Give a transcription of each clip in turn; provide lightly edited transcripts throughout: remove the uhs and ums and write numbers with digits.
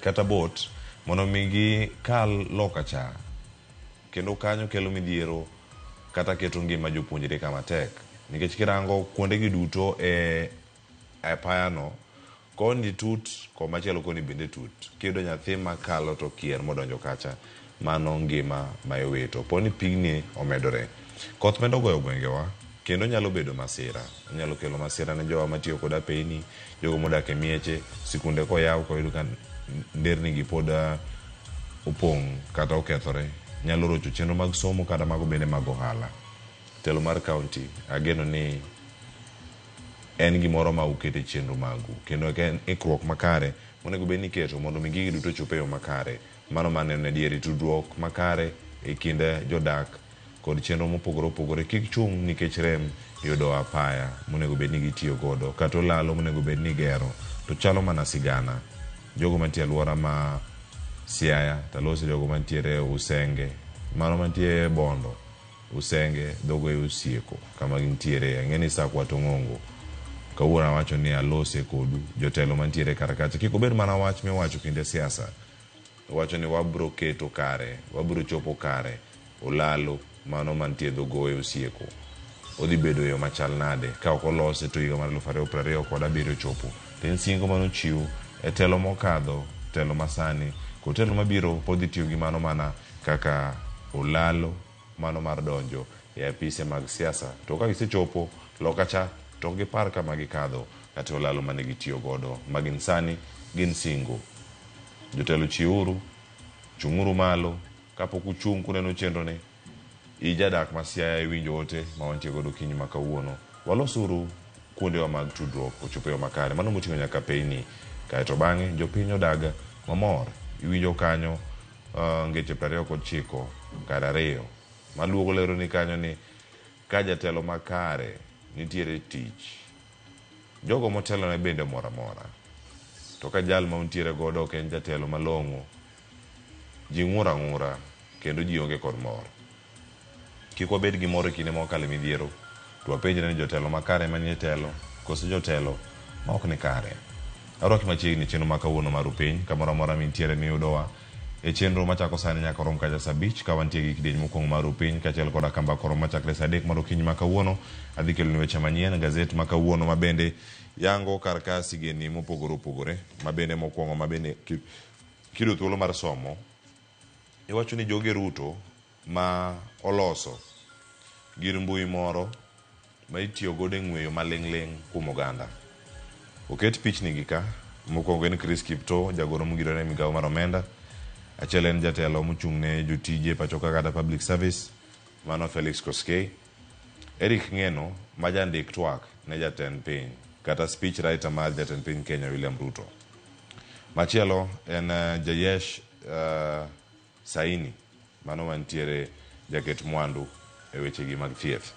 kata boat mondo mi gikal loka cha kendo kanyo kelo midhiero kata keto ngima jopuonjre kama tek nikech kirango kuondegi duto e apayano koni tut komachielo koni bende tut kiyudo nyathi makalo to kier modonjo kacha mano ngima ma iwito poni pigni omedore koth medo goyo gwengewa kendo nyalo bedo masira onyalo kelo masira ne jowa matiyo kod apeyni jogo modak e mieche sikunde koyaw koyudo ka nderni gi pod opong' kata okethore nyalo rocho chenro mag somo kata mago bende mag ohala telo mar kaunti ageno ni en gimoro ma ukete chenro magu kendo en ikruok makare monego bed ni iketo mondo mi gigi duto ochop e yo makare mano maneno e diere tudruok makare e kind jodak kod chenro mopogore opogore kik chung' nikech rem yudo apaya monego bed ni gitiyo godo kata olalo monego bed ni igero to chalo mana sigana jogo mantie aluora ma Siaya taloso jogo mantiere Usenge mano mantie Bondo Usenge dhogo Osieko kama gintiere ang'e ni Sakwa to Ng'ongo kawuono awacho ni alose kodu jotelo mantiere kar kacha kik obed mana wach miwacho kinde siasa wacho ni wabro keto kare wabro chopo kare olalo mano mantie dho goyo Osieko odhi bedo e yo machal nade ka ok olose to higa mar 2027 chopo to en singo manochiw e telo mokadho telo masani kod telo mabiro pod dhi tiyo gi mano mana kaka olalo mano mar donjo e apise mag siasa to ka gisechopo loka cha to ok gipar kama gikadho kata olalo mane gitiyo godo ma gin sani gin singo jotelo chiwuru chung'uru malo kapok uchung' kuneno chenro ni ijadak ma Siaya iwinjo ote ma wantie godo okinyi ma kawuono walosuru kuondewa mag tudruok ochop e yo makare mano moting'o nyaka peyni kaeto bang'e jopiny odag mamor iwinjo kanyo ngeche 29 kar 2 maluogo lero ni kanyo ni ka jatelo makare nitiere tich jogo motelone bende mor amora to ka jal ma untiere godo ok en jatelo malong'o ji ng'ur ang'ura kendo ji onge kod mor kik wabed gi mor e kinde ma wakalo e midhiero to wapenjre ni jotelo makare manie telo koso jotelo ma ok ni kare arwaki machiegni chenro ma kawuono mar upiny kamoro amora mintiere miyudowa e chenro machako sani nyaka rom kacha saa 5 ka wantie gi kidieny mokwongo mar upiny kaachiel koda kamba koro machakre saa 3 mar okinyi ma kawuono adhi keloni weche manyien gazet ma kawuono ma bende yango kar ka sigeni mopogore opogore ma bende mokwongo ma bende kiyudo thuolo mar somo iwacho ni joge Ruto ma oloso gir mbui moro ma itiyo godo e ng'weyo maling'ling' kuom oganda. Oket pichni gi ka, mokwongo en Chris Kiptoo, jagoro mogirore e migawo mar omenda. Achiel en jatelo mochung' ne jotije pacho ka kata public service, mano Felix Koskei. Eric Ng'eno ma jandik twak ne jatend piny kata speech writer mar jatend piny Kenya William Ruto. Machielo en Jayesh Saini, mano mantiere jaket mwandu e wechegi mag thieth.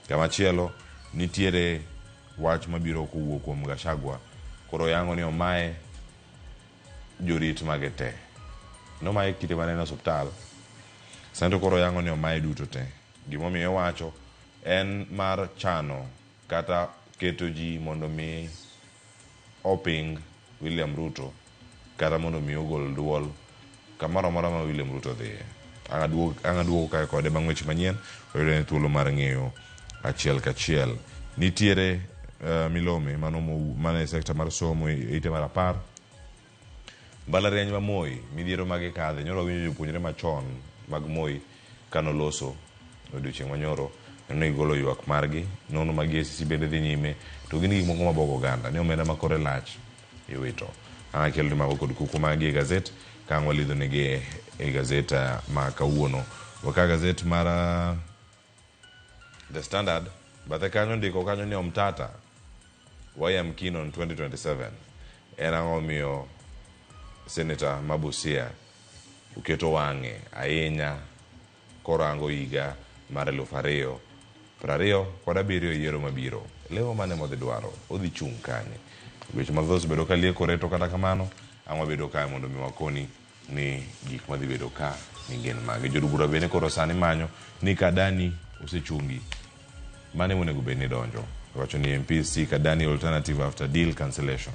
Kamachielo nitiere wach mabiro kowuok kuom Gachagua koro yango ni omaye jorit mage te. Nomaye kinde mane en e osuptal, sani to koro yango ni omaye duto te. Gimomiyo iwacho en mar chano kata keto ji mondo mi oping William Ruto kata mondo mi ogol duol kamoro amora ma William Ruto dhiye. Ang' aduogo kae kode bang' weche manyien wayudo ne thuolo mar ng'eyo achiel kachiel. Nitiere milome mano mano e sekta mar somo e ite mar 10 Mbalariany ma Moi, midhiero ma gikadhe, nyoro wawinjo jopuonjre machon mag Moi kanoloso odiochieng' manyoro ne gigolo ywak margi, nono mag EACC bende dhi nyime, to gin gik moko mabuogo oganda, ni omenda ma kore lach iwito. Ang' akel ni mago kod kuku magi e gazet, ka ang' walidho negi e gazet ma kawuono. Waka gazet mar The Standard, bathe kanyo ndiko kanyo ni Omtata, why I'm keen on 2027. En ang'o miyo Senator ma Busia oketo wang'e ahinya korango higa mar 2027 yiero mabiro. Lemo mane modhi dwaro? Odhi chung' kanye? Weche mathoth osebedo ka liekore to kata kamano ang' wabedo kae mondo mi wakoni ni gik madhi bedo ka ni gin mage. Jood bura bende koro sani manyo ni Kadani osechungi. Mane monego bed ni donjo. Wacho ni MPs seek Adani alternative after deal cancellation.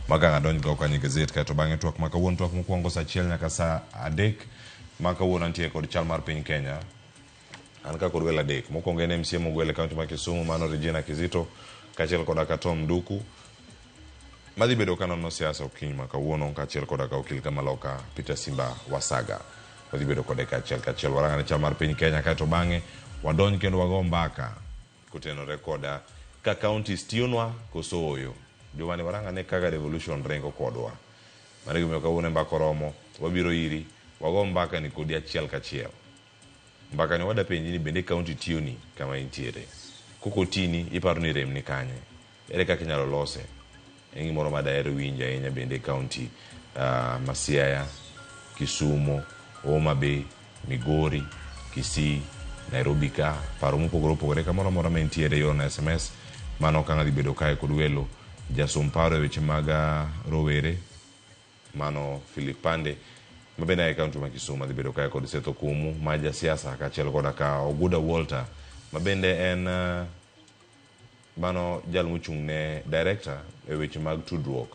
Maka adonj go kanyo e gazet kaeto bang'e twak ma kawuono twak mokwongo saa achiel nyaka saa adek ma kawuono antie kod chal mar piny Kenya. An ka kod welo adek. Mokwongo en MCA mogwel e kaunti ma Kisumu mano Regina Kizito kaachiel koda ka Tom Nduku madhi bedo ka nono siasa okinyi ma kawuono kaachiel koda ka okil kamaloka Peter Simba Wasaga. Wadhi bedo kode kaachiel kachiel. Warang'ane chal mar piny Kenya kaeto bang'e wadonj kendo wago mbaka kotenore koda ka counties tiyonwa koso ooyo. Jumani warang'ane kaka devolution ringo kodwa. Mano e gimomiyo kawuono e mbaka oromo, wabiro iri, wago mbaka ni kodi achiel kachiel. Mbaka ni wada penji ni bende county tiyoni kama intiere. Kok otini, iparo ni rem ni kanye? Ere kaka inyalo lose? En gimoro ma daher winjo ahinya bende county ma Siaya, Kisumo, Homa Bay, Migori, Kisii, Nairobi ka, paro mopogore opogore kamoro amora ma intiere iorona SMS. Mano okang' adhi bedo kae kod welo jasom paro e weche mag rowere mano Philip Pande ma bende ae kaunti ma Kisumu. Adhi bedo kae kod Seth Okumu ma jasiasa kaachiel koda ka Oguda Walter ma bende en mano jal mochung' ne director e weche mag tudruok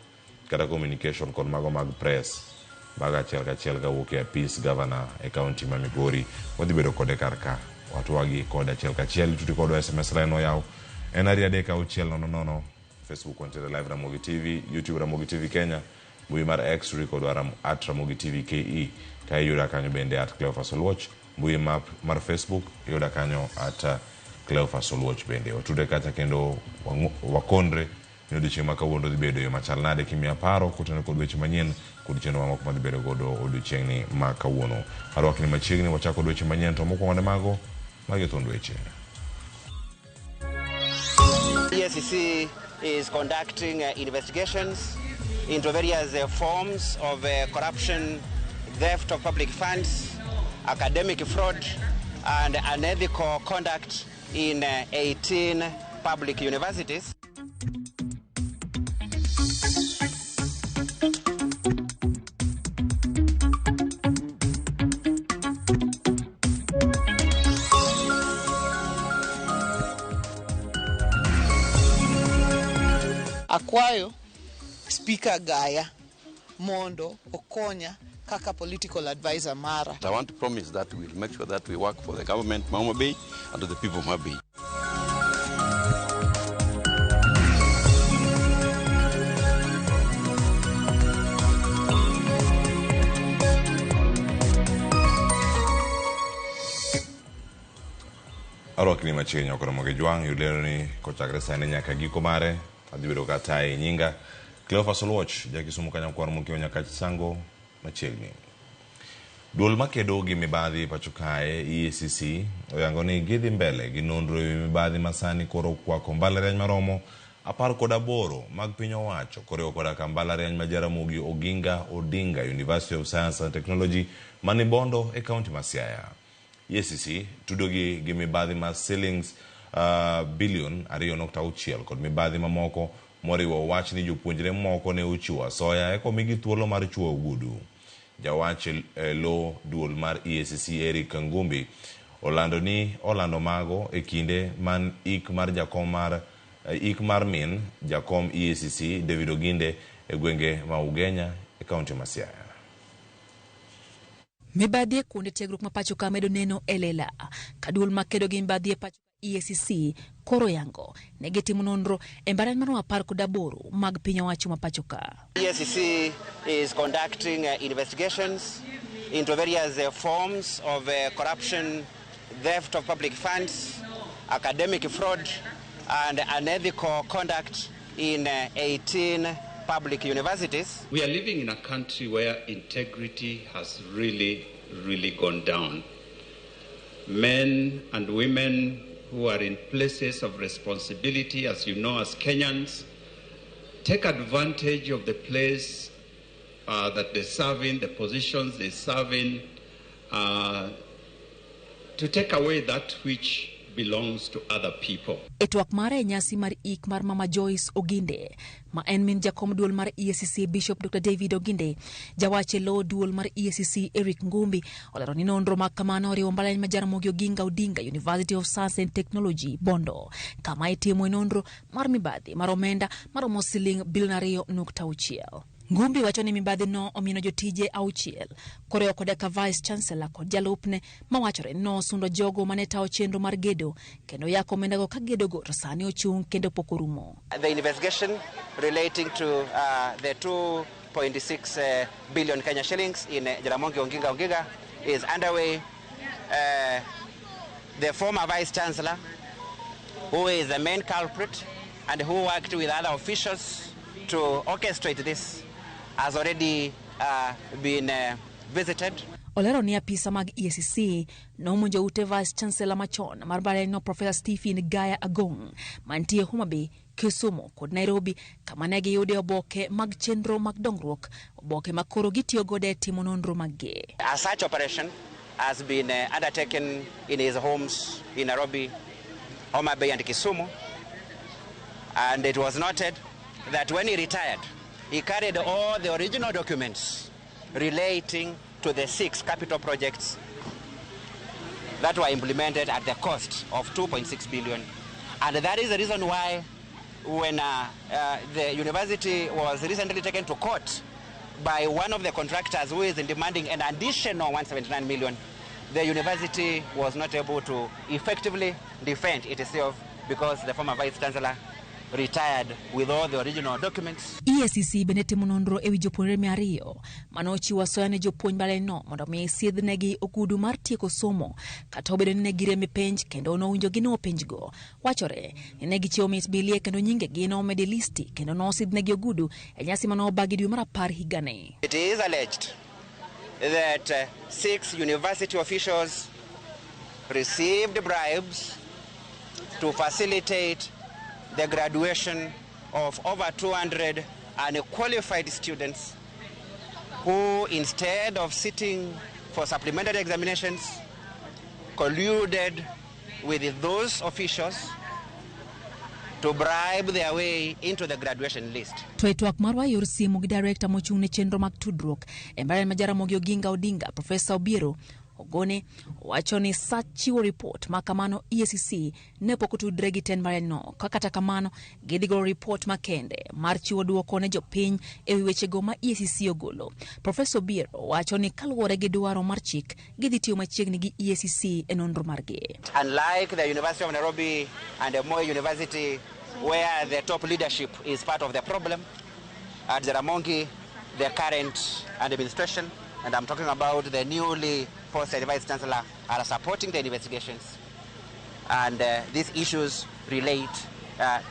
kata communication kod mago mag press mago achiel kachiel kawuok e apis governor e kaunti ma Migori. Wadhi bedo kode kar ka watwagi kode achiel kachiel. Ituti kodwa SMS line oyaw en 23600. Facebook wantiere live Ramogi TV, YouTube Ramogi TV Kenya, mbui mar X tuti kodwa at Ramogi TV KE, ka iyuda kanyo bende at Cleophas Oluoch, mbui mar Facebook iyuda kanyo at Cleophas Oluoch bende. Watude kacha kendo wakondre ni odiochieng' ma kawuono dhi bedo yo machal nade kimiya paro kotenore kod weche manyien kod chenro mamoko madhi bedo godo odiochieng'ni ma kawuono. Arwakni machiegni wachako kod weche manyien to mokwongo ne mago magi thund weche. EACC is conducting investigations into various forms of corruption, theft of public funds, academic fraud, and unethical conduct in 18 public universities. Akwayo Speaker Gaya mondo okonya kaka political advisor mara. I want to promise that we'll make sure that we work for the government ma Homa Bay and to the people of Homa Bay. Arwakni machiegni nyako Ramogi Jwang' yud lero ni kochakre sani nyaka giko mare adhi bedo ka taye nyinga Cleophas Oluoch ja Kisumu kanyakwar mokiewo nyaka Sango machiegni. Duol makedo gi mibadhi pacho kae EACC oyango ni gidhi mbele gi nonro ewi mibadhi masani koro okwako mbalariany maromo 18 mag piny owacho koriwo koda ka mbalariany ma Jaramogi Oginga Odinga University of Science and Technology mani Bondo e kaunti ma Siaya. EACC tudogi gi mibadhi mar silings bilion 2.6 kod mibadhi mamoko moriwo wach ni jopuonjre moko ne ochiwo asoya eka omigi thuolo mar chuo ogudu. Jawach e lo duol mar EACC Eric Ngumbi olando ni olando mago e kinde man ik mar jakom mar ik mar min jakom EACC David Oginde e gwenge ma Ugenya e kaunti ma Siaya. Mibadhi e kuonde tiegruok ma pacho ka medo neno e lela ka duol makedo gi mibadhi e pacho EACC koro yango ne gitimo nonro e mbalariany maromo 18 mag piny owacho ma pacho ka. EACC is conducting investigations into various forms of corruption, theft of public funds, academic fraud, and unethical conduct in 18 public universities. We are living in a country where integrity has really, really gone down. Men and women who are in places of responsibility, as you know, as Kenyans, take advantage of the place that they serve in, the positions they serve in, to take away that which belongs to other people. E twak mare e nyasi mar ik mar Mama Joyce Oginde, ma en min jakom duol mar EACC Bishop Dr. David Oginde, jawach e lo duol mar EACC Eric Ngumbi olero ni nonro mag kamano oriwo mbalariany ma Jaramogi Oginga Odinga University of Science and Technology Bondo, kama itimoe nonro mar mibadhi mar omenda maromo siling bilion 2.6. Ngumbi wacho ni mibadhi no omieno jotije 6 koriwo koda ka Vice Chancellor kod jalupne mawachore ni nosundo jogo mane tayo chenro mar gedo kendo yako omendago ka gedogo to sani ochung' kendo pok orumo. The investigation relating to the 2.6 billion Kenya shillings in Jaramogi Oginga Oginga is underway. The former Vice Chancellor, who is the main culprit and who worked with other officials to orchestrate this, has already been visited. Olero ni apisa mag EACC nomonjo ute Vice Chancellor machon mar mbalarianyno Professor Stephen Gaya Agong mantie Homa Bay, Kisumu kod Nairobi kama ne giyude oboke mag chenro mag dongruok, oboke ma koro gitiyo godo e timo nonro maggi. A search operation has been undertaken in his homes in Nairobi, Homa Bay and Kisumu, and it was noted that when he retired, he carried all the original documents relating to the 6 capital projects that were implemented at the cost of 2.6 billion. And that is the reason why when the university was recently taken to court by one of the contractors who is demanding an additional 179 million, the university was not able to effectively defend itself because the former Vice Chancellor retired with all the original documents. EACC bende timo nonro ewi jopuonjre 200 manochiwo asoya ne jopuonj mbalarianyno mondo mi sidhnegi ogudu mar tieko somo kata obedo ni ne girem e penj kendo nowinjo ginuo penjgo. Wachore ni ne gichiwo mich bilie kendo nyingegi nomed e listi kendo nosidhnegi ogudu e nyasi manobagi dwe mar 10 higani. It is alleged that 6 university officials received bribes to facilitate the graduation of over 200 unqualified students who, instead of sitting for supplementary examinations, colluded with those officials to bribe their way into the graduation list. To e twak marwa yor simu gi director mochung' ne chenro mag tudruok e mbalariany ma Jaramogi Oginga Odinga, Professor Obiero Ogone wacho ni sa chiwo ripot ma kamano EACC ne pok otudre gi tend mbalarianyno, ka kata kamano gidhi golo ripot makende mar chiwo duoko ne jopiny ewi wechego ma EACC ogolo. Professor Obiero wacho ni kaluwore gi dwaro mar chik gidhi tiyo machiegni gi EACC e nonro margi. Unlike the University of Nairobi and the Moi University, where the top leadership is part of the problem, at Jaramogi, the current administration, and I'm talking about the newly posted Vice Chancellor, are supporting the investigations. And these issues relate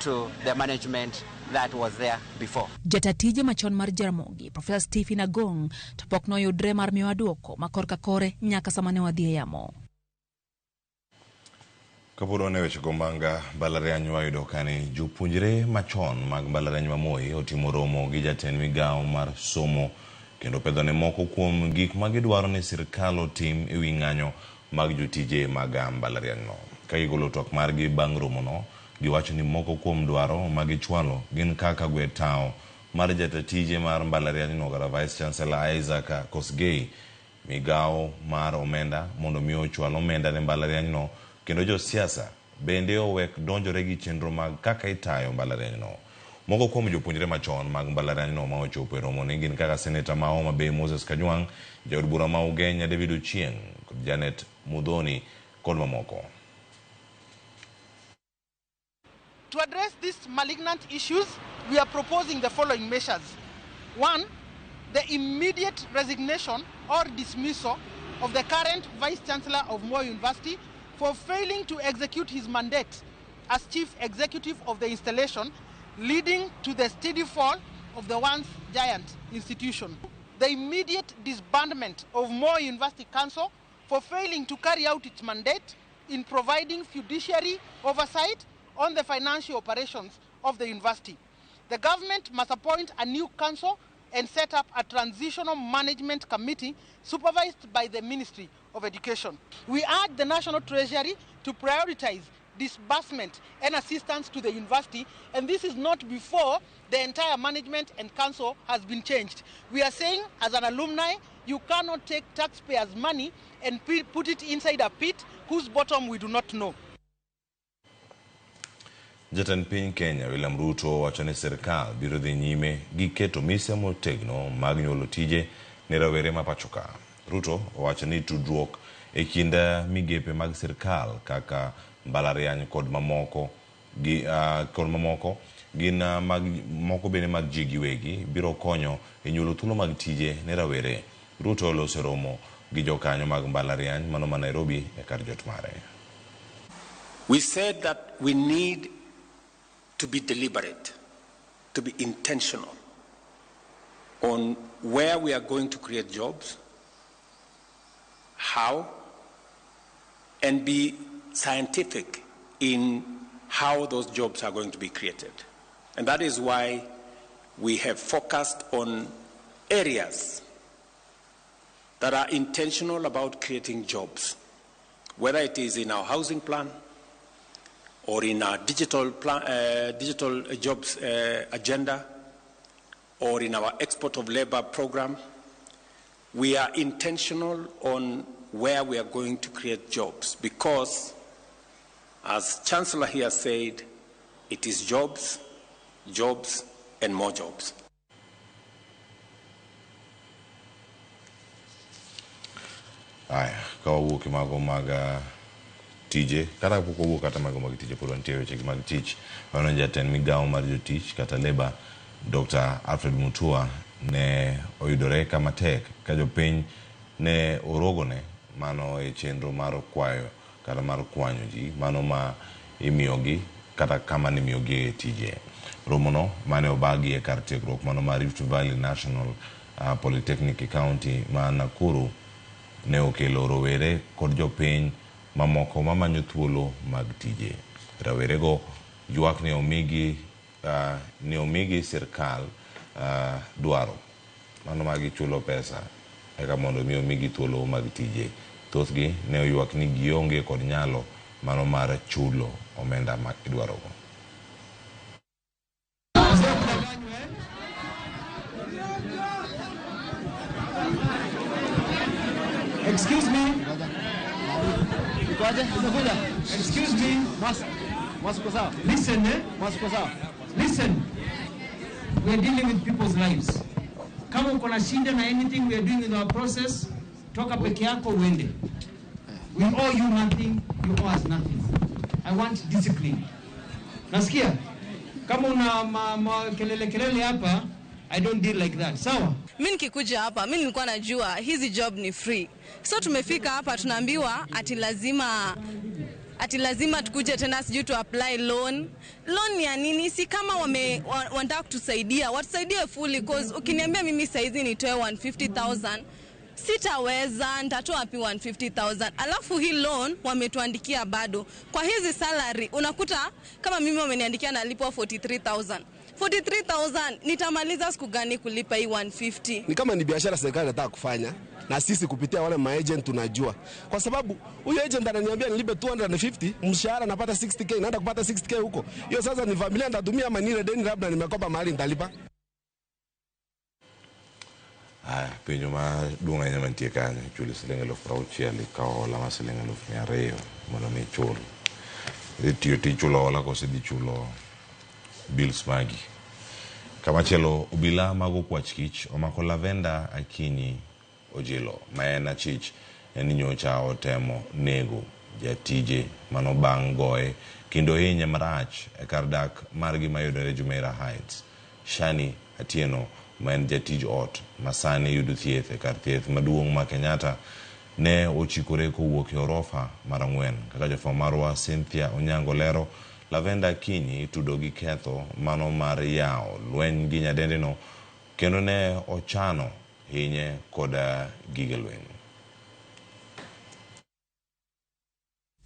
to the management that was there before. Jatatije machon mar Jaramogi, Professor Stephen Agong, to pok noyudre mar miyowa duoko ma korka kore nyaka sama ne wadhi e yamo. Kapod wan e wechego mag mbalariany, wayudo kani jopuonjre machon mag mbalariany ma Moi otimo romo gi jatend migawo mar somo kendo pedhone moko kuom gik ma gidwaro ni sirkal otim ewi ng'anyo mag jotije mag mbalarianyno. Ka gigolo twak margi bang' romono, giwacho ni moko kuom dwaro ma gichwalo gin kaka gwe tao mar jatatije mar mbalarianyno kata Vice Chancellor Isaac Kosgei, migawo mar omenda mondo mi ochwal omenda ne mbalarianyno, kendo josiasa bende owek donjore gi chenro mag kaka itayo mbalarianyno. Moko kuom jopuonjre machon mag mbalarianyno ma ochopo e romoni gin kaka Seneta ma Homa Bay Moses Kajwang', jaod bura ma Ugenya David Ochieng' kod Janet Muthoni kod mamoko. To address these malignant issues, we are proposing the following measures. 1, the immediate resignation or dismissal of the current Vice Chancellor of Moi University for failing to execute his mandate as Chief Executive of the installation, leading to the steady fall of the once giant institution. The immediate disbandment of Moi University Council for failing to carry out its mandate in providing fiduciary oversight on the financial operations of the university. The government must appoint a new council and set up a transitional management committee supervised by the Ministry of Education. We urge the National Treasury to prioritize disbursement and assistance to the university, and this is not before the entire management and council has been changed. We are saying, as an alumni, you cannot take taxpayers' money and put it inside a pit whose bottom we do not know. Jatend piny Kenya William Ruto wacho ni sirkal biro dhi nyime gi keto mise motegno mag nyuolo tije ne rawere ma pacho ka. Ruto owacho ni tudruok e kind migepe mag sirkal kaka mbalariany kod mamoko gi kod mamoko gin mag moko bende mag ji giwegi biro konyo e nyuolo thuolo mag tije ne rawere. Ruto oloso romo gi jokanyo mag mbalariany mano ma Nairobi e kar jot mare. We said that we need to be deliberate, to be intentional on where we are going to create jobs, how, and be scientific in how those jobs are going to be created. And that is why we have focused on areas that are intentional about creating jobs, whether it is in our housing plan or in our digital plan, digital jobs agenda, or in our export of labor program. We are intentional on where we are going to create jobs because, as Chancellor here said, it is jobs, jobs, and more jobs. Aya, ka wawuok e mago mag tije, kata pok wawuok kata mago mag tije, pod wantie weche mag tich. Mano jatend migawo mar jotich kata Labour, Dr. Alfred Mutua ne oyudore kama tek ka jopiny ne orogone mano e chenro mar kwayo kata mar kwanyo ji mano ma imiyogi kata kama nimiyogi e tije. Romono mane obagi e kar tiegruok mano mar Rift Valley National Polytechnic e county ma Nakuru ne okelo rowere kod jopiny mamoko mamanyo thuolo mag tije. Rawerego ywak ni omigi sirkal dwaro mano ma gichulo pesa eka mondo mi omigi thuolo mag tije. Thothgi ne oywak ni gionge kod nyalo mano mar chulo omenda ma idwarogo. Excuse me. Excuse me. Listen, eh? Listen. We are dealing with people's lives. Kama uko na shida na anything we are doing with our process, toka peke yako uende. We owe you nothing, you owe us nothing. I want discipline. Nasikia? Kama una kelele kelele hapa, I don't deal like that. Sawa? Mimi nikikuja hapa, mimi nilikuwa najua hizi job ni free. So tumefika hapa tunaambiwa ati lazima tukuje tena sijui tu apply loan. Loan ya nini? Si kama wanataka kutusaidia, watusaidie fully, cause ukiniambia mimi saizi nitoe 150,000 sitaweza, nitatoa wapi 150,000? Alafu hii loan wametuandikia bado. Kwa hizi salary unakuta kama mimi wameniandikia nalipwa 43,000. 43,000 nitamaliza siku gani kulipa hii 150? Ni kama ni biashara serikali inataka kufanya na sisi kupitia wale maagent tunajua. Kwa sababu huyo agent ananiambia nilipe 250, mshahara napata 60k, naenda kupata 60k huko. Hiyo sasa ni familia nitatumia manire deni labda nimekopa mahali nitalipa. Aya, penjo maduong' ahinya mantie kanyo, ichulo siling 60,000 ikawo hola mar siling 200,000 mondo mi ichul. Idhi tiyo tij chulo hola koso idhi chulo bills magi. Kamachielo, obila mag okwach kich omako Lavenda Akinyi Ojilo ma en achich ni nyocha otemo nego jatije mano bang' goye kendo hinye marach e kar dak margi mayudore Jumeirah Heights. Shani Atieno ma en jatij ot ma sani yudo thieth e kar thieth maduong' ma Kenyatta ne ochikore kowuok e orofa mar 4. Kaka jafwambo marwa Cynthia Onyango lero, Lavenda Akinyi itudo gi ketho mano mar yawo lweny gi nyadendino kendo ne ochano hinye koda gige lweny.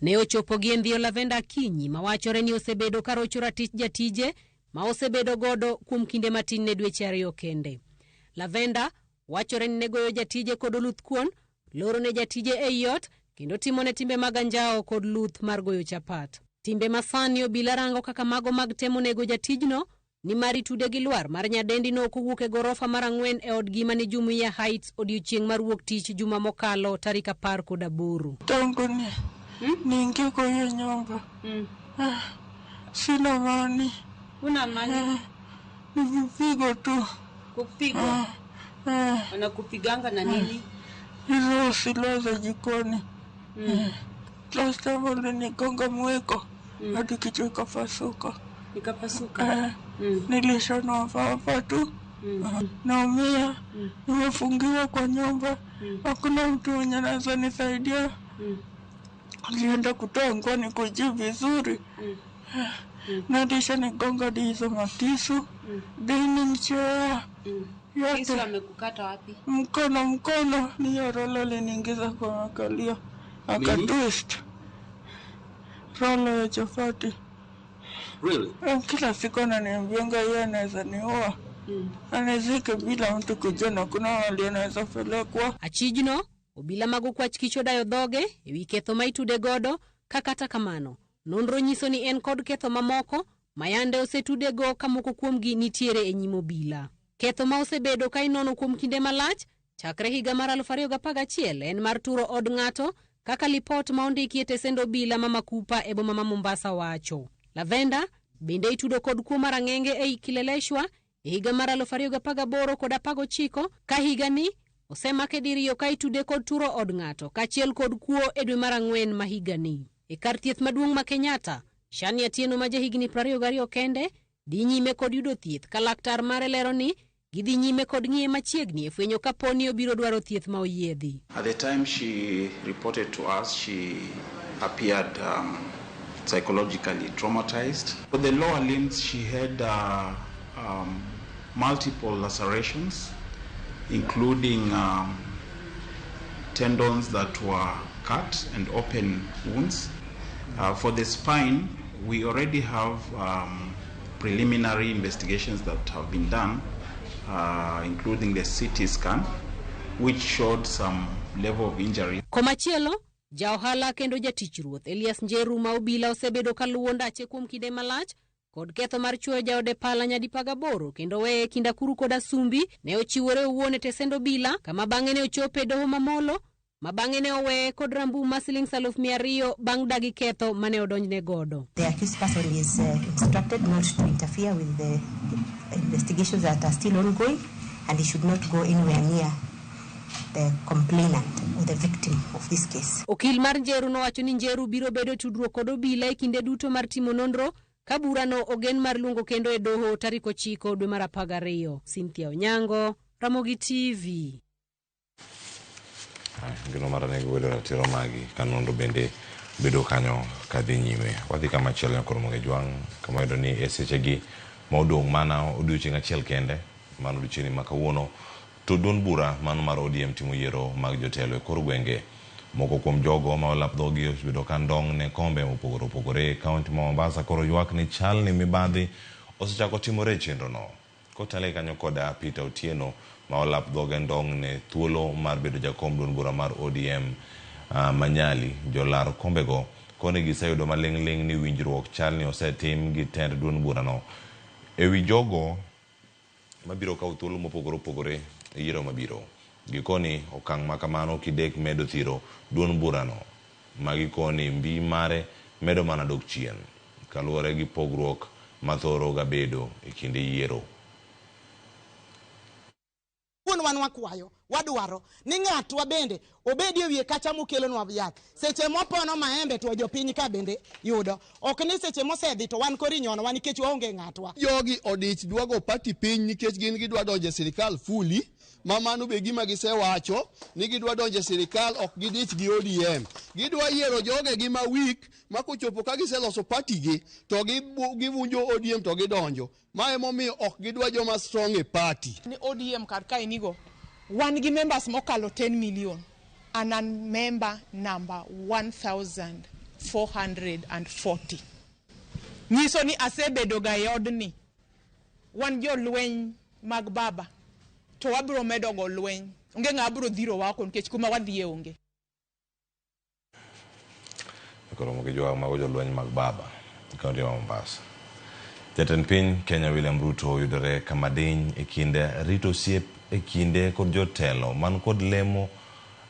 Ne ochopo gi ndhiyo Lavenda Akinyi mawachore ni osebedo karocho ratich jatije ma osebedo godo kuom kinde matin ne dweche 2 kende. Lavenda wachore ni ne goyo jatije kod oluth kuon, loro ne jatije ei ot kendo timone timbe mag anjawo kod luth mar goyo chapat. Timbe masani obila rango kaka mago mag temo nego jatijno nimar itude gi lwar mar nyadendino kowuok e gorofa mar 4 e odgi mani Jumuiya Heights odiochieng' mar wuok tich juma mokalo tarik 18. Tangu ni niingie kwa hiyo nyumba sina amani. Huna amani? Ni vipigo tu. Kupigwa? Wanakupiganga na nini? Hizo silaha za jikoni. Last time walinigonga mwiko hadi kichwa ikapasuka. Ikapasuka? Nilishonwa hapa tu. Naumia, nimefungiwa kwa nyumba, hakuna mtu mwenye anaweza nisaidia. Nilienda kutoa nguo nikujie vizuri. Na nigonga hadi hizo matisu, dining chair yote. Kisu amekukata wapi? Mkono, ni hiyo rolo aliniingiza kwa makalio, akatwist rolo ya chapati. Really? Kila siku ananiambianga yeye anaweza niua, anizike bila mtu kujua na kuna wali anaweza pelekwa. Achijno obila mag okwach kich odayo dhoge ewi ketho ma itude godo ka kata kamano nonro nyiso ni en kod ketho mamoko ma yande osetudego ka moko kuomgi nitiere e nyim obila. Ketho ma osebedo ka inono kuom kinde malach chakre higa mar 2011 en mar turo od ng'ato kaka lipot ma ondiki e tesend obila ma Makupa e boma ma Mombasa wacho. Lavenda bende itudo kod kuo mar ang'enge ei Kileleshwa e higa mar 2018 kod 19 ka higani osemake diriyo ka itude kod turo od ng'ato kaachiel kod kuo e dwe mar 4 ma higani. E kar thieth maduong' ma Kenyatta, Shani Atieno ma jahigni 22 kende dhi nyime kod yudo thieth ka laktar mare lero ni gidhi nyime kod ng'iye machiegni e fwenyo kaponi obiro dwaro thieth ma oyiedhi. At the time she reported to us, she appeared psychologically traumatized. For the lower limbs, she had multiple lacerations, including tendons that were cut and open wounds. For the spine, we already have preliminary investigations that have been done, including the CT scan, which showed some level of injury. Komachielo, ja ohala kendo jatich ruoth Elias Njeru ma obila osebedo kaluwo ndache kuom kinde malach kod ketho mar chuoyo jaode pala nyadi 18 kendo weye kind akuru kod asumbi ne ochiwore owuon e tesend obila kama bang'e ne ochopo e doho mamolo ma bang'e ne oweye kod rambum ma siling 200,000 bang' dagi ketho mane odonjne godo. The accused person is instructed not to interfere with the investigations that are still ongoing, and he should not go anywhere near the complainant or the victim of this case. Okil mar Njeru nowacho ni Njeru biro bedo tudruok kod obila e kinde duto mar timo nonro ka burano ogen mar luongo kendo e doho tarik 9 dwe mar 12. Cynthia Onyango, Ramogi TV. Gino mar nego bedo ratiro magi ka nonro bende bedo kanyo kadhi nyime. Wadhi kamachielo koro Ramogi Jwang' kama yudo ni e sechegi ma odong' mana odiochieng' achiel kende mano odiochieng' ma kawuono to duond bura mano mar ODM timo yiero mag jotelo e kor gwenge. Moko kuom jogo ma olap dhogi osebedo ka ndong' ne kombe mopogore opogore e kaunti ma Mombasa koro ywak ni chal ni mibadhi osechako timore e chenrono. Kotale kanyo koda Peter Otieno ma olap dhoge ndong' ne thuolo mar bedo jakom duond bura mar ODM Manyali, jolar kombego koni giseyudo maling'ling' ni winjruok chal ni osetim gi tend duond burano ewi jogo mabiro kawo thuolo mopogore opogore e yiero mabiro. Gikoni okang' ma kamano kidek medo thiro duond burano ma gikoni mbi mare medo mana dok chien kaluwore gi pogruok mathoro ga bedo e kinde yiero. Wuon wan wakwayo wadwaro ni ng'atwa bende obedi e wiye kacha mokelonwa yath. Seche mopono maembe to jopiny ka bende yudo. Ok ni seche mosedhi to wan koro inyonowa nikech waonge ng'atwa. Jogi odich dwa go party piny nikech gin gidwa donjo e sirikal fully. Ma mano be gima gisewacho ni gidwa donjo e sirikal, ok gidich gi ODM. Gidwa yiero jogegi ma weak ma kochopo ka giseloso party gi to givunjo ODM to gidonjo. Ma emomiyo ok gidwa joma strong e party. Ni ODM kar kae nigo wan gi members mokalo 10 million and a member number 1440. Nyiso ni asebedo ga e odni. Wan jolweny mag baba. to wabiro medo go lweny. Onge ng'a biro dhiro wa oko nikech kuma wadhiye onge. Koromo gi jowa mago jolweny mag baba e kaunti ma Mombasa. Jatend piny Kenya William Ruto yudore kama diny e kinde rito osiep e kinde kod jotelo man kod lemo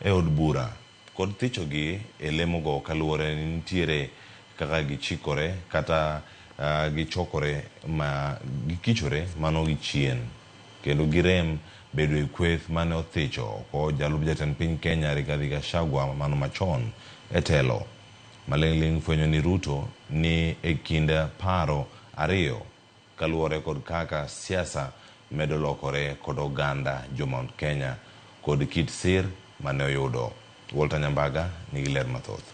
e od bura kod thichogi e lemogo kaluwore ni nitiere kaka gichikore kata gichokore ma gikichore mano gi chien kendo girem bedo e kweth mane othicho oko jalup jatend piny Kenya Rigathi Gachagua mano machon e telo. Maling'ling' fwenyo ni Ruto ni e kind paro ariyo kaluwore kod kaka siasa medo lokore kod oganda jo Mount Kenya kod kit sir mane oyudo. Walter Nyambaga nigi ler mathoth.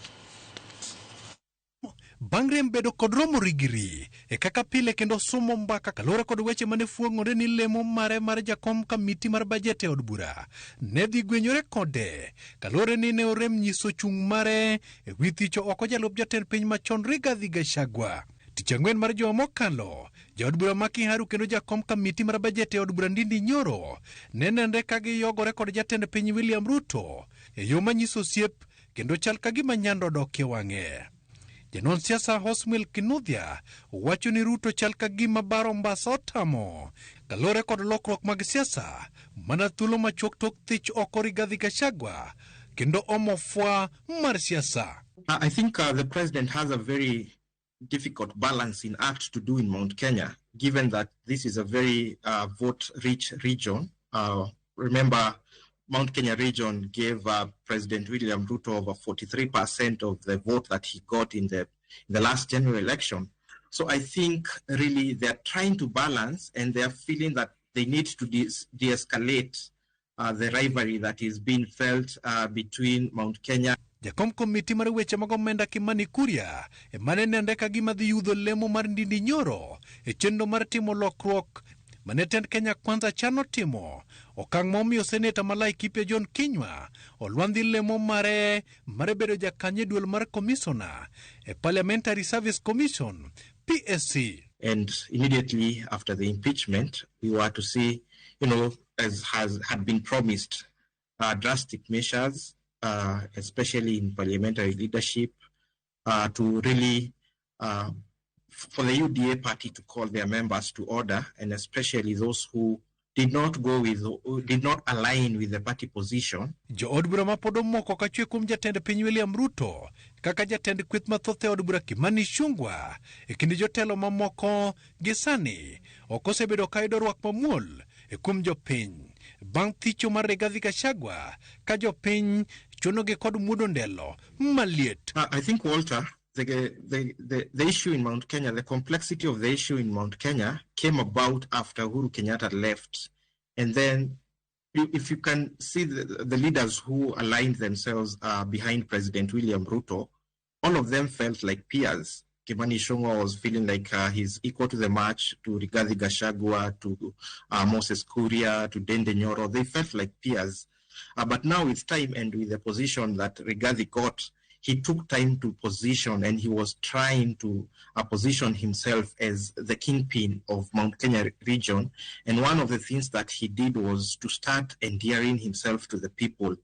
Bang' rem bedo kod romo rigiri e kaka pile kendo somo mbaka kaluwore kod weche mane fuong'ore ni lemo mare mar jakom kamiti mar bajet e od bura ne dhi gwenyore kode kaluwore ni ne orem nyiso chung' mare e wi thicho oko jalup jatend piny machon Rigathi Gachagua. Tich ang'wen mar juma mokalo, jaod bura ma Kiharu kendo jakom kamiti mar bajet e od bura Ndindi Nyoro ne nenre ka giyogore kod jatend piny William Ruto e yo manyiso osiep kendo chal ka gima nyando odok e wang'e. Janon siasa Hosmil Kinuthia wacho ni Ruto chal ka gima baro mbasa otamo kaluwore kod lokruok mag siasa mana thuolo machuok tok thich oko Rigathi Gachagua kendo omo fwa mar siasa. I think the president has a very difficult balancing act to do in Mount Kenya, given that this is a very vote-rich region. Remember, Mount Kenya region gave President William Ruto over 43% of the vote that he got in the last general election. So I think really they're trying to balance, and they're feeling that they need to de-escalate the rivalry that is being felt between Mount Kenya. Jakom komiti mar weche mag omenda Kimani Kuria emane nenre ka gima dhi yudho lemo mar Ndindi Nyoro e chenro mar timo lokruok mane tend Kenya Kwanza chano timo. Okang' momiyo seneta ma Laikipia John Kinyua olwandhi lemo mare mar bedo jakanyo e duol mar komisona e Parliamentary Service Commission PSC. And immediately after the impeachment, we were to see, you know, as had been promised, drastic measures, especially in parliamentary leadership, to really, for the UDA party to call their members to order, and especially those who did not align with the party position. Jo od bura ma pod omoko ka chwe kuom jatend piny William Ruto kaka jatend kweth mathoth e od bura Kimani Ichung'wa e kind jotelo mamoko gi sani ok osebedo ka yudo rwak mamuol e kuom jopiny bang' thicho mar Rigathi Gachagua ka jopiny chunogi kod muodo ndelo maliet. I think, Walter, the issue in Mount Kenya, the complexity of the issue in Mount Kenya came about after Uhuru Kenyatta left. And then if you can see the leaders who aligned themselves behind President William Ruto, all of them felt like peers. Kimani Ichung'wa was feeling like he's equal to the match to Rigathi Gachagua, to Moses Kuria, to Ndindi Nyoro. They felt like peers. But now with time and with the position that Rigathi got, he took time to position, and he was trying to position himself as the kingpin of Mount Kenya region. And one of the things that he did was to start endearing himself to the people.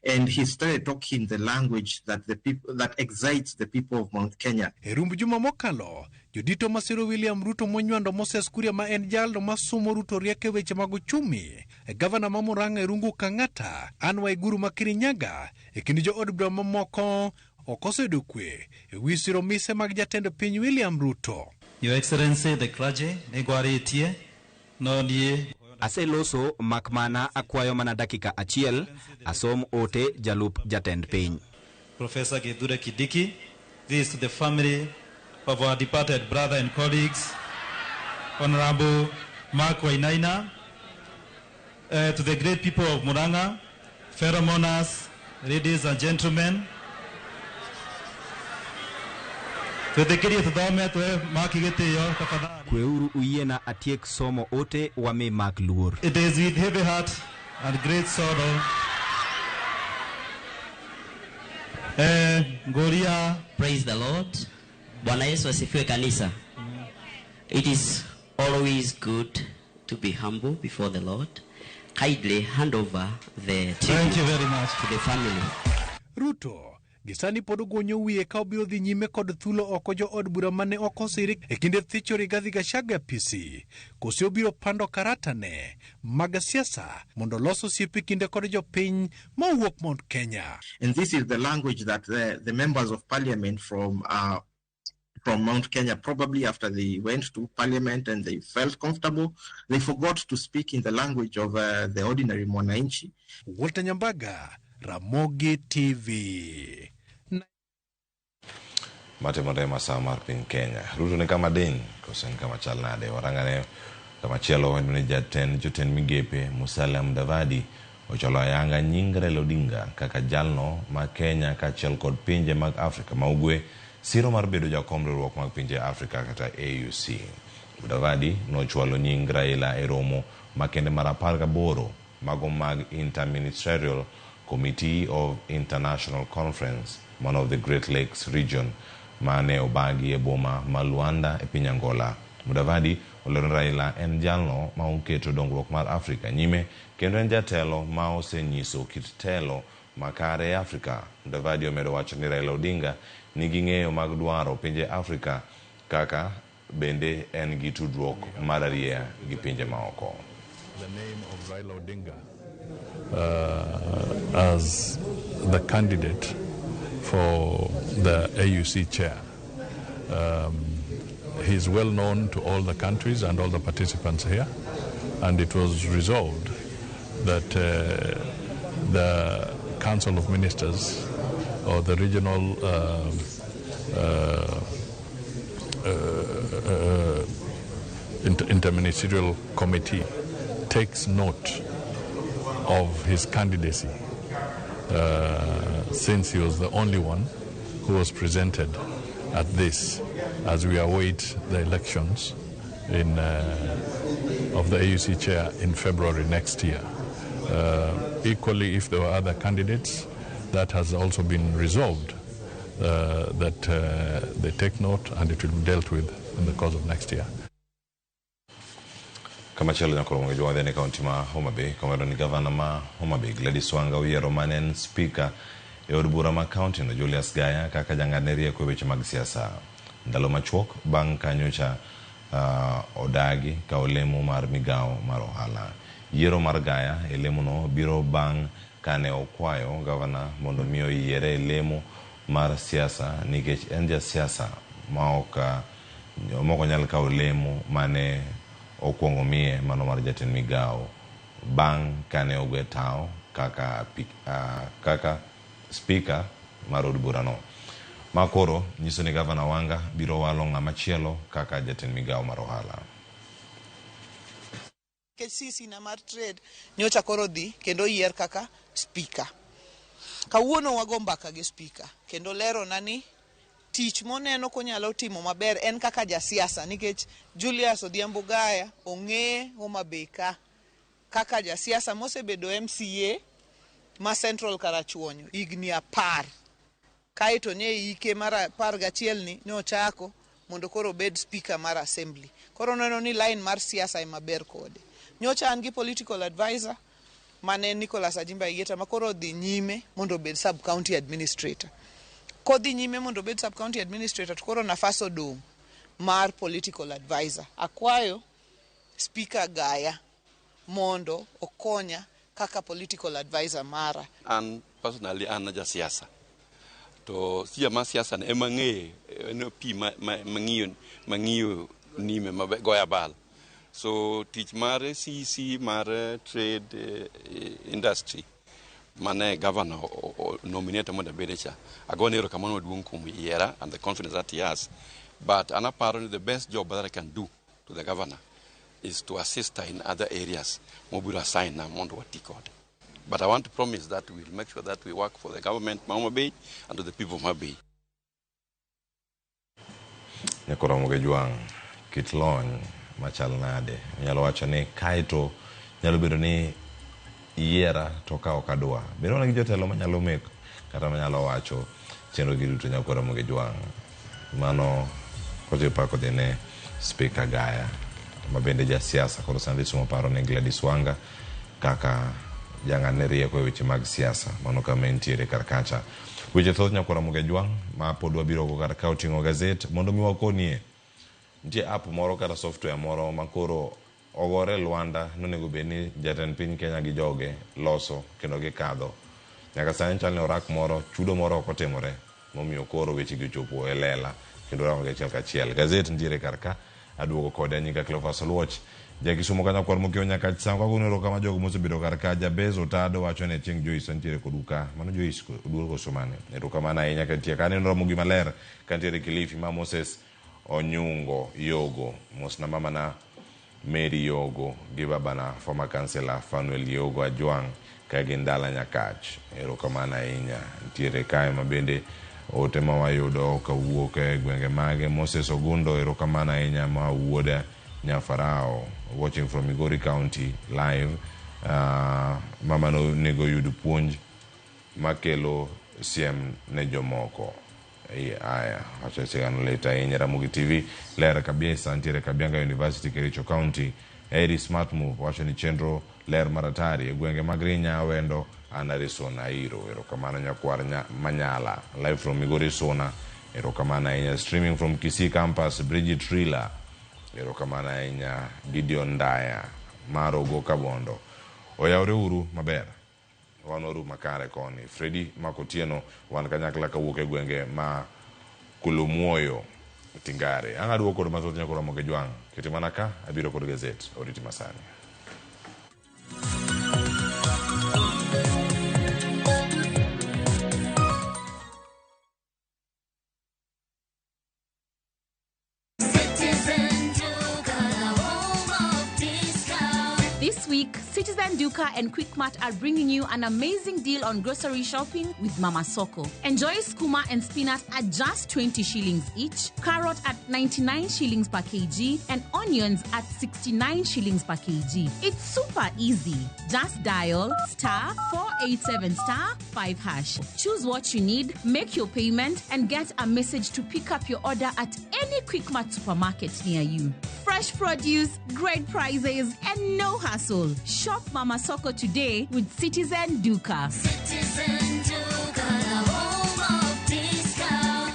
And he started talking the language that the people that excites the people of Mount Kenya. E rumb juma mokalo, jodito masiro William Ruto monywando Moses Kuria ma en jalno masomo Ruto riek e weche mag uchumi, e gavana ma Murang'a Irungu Kang'ata, Anne Waiguru ma Kirinyaga, e kind jood bura mamoko ok oseyudo kwe e wi siro mise mag jatend piny William Ruto. Your Excellency, the clergy, Negwari no nie. Aseloso mak mana akwayo mana dakika achiel asom ote jalup jatend piny. Professor Kithure Kindiki, this is to the family of our departed brother and colleagues, Honorable Mark Wainaina, to the great people of Murang'a, fellow mourners, ladies and gentlemen. Kweuru uyiena atiek somo ote wami Mark luor. It is with heavy heart and great sorrow. Ngoria. Praise the Lord. Bwana Yesu asifiwe kanisa. It is always good to be humble before the Lord. Kindly hand over the Thank you very much. to the family. Ruto gisani pod ogwonyo wiye ka obiro dhi nyime kod thulo oko jo od bura mane ok osiri e kinde thicho Rigathi Gachagua e apisi, kose obiro pando karatane mag siasa mondo olos osiep e kinde kod jopiny mawuok Mount Kenya. And this is the language that the members of parliament from Mount Kenya, probably after they went to parliament and they felt comfortable, they forgot to speak in the language of the ordinary mwananchi. Walter Nyambaga, Ramogi TV. Matimore masawa mar piny Kenya. Ruto ni kama diny, koso en kama chal nade? Warangane kama chielo ni jatend migepe Musalia Mudavadi ochwalo ayanga nying Raila Odinga kaka jalno ma Kenya kaachiel kod pinje mag Afrika ma Ugwe siro mar bedo jakom riwruok mag pinje Afrika kata AUC. Mudavadi nochwalo nying Raila e romo makende mar 18 mago mag Interministerial Committee of International Conference, one of the Great Lakes region, mane obagi e boma ma Luanda e piny Angola. Mudavadi olero ni Raila en jalno ma oketo dongruok mar Afrika nyime kendo en jatelo ma osenyiso kit telo makare e Afrika. Mudavadi omedo wacho ni Raila Odinga nigi ng'eyo mag dwaro pinje Afrika kaka bende en gi tudruok mar arieya gi pinje maoko. The name of Raila Odinga as the candidate for the AUC chair. He's well known to all the countries and all the participants here, and it was resolved that the Council of Ministers or the regional interministerial committee takes note of his candidacy, since he was the only one who was presented at this as we await the elections of the AUC chair in February next year. Equally, if there were other candidates, that has also been resolved, that they take note and it will be dealt with in the course of next year. Kamachielo nyakoro mong'e jowandhe ne kaunti ma Homa Bay komedo ni gavana ma Homa Bay Gladys Wanga oyiero mane en spika e od bura ma kaunti no Julius Gaya kaka jang'adne rieko e weche mag siasa. Ndalo machuok bang' kanyocha odagi kawo lemo mar migawo mar ohala. Yiero mar Gaya e lemono biro bang' kane okwayo gavana mondo mi oyiere e lemo mar siasa nikech en jasiasa ma ok onyal kawo lemo mane okwongo miye mano mar jatend migawo bang' kane ogwe tao kaka spika mar od burano. Ma koro nyiso ni gavana Wanga biro walo ng'ama chielo kaka jatend migawo mar ohala. Nikech CC na mar trade nyocha koro dhi kendo yier kaka speaker. Kawuono wago mbaka gi speaker kendo lerona ni tich moneno konyalo timo maber en kaka jasiasa nikech Julius Odhiambo Gaya ong'e Homa Bay ka kaka jasiasa mosebedo MCA ma Central Karachuonyo higni 10. Kaeto nye ike mar 11 ni nochako mondo koro obed speaker mar assembly. Koro neno ni line mar siasa ema ber kode. Nyocha an gi political advisor mane Nicholas Ajimba Igeta ma koro dhi nyime mondo obed sub county administrator. Kodhi nyime mondo obed sub county administrator to koro nafas odong' mar political advisor. Akwayo Speaker Gaya mondo okonya kaka political advisor mara. An personally an jasiasa. To siya ma siasa ne ema ng'eye en pi mang'iyo nime magoya bal. So tich mar CC mar trade industry mane governor nominate mondo abede cha. Agone erokamano maduong' kuom yiera and the confidence that he has. But an apparently the best job that I can do to the governor is to assist her in other areas mobiro assign na mondo wati kode. But I want to promise that we will make sure that we work for the government ma Homa Bay and to the people of Homa Bay. Nyakoro Moge kit lony machal nade inyalo wacho ni kaeto nyalo bedo ni yiera to ka ok adwa. Bedo mana gi jotelo manyalo meko kata manyalo wacho chenro gi duto Nyakoro Moge Jwang'. Mano koche pako dhi ne Speaker Gaya ma bende jasiasa koro sani dhi somo paro ne Gladys Wanga kaka jang'adne rieko e weche mag siasa. Mano kama entiere kar kacha. Weche thoth nyakwara Mugejwang' ma pod wabiro go kar ka oting'o gazet mondo mi wakonie. Nitie app moro kata software moro ma koro ogore lwanda nonego bed ni jatend piny Kenya gi joge loso kendo gikadho. Nyaka sani chal ni orak moro, chudo moro ok otimore momiyo koro weche gi ochopo e lela kendo rango gi achiel kachiel. Gazet nitiere kar ka, aduogo kode nyinga Cleophas Oluoch. Jakisumo ka nyakwar mokiewo nyaka sango agono erokamano jogo mosebedo kar ka. Jabez Otado wacho ni chieng' Joyce nitiere kodu ka. Mano Joyce oduogo koso mane? Erokamano ahinya ka nitie ka. Aneno Ramogi maler ka nitiere Kilifi ma Moses Onyungo Yogo. Mosna mamana Mary Yogo gi babana former councillor Fanuel Yogo Ajwang' ka gin dala Nyakach. Erokamano ahinya. Nitiere kae ma bende ote ma wayudo kawuok e gwenge mage. Moses Ogundo erokamano ahinya ma wuoda Nyafarao watching from Migori County live. Mama nonego yud puonj makelo siem ne jomoko. Aya, wacho sigana lit ahinya. Ramogi TV ler kabisa nitiere Kabianga University Kericho County. Eri Smart Move wacho ni chenro ler maratari e gwenge mag Rinya Awendo an Arizona Airo. Erokamano nyakwar Manyala live from Migori Suna. Erokamano ahinya. Streaming from Kisii Campus Bridget Rila. Erokamano ahinya. Gideon Ndaya Marogo Kabondo. Oyawre uru maber. Wan waru makare koni. Freddy Makotieno wan kanyakla kawuok e gwenge ma Kulumuoyo Tingare. Ang' aduogo kod mathoth nyakoro Ramogi Jwang'. Kete mana ka abiro kod gazet oriti masani. This week, Citizen Duka and Quickmart are bringing you an amazing deal on grocery shopping with Mama Soko. Enjoy skuma and spinach at just 20 shillings each, carrot at 99 shillings per kg, and onions at 69 shillings per kg. It's super easy. Just dial star 487 star 5 hash. Choose what you need, make your payment, and get a message to pick up your order at any Quickmart supermarket near you. Fresh produce, great prices, and no hassle. Shop Mama Soko today with Citizen Duka. Citizen Duka, the home of discount.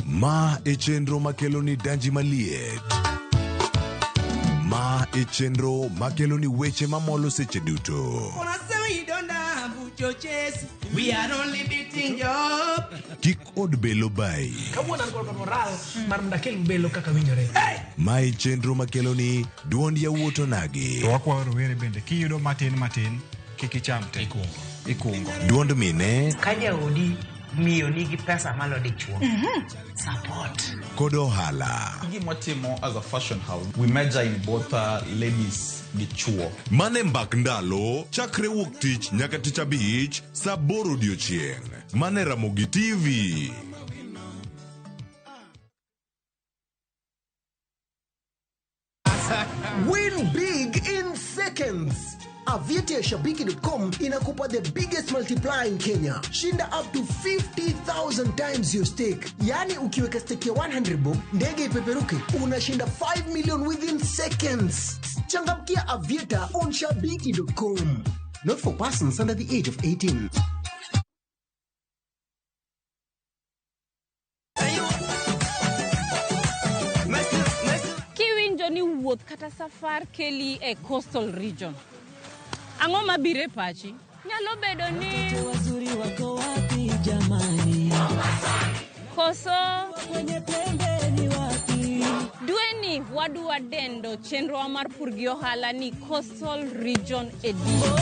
Ma e chenro makelo ni danji maliet. Ma e chenro makelo ni weche mamolo seche duto. We are only beating you up. Kik od belo bayi. Kawuono an kod moral mar mondo akel belo kaka winjore. Ma e chenro makelo ni duond yawuot onagi. To wakwayo rowere bende kiyudo matin matin kik icham te. Ikungo. Duond mine Ka jaodi miyo nigi pesa malo dichuo. Support. Kod ohala. Gima watimo as a fashion house, we major in both ladies gi chuo. Mane mbak ndalo chakre wuok tich nyaka tich abich saa aboro odiochieng'. Mane Ramogi TV. Win big in seconds. Aviator ya Shabiki.com inakupa the biggest multiplier in Kenya. Shinda up to 50,000 times your stake. Yani ukiweka stake ya 100 bob, ndege ipeperuke, unashinda 5 million within seconds. Changamkia Aviator on Shabiki.com. Not for persons under the age of 18. Kiwinjo ni wuoth kata safar keli e coastal region, ang'o mabiro e pachi? Nyalo bedo ni wazuri wako wapi jamani? Koso kwenye pembe ni wapi? Dweni wadwa dendo chenrowa mar pur gi ohala ni Coastal Region Edition.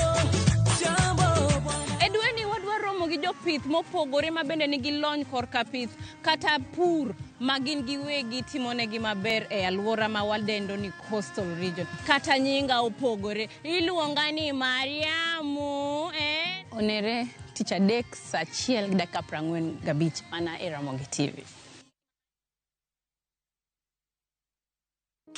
E dweni wadwa romo gi jopith mopogore ma bende nigi lony korka pith kata pur ma gin giwegi timonegi maber e alwora ma wadendo ni Coastal Region. Kata nyinga opogore, iluonga ni Mariamu, eh? Onere tich adek saa achiel gi dakika 45 mana e Ramogi TV.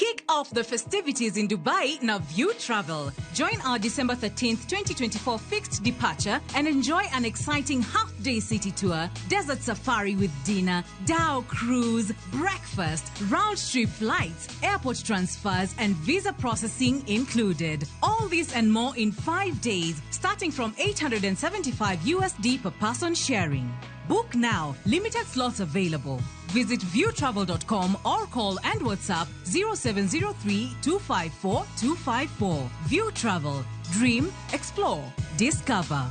Kick off the festivities in Dubai na View Travel. Join our December 13th, 2024 fixed departure and enjoy an exciting half-day city tour, desert safari with dinner, dhow cruise, breakfast, round-trip flights, airport transfers, and visa processing included. All this and more in 5 days, starting from 875 USD per person sharing. Book now. Limited slots available. Visit viewtravel.com or call and WhatsApp 0703 254 254. View Travel. Dream, explore, discover.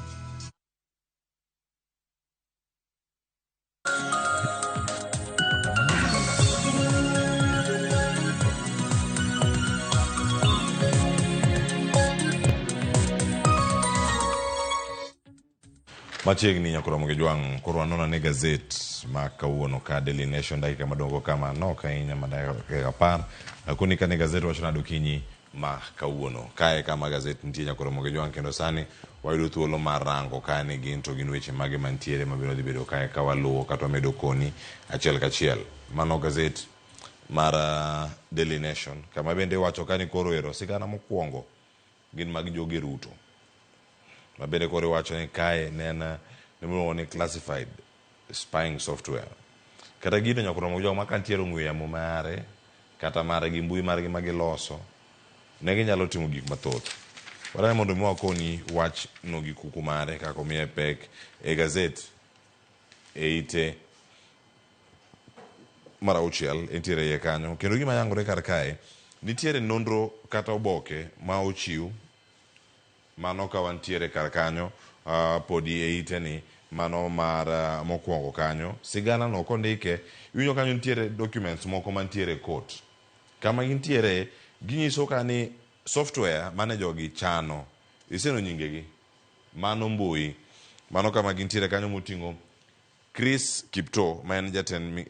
Machiegni nyakoro Ramogi Jwang' koro wanona ne gazet ma kawuono ka Daily Nation dakika madongo kama nok ahinya ma dakika 10 akoni kane gazet wacho nade okinyi ma kawuono kae kama gazet nitie nyakoro Ramogi Jwang' kendo sani wayudo thuolo mar rango kae ni gin to gin weche mage mantiere mabiro dhi bedo kae ka waluwo kata wamedo koni achiel kachiel. Mano gazet mar Daily Nation kama bende iwacho ka ni koro ero sigana mokwongo gin mag joge Ruto. Mabende koro iwacho ni kae ne en miluongo ni classified spying software. Kata gino nyaka romo jogo ma ka nitiere ong'we yamo mare kata margi mbui margi ma giloso ne ginyalo timo gik mathoth. Wadwaro mondo mi wakoni wach no gi kuku mare kaka omiye pek e gazet e ite mar 6 entiere iye kanyo. Kendo gima yangore kar kae nitiere nonro kata oboke ma ochiw mano ka wantiere kar kanyo podi e ite ni mano mar mokwongo kanyo sigana no kondike iwinjo kanyo nitiere documents moko mantiere e court kama gintiere ginyiso ka ni software mane jogi chano iseno nyingegi mano mbui mano kama gintiere kanyo moting'o Chris Kiptoo ma en jatend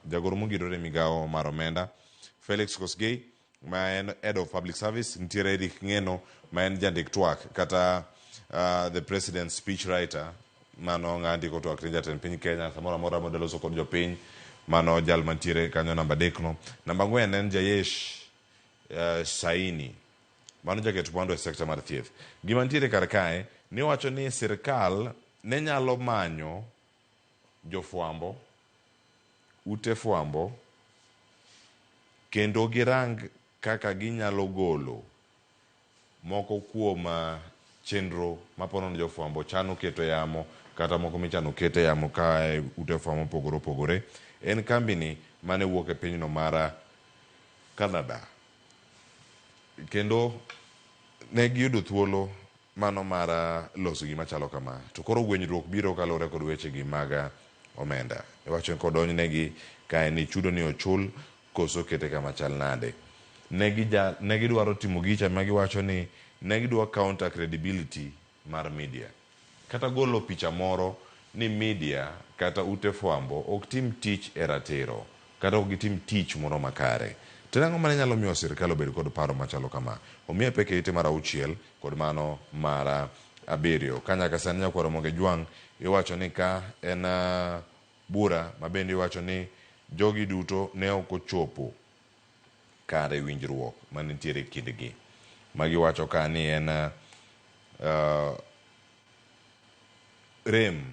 jagoro mongirore e migawo mar omenda, Felix Kosgei ma en head of public service, nitiere Eric Ng'eno ma en jandik twak kata the president's speech writer, mano ng'a ndiko twak ne jatend piny Kenya samoro amora modwa loso kod jopiny, mano jal mantiere kanyo namba 3 no. Namba 4 en Jayesh Saini, mano jaket mwandu e sekta mar thieth. Gima nitiere kar kae ni wacho ni sirkal ne nyalo manyo jofwambo, ute fwambo, kendo girang kaka ginyalo golo moko kuom chenro mapono ni jofwambo chano keto yamo kata moko michano kete yamo ka ute fwambo mopogore opogore. En kambini mane wuok e pinyno mar Canada. Kendo ne giyudo thuolo mano mar loso gima chalo kama. To koro gwenyruok biro kaluwore kod wechegi mag omenda. Iwacho ni kodonjnegi kae ni chudo ni ochul koso kete kama chal nade. Ne gidwaro timo gicha ma giwacho ni ne gidwa counter credibility mar media. Kata golo picha moro ni media kata ute fwambo ok tim tich e ratiro kata ok gitim tich moro makare. To nang'o mane nyalo miyo sirkal obed kod paro machalo kama? Omiye pek e ite mar 6 kod mano mar 7. Ka nyaka sani nyakwar Ramogi Jwang' iwacho ni ka en bura ma bende iwacho ni jogi duto ne ok ochopo kare winjruok manitiere e kindgi. Magiwacho ka ni en rem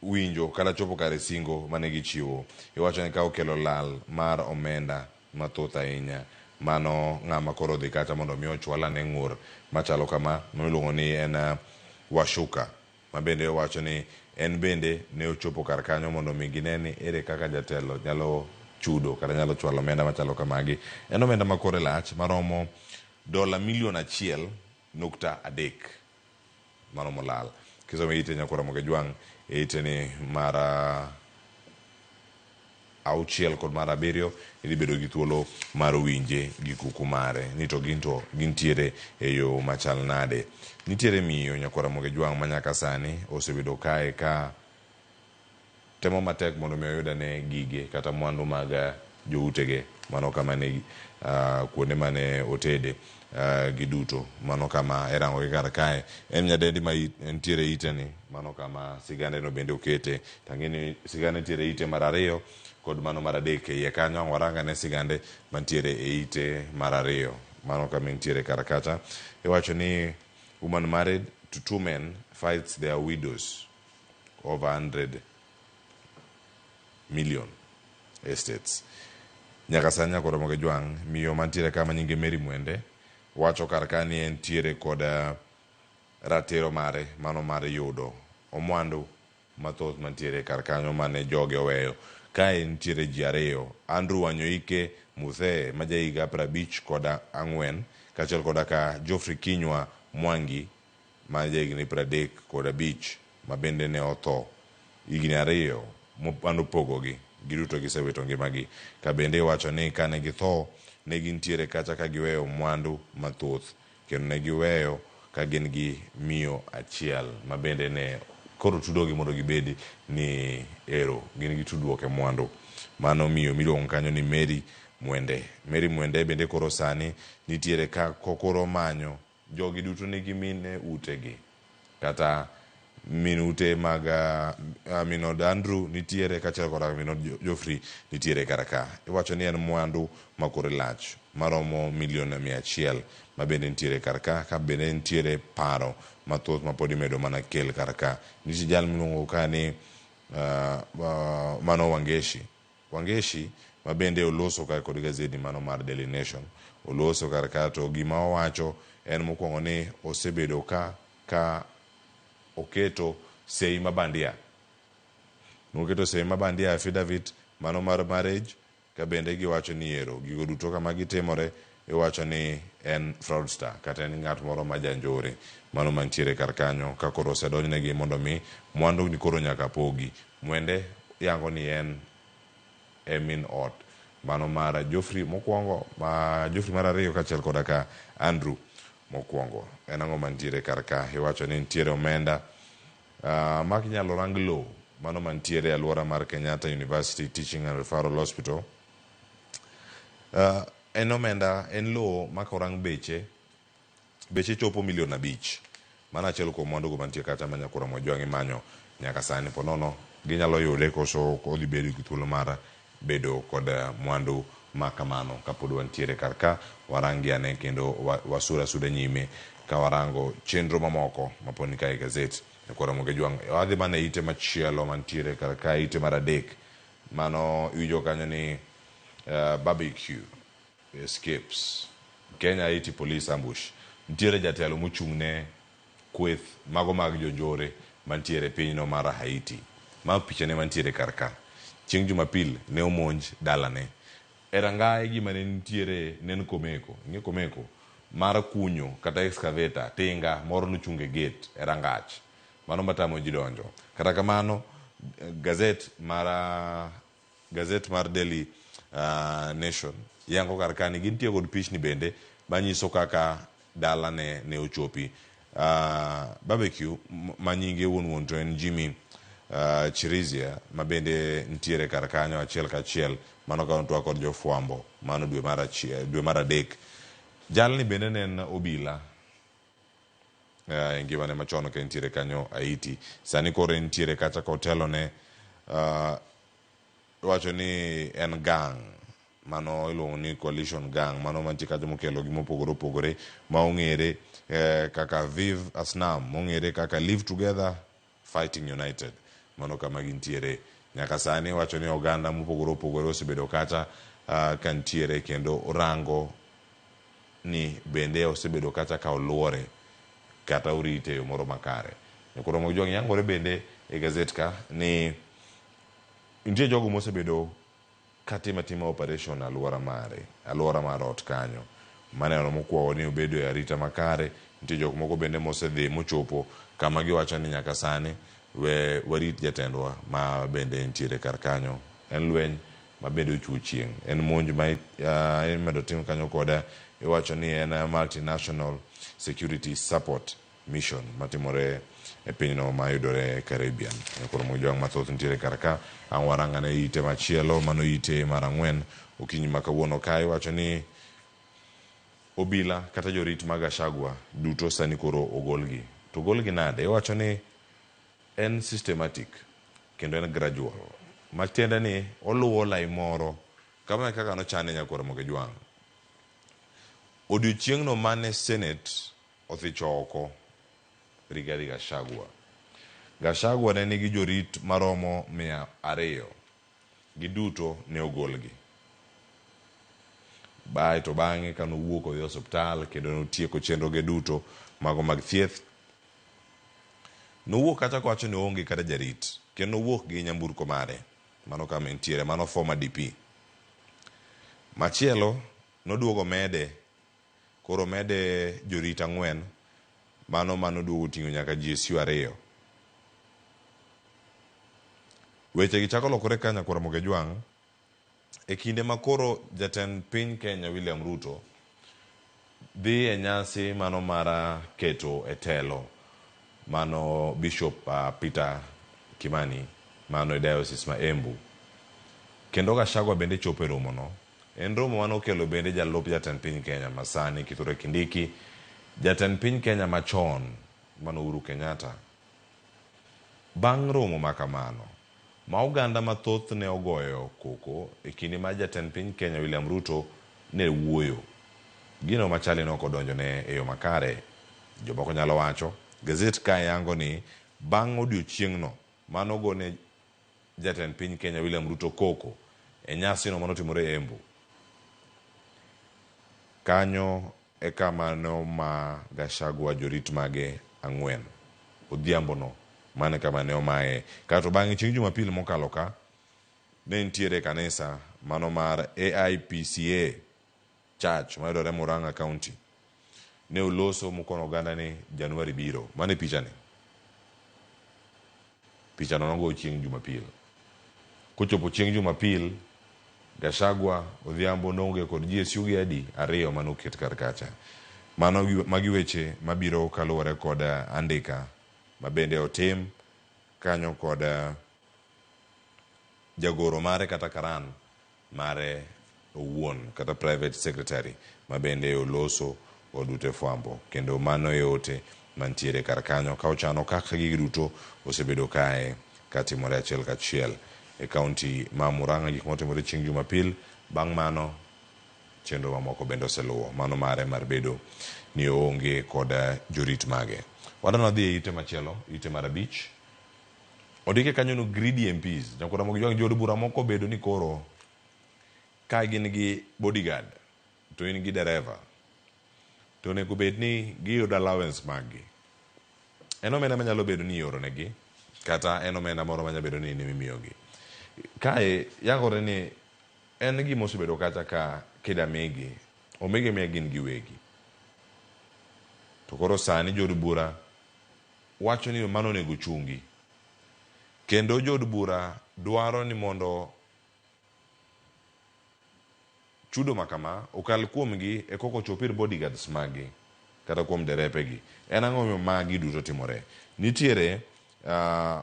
winjo kata chopo kare singo mane gichiwo. Iwacho ni ka okelo lal mar omenda mathoth ahinya. Mano ng'ama koro dhi kacha mondo mi ochwal ane ng'ur machalo kama miluongo ni en Washuka ma bende owacho ni en bende ne ochopo kar kanyo mondo mi gine ni ere kaka jatelo nyalo chudo kata nyalo chwalo omenda machalo kamagi. En omenda ma kore lach maromo dola milion 1.3 maromo lal. Kisomo ite nyakwar Ramogi Jwang' e ite ni mar 6 kod mar 7 idhi bedo gi thuolo mar winje gi kuku mare ni to gin to gintiere e yo machal nade. Nitiere miyo nyakwar Ramogi Jwang' ma nyaka sani osebedo kae ka temo matek mondo mi oyud ane gige kata mwandu mag joutege mano kama ne kuonde mane otede giduto mano kama irango gi kar kae en nyadendi ma nitiere ite ni mano kama sigande no bende okete tang'e ni sigande nitiere ite mar 2 kod mano mar adek. E iye kanyo ang' warang ane sigande mantiere e ite mar ariyo. Mano kama entiere kar kacha. Iwacho ni woman married to two men fights their widows over 100 million estates. Nyaka sani nyaka Ramogi Jwang', miyo mantiere ka ma nyinge Mary Mwende wacho kar ka ni entiere kod ratiro mare mano mar yudo omwandu mathoth mantiere kar kanyo mane joge oweyo. Kae nitiere ji ariyo, Andrew Wanyoike Muthee ma jahiga 54 kaachiel koda ka Geoffrey Kinyua Mwangi ma jahigni 35 ma bende ne otho higni ariyo mano opogogi, giduto gisewito ngimagi. Ka bende iwacho ni kane githo ne gintiere kacha ka giweyo mwandu mathoth kendo ne giweyo ka gin gi miyo achiel ma bende ne koro tudogi mondo gibed ni ero gin gi tudruok e mwandu. Mano miyo miluongo kanyo ni Mary Mwende. Mary Mwende bende koro sani nitiere ka koro manyo jogi duto nigi mine utegi kata min ute mag min od Andrew nitiere kaachiel koda min od Geoffrey nitiere kar ka. Iwacho ni en mwandu ma kore lach maromo milion 100 ma bende nitiere kar ka, ka bende nitiere paro mathoth ma pod imedo mana kel kar ka. Nitie jal miluongo ka ni mano Wangeshi. Wangeshi ma bende oloso kae kod gazeti mano mar Daily Nation. Oloso kar ka to gima owacho en mokwongo ni osebedo ka oketo sei mabandia. Noketo sei mabandia affidavit mano mar marriage ka bende giwacho ni ero gigo duto kama gitimore iwacho ni en fraudster kata en ng'at moro ma janjore mano mantiere kar kanyo ka koro osedonjnegi mondo mi mwandu ni koro nyaka pogi. Mwende yango ni en e min ot mano mar Geoffrey mokwongo ma Geoffrey mar ariyo kaachiel koda ka Andrew mokwongo. En ang'o mantiere kar ka? Iwacho ni nitiere omenda mak inyalo rang lowo mano mantiere e alwora mar Kenyatta University Teaching and Referral Hospital. En omenda, en lowo ma korang beche, beche chopo milion 5. Mano achiel kuom mwandu go mantie kacha ma Nyakura Mojwang' imanyo nyaka sani. Po nono ginyalo yude koso odhi bedo gi thuolo mar bedo kod mwandu ma kamano kapod wantiere kar ka warangi ane kendo wasura suda nyime ka warango chenro mamoko mapod ni kae e gazet Nyakura Mojwang'. Wadhi mana e ite machielo mantiere kar ka, ite mar adek mano iwinjo kanyo ni barbecue escapes Kenya Haiti police ambush. Nitiere jatelo mochung' ne kweth mago mag jonjore mantiere e pinyno mar Haiti. Ma pichane mantiere kar ka. Chieng' Jumapil ne omonj dalane. E rangae gima ne nitiere ne en komeko. Ing'e komeko? Mar kunyo kata excavator, tinga moro nochung' e gate e rangach. Mano matamo ji donjo. Kata kamano, gazet mar Daily Nation yango kar ka ni gintie kod pichni bende manyiso kaka dalane ne ochopi. Barbecue ma nyinge wuon wuon to en Jimmy Chirizia ma bende nitiere kar kanyo achiel kachiel mano ka otwak kod jofwambo mano dwe mar achiel, dwe mar adek. Jalni bende ne en obila e ngimane machon ka entiere kanyo Haiti. Sani koro entiere kacha kotelo ne iwacho ni en gang mano iluongo ni coalition gang mano mantie kacha mokelo gima opogore opogore ma ong'ere kaka Vive Asnam mong'ere kaka Live Together Fighting United. Mano kama gintiere nyaka sani. Iwacho ni oganda mopogore opogore osebedo kacha ka nitiere kendo rango ni bende osebedo kacha ka oluore kata orite e yo moro makare. Nyakoro Mojwang' yangore bende e gazet ka ni nitie jogo mosebedo katimo atima operation alwora mare, alwora mar ot kanyo. Maneno mokwongo ni obedo e arita makare. Nitie jok moko bende mosedhi mochopo kama giwacho ni nyaka sani we warit jatendwa ma bende nitiere kar kanyo. En lweny ma bende ochiwo chieng'. En monj ma imedo tim kanyo koda iwacho ni en multinational security support mission matimore e pinyno mayudore Caribbean. Koro Mojwang' mathoth nitiere kar ka. Ang' warang ane ite machielo, mano ite mar ang'wen okinyi ma kawuono ka iwacho ni obila kata jorit mag Gachagua duto sani koro ogolgi. To ogolgi nade? Iwacho ni en systematic kendo en gradual. Matiende ni oluwo lai moro kama e kaka nochane nyakwar Ramogi Ojwang'. Odiochieng'no mane Senate othicho oko Rigathi Gachagua. Gachagua ne nigi jorit maromo 200. Giduto ne ogolgi. Bae to bang'e kane owuok odhi e osiptal kendo notieko chenroge duto mago mag thieth, nowuok kacha kowacho ni oonge kata jarit kendo nowuok gi nyamburko mare. Mano kama entiere, mano former DP. Machielo noduogo omede, koro omede jorit 4, mano manoduogo oting'o nyaka GSU 2. Weche gi chako lokore ka nyakwar Ramogi Ojwang' e kinde ma koro jatend piny Kenya William Ruto dhi e nyasi mano mar keto e telo mano Bishop Peter Kimani mano e diocese ma Embu. Kendo Gachagua bende chopo e romo no. En romo mane okelo bende jalup jatend piny Kenya masani Kithure Kindiki, jatend piny Kenya machon mano Uhuru Kenyatta. Bang' romo ma kamano, ma oganda mathoth ne ogoyo koko e kinde ma jatend piny Kenya William Ruto ne wuoyo, gino machali ne ok odonjone e yo makare, jomoko nyalo wacho. Gazet kae yango ni bang' odiochieng'no mano gone jatend piny Kenya William Ruto koko e nyasino manotimore Embu. Kanyo e kama ne oma Gachagua jorit mage 4. Odhiambono mano e kama ne omaye. Kato bang'e chieng' Jumapil mokalo ka, ne nitiere kanisa mano mar AIPCA Church mayudore Murang'a County. Ne oloso mokono oganda ni Januari biro. Mano e pichani. Pichano nogo chieng' Jumapil. Kochopo chieng' Jumapil, Gachagua Odhiambo noonge kod GSU gi adi 2 mane oket kar kacha. Mano magi weche mabiro kaluwore kod andika ma bende otim kanyo kod jagoro mare kata karan mare owuon kata private secretary ma bende oloso kod ute fwambo. Kendo mano e ote mantiere kar kanyo ka ochano kaka gigi duto osebedo kae katimore achiel kachiel e kaunti ma Murang'a. Gik motimore chieng' Jumapil, bang' mano chenro mamoko bende oseluwo mano mare mar bedo ni oonge kod jorit mage. Wadwa wadhi e ite machielo, ite mar 5. Ondike kanyo no greedy MPs. Nyakwar Ramogi Ojwang' jood bura moko bedo ni koro ka gin gi bodyguard to in gi dereva to onego bed ni giyudo allowance mag gi. En omenda manyalo bedo ni ioronegi kata en omenda moro manyalo bedo ni in ema imiyogi. Kae yangore ni en gima osebedo kacha ka kida migi, omigi miya gin giwegi. To koro sani jood bura wacho ni mano onego chungi. Kendo jood bura dwaro ni mondo chudo makama okal kuomgi e koko ochop ir bodyguards maggi kata kuom derepegi. En ang'o momiyo magi duto timore? Nitiere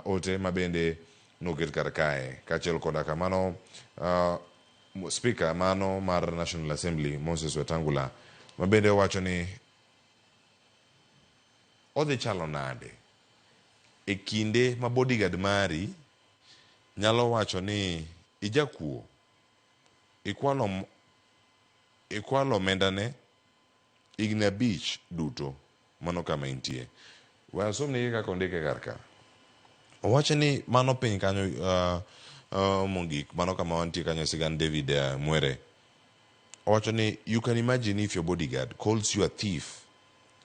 ote mabende noket kar kae kaachiel koda kamano speaker mano mar National Assembly Moses Wetangula mabende owacho ni odhi chalo nade e kinde ma bodyguard mari nyalo wacho ni ijakuo, ikwalo omendane higni 5 duto. Mano kama intie. We asomnigi kaka ondike kar ka. Owacho ni mano piny kanyo mogik, mano kama wantie kanyo sigand David Mwere. Owacho ni you can imagine if your bodyguard calls you a thief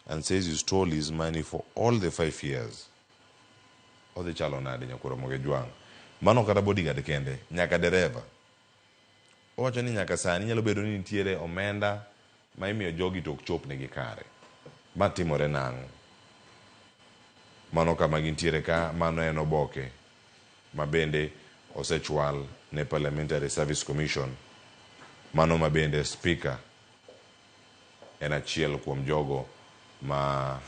and says you stole his money for all the 5 years. Odhi chalo nade nyakwar Ramogi Ojwang'? Mano kata bodyguard kende, nyaka dereva. Owacho ni nyaka sani nyalo bedo ni nitiere omenda ma imiyo jogi to ok chopnegi kare. Ma timore nang'o? Mano kama gintiere ka, mano en oboke ma bende osechwal ne Parliamentary Service Commission. Mano ma bende speaker en achiel kuom jogo ma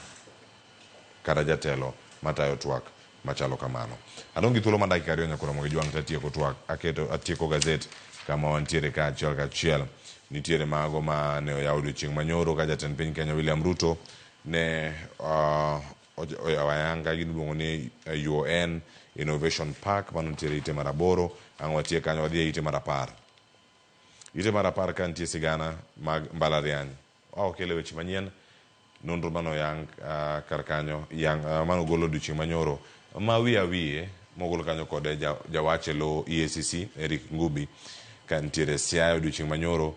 kata jatelo matayo twak machalo kamano. Adong' gi thuolo mar dakika 2 nyakwar Ramogi Ojwang' tatieko twak, aketo atieko gazet kama wantiere ka achiel kachiel. Nitiere mago ma ne oyaw odiochieng' manyoro ka jatend piny Kenya William Ruto ne oyawo ayanga gima iluongo ni UON Innovation Park mano nitiere ite mar 8 ang' watiek kanyo wadhi e ite mar 10. Ite mar 10 ka nitie sigana mag mbalariany. Okele weche manyien nonro mane oyang kar kanyo yang mane ogol odiochieng' manyoro ma wiye awiye mogol kanyo kod jawach e lo EACC Eric Ngubi ka nitiere Siaya odiochieng' manyoro.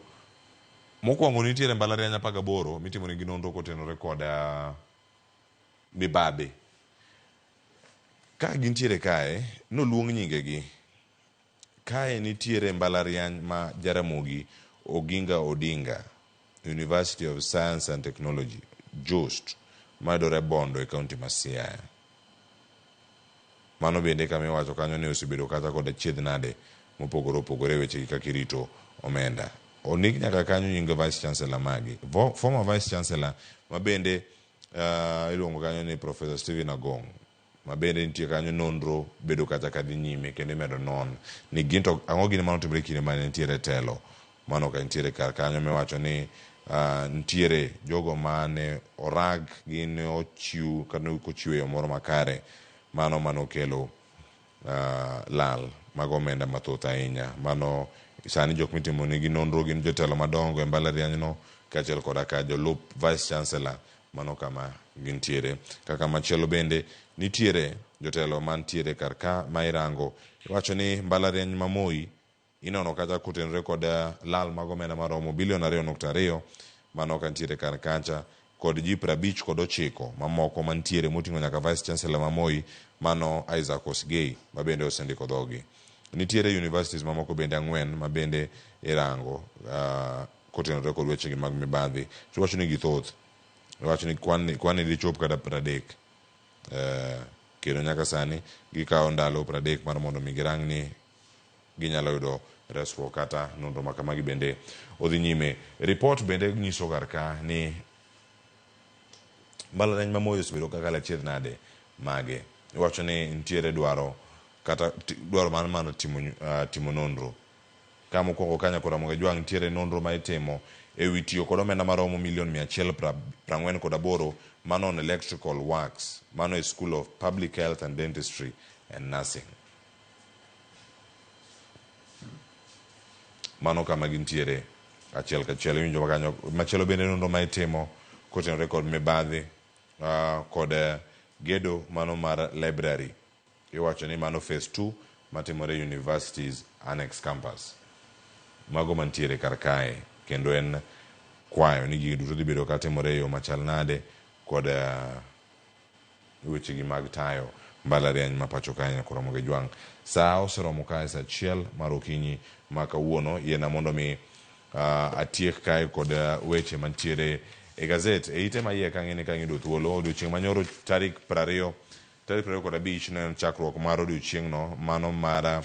Mokwongo nitiere mbalariany 18 mitimo negi nonro kotenore kod mibadhi. Ka gintiere kae, noluong nyingegi. Kae nitiere mbalariany ma Jaramogi Oginga Odinga University of Science and Technology, JOOUST, mayudore Bondo e kaunti ma Siaya. Mano bende kama iwacho kanyo ni osebedo kata kod achiedh nade mopogore opogore e wechegi kaka irito omenda. Ondik nyaka kanyo nying Vice Chancellor magi. Former Vice Chancellor ma bende iluongo kanyo ni Professor Stephen Agong, ma bende nitie kanyo nonro bedo kata kadhi nyime kendo imedo non ni gin to ang'o gini mane otimore kinde mane nitiere telo. Mano ka nitiere kar kanyo miwacho ni nitiere jogo mane orag gi ne ochiw kata ne ok ochiw e yo moro makare, mano mane okelo lal mag omenda mathoth ahinya. Mano sani jok mitimo nigi nonro gin jotelo madongo e mbalariany no kaachiel koda ka jolup Vice Chancellor, mano kama gintiere. Kaka machielo bende nitiere jotelo mantiere kar ka ma irango. Iwacho ni mbalariany ma Moi inono kata kotenore kod lal mag omenda maromo bilion 2.2, mano ka nitiere kar kacha kod ji 59 mamoko mantiere moting'o nyaka Vice Chancellor ma Moi mano Isaac Osgei ma bende osendiko dhogi. Nitiere universities mamoko bende 4 ma bende irango kotenore kod wechegi mag mibadhi. To iwacho ni githoth. Iwacho ni kwan ni dichop kata 30. Kendo nyaka sani gikawo ndalo 30 mar mondo mi girang ni ginyalo yudo resruok kata nonro ma kamagi bende odhi nyime. Report bende nyiso kar ka ni mbalariany ma Moi osebedo kaka achiedh nade mage. Iwacho ni nitiere dwaro kata dwaro mar mana timo nonro. Ka mokwongo ka nyakora Ramogi Ajwang' nitiere nonro ma itimo e wi tiyo kod omenda maromo milion 148 mano on electrical works, mano e School of Public Health and Dentistry and Nursing. Mano kama gintiere achiel kachiel. Iwinjo kanyo. Machielo bende nonro ma itimo kotenore kod mibadhi kod gedo mano mar library. Iwacho ni mano phase 2 matimore Universities Annex Campus. Mago mantiere kar kae kendo en kwayo ni gigi duto dhi bedo katimore e yo machal nade kod wechegi mag tayo mbalariany ma pacho kae nyakora Ramogi Ajwang'. Sa oseromo kae sa 1 mar okinyi ma kawuono. Yiena mondo mi atiek kae kod weche mantiere e gazet. E ite ma iye kang'e ni kang'iyudo thuolo odiochieng' manyoro tarik 20 tarik 25 ne en chakruok mar odiochieng'no mano mar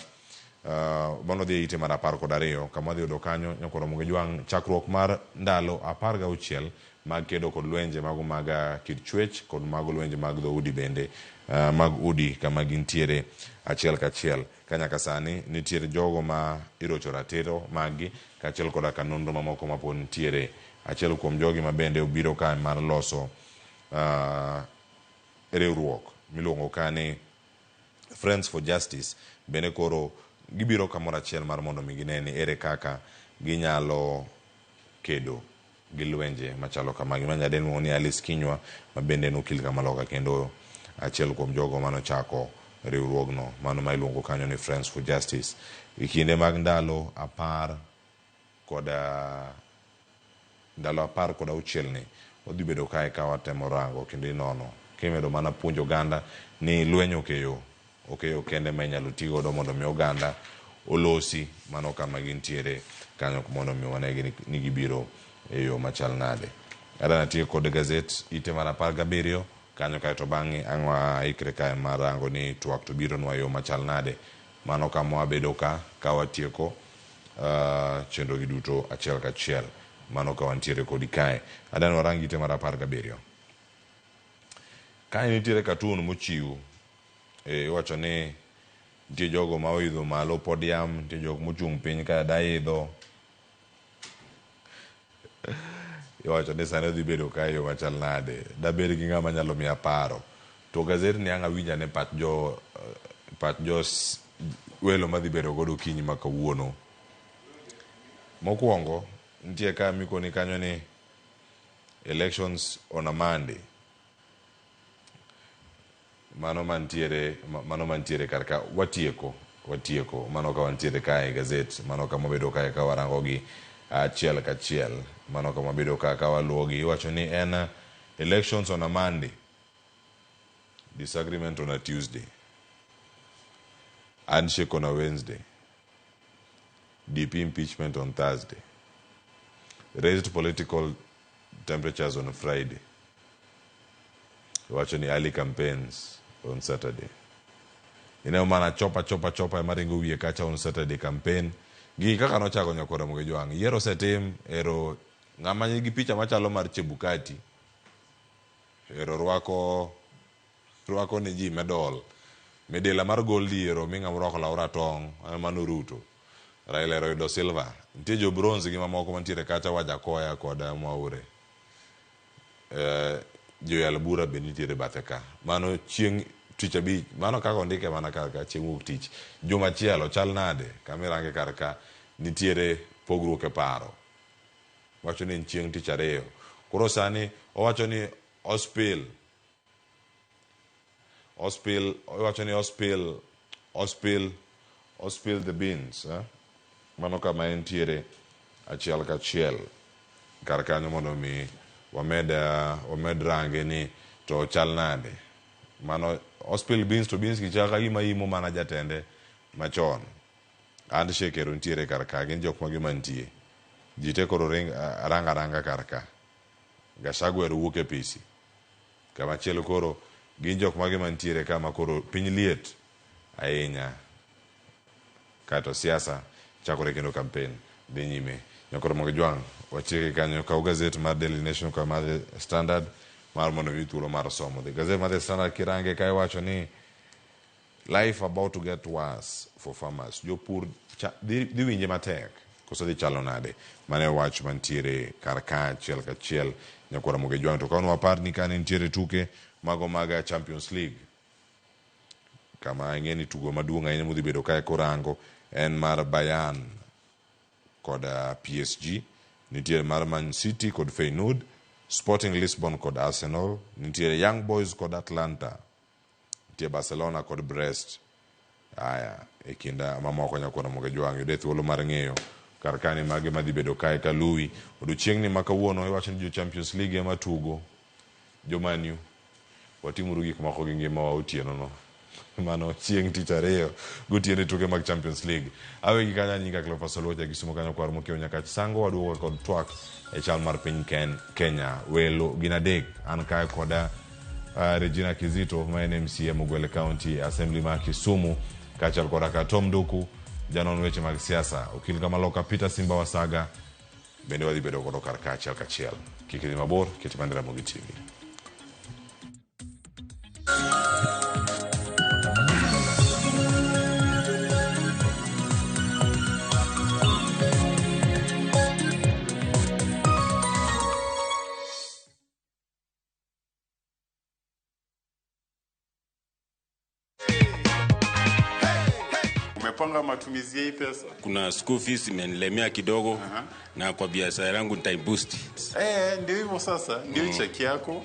mano dhi e ite mar 12 kama wadhi yudo kanyo nyakora Ramogi Ajwang' chakruok mar ndalo 16 mag kedo kod lwenje mago mag kit chwech kod mago lwenje mag dhoudi bende mag udi kama gintiere achiel kachiel. Ka nyaka sani nitiere jogo ma irocho ratiro maggi kaachiel koda ka nonro mamoko ma pod nitiere. Achiel kuom jogi ma bende obiro kae mar loso riwruok miluongo ka ni Friends for Justice bende koro gibiro kamoro achiel mar mondo mi gine ni ere kaka ginyalo kedo gi lwenje machalo kamagi. Ma nyadendi miluongo ni Alice Kinyua ma bende en okil kamaloka kendo achiel kuom jogo manochako riwruogno mano ma iluongo kanyo ni Friends for Justice. E kinde mag ndalo 10 kod ndalo 16 ni wadhi bedo kae ka watemo rango kendo inono kimedo mana puonjo oganda ni lweny okeyo kende ma inyalo ti godo mondo mi oganda olosi mano kama gintiere kanyo mondo mi wane ni gibiro e yo machal nade. Adwa tiyo kod gazet ite mar 17 kanyo kaeto bang'e ang' waikre kae mar rango ni twak to bironwa e yo machal nade. Mano kama wabedo ka watieko chenro gi duto achiel kachiel. Mano ka wantiere kodi kae. Adwa ni warang ite mar 17. Kae nitiere cartoon mochiw. Iwacho ni nitie jogo ma oidho malo podium, nitie jok mochung' piny ka da idho. Iwacho ni sani odhi bedo kae yo machal nade. Dabed gi ng'ama nyalo miya paro. To gazet ni ang' awinj ane pach jo Pach jos welo madhi bedo godo okinyi ma kawuono. Mokwongo, nitie ka mikoni kanyo ni elections on a Monday. Mano mantiere, mano mantiere kar ka watieko, watieko. Mano ka wantiere kae e gazet, mano kama wabedo kae ka warango gi achiel kachiel. Mano kama wabedo ka ka waluwo gi. Iwacho ni en elections on a Monday. Disagreement on a Tuesday. Handshake on a Wednesday. DP impeachment on Thursday. Raised political temperatures on Friday. Iwacho ni early campaigns on Saturday. Ineno mana chopa chopa chopa ema ringo wiye kacha on Saturday campaign. Gigi kaka nochako nyakor Ramogi Jwang'. Yiero osetim, ero ng'ama nigi picha machalo mar Chebukati ero rwako rwako ne ji medal. Midila mar gold ero mi ng'ama orwako law ratong' mano Ruto. Raila ero oyudo silver. Nitie jo bronze gi mamoko mantiere kacha Wajakoya kod Mwaure. Joyal bura be nitiere bathe ka. Mano chieng' tich abich, mano kaka ondike mana kar ka chieng' wuok tich. Juma achiel ochal nade? Kama irange kar ka nitiere pogruok e paro. Wacho ni en chieng' tich ariyo. Koro sani owacho ni ospil. Ospil, owacho ni ospil, ospil, ospil the beans. Eh? Mano kama entiere achiel kachiel kar kanyo mondo mi wamed, wamed range ni to chal nade. Mano ospil beans to beans gi chal ka gima imo mana jatende machon. Handshake ero nitiere kar ka, gin jok mage mantie. Ji te koro ring, ranga ranga kar ka. Gachagua ero wuok e pisi. Kama chielo koro gin jok mage mantiere ka ma koro piny liet ahinya. Kaeto siasa chakore kendo campaign dhi nyime. Nyakoro Mogi Jwang', watieke kanyo. Kaw gazet mar Daily Nation kod mar The Standard mar mondo iyud thuolo mar somo. The gazet mar The Standard kirange ka iwacho ni life about to get worse for farmers. Jopur dhi, dhi winje matek koso dhi chalo nade? Mano e wach mantiere kar ka achiel kachiel nyakwar Ramogi Jwang'. To kawan wapar ni kane nitiere tuke mago mag Champions League kama ing'e ni tugo maduong' ahinya modhi bedo kae korango en mar Bayern kod PSG, nitiere mar Man City kod Feyenoord, Sporting Lisbon kod Arsenal, nitiere Young Boys kod Atlanta, nitie Barcelona kod Brest. Aya, e kind mamoko nyakwar Ramogi Jwang' yude thuolo mar ng'eyo kar kani mage madhi bedo kae kaluwi. Odiochieng'ni ma kawuono iwacho ni jo Champions League ema tugo, jo Man U. Watimuru gik moko gi ngimawa otieno no. Mano chieng' tich ariyo gotieno e tuke mag Champions League. Awegi kanyo nyinga Cleophas Oluoch Kisumu kanyo kwar mokiewo Nyakach Sango waduogo kod twak e chal mar piny Kenya. Welo gin adek an kae koda Regina Kizito ma en MCA Mogwele County Assembly ma Kisumu kaachiel koda ka Tom Nduku janon weche mag siasa. Okil Kamaloka Peter Simba Wasaga bende wadhi bedo godo kar ka achiel kachiel. Kik idhi mabor, ket mana Ramogi TV. Umepanga matumizi ya hii pesa? Kuna school fees imenilemea kidogo na kwa biashara yangu nitaiboost. Ndio hivyo sasa, ndio cheki yako.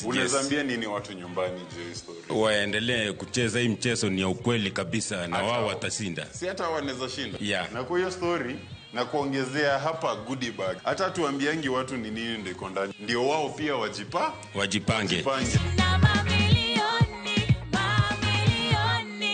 Unaweza ambia nini watu nyumbani juu ya story? Waendelee kucheza hii mchezo, ni ya ukweli kabisa na wao watashinda. Si hata wanaweza shinda. Na kwa hiyo story na kuongezea hapa goodie bag. Hata tuambiangi watu ni nini ndio iko ndani. Ndio wao pia wajipange. Wajipange. Na mamilioni, mamilioni.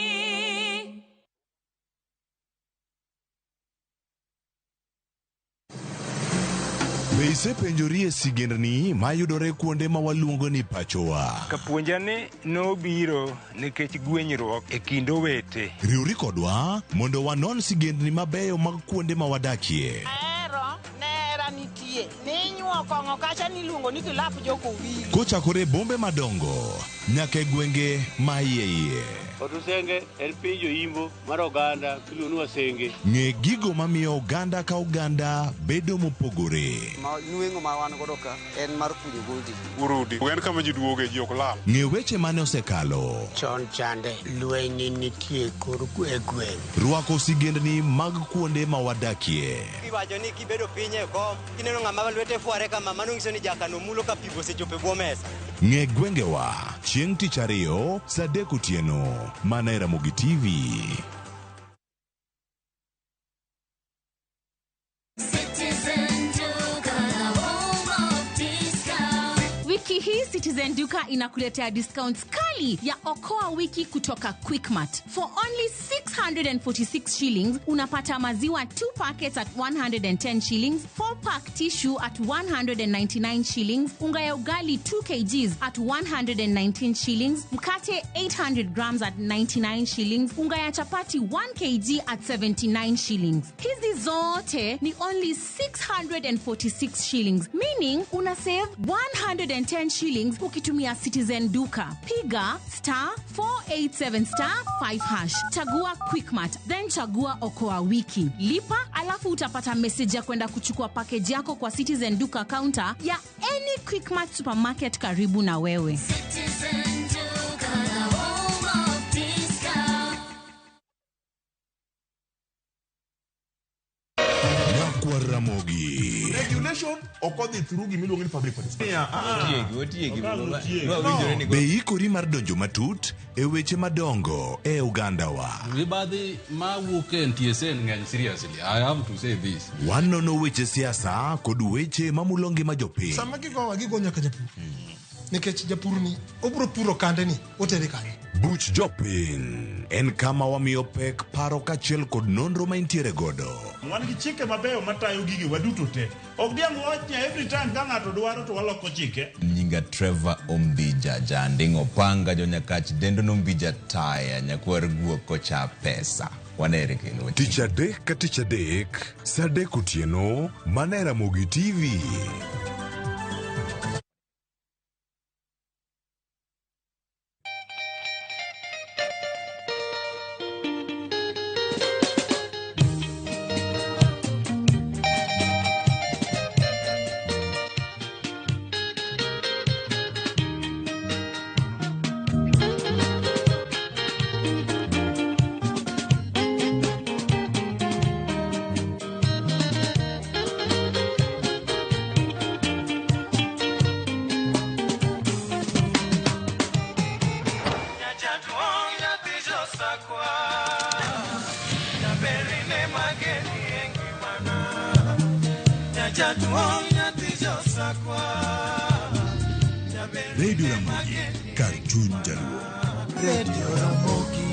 Be isepenjori e sigendni mayudore kuonde ma waluongo ni pachowa? Kapuonja ni nobiro nikech gwenyruok e kind owete. Riwri kodwa mondo wanon sigendni mabeyo mag kuonde ma wadakie. Ahero nera nitie. Ninyuo kong'o kacha niluongo ni kilap jokowili. Kochakore e bombe madongo nyaka e gwenge ma iye iye. Otusenge en piny joimbo mar oganda miluongo ni Wasenge. Ng'e gigo mamiyo oganda ka oganda bedo mopogore. Ma nweng'o ma wan godo ka en mar kunyo goldi. Urudi. En kama ji duoge ji ok lal. Ng'e weche mane osekalo. Chon chande lweny nitie kor e gweng'. Rwako sigendni mag kuonde ma wadakie. Iwacho ni kibedo piny e kom, kineno ng'ama lwete fware kama, mano nyiso ni jakano mulo ka pi osechopo e bwo mesa. Ng'e gwengewa chieng' tich ariyo saa 3 otieno mana e Ramogi TV. Citizen Duka, the home of discount. Wiki hii Citizen Duka inakuletea discounts kali ya Okoa Wiki kutoka Quickmart. For only 646 shillings unapata maziwa 2 packets at 110 shillings, 4 pack tissue at 199 shillings, unga ya ugali 2 kgs at 119 shillings, mkate 800 grams at 99 shillings, unga ya chapati 1 kg at 79 shillings. Hizi zote ni only 646 shillings, meaning una save 110 shillings ukitumia Citizen Duka. Piga star 487 star 5 hash, chagua Quickmart, then chagua Okoa Wiki, lipa, alafu utapata message ya kwenda kuchukua package yako kwa Citizen Duka counter ya any Quickmart supermarket karibu na wewe. Citizen Duka, the home of discount. Nyakwar Ramogi. Regulation ok odhi through gimiluongo ni public participation. Otiegi, otiegi. No. Be ikori mar donjo matut e weche madongo e ogandawa. Mibadhi mawuok e NTSA ng'eny seriously. I have to say this. Wanono weche siasa kod weche mamulo ngima jopiny. Sama gigowa gigo nyaka japur. Nikech japur ni obiro puro kande ni otere kanye. Buch jopiny en kama wamiyo pek paro kaachiel kod nonro ma intiere godo. Wan gi chike mabeyo matayo gige waduto te. Ok diang' wach ni every time ka ng'ato dwaro to waloko chike. Nyinga Trevor Ombija Janding Opanga jonyakach dendo nombija taya nyakwar guok kocha pesa. Wanere kendo. Tich adek ka tich adek, saa 3 otieno, mana e Ramogi TV. Radio Ramogi, kar chuny jaluo. Radio Ramogi.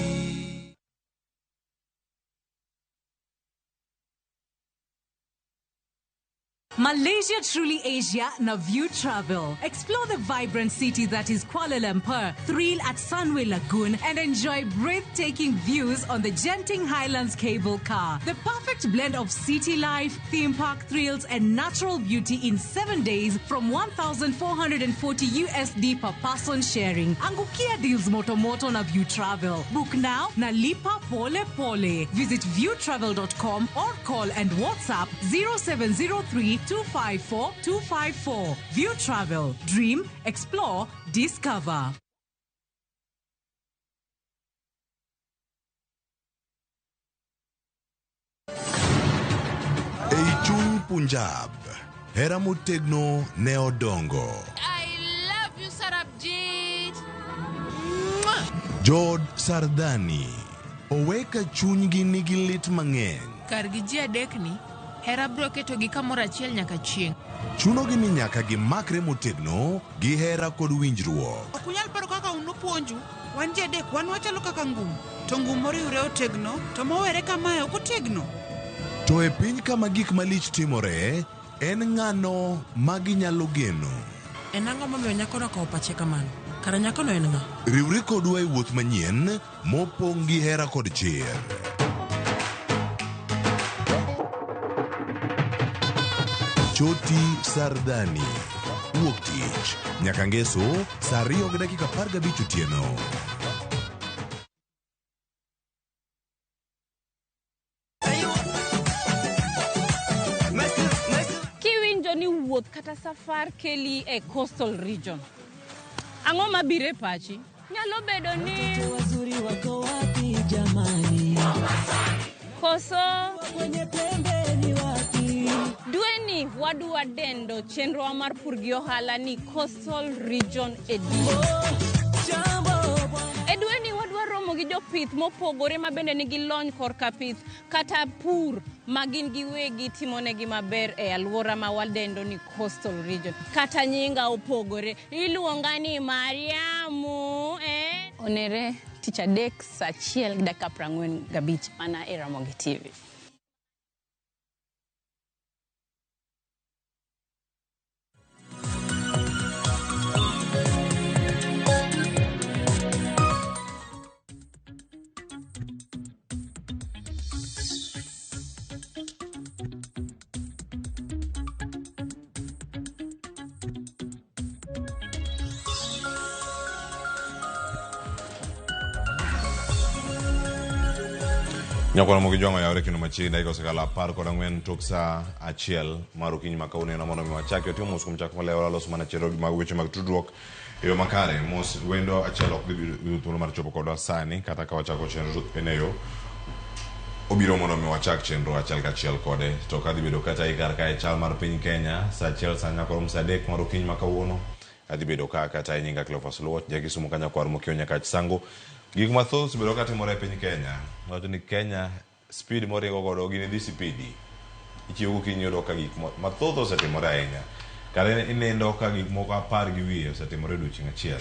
Malaysia Truly Asia na View Travel. Explore the vibrant city that is Kuala Lumpur, thrill at Sunway Lagoon, and enjoy breathtaking views on the Genting Highlands cable car. The perfect blend of city life, theme park thrills, and natural beauty in 7 days from 1,440 USD per person sharing. Angukia deals moto moto na View Travel. Book now na lipa pole pole. Visit viewtravel.com or call and WhatsApp 0703 254 254. View Travel. Dream, explore, discover. Ei chuny Punjab, hera motegno ne odongo. I love you, Sarabjit. Mwah! Jood Sardani oweka chunygi nigi lit mang'eny. Kargi ji adekni, hera biro ketogi kamoro achiel nyaka chieng'. Chunogi ni nyaka gimakre motegno gi hera kod winjruok. Ok unyal paro kaka un upuonju. Wan ji adek, wan wachalo kaka ngum. To ngum moriwre otegno, to mowere kamae ok otegno. To e piny kama gik malich timore, en ng'ano ma ginyalo geno? En ang'o momiyo nyakono okawo pache kamano? Kara nyakono en ng'a? Riwri kodwa e wuoth manyien mopong' gi hera kod chir. Choti Sardani. Wuok tich nyaka ngeso saa 2:15 otieno. wuoth kata safar keli e coastal region, ang'o mabiro e pachi? Nyalo bedo ni Wazuri wako wapi jamani? Koso Kwenye pembe ni wapi? Dweni wadwa dendo chenrowa mar pur gi ohala ni Coastal Region Edition. E dweni wadwa romo gi jopith mopogore ma bende nigi lony korka pith kata pur ma gin giwegi timonegi maber e alwora ma wadendo ni Coastal Region. Kata nyinga opogore, iluonga ni Mariamu, eh? Onere tich adek saa achiel gi dakika 45 mana e Ramogi TV. Nyakwar Ramogi Jwang'o oyawre kendo machiegni dakika osekalo 14 tok saa 1 mar okinyi ma kawuono mondo mi wachaki watimo mos kuom chak malewo loso mana chenro mag weche mag tudruok e yo makare. Mos wendo achiel ok dhi yudo thuolo mar chopo kodwa sani kata ka wachako chenro en e yo obiro mondo mi wachak chenro achiel kachiel kode to kadhi bedo kata kar kae chal mar piny Kenya saa 1 saa nyaka rom saa 3 mar okinyi ma kawuono adhi bedo ka kata e nyinga Cleophas Luoch ja Kisumu ka nyakwar Mokio Nyakach Sango. Gik mathoth osebedo katimore e piny Kenya. Wacho ni Kenya speed moringo godo gini dhi sipidi. Ichiew gokinyi iyudo ka gik mathoth osetimore ahinya. Kare inindo ka gik moko 10 gi wiye osetimore odiochieng' achiel.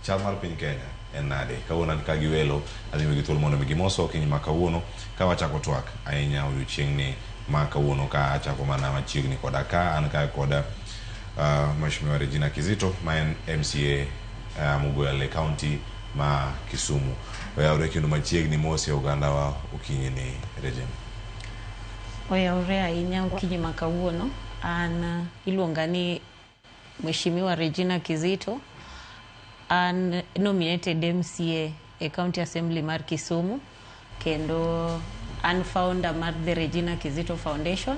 Chal mar piny Kenya en nade? Kawuono an ka gi welo adhi miyogi thuolo mondo mi gimoswa okinyi ma kawuono ka wachako twak ahinya odiochieng'ni ma kawuono ka achako mana machiegni koda ka an ka koda Mheshimiwa Regina Kizito ma en MCA Mugwel e county ma Kisumu. Oyawre kendo machiegni mos e ogandawa okinyi ni Regina. Oyawre ahinya okinyi ma kawuono. An iluonga ni Mheshimiwa Regina Kizito. An nominated MCA e County Assembly mar Kisumu kendo an founder mar The Regina Kizito Foundation.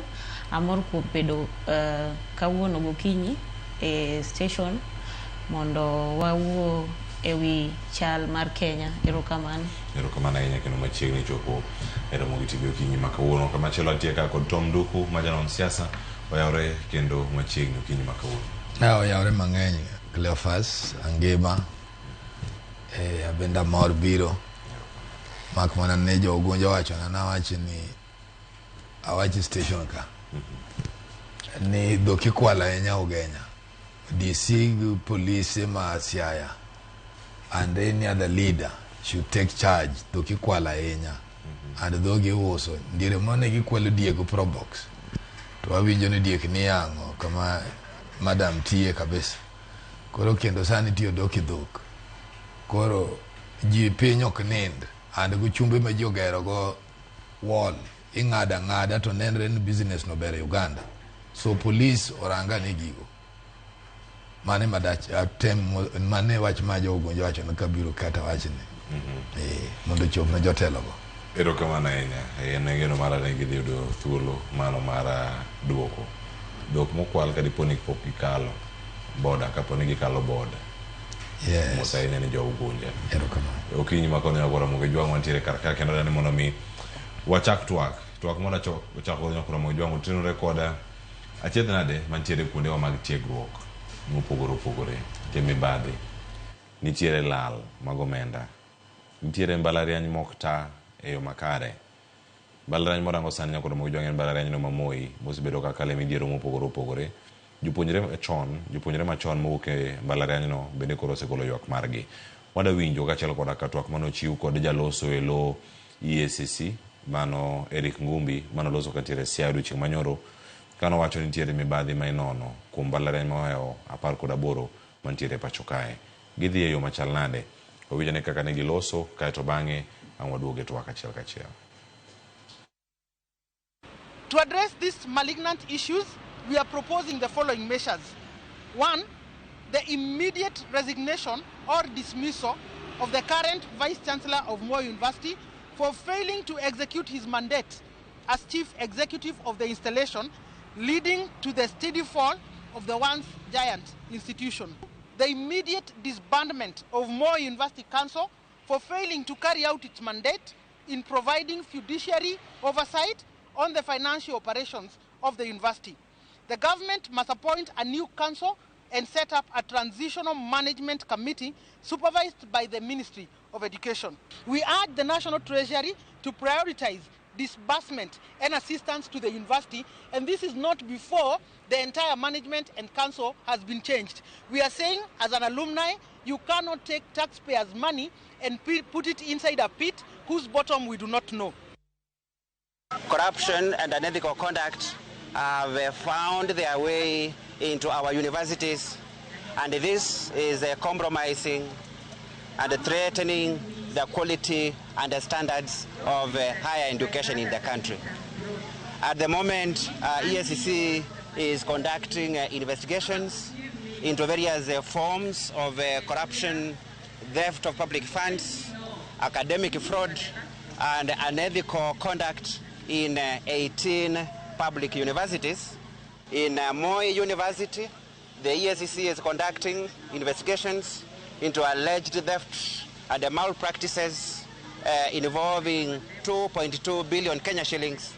Amor kuom bedo kawuono gokinyi e station mondo wawuo ewi chal mar Kenya. Erokamano. Erokamano ahinya kendo machiegni chopo e Ramogi TV okinyi ma kawuono. Kamachielo antie ka kod Tom Nduku ma janon siasa oyawre kendo machiegni okinyi ma kawuono. Oyawre mang'eny Cleophas angima abende amor biro mak mana ne jo Ugunja wachona nawachi ni awachi station ka ni dhok ikwalo ahinya Ugenya. DC gi polise ma Siaya and any other leader should take charge. Dhok ikwalo ahinya and dhogi iuso. Diere mane gikwalo diek gi Probox to wawinjo ni diek niyang'o kama madam tiye kabisa. Koro kendo sani tiyo dok e dhok. Koro ji piny ok nind and gi chumbe ma ji ogero go wall ing'ado ang'ada to nenre ni business no ber e Uganda. So police oranga ne gigo. Mane madach atem mane wach ma jo Ugunja wacho ni kabiro kata wachni. Mondo ochop ne jotelo go. Erokamano ahinya. En geno mara ni gidhi yudo thuolo mano mar duoko. Dhok mokwal ka dipo ni pok gikalo boda, kapo ni gikalo boda. Yes. Mos ahinya ni jo Ugunja. Erokamano. Okinyi ma kono nyakwar Ramogi Jwang' wantiere kar ka kendo adwani mondo mi wachak twak. Twak mondo wachak godo nyakwar Ramogi Jwang' otenore koda achiedh nade mantiere kuondewa mag tiegruok mopogore opogore. Nitie mibadhi, nitiere lal mag omenda, nitiere mbalariany mok ta e yo makare. Mbalariany morango sani nyakwar Ramogi Jwang' en mbalariany no ma Moi mosebedo kakalo e midhiero mopogore opogore. Jopuonjre machon mowuok e mbalariany no bende koro osegolo ywak margi. Wadwa winjo kaachiel koda ka twak manochiw kod jaloso e lo EACC mano Eric Ngumbi manoloso kantiere Siaya odiochieng' manyoro kanowacho ni nitiere mibadhi ma inono kuom mbalariany mohewo 18 mantiere pacho kae. Gidhi e yo machal nade? Wawinjo ne kaka ne giloso kaeto bang'e ang' waduogo e twak achiel kachiel. To address these malignant issues, we are proposing the following measures. 1, the immediate resignation or dismissal of the current Vice Chancellor of Moi University for failing to execute his mandate as Chief Executive of the installation, leading to the steady fall of the once giant institution. The immediate disbandment of Moi University Council for failing to carry out its mandate in providing fiduciary oversight on the financial operations of the university. The government must appoint a new council and set up a transitional management committee supervised by the Ministry of Education. We urge the National Treasury to prioritize disbursement and assistance to the university, and this is not before the entire management and council has been changed. We are saying, as an alumni, you cannot take taxpayers' money and put it inside a pit whose bottom we do not know. Corruption and unethical conduct have found their way into our universities, and this is compromising and threatening the quality and the standards of higher education in the country. At the moment, EACC is conducting investigations into various forms of corruption, theft of public funds, academic fraud, and unethical conduct in 18 public universities. In Moi University, the EACC is conducting investigations into alleged theft and malpractices involving 2.2 billion Kenya shillings.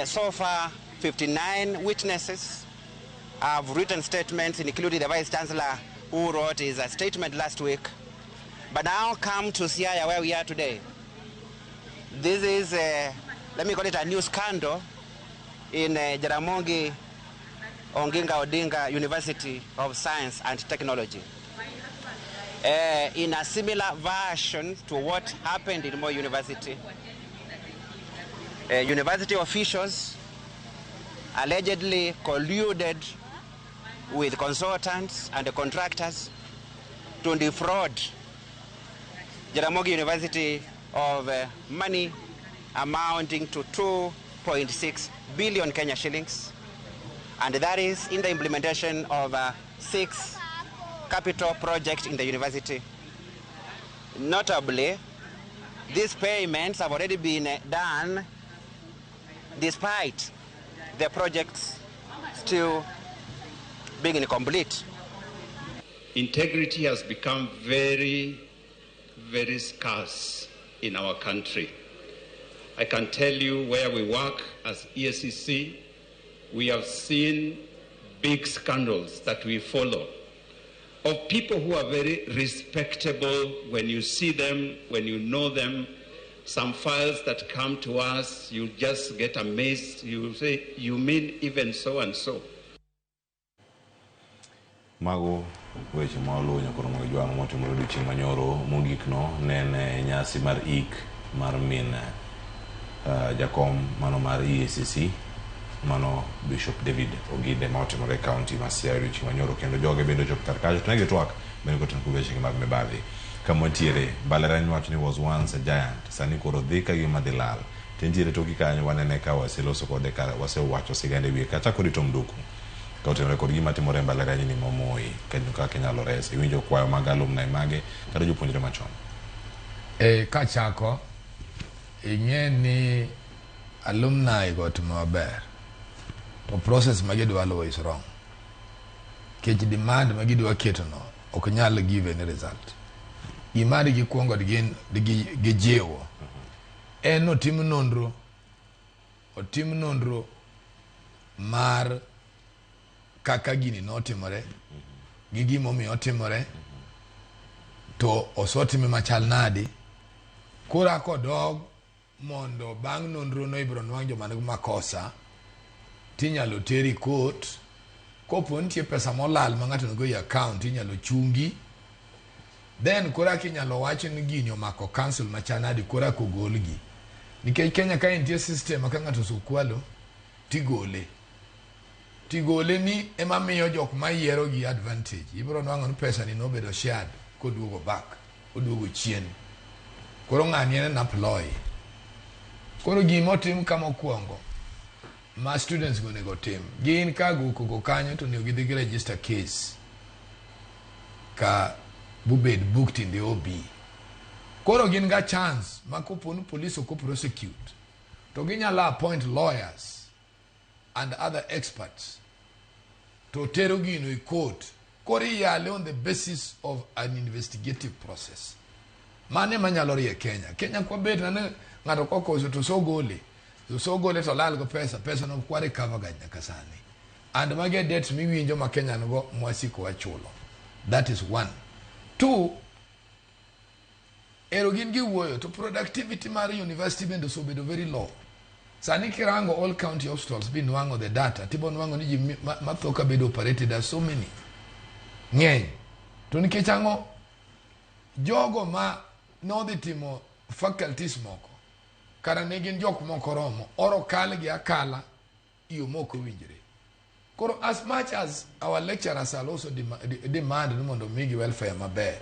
So far, 59 witnesses have written statements, including the Vice Chancellor, who wrote his statement last week. But now come to Siaya, where we are today. This is, let me call it a new scandal in Jaramogi Oginga Odinga University of Science and Technology. In a similar version to what happened in Moi University, university officials allegedly colluded with consultants and contractors to defraud Jaramogi University of money amounting to 2.6 billion Kenya shillings, and that is in the implementation of 6 capital projects in the university. Notably, these payments have already been done despite the projects still being incomplete. Integrity has become very, very scarce in our country. I can tell you where we work as EACC, we have seen big scandals that we follow of people who are very respectable when you see them, when you know them. Some files that come to us, you just get amazed. You say, you mean even so and so? Mago weche ma oluwo nyakoro mag jwang' motimore odiochieng' manyoro mogik no ne en nyasi mar ik mar min jakom mano mar EACC mano Bishop David Oginde ma otimore e kaunti ma Siaya odiochieng' manyoro kendo joge bende ochopo kar kacha to ne gitwak bende kotenore kod weche mag mibadhi kama wantiere mbalariany wacho ni was once a giant sani koro dhi ka gima dhi lal to entiere toki kanyo wanene ka waseloso kode ka wasewacho sigande wiye kata kod Tom Nduku ka otenore kod gima timore e mbalariany ni ma Moi kendo kaka inyalo rese iwinjo kwayo mag alumni mage kata jopuonjre machon. Kachako ing'e ni alumni go otimo maber to process ma gidwa luwo is wrong nikech demand ma gidwa keto no ok nyal give any result. Gima gikuongo gijiwo en otim nonro mar kaka gini notimore gi gimomiyo otimore to osotime machal nadi koro kodog mondo bang' nonro no ibiro nwang' joma nigi makosa tinyalo teri court kopo nitie pesa molal ma ng'ato nigo e account inyalo chungi then koro inyalo wach ni gini omako council machal nadi koro ogolgi nikech Kenya ka nitie system ka ng'ato osekwalo tigole ni ema miyo jok mayiero gi advantage ibiro nwang'o ni pesa ni nobedo shared koduogo back oduogo chien koro ng'ani en employee. Koro gima otim kama okwongo ma students go onego tim gin ka gokoko kanyo to onego gidhi gi register case ka bubed booked in the OB. Koro gin ga chance ma kopo ni police ok prosecute to ginyalo appoint lawyers and other experts To tero gino e court. Koro iyale on the basis of an investigative process. Mano ema nyalo rie Kenya. Kenya kwabet na ni ng'ato kokoso to sogole. To sogole to lal go pesa. Pesa no ok wa recover ga nyaka sani. And magi e debts miwinjo ma Kenya nigo mwasiko wachulo. That is one. Two, ero gin giwuoyo to productivity mar university bende osebedo very low. Sani kirango all county hospitals binwang'o the data tibo nwang'o ni ji matho ka bedo operated are so many. Ng'eny. To nikech ang'o? Jogo ma nodhi timo faculties moko kara ne gin jok moko romo oro kalgi akala iyo mok owinjore. Koro as much as our lecturers are also demand ni mondo migi welfare maber,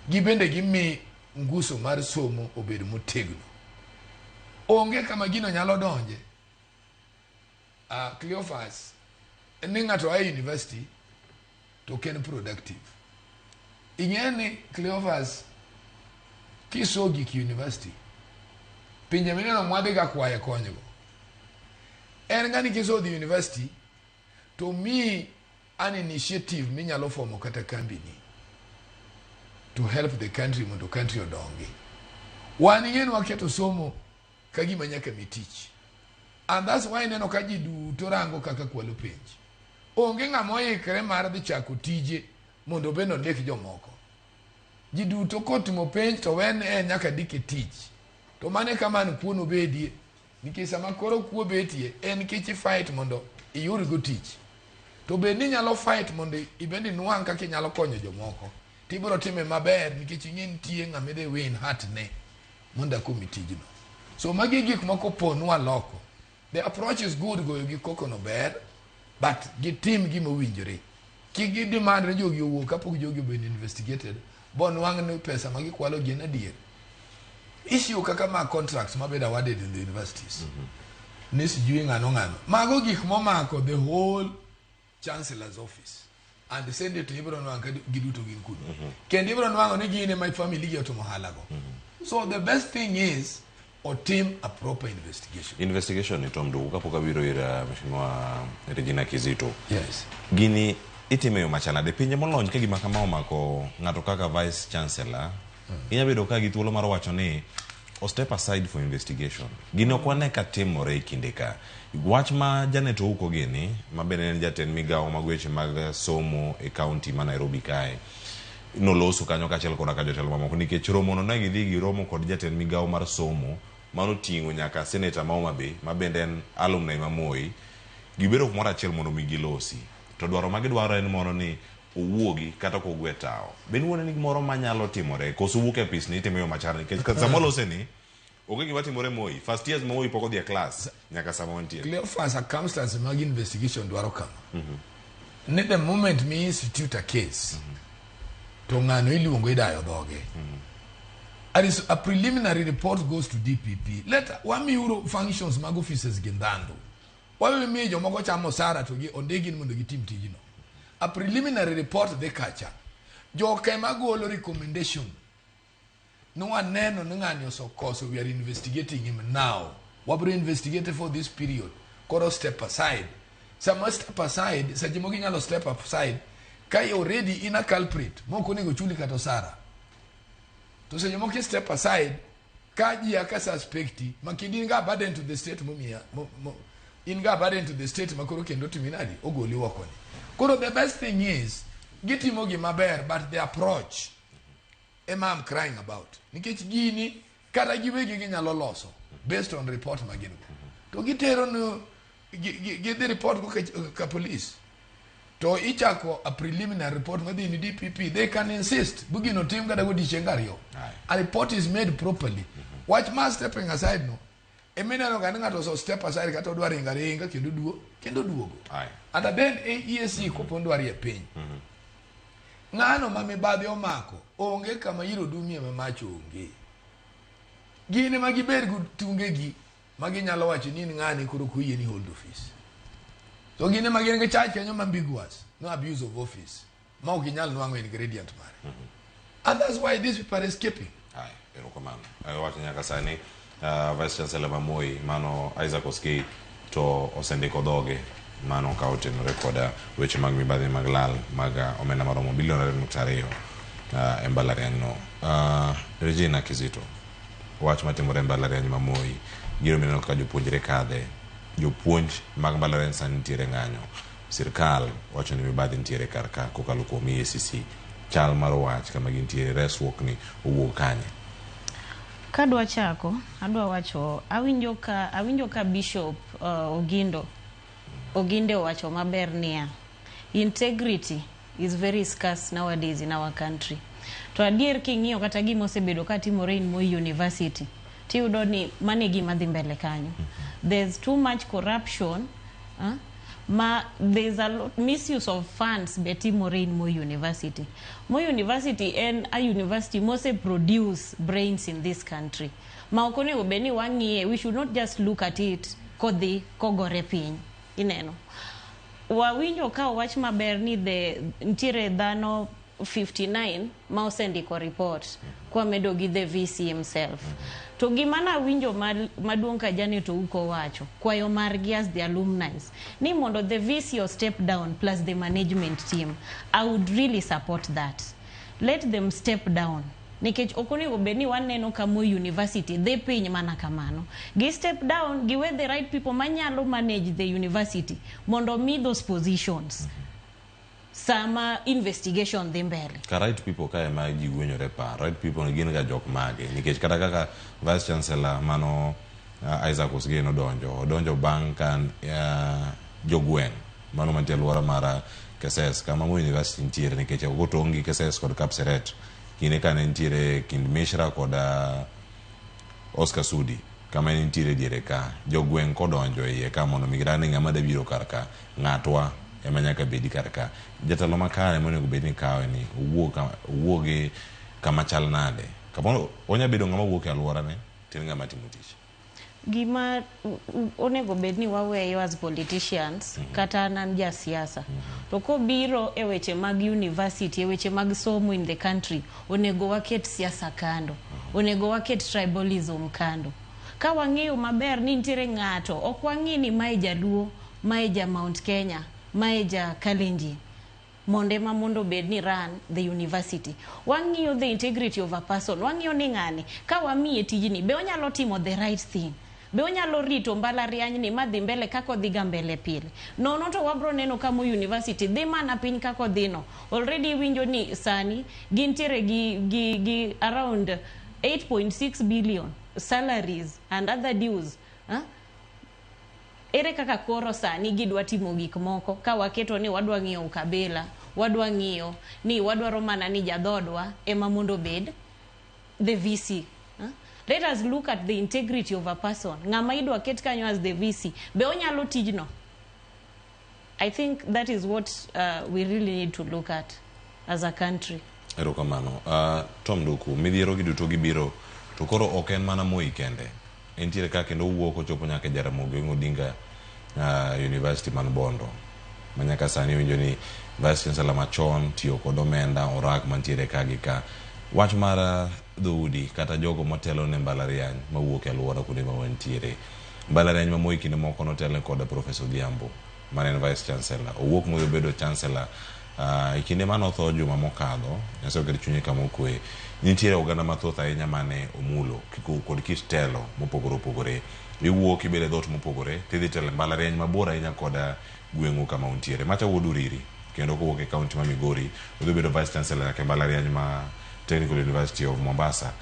gibende gimi nguso mar somo obed motegno. Onge kama gino nyalo donje. Cleophas, ni ng'ato a university to ok en productive. Ing'e ni Cleophas, kiso gik university, pinje mineno mwadhi ga kwaye konygo. En ga ni kiso dhi university, to miyi an initiative minyalo fomo kata kambini to help the country mondo country odongi. Wan ing'e ni waketo somo ka gima nyaka mi tich. And that's why ineno ka ji duto rango kaka kwalo penj. Onge ng'ama oikre mar dhi chako tije mondo bende ondik jomoko. Ji duto kotimo penj to wen en nyaka ndike tich. To mano e kama an kuo nobedie. Nikech sama koro kuo betie en nikech i fight mondo iyud go tich. To bed ni inyalo fight mondo ibende inwang' kaka inyalo konyo jomoko. Tibiro time maber nikech ing'e nitie ng'ama idhi win heart ne mondo akomi tijno. So magi gik moko ponwa loko. The approach is good, goyo gi koko no ber, but gitim gima owinjore. Kik gi demand ni jogi owuog kapok jogi obedo investigated, bonwang' ni pesa ma gikwalo gin adier. Issue kaka mag contracts mabedo awarded in the universities. Ni sijui ng'ano ng'ano. Mago gik momako the whole chancellor's office. And send it to ibiro nwang'o ka giduto gin kuno. Kendo ibiro nwang'o ni gin ema family gi otimo ohala go. So the best thing is otim a proper investigation. Investigation ni Tom Ndugu kapok abiro ir Mheshimiwa Regina Kizito. Yes. Gini itime yo machalnade? Pinje molony ka gima kama omako ng'ato kaka Vice Chancellor, inya bedo ka gi thuolo mar wacho ni o step aside for investigation. Gini ok wane ka timore e kinde ka. Wach ma Janet Ouko gini, ma bende en jatend migawo mag weche mag somo e county ma Nairobi kae, noloso kanyo kaachiel koda ka jotelo mamoko nikech romono ne gidhi giromo kod jatend migawo mar somo manoting'o nyaka seneta ma Homa Bay ma bende en alumni ma Moi. Gibedo kumoro achiel mondo mi gilosi. To dwaro ma gidwaro en mondo ni owuogi kata ok ogwe tawo. Be niwuone ni gimoro manyalo timore koso wuok e apis ni itimo yo machar nikech sama olose ni onge gima timore Moi. First years Moi pok odhi e class nyaka sama wantie. Cleophas, circumstances mag investigation dwaro kama. Ni the moment mi institute a case, to ng'ano iluongo idayo dhoge. And it's a preliminary report goes to DPP. Let wamiuru functions mag officers gi ndhandhu. Wamiyo jomoko chamo osara to gi ondigi ni mondo gitim tijno. A preliminary report dhi kacha. Joka ema golo recommendation. Ni waneno ni ng'ani osekoso, we are investigating him now. Wabiro investigate for this period. Koro step aside. Sama step aside, seche moko inyalo step aside ka already in a culprit mok onego chuli kata osara. To seche moko i step aside ka ji aka suspecti ma kendo in ga burden to the state momiya mo, mo, in ga burden to the state ma koro kendo timi nadi ogoli oko ni. Koro the best thing is gitimo gima ber but the approach ema I'm crying about. Nikech gini kata giwegi ginyalo loso based on report ma gin go. To gitero no gidhi report go ka police. To ichako a preliminary report madhi ni DPP, they can insist bugino tim kata godiechieng' ariyo. A report is made properly. Wach mar stepping aside no, emineno ga ni ng'ato ose step aside kata odwa ringo aringa kendo duo kendo duogo. And then EAC kopo dwaro e piny. Ng'ano ma mibadhi omako onge kama iro dumie ma mach onge. Gin ema gibed gi tungegi ma ginyalo wacho ni in ng'ani koro ok oyieni hold office. To gin ema gin gi charge kanyo ma ambiguous, no abuse of office, ma ok inyal nwang'o ingredient mare. And that's why these people are escaping. Aye, erokamano. Wacho nyaka sani Vice Chancellor ma Moi mano Isaac Oskei to osendiko dhoge Mano ka otenore kod weche mag mibadhi mag lal mag omenda maromo bilion 2.2 e mbalariany no. Regina Kizito, wach matimore e mbalariany ma Moi, gino mineno kaka jopuonjre kadhe, jopuonj mag mbalariany sani nitiere ng'anyo, sirkal wacho ni mibadhi nitiere kar ka kokalo kuom EACC. Chal mar wach kama gintiere, resruok ni owuok kanye? Kadwa chako, adwa wacho, awinjo ka Bishop Oginde owacho maber niya, integrity is very scarce nowadays in our country. To adier king'iyo kata gima osebedo katimore in Moi University, tiyudo ni mano e gima dhi mbele kanyo. There's too much corruption, ma there's a lot, misuse of funds be timore in Moi University. Moi University en a university mose produce brains in this country. Ma ok onego bed ni wang'iye, we should not just look at it kodhi kogore piny. Ineno. Wawinjo ka owach maber ni the nitiere dhano 59 ma osendiko report kwamedo gi the VC himself. To gima nawinjo maduong' ka Janet Ouko wacho, kwayo margi as the alumni, ni mondo the VC o step down plus the management team. I would really support that. Let them step down. Nikech ok onego bed ni waneno ka Moi University dhi piny mana kamano. Gi step down, giwe the right people manyalo manage the university mondo mi those positions sama investigation dhi mbele. Ka right people kae ma ji gwenyore par, right people gin ga jok mage? Nikech kata kaka Vice Chancellor mano Isaac Osgei nodonjo, odonjo bang' ka jogweng' mano mantie alwora mar Keses kama Moi University nitiere, nikech ok otong' gi Keses kod Kapseret kinde kane nitiere kind Mishra kod Oscar Sudi kama ne nitiere diere ka jogweng' kodonjo iye ka mondo mi giran ni ng'ama dabiro kar ka ng'atwa ema nyaka bedi kar ka. Jatelo makare monego bed ni kawe ni owuog kama chal nade? Kapo onya bedo ng'ama wuok e alworane to en ng'ama timo tich. Gima onego bed ni waweyo as politicians, kata an jasiasa, to kobiro e weche mag university, e weche mag somo in the country, onego waket siasa kando, onego waket tribalism kando. Ka wang'eyo maber ni nitiere ng'ato, ok wang'i ni mae Jaluo, mae ja Mount Kenya, mae ja Kalenjin, mondo ema mondo obed ni run the university. Wang'iyo the integrity of a person, wang'iyo ni ng'ani ka wamiye tijni, be onyalo timo the right thing, be onyalo rito mbalariany ni madhi mbele kaka odhi ga mbele pile. Nono to wabro neno ka Moi University dhi mana piny kaka odhi no. Already iwinjo ni sani gintiere gi around 8.6 billion salaries and other dues. Huh? Ere kaka koro sani gidwa timo gik moko ka waketo ni wadwa ng'iyo ukabila, wadwa ng'iyo ni wadwaro mana ni jadhodwa ema mondo obed the VC. Huh? Let us look at the integrity of a person. Ng'ama idwa ket kanyo as the VC, be onyalo tijno? I think that is what we really need to look at as a country. Erokamano. Tom Duku, midhiero gi duto gibiro to koro ok en mana Moi kende. Entiere ka kendo owuok ochopo nyaka e Jaramogi Oginga Odinga University man Bondo. Ma nyaka sani winjo ni Vice Chancellor machon tiyo kod omenda orak mantiere ka gi ka. Wach mar dhoudi kata jogo motelo ne mbalariany mawuok e alwora kuonde ma wantiere. Mbalariany ma Moi kinde moko notelne kod Professor Odhiambo mane en Vice Chancellor. Owuok modhi obedo Chancellor e kinde mane otho juma mokadho, Nyasaye oket chunye kama okwe. Nitiere oganda mathoth ahinya mane omulo kod kit telo mopogore opogore. Iwuok ibedo e dhoot mopogore tidhi telo e mbalariany mabor ahinya kod gweng'u kama untiere. Macha wuod Uriri kendo kowuok e kaunti ma Migori odhi bedo Vice Chancellor nyaka e mbalariany ma Technical University of Mombasa.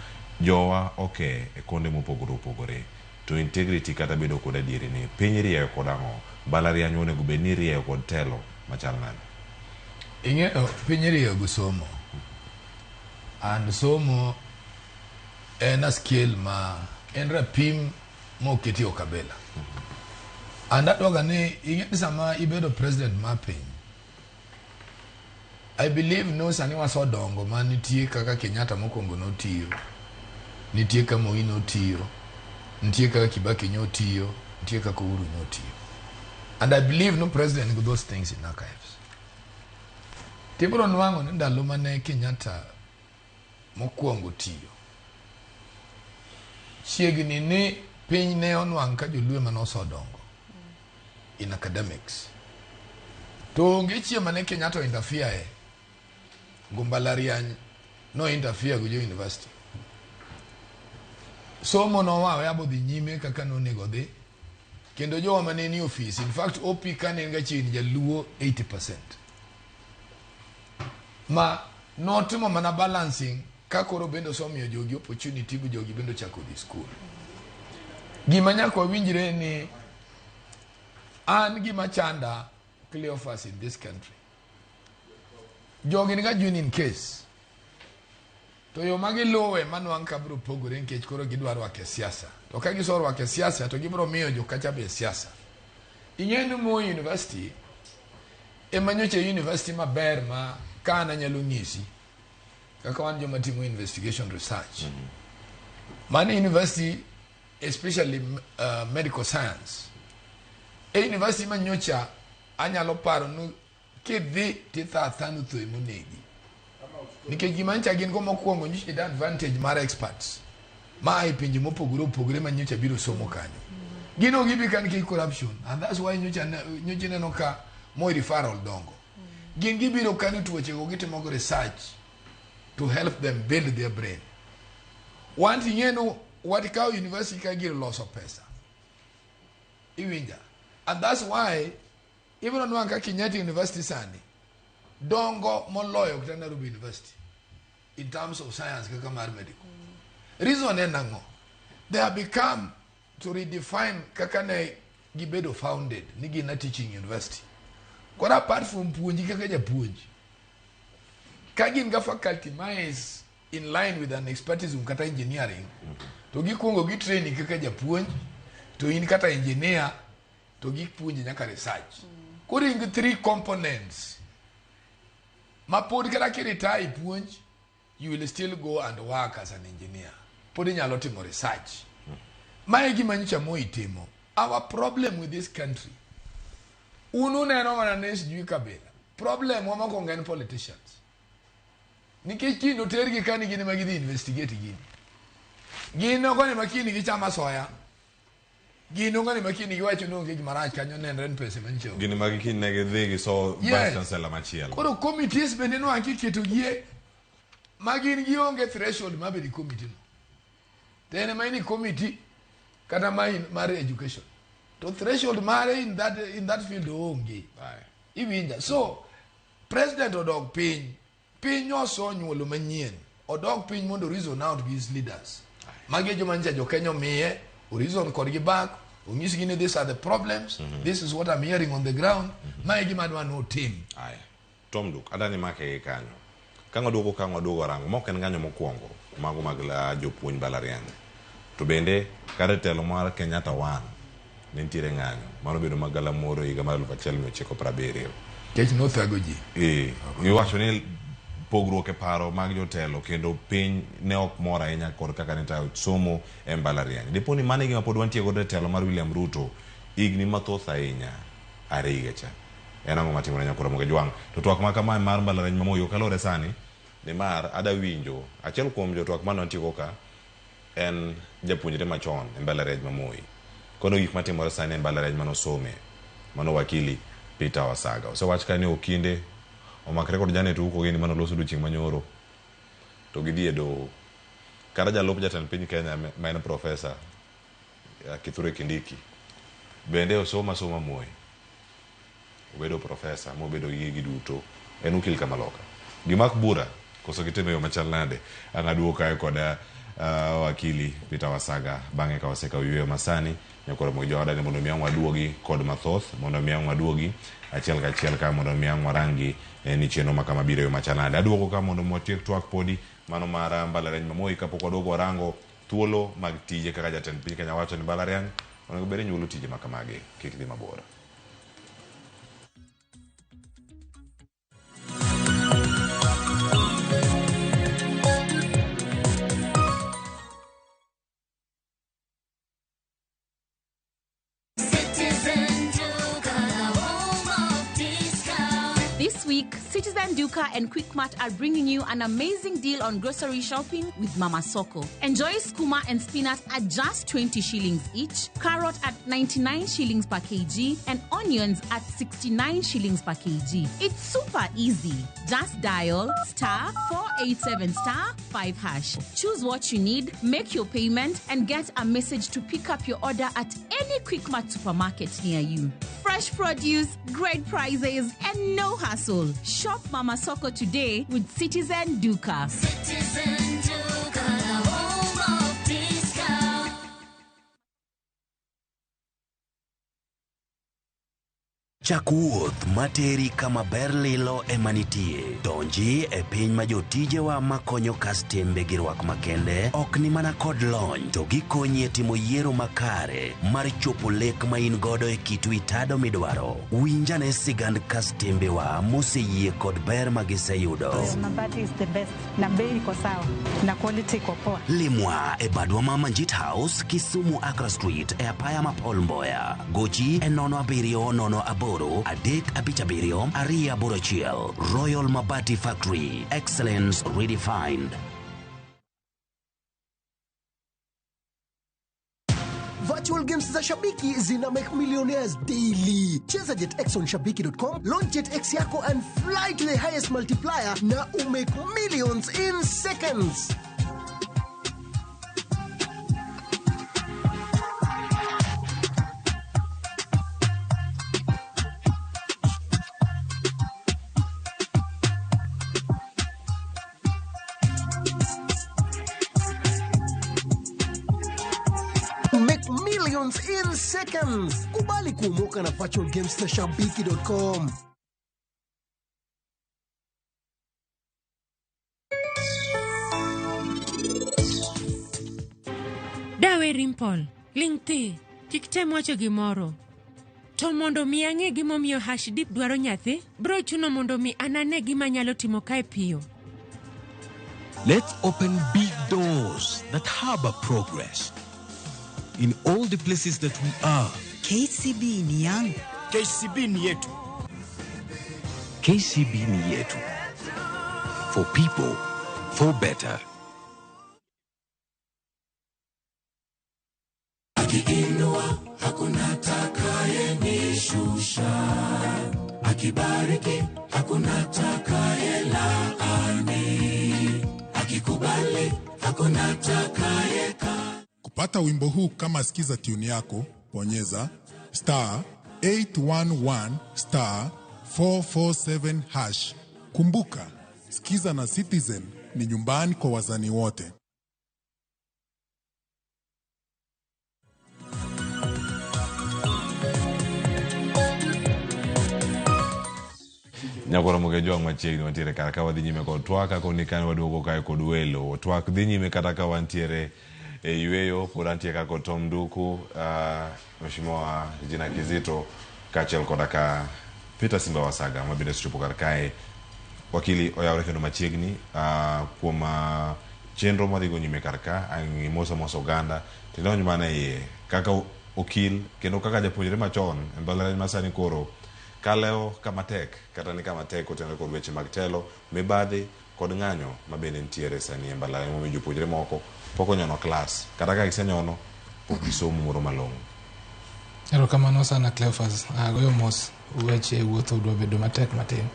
Jowa oke e konde mopogore opogore. To integrity kata bedo kod adieri ni piny irieyo kod ang'o? Mbalariany onego bed ni irieyo kod telo machal nade? Ing'eyo piny irieyo gi somo. And somo en a skill ma en rapim moketi ukabila. And adwaga ni ing'e ni sama ibedo president mar piny, I believe no sani wasedongo ma nitie kaka Kenyatta mokwongo notiyo, nitie kaka Moi notiyo, nitie kaka Kibaki notiyo, nitie kaka Uhuru notiyo. And I believe no president with those things in archives. Tibiro nwang'o ni ndalo mane Kenyatta mokwongo tiyo, chiegni ni piny ne onwang' ka joluo ema nosedongo in academics. To onge chieng' mane Kenyatta o interfere e go mbalariany no interfere go jo university. Somo nowawe abodhi nyime kaka nonego dhi. Kendo jowa mane ni ofis, in fact OP kane en ga chiegni jaluo 80%. Ma notimo mana balancing ka koro bende osemiyo jogi opportunity bu jogi bende ochako dhi school. Gima nyaka wawinjre ni an gima chanda Cleophas in this country. Jogi niga genuine case. To yo ma giluwe manwang' ka biro pogore nikech koro gidwa rwake siasa. To ka giserwake siasa to gibiro miyo jokacha be siasa. Ing'e ni Moi University ema nyocha university maber ma ka an anyalo nyisi kaka wan joma timo investigation research. Mano university especially medical science. E university ma nyocha anyalo paro ni kidhi titho atha ni tho emonegi. Nikech gima nyocha gin go mokwongo nyocha yudo advantage mar experts ma e pinje mopogore opogore ma nyocha biro somo kanyo. Gin ok gibi ka nikech corruption and that's why nyocha nyocha ineno ka Moi referral dongo. Gin gibiro ka ni tuoche go gitimo go research to help them build their brain. Wan ting'e ni watikawo university ka gir loso pesa. Iwinja. And that's why even onwang' ka Kenyatta University sani dongo moloyo kata Nairobi University in terms of science kaka mar medical. Reason en ang'o? They have become to redefine kaka ne gibedo founded ni gin a teaching university. Koro apart from puonji kaka japuonj, ka gin ga faculty ma is in line with an expertism kata engineering, to gikuongo gitraini kaka japuonj, to in kata engineer, to gipuonji nyaka research. Koro in gi three components ma pod kata kiretire puonj, you will still go and work as an engineer. Pod inyalo timo research. Mae e gima nyocha Moi timo. Our problem with this country, un uneno mana ne sijui Kabila. Problem wa mokwongo en politicians. Nikech kiny otergi ka ni gin ema gidhi investigate gini. Gin ogo ni makini gichamo asoya. Gin ogo ni makini giwacho ni onge gima rach kanyo nenre ni pesa manyicho. Gin ma kiny ne gidhi giso Yes. vice chancellor machielo. Koro committees bende nwang' kiketogie ma gin gionge threshold mar bedo e committee no. To en ema in e committee kata ma in mar education. To threshold mare in that field onge. Iwinja. So president odok piny. Piny osonyuolo manyien. Odok piny mondo reason out with his leaders. Magi e joma nyicha jo Kenya omiye, o reason kodgi back, onyisgi ni these are the problems, this is what I'm hearing on the ground, mae e gima adwa ni utim. Aya. Tom Duk, adani make gi kanyo. Ka ng'aduogo ka ng'aduogo rango, mok en ng'anyo mokwongo, mago mag la jopuonj mbalariany. To bende, kata telo mar Kenyatta 1, ne nitiere ng'anyo, mano bedo mag galamoro higa mar 1970. Nikech nothago ji. Iwacho ni pogruok e paro mag jotelo kendo piny ne ok mor ahinya kod kaka ne tayo somo e mbalariany. Dipo ni mano e gima pod wantie godo e telo mar William Ruto higni mathoth ahinya are higa cha. En ang'o matimore nyakoro Ramogi Jwang'? To twak ma kamae mar mbalariany ma Moi ok alore sani nimar ada winjo achiel kuom jotwak mane wantie go ka en japuonjre machon e mbalariany ma Moi. Kono gik matimore sani e mbalariany manosome mano wakili Peter Wasaga. Osewach ka ni okinde omakre kod Janet Ouko gini manoloso odiochieng' manyoro to gidhi e doho. Kata jalup jatend piny Kenya ma en profesa Kithure Kindiki bende osomo asoma Moi. Obedo profesa mobedo gi gigi duto. En okil kamaloka. Gimak bura koso gitime yo machal nade? Ang' aduogo kae kod wakili Peter Wasaga bang'e ka wasekawo yueyo masani nyakoro Ramogi Jwang' ni mondo mi ang' waduogi kod mathoth mondo mi ang' waduogi achiel kachiel ka mondo mi ang' warangi ni chenro ma kama biro e yo machal nade. Aduogo ka mondo watiek twak podi mano mar mbalariany ma Moi kapok waduogo warango thuolo mag tije kaka jatend piny Kenya wacho ni mbalariany onego bed ni nyuolo tije ma kamagi kik dhi mabor. Citizen Duka, the home of discount. This week, Citizen Citizen Duka and Quickmart are bringing you an amazing deal on grocery shopping with Mama Soko. Enjoy skuma and spinach at just 20 shillings each, carrot at 99 shillings per kg, and onions at 69 shillings per kg. It's super easy. Just dial star 487 star 5 hash. Choose what you need, make your payment, and get a message to pick up your order at any Quickmart supermarket near you. Fresh produce, great prices, and no hassle. Shop Mama Soko today with Citizen Duka. Citizen Duka, the home of discount. Chak wuoth materi kama ber lilo ema nitie. Donji e piny ma jotijewa makonyo kastembe gi rwak makende ok ni mana kod lony to gikonyi e timo yiero makare mar chopo lek ma in godo e kit wi tado midwaro. Winjane sigand kastembewa moseyie kod ber ma giseyudo. Mabati is the best na bei iko sawa na quality iko poa. Limwa e badwa ma Manjit House, Kisumu Accra Street e apaya ma Paul Mboya. Gochi e 07 08 357 281. Royal Mabati Factory. Excellence redefined. Virtual games za Shabiki zina make millionaires daily. Cheza JetX on shabiki.com, launch JetX yako and fly to the highest multiplier na umake millions in seconds. Make millions in seconds. Kubali kuomoka na virtual games na shabiki.com. Dawe Rimpol, ling thi, kik tem wacho gimoro. To mondo mi ang'e gimomiyo Hashdip dwaro nyathi, bro chuno mondo mi anane gima anyalo timo kae piyo. Let's open big doors that harbor progress in all the places that we are. KCB ni yangu. KCB ni yetu. KCB ni yetu. For people, for better. Akiinua hakuna atakayenishusha, akibariki hakuna atakayelaani, akikubali hakuna atakayeka. Kupata wimbo huu kama sikiza tune yako, bonyeza star 811 star 447 hash. Kumbuka, sikiza na Citizen ni nyumbani kwa wazani wote. Nyakoro Mugejo machiegni wantiere kar ka wadhi nyime kod twak koni kan waduogo kae kod welo. Twak dhi nyime kata ka wantiere e yweyo, pod antie ka kod Tom Nduku, Mheshimiwa Regina Kizito kaachiel koda ka Peter Simba Wasaga ma bende osechopo kar kae. Wakili oyawre kendo machiegni kuom chenro madhigo nyime kar ka, ang' imoso mos oganda tidonj mana iye kaka okil kendo kaka japuonjre machon e mbalariany ma sani koro kalewo kama tek kata ni kama tek otenore kod weche mag telo, mibadhi kod ng'anyo ma bende nitiere sani e mbalariany momiyo jopuonjre moko pok onyono klas kata ka gisenyono pok gisomo moro malong'o. Erokamano sana Cleophas. Agoyo mos weche wuotho dwa bedo matek matin.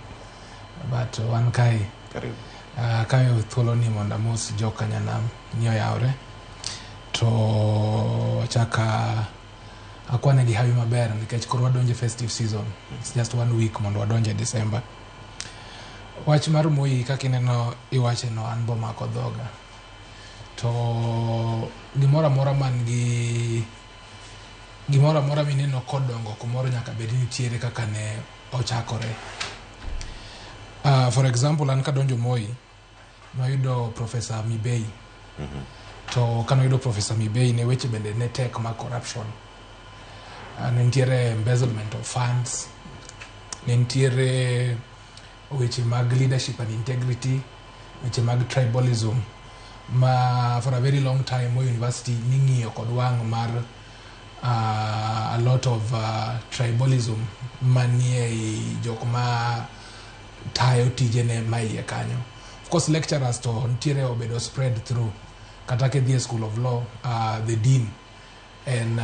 But wan kae. Karibu. Kayo thuolo ni mondo amos joka nyanam ni oyawre. To chaka akwane gi hawi maber nikech koro wadonje festive season. It's just 1 week mondo wadonje December. Wach mar Moi kaka ineno iwache no an bomako dhoga. To gimoro amora man gi gimoro amora mineno kodongo kumoro nyaka bed ni nitiere kaka ne ochakore. For example, an kadonjo Moi noyudo Professor Mibei. To kanoyudo Professor Mibei ne weche bende ne tek ma corruption. Ne nitiere embezzlement of funds, ne nitiere weche mag leadership and integrity, weche mag tribalism ma for a very long time Moi University ning'iyo kod wang' mar a lot of tribalism manie i jok ma tayo tijene ma iye kanyo. Of course lecturers to nitiere obedo spread through. Kata kidhi e School of Law, the dean en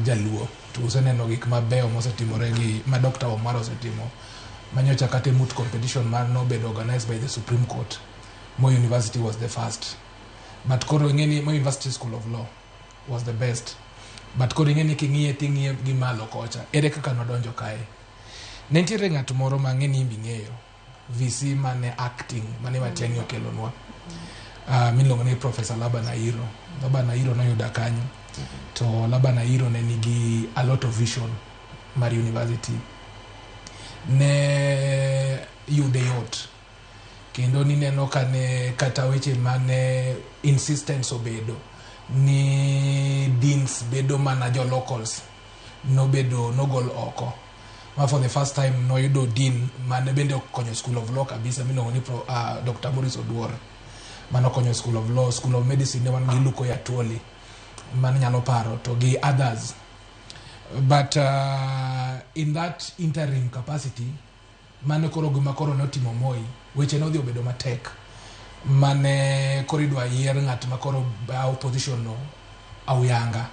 jaluo. To useneno gik mabeyo mosetimore gi ma Dr. Omar osetimo. Manyocha kata moot competition mar nobedo organized by the Supreme Court. Moi University was the first. But koro ing'e ni Moi University School of Law was the best. But koro ing'e ni king'iye ting'iye gi malo kocha. Ere kaka nodonjo kae? Ne nitiere ng'at moro ma ang'e ni imbe ing'eyo. VC mane acting, mane Matiang'i okelonwa. Miluongo ni Professor Laban Airo. Laban Airo noyuda kanyo. To Laban Airo ne nigi a lot of vision mar university. Ne yude yot. Kendo nineno kane kata weche mane insistence obedo ni deans bedo mana jo locals nobedo nogol oko. Ma for the first time noyudo dean mane bende okonyo School of Law kabisa miluongo ni Dr. Maurice Oduor. Manokonyo School of Law, School of Medicine ne wan gi Luko Yatuoli mane nyalo paro to gi others. But in that interim capacity mane koro gima koro notimo Moi, weche nodhi obedo matek. Mane koro idwa yier ng'at ma koro bawo position no auyanga.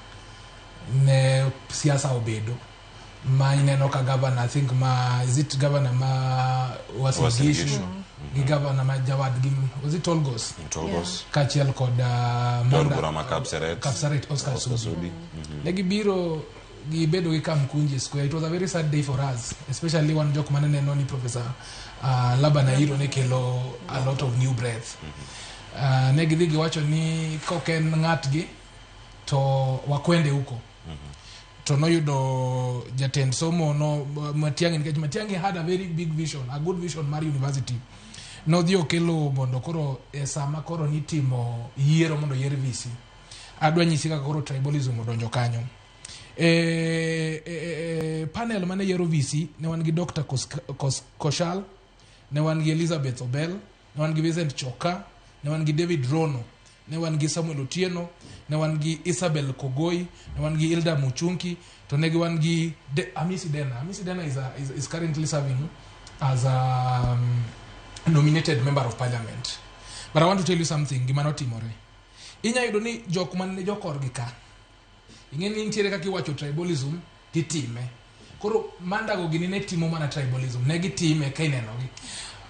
Ne siasa obedo. Ma ineno ka governor, I think ma, is it governor ma Uasin Uasin Gishu? Gishu. Gi governor ma jawadgi, was it Tolgos? Tolgos. Kaachiel kod Jaod Manda- bura ma Kapseret. Kapseret, Oscar Oscar Sudi. Sudi. Ne gibiro gibedo gi Kamkunji Square. It was a very sad day for us, especially wan jok mane neno ni Professor Laban Airo ne kelo a lot of new breath. Ne gidhi giwacho ni kok en ng'atgi to wakwende huko. To noyudo jatend somo no Matiang'i, nikech Matiang'i had a very big vision, a good vision mar university. Nodhi okelo mondo koro e sama koro nitimo yiero mondo yier VC. Adwa nyisi kaka koro tribalism odonjo kanyo. Panel mane yiero VC ne wan gi Dr. Koshal, ne wan gi Elizabeth Obel, ne wan gi Vincent Choka, ne wan gi David Rono, ne wan gi Samuel Otieno, ne wan gi Isabel Kogoi, ne wan gi Hilda Muchunki, to ne wan gi Amisi Dena. Amisi Dena is currently serving as a nominated member of parliament. But I want to tell you something, gima notimore. Inya yudo ni jok man ne jokorgi ka. Ing'e ni nitiere kaka iwacho tribalism titime. Koro mandago gini ne timo mana tribalism, ne gitime ka inenogi.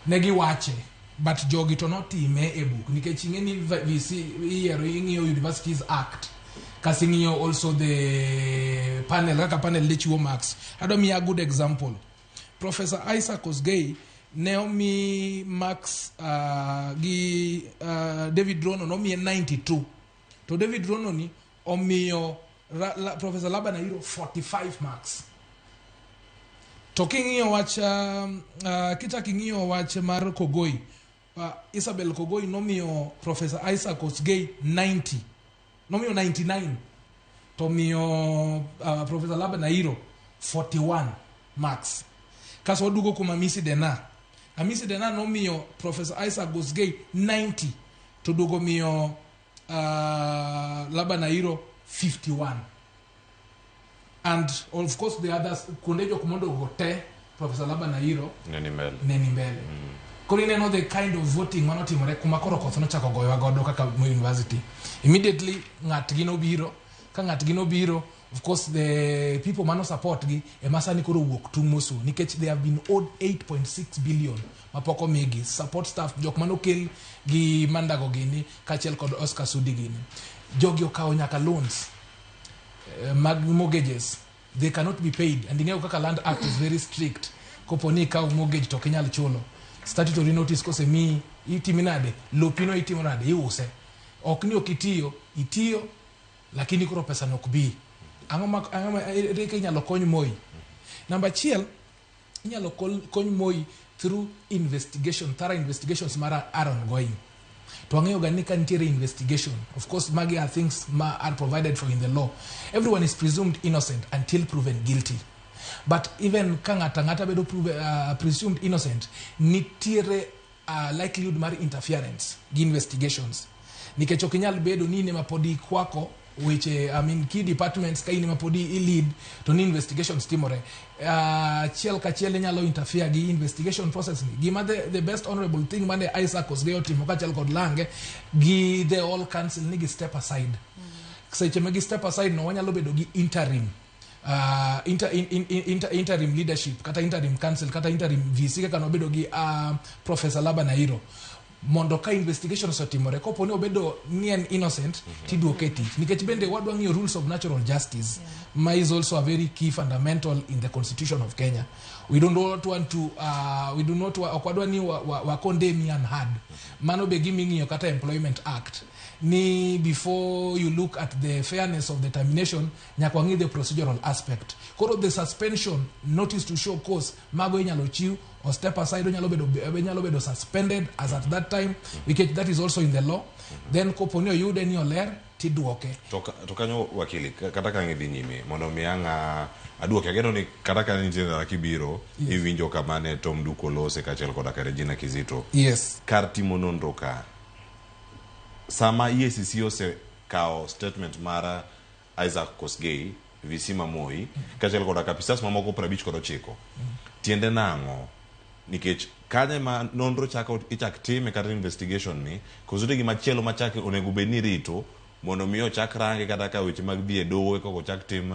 Ne giwache, but jogi to notime e buk nikech ing'e ni VC iyiero ing'iyo Universities Act. Kasi ing'iyo also the panel, kaka panel ne chiwo marks. Adwa miyi a good example. Professor Isaac Kosgei ne omi marks gi David Rono nomiye 92. To David Rono ni omiyo Professor Laban Airo 45 marks. To king'iyo wach kichak ing'iyo wach mar Kogoi, Isabel Kogoi nomiyo Professor Isaac Kosgei 90. Nomiyo 99. To miyo Professor Laban Airo 41 marks. Kaso waduogo kuom Amisi Dena. Amisi Dena nomiyo Professor Isaac Kosgei 90. To duogo miyo Laban Airo 51. And of course the others, kuonde jok modogo te, Professor Laban Airo Ne ni mbele. ne ni mbele. Koro ineno the kind of voting manotimore kuma koro koth nochako goyowa godo kaka Moi University. Immediately ng'atgi nobiro, ka ng'atgi nobiro, of course the people mano support gi ema sani koro wuok tung' mosu nikech they have been owed 8.6 billion mapok omigi support staff jok manokel gi Mandago gini kaachiel kod Oscar Sudi gini. Jogi okawo nyaka loans mag mortgages, they cannot be paid, and ing'eyo kaka Land Act is very strict. Kopo ni ikawo mortgage to ok inyal chulo, statutory notice kosemiyi itimi nade, lopino itimo nade, iuse. Ok ni ok itiyo, itiyo lakini koro pesa no ok bi. Ang'o ma ere kaka inyalo kony Moi? Namba achiel, inyalo kony Moi through investigation, thorough investigations mar are ongoing. To ang'eyo ga ni ka nitiere investigation, of course magi are things ma are provided for in the law. Everyone is presumed innocent until proven guilty. But even ka ng'ato ang'ata bedo presumed innocent, nitiere likelihood mar interference gi investigations. Nikech ok inyal bedo ni in ema pod ikwako weche, I mean, key departments ka in ema podi i lead to ni investigations timore achiel kachiel inyalo interfere gi investigation process ni. Gima the best honorable thing mane Isaac Kosgei otimo kaachiel kod Lange gi the all council ni gi step aside. Seche ma gi step aside no, wanyalo bedo gi interim inter, in, in, inter, interim leadership kata interim council kata interim VC kaka nobedo gi Professor Laban Airo, mondo ka investigation osetimore, kopo ni obedo ni en innocent, tiduoke e tich, nikech bende wadwa ng'iyo rules of natural justice, ma is also a very key fundamental in the constitution of Kenya. We do not want to we do not ok wadwa ni wa condemn unheard. Mano be gima ing'iyo kata Employment Act, ni before you look at the fairness of the termination, nyaka wang'i the procedural aspect. Koro the suspension, notice to show cause, mago inyalo chiw or step aside, onyalo bedo suspended as at that time, nikech that is also in the law. Then kopo ni oyude ni oler, tiduoke. To kanyo wakili, kata ka ng'idhi nyime mondo mi ang' aduoke, ageno ni kata ka nitie ndara kibiro iwinjo kama ne Tom Duko lose kaachiel koda ka Regina Kizito. Kar timo nonro ka, sama EACC osekawo statement mar Isaac Kosgei, VC ma Moi, kaachiel koda apisas mamoko 59, tiende nang'o? Nikech kanyo ma nonro chako ichak time kata investigation ni, koso nitie gimachielo machak onego bed ni rito mondo mi ochak range, kata ka weche mag dhi e doho kaka ochak tim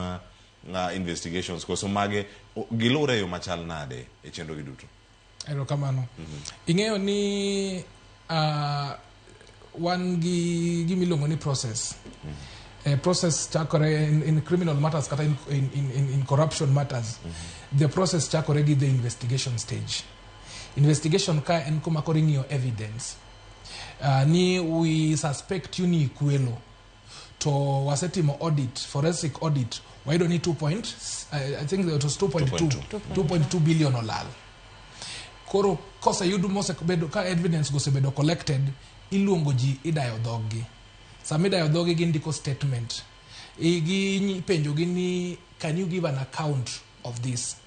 investigations, koso mage gilure e yo machal nade e chenro gi duto? Erokamano. Ing'eyo ni wan gi gimiluongo ni process. Process chakore in criminal matters kata in corruption matters. The process chakore gi the investigation stage. Investigation ka en kuma koro ing'iyo evidence. Ni we suspect you ni ikwelo, to wasetimo audit, forensic audit, wayudo ni 2 point, I think it was 2.2 2.2 billion olal. Koro koseyud mosebedo ka evidence go osebedo collected, iluongo ji, idayo dhoggi. Sama idayo dhoggi, gindiko statement. Ipenjogi ni, "Can you give an account of this?"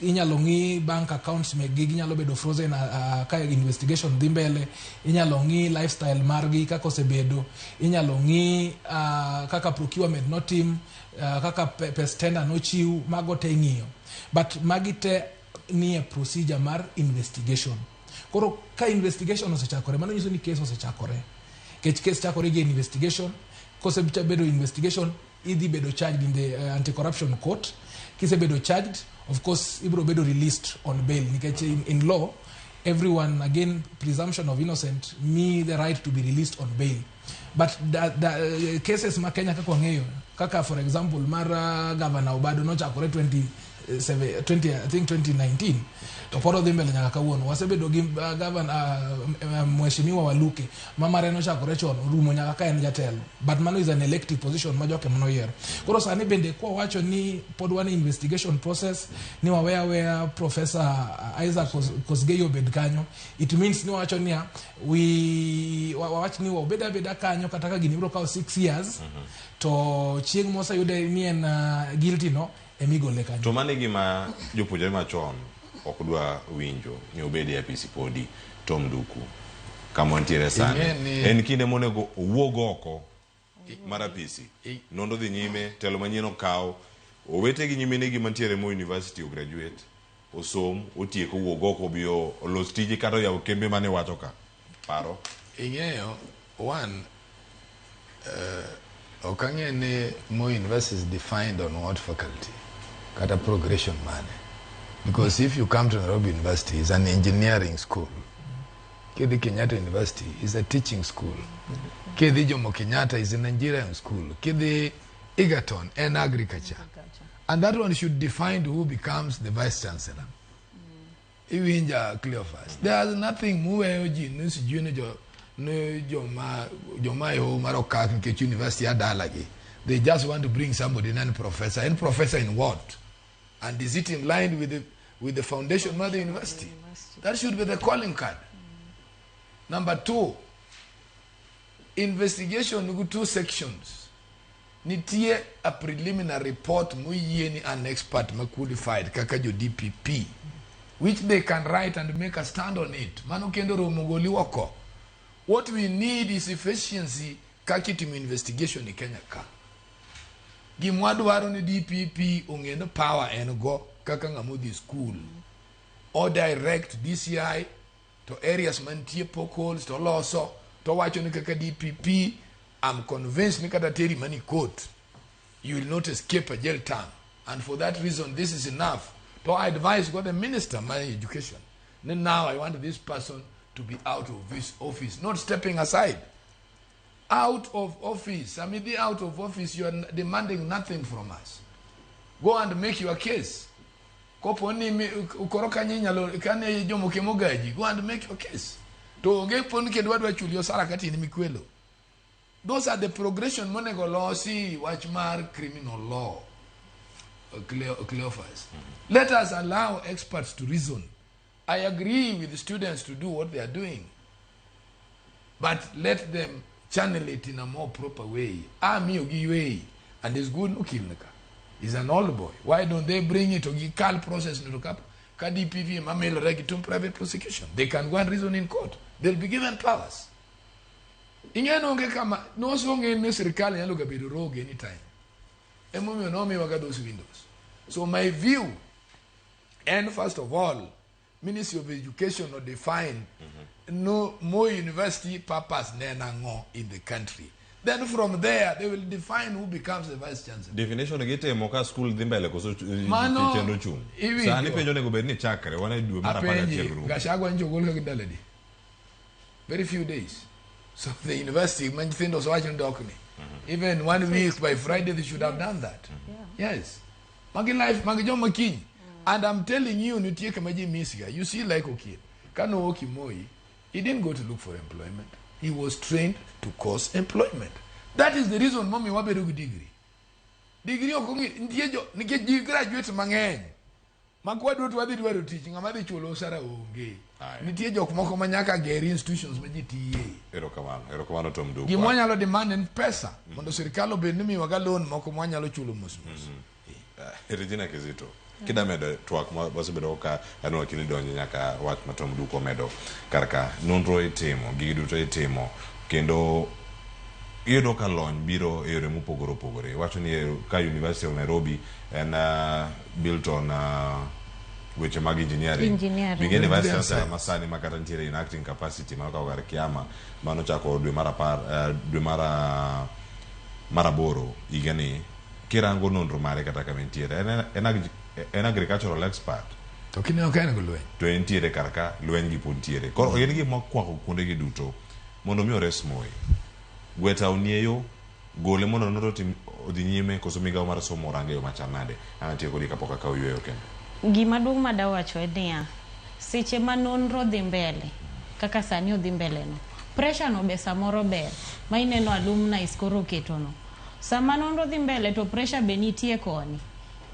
Inyalo ng'i bank accounts mekgi, ginyalo bedo frozen ka investigation dhi mbele. Inyalo ng'i lifestyle margi kaka osebedo, inyalo ng'i kaka procurement notim, kaka pes tender nochiw, mago te ing'iyo. But magi te nie procedure mar investigation. Koro ka investigation osechakore, mano nyiso ni case osechakore, nikech case chakore gi investigation. Kosebedo investigation, idhi bedo charged in the anti-corruption court. Kisebedo charged, of course ibiro bedo released on bail, nikech in law, everyone, again, presumption of innocent me the right to be released on bail. But the cases ma Kenya kaka wang'eyo, kaka for example mar Governor Obado, nochakore 20, 20, I think 2019, to pod odhi mbele nyaka kawuono. Wasebedo gi governor, Mheshimiwa Waluke, ma mare nochakore chon, orumo nyaka ka en jatelo, but mano is an elective position ma joke manoyiero. Koro sani bende kwa wacho ni pod wan e investigation process, ni wawe aweya Professor Isaac Kosgei obed kanyo, it means ni wawacho niya, we wawach ni wabed abeda kanyo kata ka gini biro kawo 6 years, to chieng' moseyude ni en guilty no emigole kanyo. To mano e gima jopuonjre machon ok dwa winjo, ni obed e apisi podi. Tom Duku, kama wantiere sani, en kinde monego owuog oko mar apisi, nonro dhi nyime, telo manyien okaw owete gi nyiminegi mantiere mo university, ograduate, osom, otieko, owuog oko, obi olos tije kata oyaw kembe mane wacho ka paro. Ing'eyo, one, ok ang'e ni Moi University is defined on what faculty kata progression mane, because if you come to Nairobi University, it's an engineering school. Kidhi Kenyatta University, is a teaching school. Kidhi Jomo Kenyatta, is an engineering school. Kidhi Egerton, en agriculture. And that one should define who becomes the vice chancellor. Iwinja, Cleophas? There's nothing muweyo ji ni sijui ni jo ni joma e hoho mar okak nikech university adalagi. They just want to bring somebody non professor. And professor in what? And is it in line with the foundation of the university? That should be the calling card. Number two, investigation nigi two sections. Nitie a preliminary report moyie ni an expert ma qualified kaka jo DPP, which they can write and make a stand on it. Mano kendo romo goli oko. What we need is efficiency. Kaka itimo investigation e Kenya ka. Gima wadwaro ni DPP ong'e ni power en go kaka ng'ama odhi school. O direct DCI to areas mantie potholes to oloso to owacho ni kaka DPP I'm convinced ni kata teri mani court you will not escape a jail term and for that reason this is enough to advise go the minister my education ni now I want this person to be out of this office not stepping aside out of office I mean the out of office you are demanding nothing from us go and make your case kopo ni koro kanyo inyalo kane Jomo Kemo gaji go and make your case to onge pon kendo wadwa chuli osara kati in mikwelo those are the progression monego losi wach mar criminal law Cleophas. Let us allow experts to reason. I agree with the students to do what they are doing, but let them channel it in a more proper way. Amiyo gi way, and it's good no kilnika. He's an old boy. Why don't they bring it to gi process no ka ka DPP mamelo regi to private prosecution? They can go and reason in court. They'll be given powers. Ing'e onge kama nosong'e ni sirikal nyalo ga bedo rogue anytime. Emomiyo nomiwa ga those windows. So my view, and first of all, Ministry of Education will define no Moi University purpose ne en ang'o in the country. Then from there, they will define who becomes the vice chancellor. Definition gitimo ka school dhi mbele koso Mano, chenro chung'. iwinjo. Sani penjo onego bed ni chakre wan e dwe mar apar Apenji, gachiel rumo. Gachagua nyocha ogol ka gi ndalo adi? Very few days. So the university, ma nyithindo osewacho ni dok ni. Even one week by Friday they should have done that. Yes. Magi life, magi joma kiny. And I'm telling you, nitie kama ji miss ga. You see like Okil. Kano owuok Moi, he didn't go to look for employment. He was trained to cause employment. That is the reason momiyo wabedo gi degree. Degree ok ong'i, nitie jo, nikech ji graduate mang'eny. Ma kwadwa to wadhi dwaro tich, ng'ama dhi chulo osara onge. Nitie jok moko ma nyaka ger institutions ma ji tiye. Erokamano, erokamano Tom Dukwa. Gima wanyalo demand en pesa mondo sirikal obed ni miyowa ga loan moko mwanyalo chulo mos mos. Regina Kizito, kida medo twak ma wasebedo ka an wakili donjo nyaka wach ma Tom Duko omedo kar ka nonro itimo, gigi duto itimo kendo iyudo ka lony biro e yore mopogore opogore. Iwacho ni ka University of Nairobi en built on weche mag engineering. Engineering. Mingine vice Engineering chancellor science. masani ma kata nitiere in acting capacity mano kawo kar Kiama mano chako dwe mar apar dwe mar mar aboro higani kirango nonro mare kata kama entiere en agricultural expert To kineno ka en go lweny. to entiere kar ka lweny gi pod ntiere koro gin gik mokwako kuonde gi duto mondo mi ores Moi gweta onieyo gole mondo nonro otim odhi nyime koso migawo mar somo orange yo machal nade an atiyo kodi kapok akawo yueyo kendo Gima duong' madawacho en niya, seche ma nonro dhi mbele, kaka sani odhi mbele no, pressure no be samoro ber, ma ineno alumni koro oketo no. Sama nonro dhi mbele to pressure be nitie koni.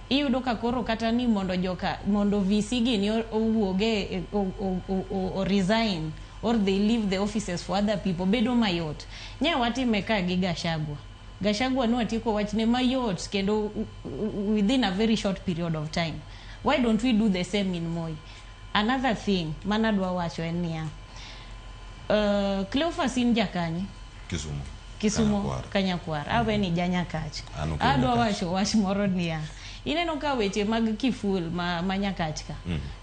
Iyudo ka koro kata ni mondo joka mondo VC gini owuoge o resign or they leave the offices for other people bedo mayot. Nye watime ka gi Gachagua. Gachagua nwatieko wachne mayot kendo within a very short period of time. Why don't we do the same in Moi? Another thing manadwa wacho en niya, Cleophas in jakanye? Kisumu. Kisumu Kanyakwar. Kanyakwar. Awe ni janyakach. An ok Adwa Nyakach. wacho wach moro niya. Ineno ka weche mag kiful ma Nyakach ka.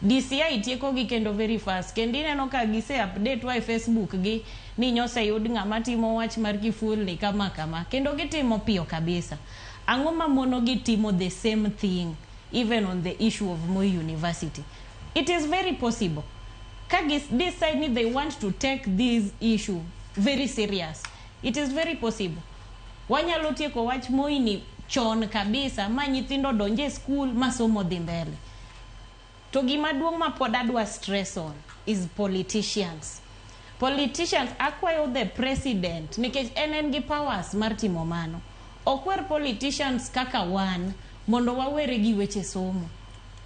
DCI tieko gi kendo very fast. Kendo ineno ka gise update wa e Facebook gi ni nyoseyud ng'ama timo wach mar kiful ni kama kama. Kendo gitimo piyo kabisa. Ang'o ma mono gitimo the same thing even on the issue of Moi University? It is very possible. Ka decide ni they want to take this issue very serious. It is very possible. Wanyalo tieko wach Moi ni chon kabisa ma nyithindo donje school ma somo dhi mbele. To gima duong' ma pod adwa stress on is politicians. Politicians, akwayo the president nikech en gi powers mar timo mano. Okwer politicians kaka wan mondo wawere gi weche somo.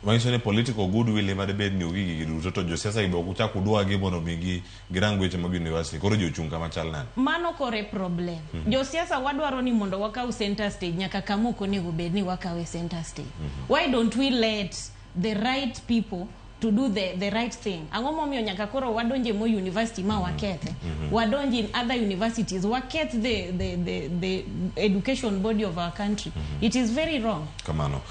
Manyiso ni political goodwill ema dibed ni onge gigi duto to josiasa gi be ok uchak udwagi mondo mi girang weche mag university koro ji ochung' kama chal nade Mano kore problem. Josiasa wadwaro ni mondo wakaw center stage nyaka kama ok onego bed ni wakawe center stage. Why don't we let the right people to do the right thing. Ang'o momiyo nyaka koro wadonje Moi University ma wakethe? Wadonj in other universities, waketh the education body of our country. It is very wrong. Kamano.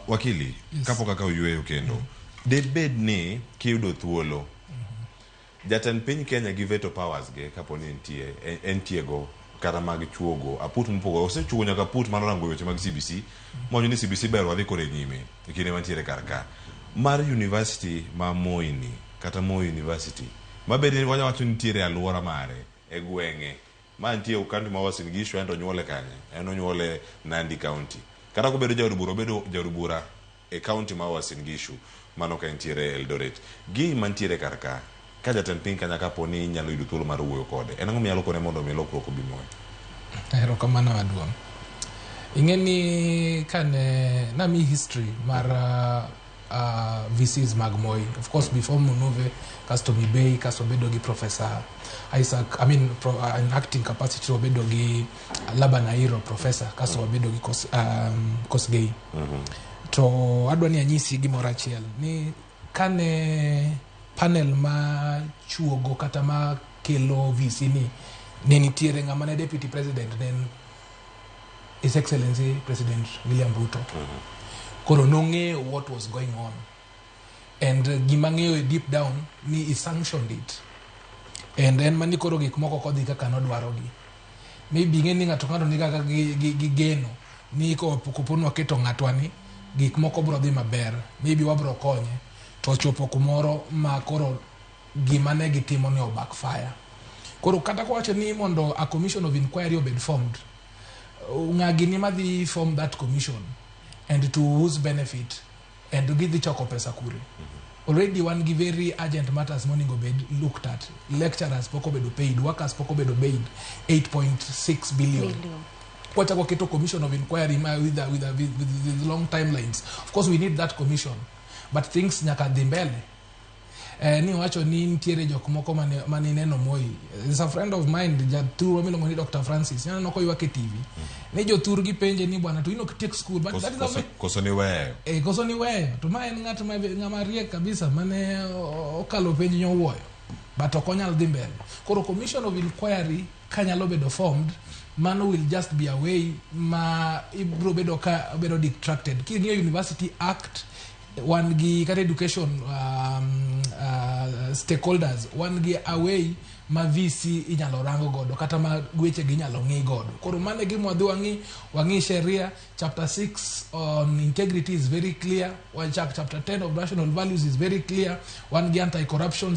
Wakili, kapok akawo yueyo kendo, debed ni kiyudo thuolo, jatend piny Kenya gi veto powers ge kapo ni entie, entie go kata mag chuogo aput mopogore, osechuogo nyaka aput mar rango weche mag CBC mowacho ni CBC ber wadhi kode nyime e kinde mantiere kar ka mar university ma Moi ni kata Moi University mabed ni wanya wacho ni nitiere e alwora mare e gweng'e ma nitie county ma Uasin Gishu, en to onyuole kanye? En onyuole Nandi County. Kata kobedo jaod bura, obedo jaod bura e county ma Uasin Gishu, mano ka entiere Eldoret. Gi mantiere kar ka, ka jatend piny Kenya kapo ni inyalo yudo thuolo mar wuoyo kode, en ang'o minyalo kone mondo mi lokruok obi Moi? Erokamano maduong'. Ing'e ni kane nami history mar VCs mag Moi. Of course before Munuve, kasto Mibei, kasto bedo gi Professor Isaac, I mean in acting capacity wabedo gi Laban Airo professor, kasto wabedo gi Kosgei. To adwa ni anyisi gimoro achiel ni kane panel ma chuogo kata ma kelo VC ni ne nitiere ng'ama ne deputy president ne en His Excellency President William Ruto. Koro nong'eyo what was going on. And gima ng'eyo deep down ni he sanctioned it. And en mani koro gik moko ok odhi kaka nodwarogi. Maybe ing'e ni ng'ato ka ng'ato ni kaka gi geno ni kopo ni waketo ng'atwa ni gik moko bro dhi maber. Maybe wabro konye. To ochopo kumoro ma koro gima ne gitimo ni o backfire. Koro kata kwawacho ni mondo a commission of inquiry obed formed, ng'a gini madhi form that commission and to whose benefit and gidhi choko pesa kure? Already wan gi very urgent matters monego bed looked at. Lecturers pok obedo paid, workers pok obedo paid 8.6 billion. Kwachako keto commission of inquiry ma with long timelines. Of course we need that commission, but things nyaka dhi mbele. Ni wacho ni nitiere jok moko mane neno Moi. There's a friend of mine, jathur miluongo ni Dr. Francis. Nyaneno koywak e TV. Ni jothur gi penje ni bwana to in ok tiek school. But that is a Koso ni weyo. Koso ni weyo. To ma en ng'at ma ng'ama riek kabisa mane okalo penj nyowuoyo. But ok onyal dhi mbele. Koro commission of inquiry kanyalo bedo formed, mano will just be a way ma ibro bedo ka bedo detracted. King'iyo University Act, wan gi kata education stakeholders, wan gi a way ma VC inyalo rango godo kata ma weche gi inyalo ng'i godo. Koro mano e gima wadhi wang'i sheria. Chapter 6 on integrity is very clear. Wachak chapter 10 of national values is very clear. Wan gi anti-corruption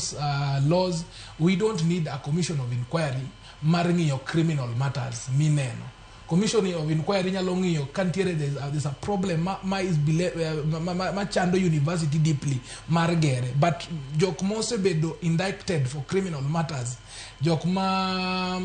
laws. We don't need a commission of inquiry mar ng'iyo criminal matters mineno. Commission of inquiry nyalo ng'iyo ka nitiere there's a problem ma chando university deeply mar gere, but jok mosebedo indicted for criminal matters, jok ma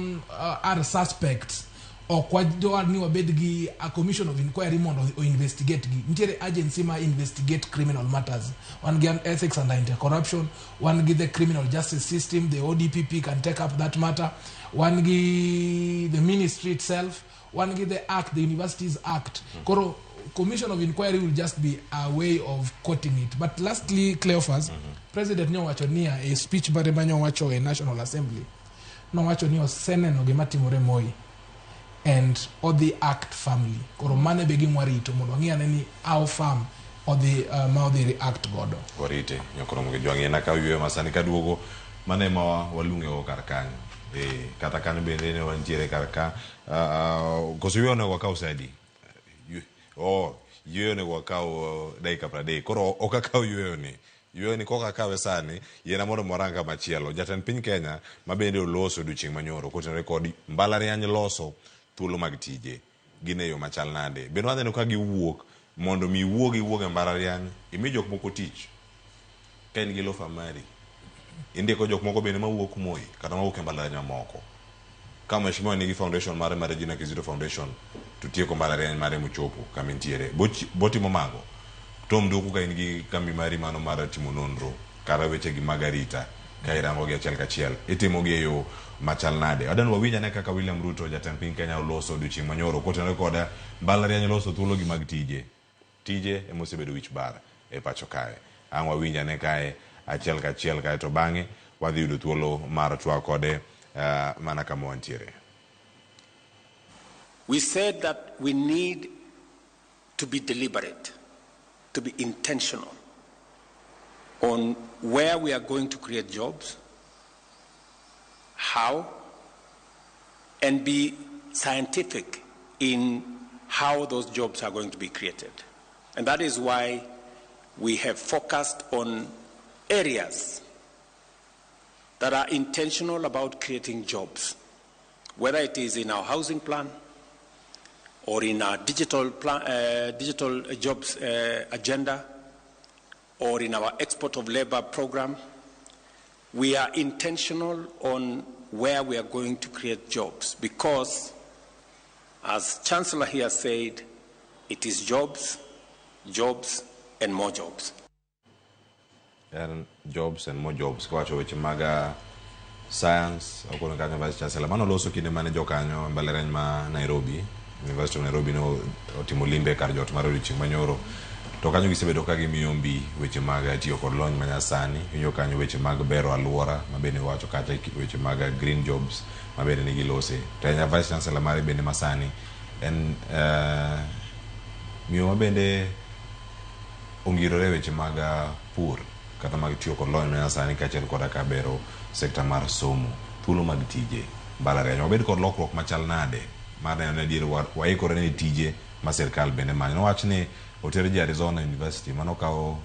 are suspects, ok wadwar ni wabed gi a commission of inquiry mondo o investigate gi. Nitiere agency ma investigate criminal matters. Wan gi ethics and anti-corruption, wan gi the criminal justice system, the ODPP can take up that matter, wan gi the ministry itself, wan gi the act, the Universities Act. Koro commission of inquiry will just be a way of quoting it. But lastly, Cleophas, President nyowacho niya e speech mare ma nyowacho e National Assembly, nowacho ni oseneno gima timore Moi and odhi act firmly. Koro mano be gima warito mondo wang'i ane ni how firm odhi ma odhi react godo. Warite nyokoromo gi jwang'e na ka yweyo masani kaduogo mano ema waluonge go kar kanyo. Kata kanyo bende ne wantiere kar ka. Koso yweyo onego wakaw sa adi? Yweyo onego wakaw dakika 30. Koro ok akaw yweyo ni. Yweyo ni kok akawe sani, yiena mondo warang kamachielo. Jatend piny Kenya ma bende oloso odiochieng' manyoro kotenore kod mbalariany loso thuolo mag tije gin e yo machal nade. Bende waneno ka giwuok mondo mi iwuog iwuog e mbalariany imi jok moko tich. Ka in gi lofa mari, indiko jok moko bende mawuok Moi kata mawuok e mbalariany mamoko. Ka mheshimiwa nigi foundation mare mar Regina Kizito Foundation to tieko mbalariany mare mochopo kama entiere. Botimo mago. Tom Nduku ka in gi kambi mari mano mar timo nonro kata weche gi mag arita ka irango gi achiel kachiel itimo gi e yo machal nade. Adwani wawinj ane kaka William Ruto jatend piny Kenya oloso odiochieng' manyoro kotenore kod mbalariany loso thuolo gi mag tije. Tije ema osebedo wich bar e pacho kae. Ang' wawinj ane kae achiel kachiel kae to bang'e wadhi yudo thuolo mar twak kode mana kama wantiere. We said that we need to be deliberate, to be intentional on where we are going to create jobs, how, and be scientific in how those jobs are going to be created. And that is why we have focused on areas that are intentional about creating jobs, whether it is in our housing plan or in our digital, plan, digital jobs agenda or in our export of labor program. We are intentional on where we are going to create jobs because, as Chancellor here said, it is jobs, jobs, and more jobs. En jobs and more jobs kawacho weche mag science okono kanyo Vice Chancellor mano loso kinde mane jokanyo e mbalariany ma Nairobi, University of Nairobi, no otimo limbe kar jot mar odiochieng' manyoro to kanyo gisebedo ka gimiyo mbi weche mag tiyo kod lony manyasani. Iwinjo kanyo weche mag bero aluora ma bende wacho kacha weche mag green jobs ma bende nigi lose to en Vice Chancellor mare bende masani en miyo ma bende ongirore weche mag pur kata mag tiyo kod lony manyasani kaachiel koda ka bero sekta mar somo. Thuolo mag tije mbalariany wabed kod lokruok machal nade mar neno ni adier waikore ne tije ma sirkal bende manyo. Nowach ni oter ji Arizona University manokawo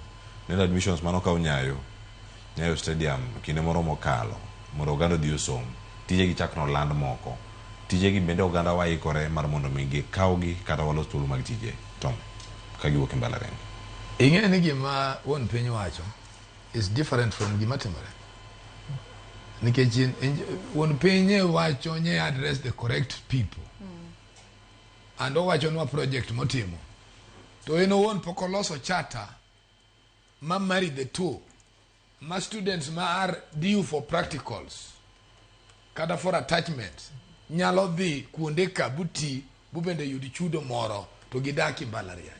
neno admissions manokawo Nyayo Stadium kinde moro mokalo mondo oganda odhi osom. Tije gi chak noland moko. Tije gi bende oganda waikore mar mondo mi gikawgi kata walos thuolo mag tije. Tom, ka giwuok e mbalariany. Ing'e ni gima wuon piny wacho is different from gima timore. Nikech wuon piny wacho nye address the correct people. And owachonwa project motimo. To en owuon pok oloso charter ma marry the two. Ma students ma are due for practicals kata for attachments nyalo dhi kuonde ka buti bubende yud chudo moro to gidak e mbalariany.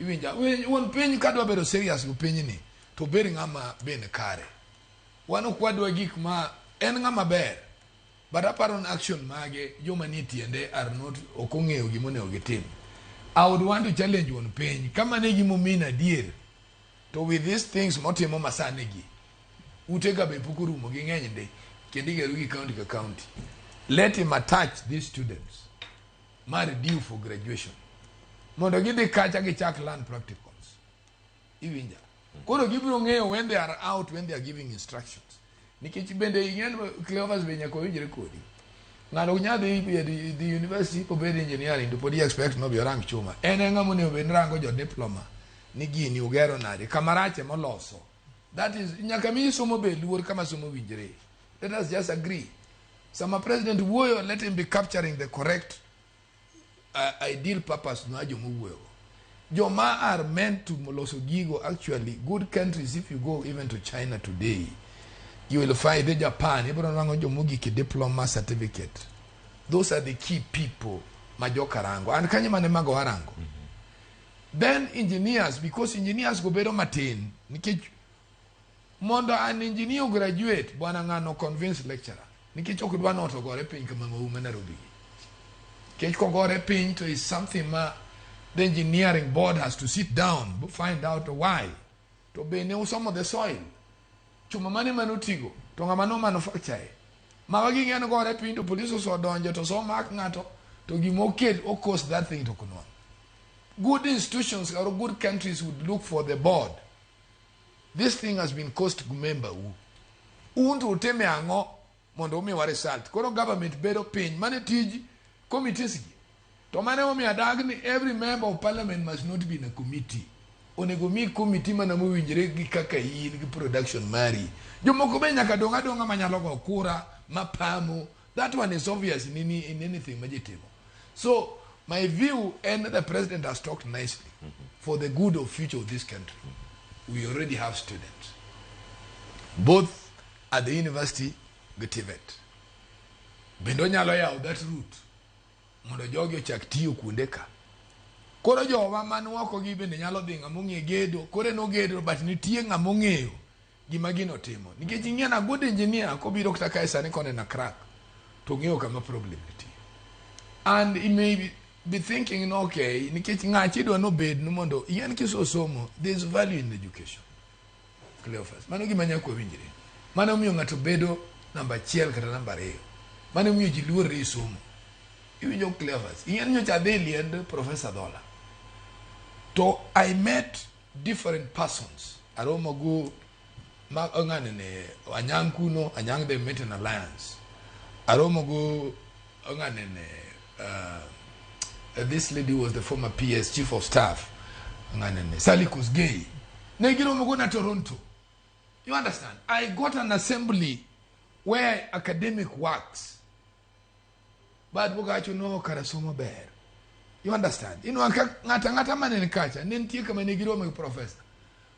Iwinja, wuon piny kadwa bedo serious gi pinyni to bed ng'ama ben kare. Wan ok wadwa gik ma en ng'ama ber. But aparo ni action mage joma nie tiende are not ok ong'eyo gima onego gitim. I would want to challenge wuon piny kama ne gima omin adier to with these things motimo masani gi ute ga be pok orumo ging'eny ndi kendo igero gi county ka county. Let him attach these students mar due for graduation mondo gidhi kacha gichak learn practicals. Iwinja? Koro gibiro ng'eyo when they are out, when they are giving instructions. Nikech bende ing'en Cleophas be nyaka winjre kodi. Ng'ato ok nyal dhi the university obed engineering to pod i expect no bi orang chuma. En e ng'ama onego bed ni rango jo diploma ni gini ugero nade kama rach emoloso. That is nyaka mi somo be luor kama somo winjre. Let us just agree. Sama president wuoyo, let him be capturing the correct ideal purpose no joma wuoyo. Joma are meant to loso gigo actually good countries. If you go even to China today, you will find the Japan ibiro nwang'o jomogik e diploma certificate. Those are the key people ma jokarango and kanyo mane mago arango. Then engineers, because engineers go bedo matin nikech mondo an engineer graduate bwana ng'ano convince lecturer nikech ok dwa noto gore piny kama ma Nairobi gi. Nikech kogore piny to is something ma the engineering board has to sit down find out why. To bende usomo the soil chuma mane manotigo to ng'ama no manufacture mawa ging'e gore piny to police osodonjo to so mak ng'ato to gimokel o cause that thing to kunwa. Good institutions or good countries would look for the board. This thing has been caused member u un to utime ang'o mondo umiwa result. Koro government bedo piny mane tij committees gi to mane omiyo adag ni every member of parliament must not be in a committee. Onego mi committee mana mowinjore gi kaka in gi production mari. Jomoko be nyaka dong' adong'a manyalo go kura mapamo. That one is obvious in anything ma ji timo. So my view, and the president has talked nicely for the good of future of this country. We already have students both at the university gi TVET. Bende onyalo yawo that route mondo jogi ochak tiyo kuonde ka. Koro jowa man oko gi bende nyalo dhi ng'ama ong'e gedo, koro en ogedo but nitie ng'ama ong'eyo gima gino timo. Nikech ing'e na good engineer kobiro kata kae sani koneno crack to ong'eyo kama problem nitie. And he may be thinking no, okay, nikech ng'achi idwa nobed mondo ing'e ni kisosomo, there is value in education. Cleophas. Mano gima nyaka wawinjre. Mano miyo ng'ato bedo namba achiel kata namba ariyo. Mano miyo ji luorre e somo. Iwinjo Cleophas. Ing'e ni nyocha adhi e liend Professor Dhola. To I met different persons. Aromo go ma ng'ane ne Anyang' kuno, Anyang' they met an alliance. Aromo go ng'ane ne this lady was the former PS chief of staff. Ng'ane ne Sally Kosgei. Ne giromo go na Toronto. You understand? I got an assembly where academic works. But bugacho no kara somo ber. You understand? Ino ng'ata ng'ata mane ni kacha, ne nitie kama ne giromo gi professor.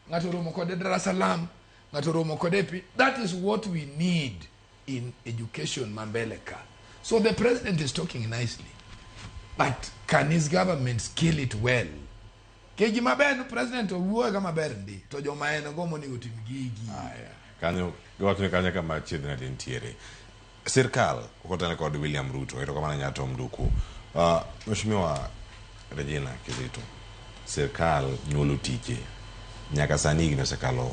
Ng'ato romo kode Dar es Salaam, ng'ato romo kode pi. That is what we need in education mambele ka. So the president is talking nicely. But can his government scale it well? Ke gima ber no president owuoyo ga maber ndi to joma en go monego tim gigi. Kanyo giwacho ni kanyo kama chiedh nade nitiere. Sirkal okotene kod William Ruto, erokamano ahinya Tom Nduku. Mheshimiwa Regina Kizito, sirkal nyuolo tije. Nyaka sani higni osekalo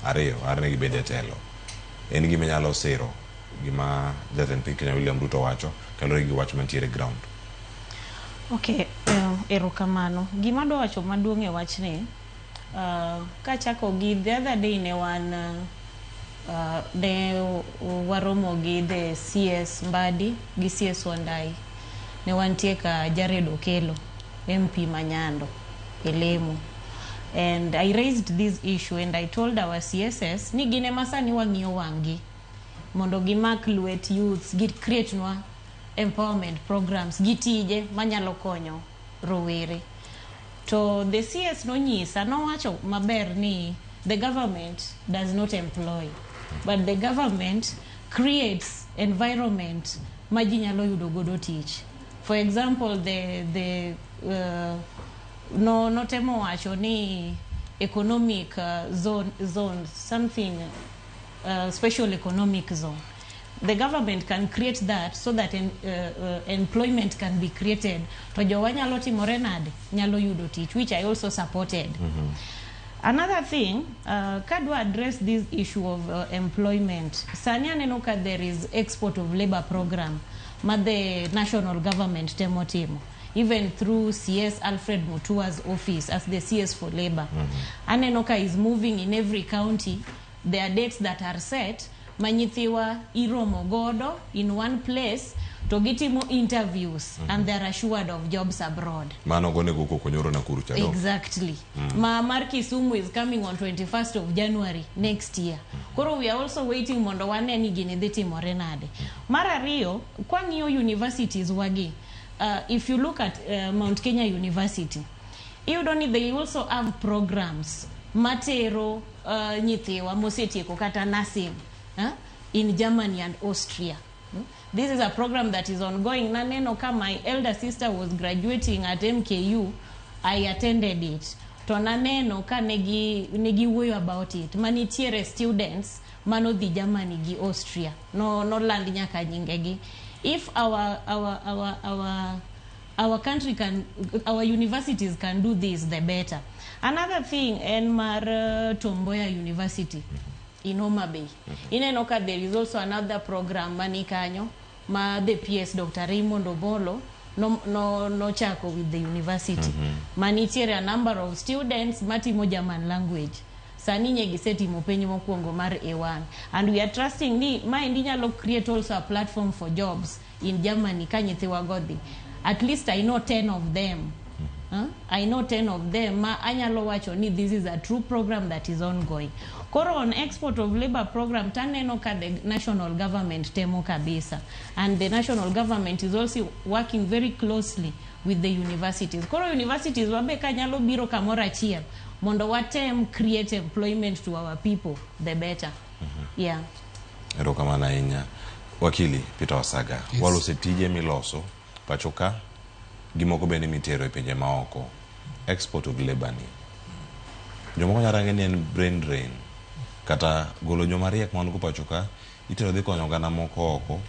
2 are ne gibed e telo. En gima nyalo siro gima jatend piny Kenya William Ruto wacho kaluwore gi wach mantiere ground. Okay, erokamano. Gima adwa wacho maduong' e wachni, kachako gi the other day ne wan ne waromo gi the CS Mbadi gi CS Wandai. Ne wantie ka Jared Okello, MP Manyando, e lemo. And I raised this issue and I told our CSS ni gin ema sani wang'iyo wang'gi mondo gimak lwet youths, gi create nwa empowerment programs gi tije manyalo konyo rowere. To the CS nonyisa, nowacho maber ni the government does not employ, but the government creates environment ma ji nyalo yudo godo tich. For example, the no notemo wacho ni economic zone something special economic zone. The government can create that so that employment can be created. To jowa nyalo timore nade? Nyalo yudo tich, which I also supported. Another thing, kadwa address this issue of employment. Sani aneno ka there is export of labor program ma the national government temo timo, even through CS Alfred Mutua's office as the CS for labor. Aneno ka is moving in every county. There are dates that are set ma nyithiwa iromo godo in one place to gitimo interviews and they are assured of jobs abroad. Mano gone go koko nyoro Nakuru cha do. Exactly. Ma mar Kisumu is coming on 21st of January next year. Koro we are also waiting mondo wane ni gini dhi timore nade. Mar ariyo, kwang'iyo universities wagi, if you look at Mount Kenya University, iyudo ni they also have programs matero nyithiwa mosetieko kata nursing in Germany and Austria. This is a program that is ongoing. Naneno ka my elder sister was graduating at MKU, I attended it. To naneno ka negi wuoyo about it. Manitiere students manodhi Germany gi Austria. No, no land nyaka nyingegi. If our country can, our universities can do this, the better. Another thing, en mar Tom Mboya University in Homa Bay. Ineno ka there is also another program mani kanyo ma the PS Dr. Raymond Obolo no chako with the university. Manitiere a number of students matimo German language. Sani nye gisetimo penj mokwongo mar A1. And we are trusting ni maendi nyalo create also a platform for jobs in Germany ka nyithiwa godhi. At least I know 10 of them. I know 10 of them. Ma anyalo wacho ni this is a true program that is ongoing. Koro on export of labor program, taneno ka the national government temo kabisa. And the national government is also working very closely with the universities. Koro universities wabe ka nyalo biro kamoro achiel mondo watem create employment to our people, the better. Yeah. Erokamano ahinya. Wakili Peter Wasaga, Yes. walose tije miloso pacho ka, gi moko bende mitero e pinje maoko. Export of labor ni. Jomoko nyalo range ni en brain drain. Kata golo joma riek man go pacho ka, itero dhi konyo oganda moko oko,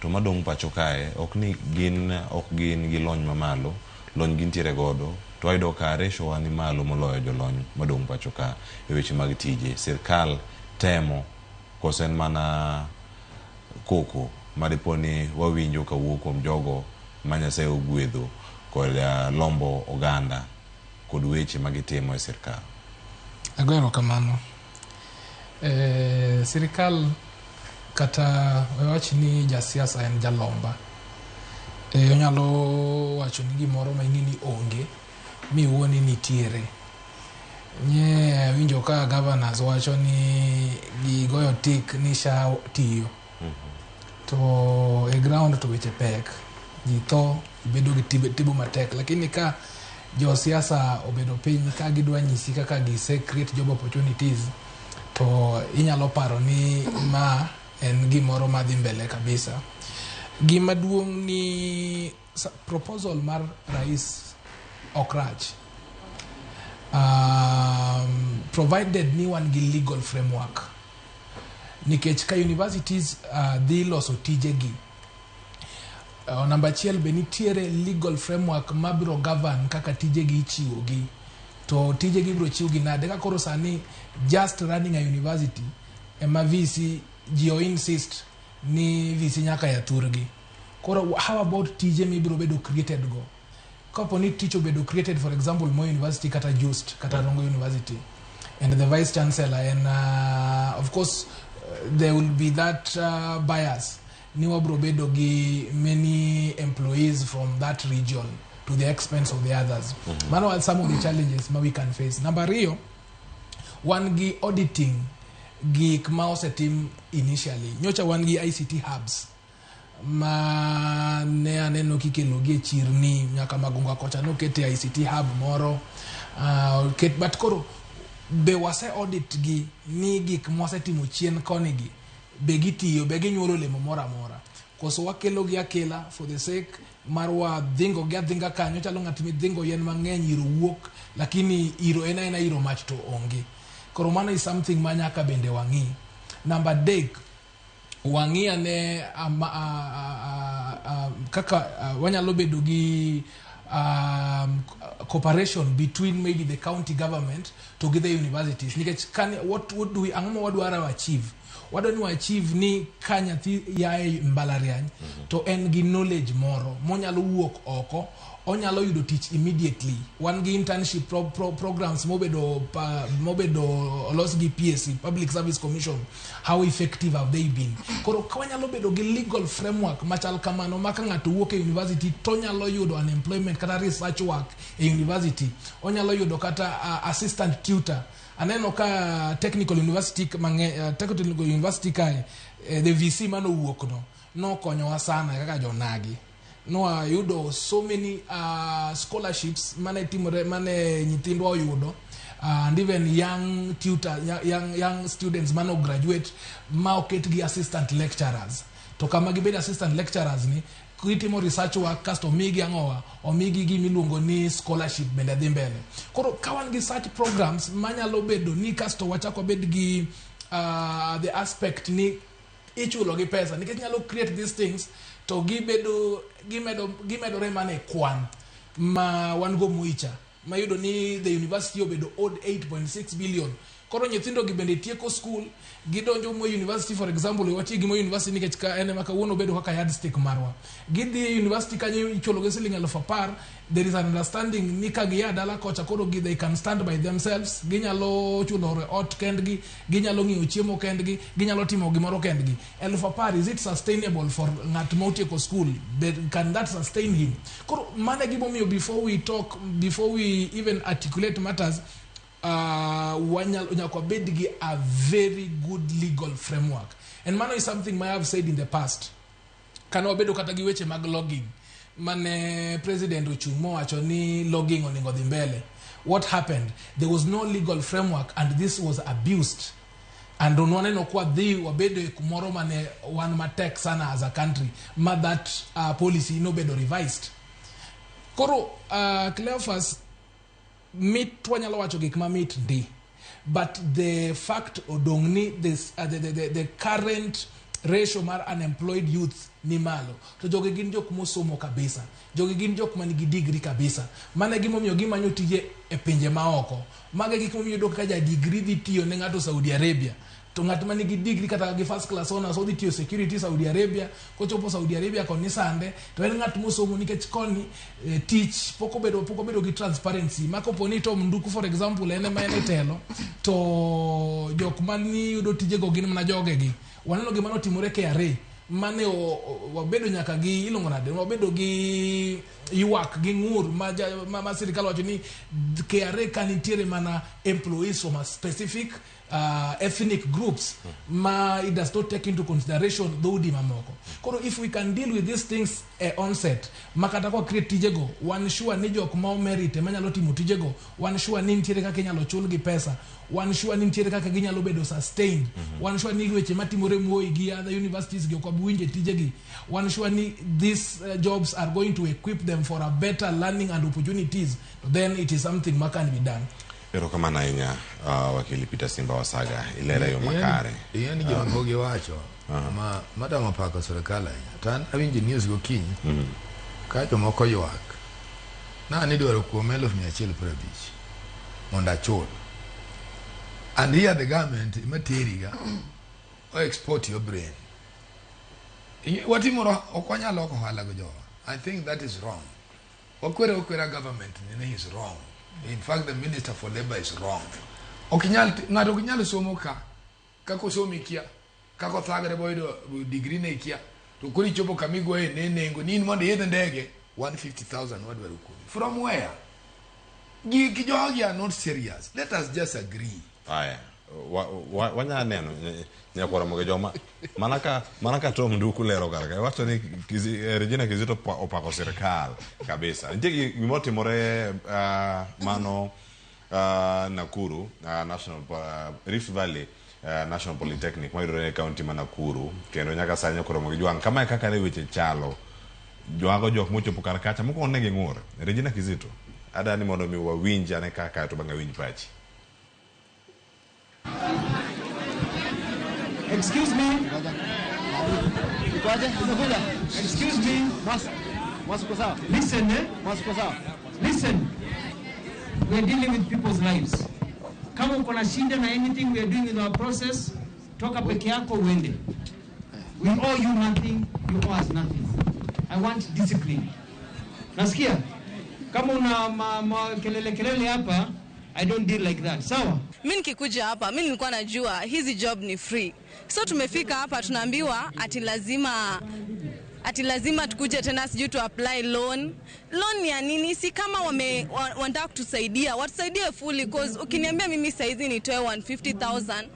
to madong' pacho kae, ok ni gin ok gin gi lony mamalo, lony gintiere godo, to wayudo ka ratio wa ni malo moloyo jolony madong' pacho ka e weche mag tije. Sirkal temo koso en mana koko madipo ni wawinjo kawuok kuom jogo ma Nyasaye ogwedho kod lombo oganda kod weche ma gitimo e sirkal. Ago erokamano. Sirikal kata wawach ni jasiasa en jalomba. Onyalo wacho ni gimoro ma ing'e ni onge miwuo ni nitiere. Nye awinjo ka governors wacho ni gigoyo tik ni SHA tiyo. To e ground to weche pek. Ji tho, bedo gi tibo matek. Lakini ka josiasa obedo piny ka gidwa nyisi kaka gise create job opportunities, to inyalo paro ni ma en gimoro madhi mbele kabisa. Gima duong' ni proposal mar rais ok rach. Provided ni wan gi legal framework. Nikech ka universities dhi loso tijegi, namba achiel be nitiere legal framework mabiro govern kaka tijegi ichiwogi. To tijegi ibiro chiwgi nade? Ka koro sani just running a university ema VC ji o insist ni VC nyaka ya thurgi. Koro how about tije mibiro bedo created go? Kapo ni tich obedo created, for example, Moi University kata JOOUST kata Rongo University, and the vice chancellor, and of course there will be that bias ni wabro bedo gi many employees from that region to the expense of the others. Mano are some of the challenges ma we can face. Namba ariyo, wan gi auditing gik ma osetim initially. Nyocha wan gi ICT hubs ma ne aneno kikelo gi e chirni nyaka Magunga kocha nokete ICT hub moro, but koro be wase audit gi ni gik mwasetimo chien koni gi be gitiyo, be ginyuolo olemo moro amora, koso wakelo gi akela for the sake mar wadhingo gi adhinga kanyo. Chalo ng'at midhingo yien mang'eny, iro wuok, lakini iro en aena iro mach to onge. Koro mano is something ma nyaka bende wang'i. Namba adek, wang'i ane kaka wanyalo bedo gi cooperation between maybe the county government to gi the universities. Nikech kani, what do we, ang'o ma wadwaro achieve? Wadwa ni wa achieve ni ka nyathi yae mbalariany to en gi knowledge moro monyalo wuok oko, onyalo yudo tich immediately. Wan gi internship programs mobedo olos gi PSC, Public Service Commission. How effective have they been? Koro ka wanyalo bedo gi legal framework machal kamano ma ka ng'ato wuok e university to onyalo yudo unemployment kata research work e university, onyalo yudo kata assistant tutor. Aneno ka technical university technical university kae, the VC manowuok no nokonyowa sana kaka jonagi. Nwayudo so many scholarships mane timore, mane nyithindwa oyudo, and even young tutor, young students mano graduate ma oket gi assistant lecturers. To kama gibedo assistant lecturers ni gitimo research work, kasto omigi ang'owa, omigi gimiluongo ni scholarship bende dhi mbele. Koro ka wan gi such programs manyalo bedo ni kasto wachako wabed gi the aspect ni ichulo gi pesa, nikech nyalo create these things to gibedo gimedore mana e kwan ma wan go Moi cha mayudo ni the university obedo owed 8.6 billion. Koro nyithindo gi bende tieko school, gidonjo Moi University, for example, wati gi Moi University nikech ka en ema kawuono obedo kaka yardstick marwa. Gidhi e university kanyo ichulo gi siling 10,000. There is an understanding ni ka gia dala kocha koro gi they can stand by themselves, ginyalo chulo ot kendgi, ginyalo ng'iewo chiemo kendgi, ginyalo timo gimoro kendgi. 10,000, is it sustainable for ng'at ma otieko school? Can that sustain him? Koro mano e gimomiyo before we talk, before we even articulate matters, nyaka wabed gi a very good legal framework. And mano is something I have said in the past. Kane wabedo kata gi weche mag logging, mane president ochung' mowacho ni logging onego dhi mbele. What happened? There was no legal framework and this was abused. And nwaneno kwa dhi wabedo e kumoro mane wan matek sana as a country, ma that policy nobedo revised. Koro, Cleophas, Mit wanyalo wacho gik mamit ndi, but the fact odong' ni this, the current ratio mar unemployed youth ni malo, to jogi gin jok mosomo kabisa, jogi gin jok manigi degree kabisa. Mano e gimomiyo gimanyo tije e pinje maoko. Mago e gik momiyo iyudo ka ja degree dhi tiyo ne ng'ato Saudi Arabia, to ng'at ma nigi degree kata gi first class honors odhi tiyo security Saudi Arabia. Kochopo Saudi Arabia koni sande to en ng'at mosomo nikech koni tich pok obedo gi transparency. Ma kopo ni Tom Nduku, for example, en ema en e telo, to jok mani yudo tijego gin mana jogegi. Waneno gima notimore KRA mane wabedo nyaka gi iluongo nade, wabedo gi ywak gi ng'ur ma sirikal wacho ni KRA ka nitiere mana employees from a specific ethnic groups ma it does not take into consideration dhoudi mamoko. Koro if we can deal with these things e onset, ma kata kwa create tijego, wan sure ni jok ma omerit ema nyalo timo tijego, wan sure ni nitiere kaka inyalo chulgi pesa, wan sure ni nitiere kaka ginyalo bedo sustained, wan sure ni weche matimore Moi gi other universities gi ok wabi winje tijegi, wan sure ni these jobs are going to equip them for a better learning and opportunities, then it is something ma can be done. Erokamano ahinya, wakili Peter Simba Wasaga, ilero yo makare. Ing'e ni gima pok giwacho ma madamo pako sirikal ahinya, to an awinjo news gokinyi ka jomoko ywak na ni idwaro kuom 150,000 mondo achul, and here the government ema teriga o export your brain. Watimoro ok wanyal loko ohala go jowa. I think that is wrong. Wakwere okwera government ni is wrong. In fact, the minister for labor is wrong. Ok inyal, ng'ato ok nyal somo ka kaka osomo ikia, kaka othagre boyudo degree ne ikia, to koro ichopo kama igoye ne nengo ni in mondo iidh ndege 150,000 wadwaro kuomi. From where? Gik jogi are not serious. Let us just agree. Aya, wanya neno nyakwara moge joma mana ka Tom Nduku lero kar ka iwacho ni Regina Kizito opako sirikal kabisa. Nitie gima otimore mano Nakuru National Rift Valley National Polytechnic mayudore e kaunti ma Nakuru, kendo nyaka sani nyakwara moge jwang' kamae kaka ne weche chalo joago jok mochopo kar kacha mokwongo ne ging'ur. Regina Kizito, adani mondo mi wawinj ane kaka to bang'e awinj pachi. Excuse me. Excuse me. Listen, eh? Listen. We are dealing with people's lives. Kama uko na shida na anything we are doing with our process, toka peke yako uende. We owe you nothing, you owe us nothing. I want discipline. Nasikia? Kama una ma kelele kelele hapa, I don't deal like that. Sawa? Mi nikikuja hapa, mi nilikuwa najua hizi job ni free, so tumefika hapa tunaambiwa ati lazima tukuje tena, sijui tu apply loan. Loan ni ya nini? Si kama wanataka kutusaidia, watusaidie fully, cause ukiniambia mimi saizi nitoe 150,000,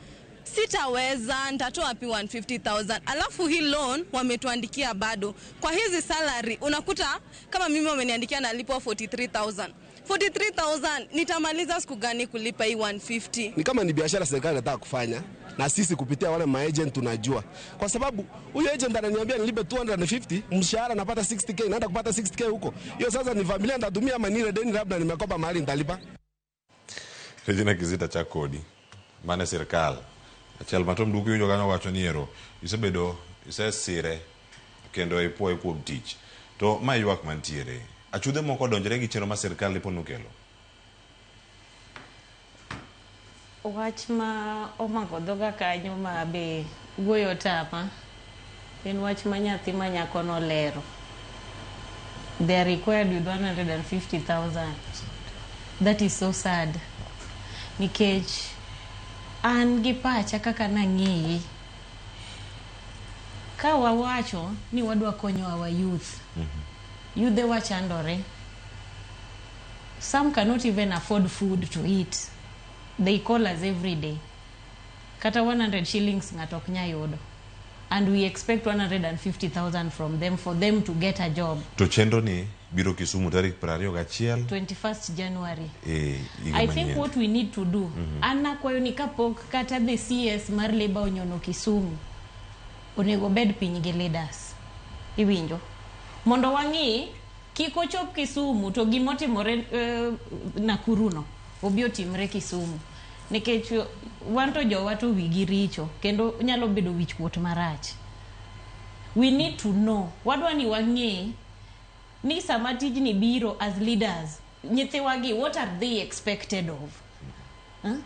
sitaweza. Nitatoa wapi 150,000? Alafu hii loan wametuandikia bado kwa hizi salary, unakuta kama mimi wameniandikia nalipwa 43,000. 43,000 nitamaliza siku gani kulipa hii 150? Ni kama ni biashara serikali inataka kufanya na sisi kupitia wale maagent tunajua, kwa sababu huyo agent ananiambia nilipe 250, mshahara napata 60K, naenda kupata 60K huko. Hiyo sasa ni familia nitatumia ama nile deni labda nimekopa mahali nitalipa? Regina Kizito, chak kodi mane sirikal achiel ma Tom Nduku iwinjo kanyo wacho ni ero isebedo isesire kendo ipuoye kuom tich, to ma ywak mantiere achudhe moko odonjore gi chenro ma sirikal ipo nokelo. Wach ma omako dhoga kanyo ma be wuoyo tama en wach ma nyathi ma nyako nolero. They are required with 150,000. That is so sad. Nikech an gi pacha kaka nang'iyi. Ka wawacho ni wadwa konyo our youth, yudhe wachandore. Some cannot even afford food to eat. They call us every day. Kata 100 shillings ng'ato ok nya yudo. And we expect 150,000 from them for them to get a job. To chenro ni biro Kisumu tarik 21 21st January. Higa I think manyien. What we need to do, an akwayo ni kapok kata the CS mar Labour onyono Kisumu, onego bed piny gi leaders. Iwinjo? Mondo wang'i Kik ochop Kisumu to gimotimore Nakuru no obi otimre Kisumu. Nikech wan to jowa to wigi richo kendo nyalo bedo wich kuot marach. We need to know. Wadwa ni wang'e ni sama tijni biro as leaders, nyithiwagi what are they expected of? Huh?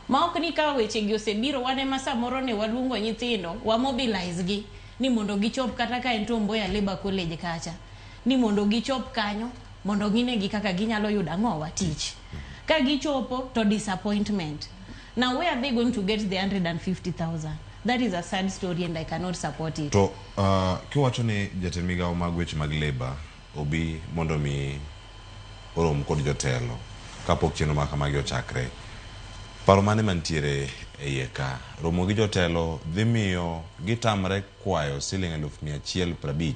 Ma ok ni ka weche gi osebiro wan ema samoro ne waluongo nyithindo wa mobilize gi ni mondo gichop kata ka en Tom Mboya Labour College kacha ni mondo gichop kanyo mondo gine gi kaka ginyalo yudo ang'owa tich. Ka gichopo to disappointment. Now where are they going to get the 150,000? That is a sad story and I cannot support it. To kiwacho ni jatend migawo mag weche mag labour obi mondo mi orom kod jotelo kapok chenro ma kamagi ochakre, paro mane mantiere e iye ka? Romo gi jotelo dhi miyo gitamre kwayo siling 150,000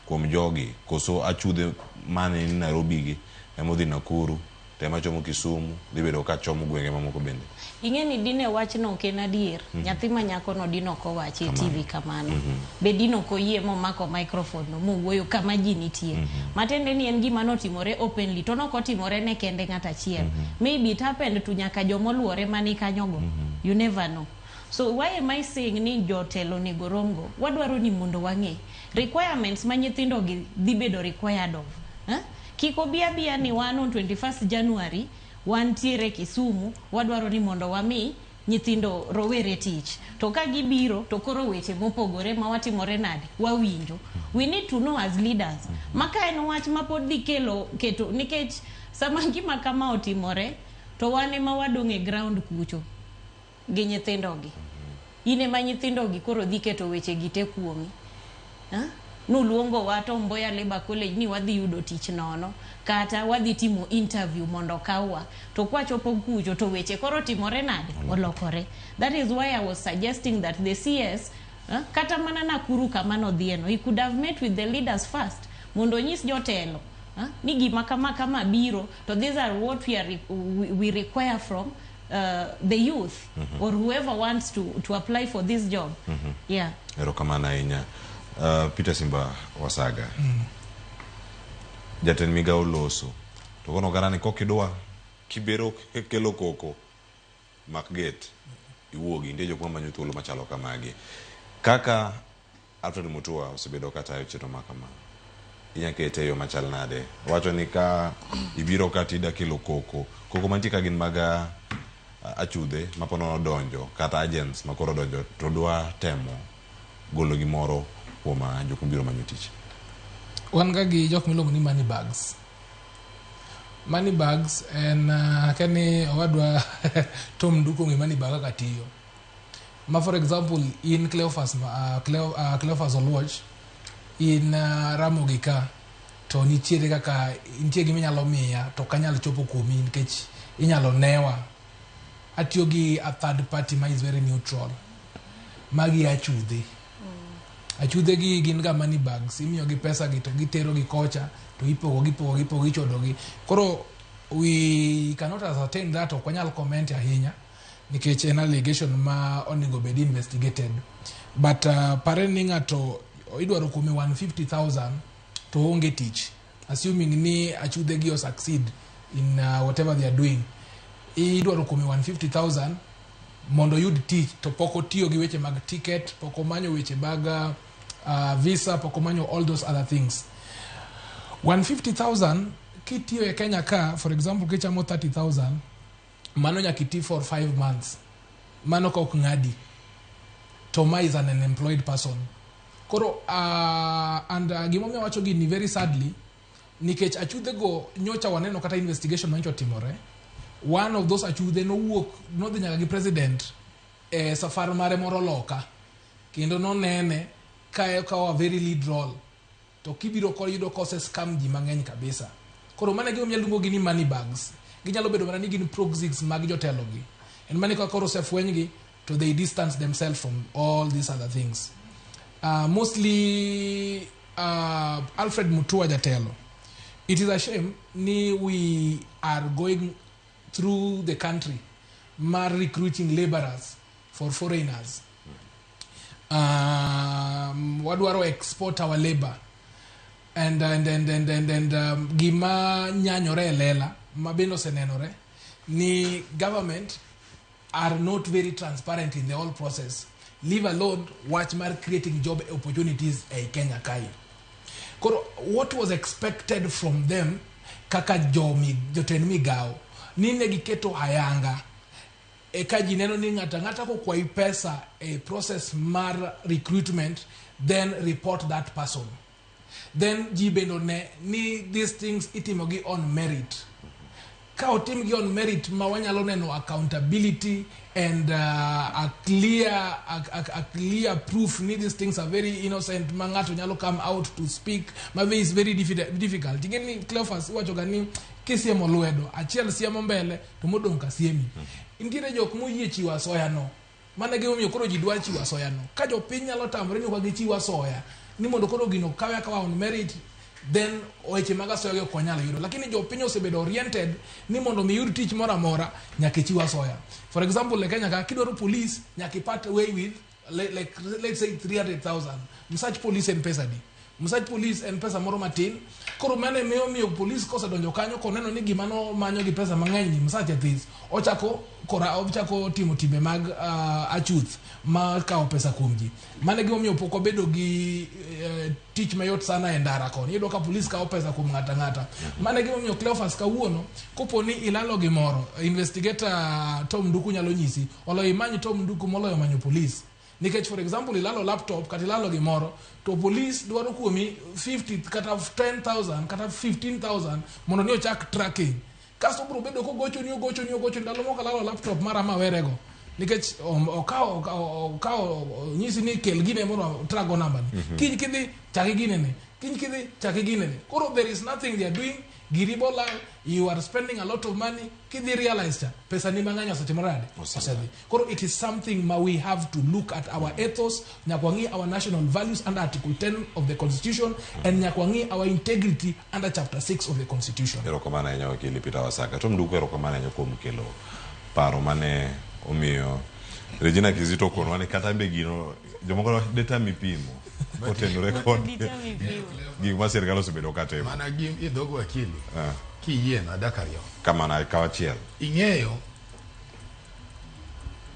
kuom jogi koso achudhe mane ni Nairobi gi ema odhi Nakuru to ema chomo Kisumu dhi bedo ka chomo gwenge mamoko bende. Ing'e ni dine wachno ok en adier. Nyathi ma nyako no dine ok owache e TV kamano. Be dine ok oyie momako microphone no mowuoyo kama ji nitie. Matiende ni en gima notimore openly to nok otimore ne kende ng'at achiel. Maybe it happened to nyaka jomoluore mani kanyogo. You never know. So why am I saying ni jotelo onego romgo? Wadwaro ni mondo wang'e requirements ma nyithindo gi dhi bedo required of. Eh? Kik obi abiya ni wan on 21st January wantiere Kisumu wadwaro ni mondo wami nyithindo rowere tich to ka gibiro to koro weche mopogore ma watimore nade wawinjo we need to know as leaders ma ka en wach ma pod dhi kelo keto nikech sama gima kama otimore to wan ema wadong' e ground kucho gi nyithindogi in ema nyithindogi koro dhi keto weche gi te kuomi Ha? Nuluongowa Tom Mboya Labour College ni wadhi yudo tich nono kata wadhi timo interview mondo okawwa to kwachopo kucho to weche koro timore nade olokore that is why I was suggesting that the CS kata mana Nakuru kama nodhieno he could have met with the leaders first mondo onyis jotelo ni gima kama kama biro to these are what we require from the youth or whoever wants to apply for this job. Yeah. Erokamano ahinya. Peter Simba Wasaga. Jatend migawo loso. To kono gara ni kokidwa kibero kelo koko mak gate iwuogi nitie jok mamanyo thuolo machalo kamagi. Kaka Alfred Mutua osebedo katayo chenro ma kama. Inya kete e yo machal nade? Wacho ni ka ibiro ka tida kelo koko. Koko mantie ka gin mag achudhe ma po nono donjo kata agents ma koro donjo to dwa temo golo gimoro kuom jok mobiro manyo tich. Wan ga gi jok miluongo ni money bags. Money bags en akia ni owadwa Tom Nduku ong'e money bag kaka tiyo. Ma for example in Cleophas, Cleophas Oluoch in Ramogi ka to nitiere kaka nitie gima inyalo miya to ok anyal chopo kuomi nikech inyalo newa. Atiyo gi a third party ma is very neutral. Magi achudhe. Achudhe gi gin ga money bags. Imiyo gi pesa gi to gitero gi kocha to ipogo gi ipogo gi ipogo ichodo gi. Koro we cannot ascertain that ok wanyal comment ahinya nikech en allegation ma onego bed investigated. But pare ni ng'ato idwaro kuome 150,000 to onge tich. Assuming ni achudhe gi o succeed in whatever they are doing. Idwaro kuome 150,000 mondo oyud tich to pok otiyo gi weche mag ticket, pok omanyo weche mag visa, pok omanyo all those other things. 150,000 kitiyo e Kenya ka, for example kichamo 30,000 mano nyaka iti for 5 months. Mano ka ok ng'adi. To ma is an unemployed person. Koro and gimomiyo awacho gini very sadly nikech achudhe go nyocha waneno kata investigation manyocha otimore. One of those achudhe nowuok nodhi nyaka gi president e safar mare moro loka kendo nonene ka okawo a very lead role to kibiro koro yudo kose scam ji mang'eny kabisa. Koro mano e gimomiyo aluongo gi ni money bags. Ginyalo bedo mana ni gin proxies mag jotelo gi. En mana ni ka koro osefwenygi to they distance themselves from all these other things. Mostly Alfred Mutua jatelo. It is a shame ni we are going through the country mar recruiting laborers for foreigners. Wadwaro export our labor. And gima nyanyore e lela ma bende osenenore ni government are not very transparent in the whole process, leave alone wach mar creating job opportunities ei Kenya kae. Koro what was expected from them kaka jotend migao ni ne giketo ayanga e ka ji neno ni ng'ato ang'ata kokwayi pesa e process mar recruitment, then report that person. Then ji bende one ni these things itimogi on merit. Ka otimgi on merit ma wanyalo neno accountability and a clear proof ni these things are very innocent, ma ng'ato nyalo come out to speak, ma is very difficult. Ing'e ni Cleophas, iwacho ga ni kisiemo lwedo achiel, siemo mbele to modong' ka siemi. Nitiere jok moyie chiwo asoya no. Mano e gimomiyo koro ji dwa chiwo asoya no. Ka jopiny nyalo tamore ni ok gichiw asoya ni mondo koro gino kawe akawa on merit, then weche mag asoya gi ok wanyal yudo. Lakini jopiny osebedo oriented ni mondo mi yud tich moro amora, nyaka ichiw asoya. For example, e Kenya ka, kidwaro police, nyaka ipart way with like let's say 300,000. Msach police en pesa di? Msach police en pesa moro matin. Koro mano emiyo miyo police kosedonjo kanyo, koneno ni gima nomanyo gi pesa mang'eny ni msache this, ochako kora ochako timo timbe mag achuth mar kawo pesa kuom ji. Mano e gimomiyo pok wabedo gi tich mayot sana e ndara koni. Iyudo ka police kawo pesa kuom ng'ato ang'ata. Mano e gimomiyo, Cleophas, kawuono kopo ni ilalo gimoro, investigator Tom Nduku nyalo nyisi oloyo imany Tom Nduku moloyo manyo police. Nikech, for example, ilalo laptop kata ilalo gimoro, to police dwaro kuomi 50 kata 10,000 kata 15,000 mondo ni ochak tracking. Kasto obiro bedo kogochoni, ogochoni, ogochoni. Ndalo moko alalo laptop mara mawerego nikech okawo nyisi ni kel gine mondo track go namba ni. Kiny kidhi chak iginene, kiny kidhi chak iginene. Koro there is nothing they are doing. Giri bolal, you are spending a lot of money. Kidhi realize cha pesa ni mang'eny osetimore nade? Osedhi. Koro it is something ma we have to look at our ethos. Nyaka wang'i our national values under article 10 of the constitution, and nyaka wang'i our integrity under chapter 6 of the constitution. Erokamano ahinya, wakili Peter Wasaka. Tom Nduku, erokamano ahinya kuom kelo paro mane omiyo Regina Kizito okonwa ni kata be gino jomoko detami pimo kotenore kod gik ma sirikal osebedo ka timo. Mana gi e dhog wakili, kiyie na dakika ariyo. Kamano, kaw achiel. Ing'eyo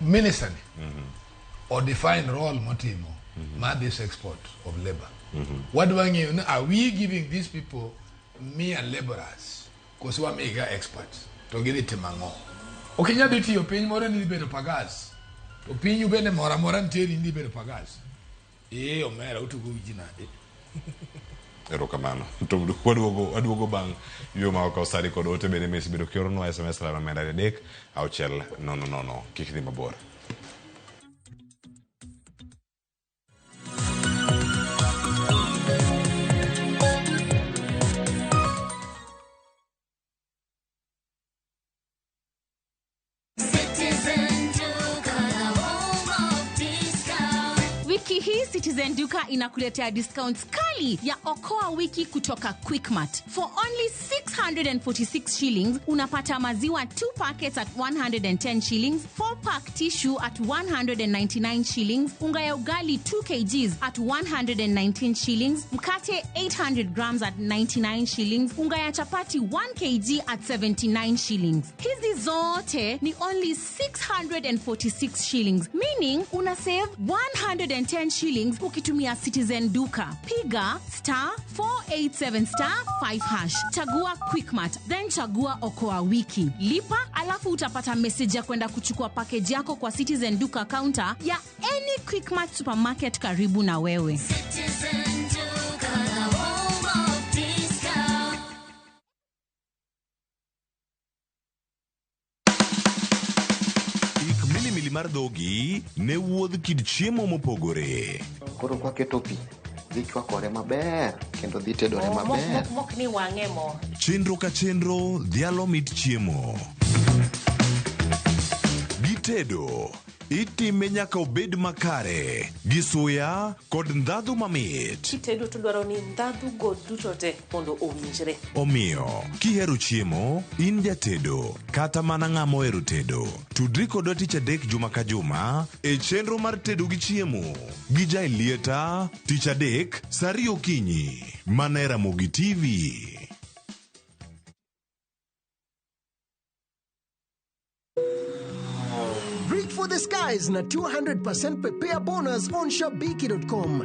minister ni o define role motimo mar this export of labor. Wadwa ng'eyo ni are we giving these people mere laborers koso wamiga experts to gidhi timo ang'o? Ok inyal dhi tiyo piny moro ni idhi bedo pagas, to pinyu bende moro amora nitie ni idhi bedo pagas. Ee omera, utugo gi ji nade? Erokamano. To waduogo bang' yueyo ma okaw sani kod ote bende misebedo kioronwa SMS laro omenda 3600. Kik dhi mabor. Citizen Duka, the home of discount. Wiki hii Citizen Duka inakuletea discounts kali ya Okoa Wiki kutoka Quickmart. For only 646 shillings unapata maziwa 2 packets at 110 shillings, 4 pack tissue at 199 shillings, unga ya ugali 2 kgs at 119 shillings, mkate 800 grams at 99 shillings, unga ya chapati 1 kg at 79 shillings. Hizi zote ni only 646 shillings, meaning una save 110 shillings ukitumia Citizen Duka. Piga star 487 star 5 hash, chagua Quickmart, then chagua Okoa Wiki, lipa, alafu utapata message ya kwenda kuchukua package yako kwa Citizen Duka counter ya any Quickmart supermarket karibu na wewe. Citizen Duka, the home of discount. Ik milimili mar dhogi ne wuodh kit chiemo mopogore. Koro kwaketo pi, dhi chwakore maber kendo dhi tedore maber. Mok ni wang'e mo. Chenro ka chenro dhialo mit chiemo. Gitedo. Itime nyaka obed makare gi suya kod ndhadhu mamit. Kitedo to dwaro ni ndhadhu go duto te mondo owinjre. Omiyo, kihero chiemo, in jatedo, kata mana ng'ama ohero tedo, tudri kodwa tich adek juma ka juma e chenro mar tedo gi chiemo gi Jaelieta tich adek saa ariyo okinyi mana e Ramogi TV. Reach for the skies na 200% prepare bonus on shabiki.com.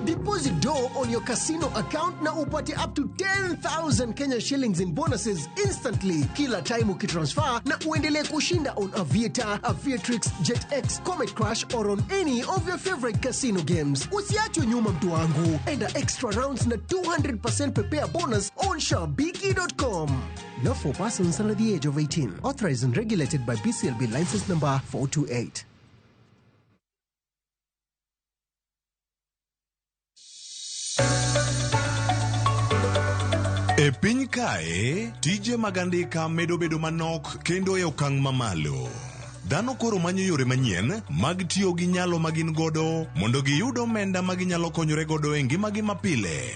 Deposit dough on your casino account na upate up to 10,000 Kenya shillings in bonuses instantly kila time ukitransfer na uendelee kushinda on Aviator, Aviatrix, JetX, Comet Crash or on any of your favorite casino games. Usiachwe nyuma mtu wangu. Enda extra rounds na 200% prepare bonus on shabiki.com. Not for persons under the age of 18. Authorized and regulated by BCLB license number 428. E piny kae, tije mag andika medo bedo manok kendo e okang' mamalo. Dhano koro manyo yore manyien mag tiyo gi nyalo ma gin godo mondo giyud omenda ma ginyalo konyore godo e ngimagi mapile.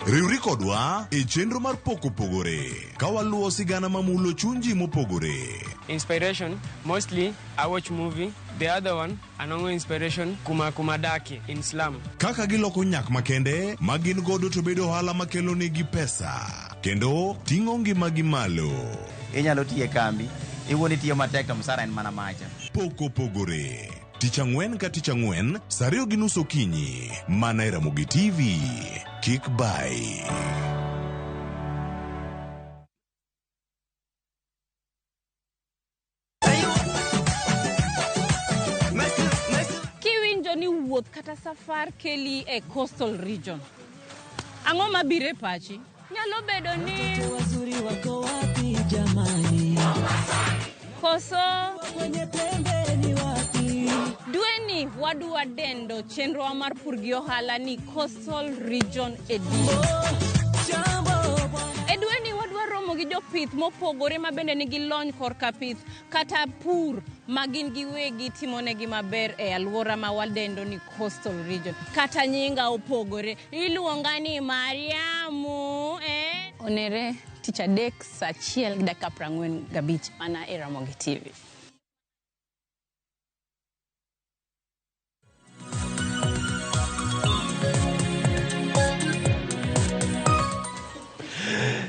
Riwri kodwa e chenro mar Pok Opogore ka waluwo sigana mamulo chuny ji mopogore. Inspiration, mostly I watch movie. The other one, anongo inspiration kuma kuma daki in slum. Kaka giloko nyak makende ma gin godo to bedo ohala makelo negi pesa kendo ting'o ngimagi malo. Inyalo tiyo e kambi, iwuon itiyo matek to msara en mana macha. Pok Opogore. Tich ang'wen ka tich ang'wen, saa ariyo gi nus okinyi, mana e Ramogi TV. Kik bai. Kiwinjo ni wuoth kata safar keli e coastal region, ang'o mabiro e pachi? Nyalo bedo ni Wazuri wako wapi jamani? Koso Kwenye pembe ni wapi? Dweni wadwa dendo chenrowa mar pur gi ohala ni Coastal Region Edition. E dweni wadwa romo gi jopith mopogore ma bende nigi lony korka pith kata pur ma gin giwegi timonegi maber e alwora ma wadendo ni Coastal Region. Kata nyinga opogore, iluonga ni Mariamu, eh? Onere tich adek saa achiel gi dakika 45 mana e Ramogi TV.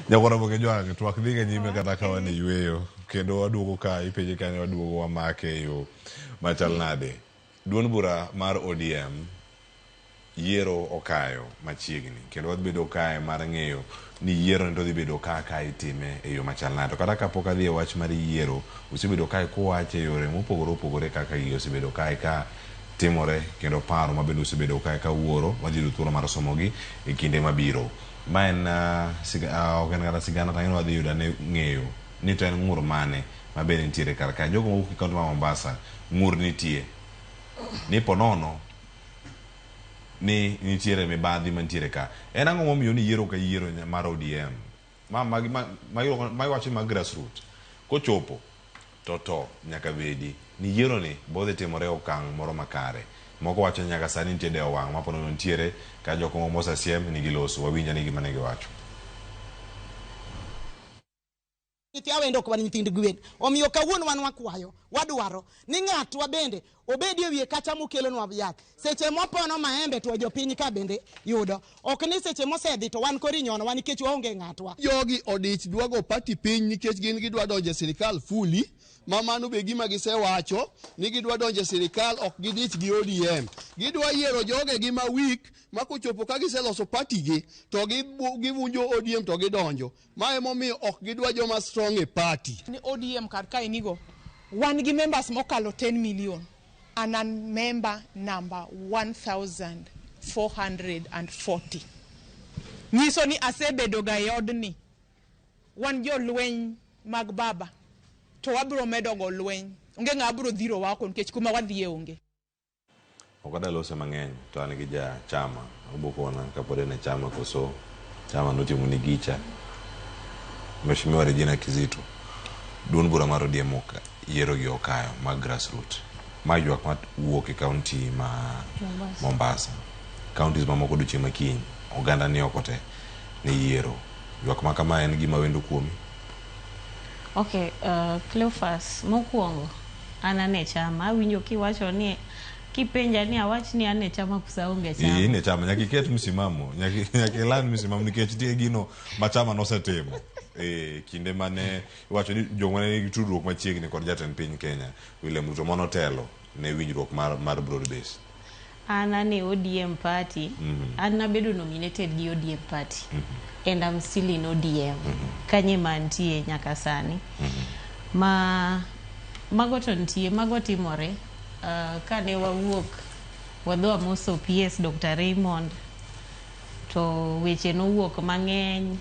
Nyakwar Ramogi Ojwang', twak dhiga nyime kata ka wan e yueyo kendo waduogo ka ipenje kanyo waduogo wamake e yo machal nade. Duond bura mar ODM yiero okayo machiegni kendo wadhi bedo kae mar ng'eyo ni yiero ni to dhi bedo kaka itime e yo machal nade. To kata kapok adhi e wach mar yiero, usebedo kae kuwacho e yore mopogore opogore kaka gigi osebedo kae ka timore kendo paro ma bende osebedo kae ka wuoro wadhi yudo thuolo mar somogi e kinde mabiro. Ma en ok en kata sigana to ang'e ni wadhi yudo ane ng'eyo ni to en ng'ur mane ma bende nitiere kar kae. Jogo mawuok e kaunti ma Mombasa, ng'ur nitie ni ponono ni nitiere mibadhi mantiere ka. En ang'o momiyo ni yiero ka yiero mar ODM ma magi ma ma iwacho ni mag grassroots kochopo to to nyaka bedi ni yiero ni bodhi timore e okang' moro makare. Moko wacho ni nyaka sani nitie dewo wang' ma ponono nitiere ka jok moko mosesiem ni giloso. Wawinj ane gima ne giwacho. Nyithi awendo ok wan nyithind gwen. Omiyo kawuono wan wakwayo, wadwaro ni ng'atwa bende obedi e wiye kacha mokelonwa yath. Seche mopono maembe to jopiny ka bende yudo. Ok ni seche mosedhi to wan koro inyonowa nikech waonge ng'atwa. Jogi odich dwa go party piny nikech gin gidwa donjo e sirikal fully, ma mano be gima gisewacho ni gidwa donjo e sirikal, ok gidich gi ODM. Gidwa yiero jogegi ma weak ma kochopo ka giseloso party gi to givunjo ODM to gidonjo. Ma emomiyo ok gidwa joma strong e party. Ni ODM kar kae nigo wan gi members mokalo 10 million and an member number 1440. Nyiso ni asebedo ga e odni. Wan jolweny mag baba to wabiro medo go lweny. Onge ng'ama biro dhirowa oko nikech kuma wadhiye onge. Ok adwa lose mang'eny to an gi ja chama obokona kapod en e chama koso chama notimo ni gicha. Mheshimiwa Regina Kizito, duond bura mar ODM ok yiero gi okayo mag grassroot. Ma ywak ma wuok e kaunti ma Mombasa. Mombasa. Counties mamoko odiochieng' ma kiny, oganda ni oko te ne yiero. Ywak ma kama en gima wendo kuomi? Okay, Cleophas, mokwongo an ane chama awinjo kiwacho ni kipenja ni awach ni an e chama koso aonge chama. In e chama nyaka iket msimamo, nyaka iland msimamo nikech nitie gino ma chama nosetimo e kinde mane iwacho ni joma ne nigi tudruok machiegni kod jatend piny Kenya William Ruto manotelo ne winjruok mar broad base. An ane ODM party. An nabedo nominated gi ODM party. And I'm still in ODM. Kanye mantie nyaka sani. Ma mago to nitie, mago timore. Kane wawuok wadhi wamoso PS Dr. Raymond to weche nowuok mang'eny.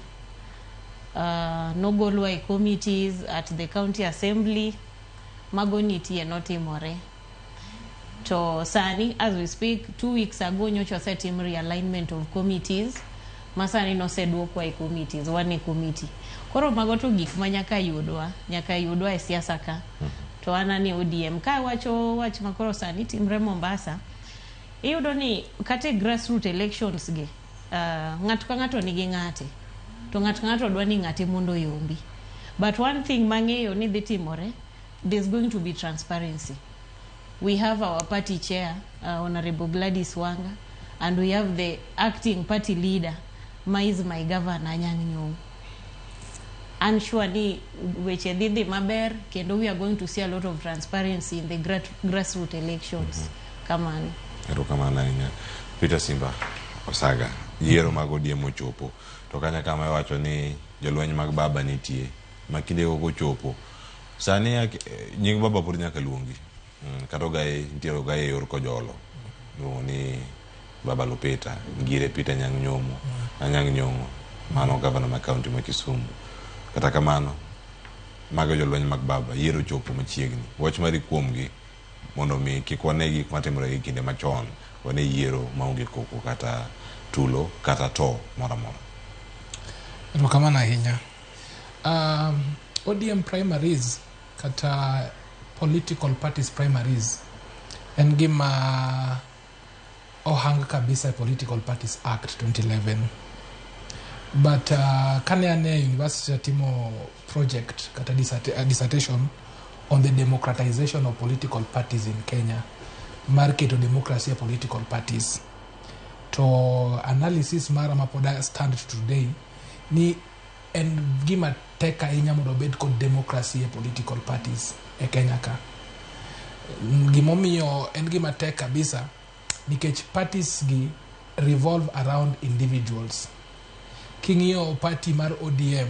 Nogolwa e committees at the county assembly. Mago nitie notimore. To sani as we speak 2 weeks ago nyocha osetim realignment of committees ma sani noseduokwa e committees, wan e committee. Koro mago to gik ma nyaka yudwa e siasa ka. To an ane ODM. Ka wacho wach ma koro sani timre Mombasa, iyudo ni kata e grassroot elections gi, ng'ato ka ng'ato nigi ng'ate. To ng'ato ka ng'ato dwa ni ng'ate mondo oyombi. But one thing mang'eyo ni dhi timore, there's going to be transparency. We have our party chair, Honorable Gladys Wanga, and we have the acting party leader, ma is my governor, Anyang' Nyong'o. I'm sure ni weche dhi dhi maber, kendo we are going to see a lot of transparency in the grassroots elections. Kamano. Erokamano ahinya. Peter Simba Osaga, yiero mag ODM ochopo. To kanya kama iwacho ni jolweny mag baba nitie, ma kinde go kochopo. Sani nying baba pod nyaka luongi. Kata ogaye, nitiere ogaye e yor Kojolo. Iluongo ni Baba Lupita, Ngire Peter Anyang' Nyong'o, Anyang' Nyong'o, mano gavana ma kaunti ma Kisumu. Kata kamano, mago jolweny mag baba, yiero ochopo machiegni. Wach mari kuomgi mondo mi kik wane gik matimore e kinde machon, wane yiero maonge koko kata tulo kata to moro amora. Erokamano ahinya. ODM primaries kata political parties primaries en gima ohang kabisa e Political Parties Act 2011. But kane an e university atimo project kata dissertation on the democratization of political parties in Kenya, mar keto democracy e political parties. To analysis mara ma pod stand today ni en gima tek ahinya mondo obed kod democracy e political parties e Kenya ka. Gimomiyo en gima tek kabisa nikech parties gi revolve around individuals. King'iyo party mar ODM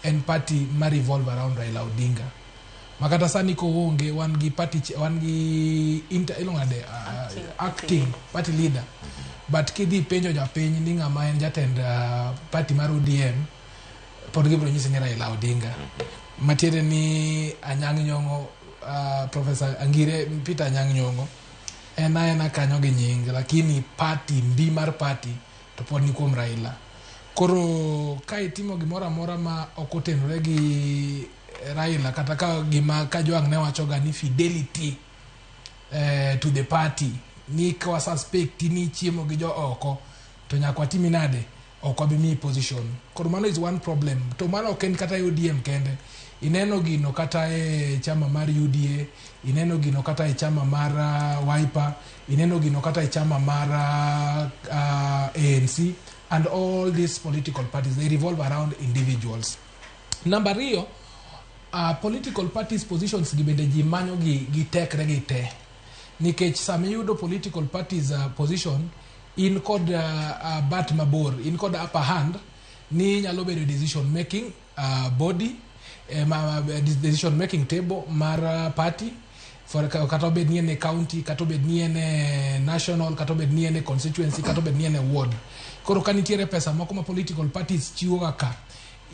en party ma revolve around Raila Odinga. Makata sani koonge wan gi party wan gi inter, iluongo nade, acting party leader. But kidhi penjo japiny ni ng'ama en jatend party mar ODM, pod gibiro nyisi ni Raila Odinga. Matiende ni Anyang' Nyong'o, Professor Angire Peter Anyang' Nyong'o en aena kanyo gi nying, lakini party, mbi mar party to pod ni kuom Raila. Koro ka itimo gimoro amora ma ok otenore gi Raila, kata ka gima Kajwang' ne wachoga ni fidelity to the party, ni ka wa suspect ni chiemo gi jo oko to nyaka watimi nade, ok wabi miyi position. Koro mano is one problem. To mano ok en kata e ODM kende. Ineno gino kata e chama mar UDA, ineno gino kata e chama mar Wiper, ineno gino kata e chama mar ANC, and all these political parties, they revolve around individuals. Number ariyo, political parties positions gi bende ji manyo gi tekre gi te. Nikech sama iyudo political parties position, in kod bat mabor, in kod upper hand, ni nyalo bedo decision making body, decision making table mar party, for kata obed ni en e county, kata obed ni en e national, kata obed ni en e constituency, kata obed ni en e ward. Koro ka nitiere pesa moko ma political parties chiwo kaka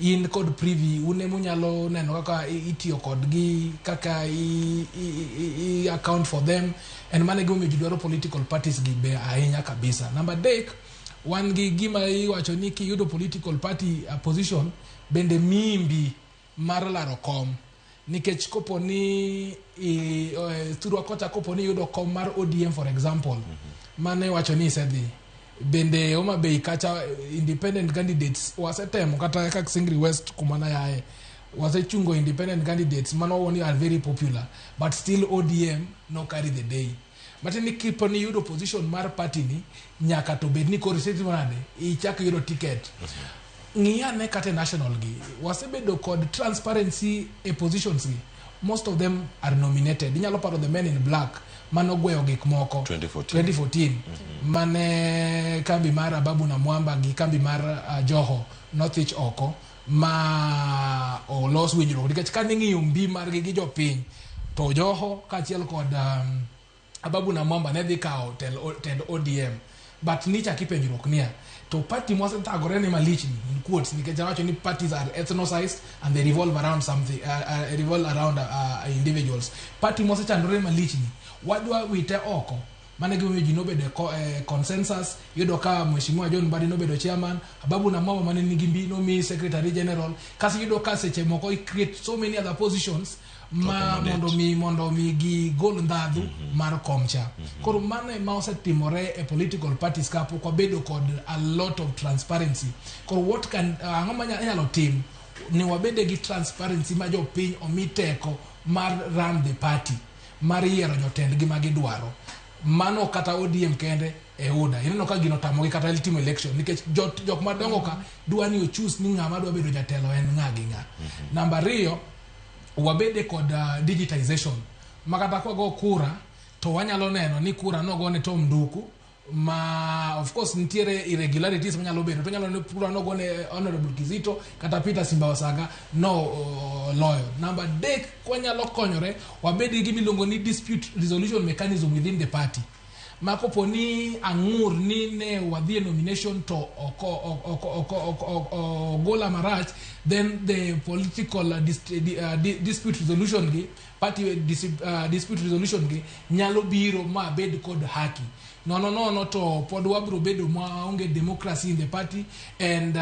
in kod privy, un ema unyalo neno kaka itiyo kodgi, kaka i account for them. En mano e gimomiyo ji dwaro political parties gi be ahinya kabisa. Namba adek, wan gi gima iwacho ni kiyudo political party position, bende mimbi mar laro kom. Nikech kopo ni thurwa kocha kopo ni yudo kom mar ODM for example, mane wacho ni isedhi. Bende Homa Bay kacha independent candidates wasetemo kata kaka Singri West kuma nayae wasechungo independent candidates mano woni are very popular, but still ODM no carry the day. Matiende ni kipo ni yudo position mar party ni nyaka to bed ni koro isetimo nade, ichak yudo ticket. Ng'i ane kata e national gi wasebedo kod transparency e positions gi, most of them are nominated. Inyalo paro the men in black manogweyo gik moko 2014. 2014 mane kambi mar Ababu na Mwamba gi kambi mar Joho nothich oko ma olos winjruok, nikech kane ing'iyo mbi margi gi jopiny to Joho kaachiel kod Ababu na Mwamba ne dhi kawo tend ODM, but nichak ipenjruok niya to party mwasethagore ni malich ni, in quotes, nikech awacho ni parties are ethnicized and they revolve around something, revolve around individuals. Party mwasechandore malich ni wadwa wite oko. Mano e gimomiyo ji nobedo e consensus. Yudo ka Mheshimiwa John Mbadi nobedo chairman, Ababu na Mwamba mane nigi mbi nomi secretary general. Kasi yudo ka seche moko i create so many other positions ma mondo mi gigol ndhadhu mar komcha. Koro mano ema osetimore e political parties ka pok wabedo kod a lot of transparency. Koro what can ang'o ma inyalo tim ni wabede gi transparency ma jopiny omi teko mar run the party, mar yiero jotendgi ma gidwaro. Mano kata ODM kende e UDA ineno ka gino otamogi kata timo election, nikech jok madongo ka dwa ni ochus ni ng'ama dwa bedo jatelo en ng'a gi ng'a. Namba ariyo, wabede kod digitization ma kata kwago kura to wanyalo neno ni kura nogone Tom Nduku, ma of course nitiere irregularities manyalo bedo, to nyalo ni kura nogone Honorable Kizito kata Peter Simba Wasaga no loyo. Namba adek, kwanyalo konyore wabed gi gimiluongo ni dispute resolution mechanism within the party, ma kopo ni ang'ur ni ne wadhi e nomination to oko ogola marach, then the political dispute resolution gi party dispute resolution gi nyalo biro ma bed kod haki. Nono nono to pod wabro bedo maonge democracy in the party, and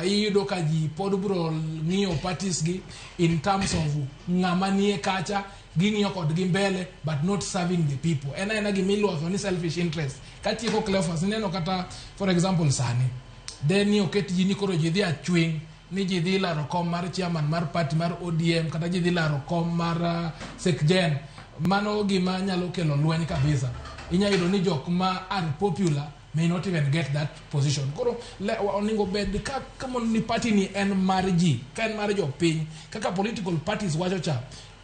iyudo ka ji pod bro ng'iyo parties gi in terms of ng'ama nie kacha ging'iyo kodgi mbele, but not serving the people. En aena gimiluongo ni selfish interest. Katieko, Cleophas, ineno kata for example sani then ni oket ji ni koro ji dhi achwing ni ji dhi laro kom mar chairman mar party mar ODM kata ji dhi laro kom mar sekjen. Mano gima nyalo kelo lweny kabisa. Inya yudo ni jok ma are popular may not even get that position. Koro onego bed ka kama ni party ni en mar ji, ka en mar jopiny kaka political parties wacho cha,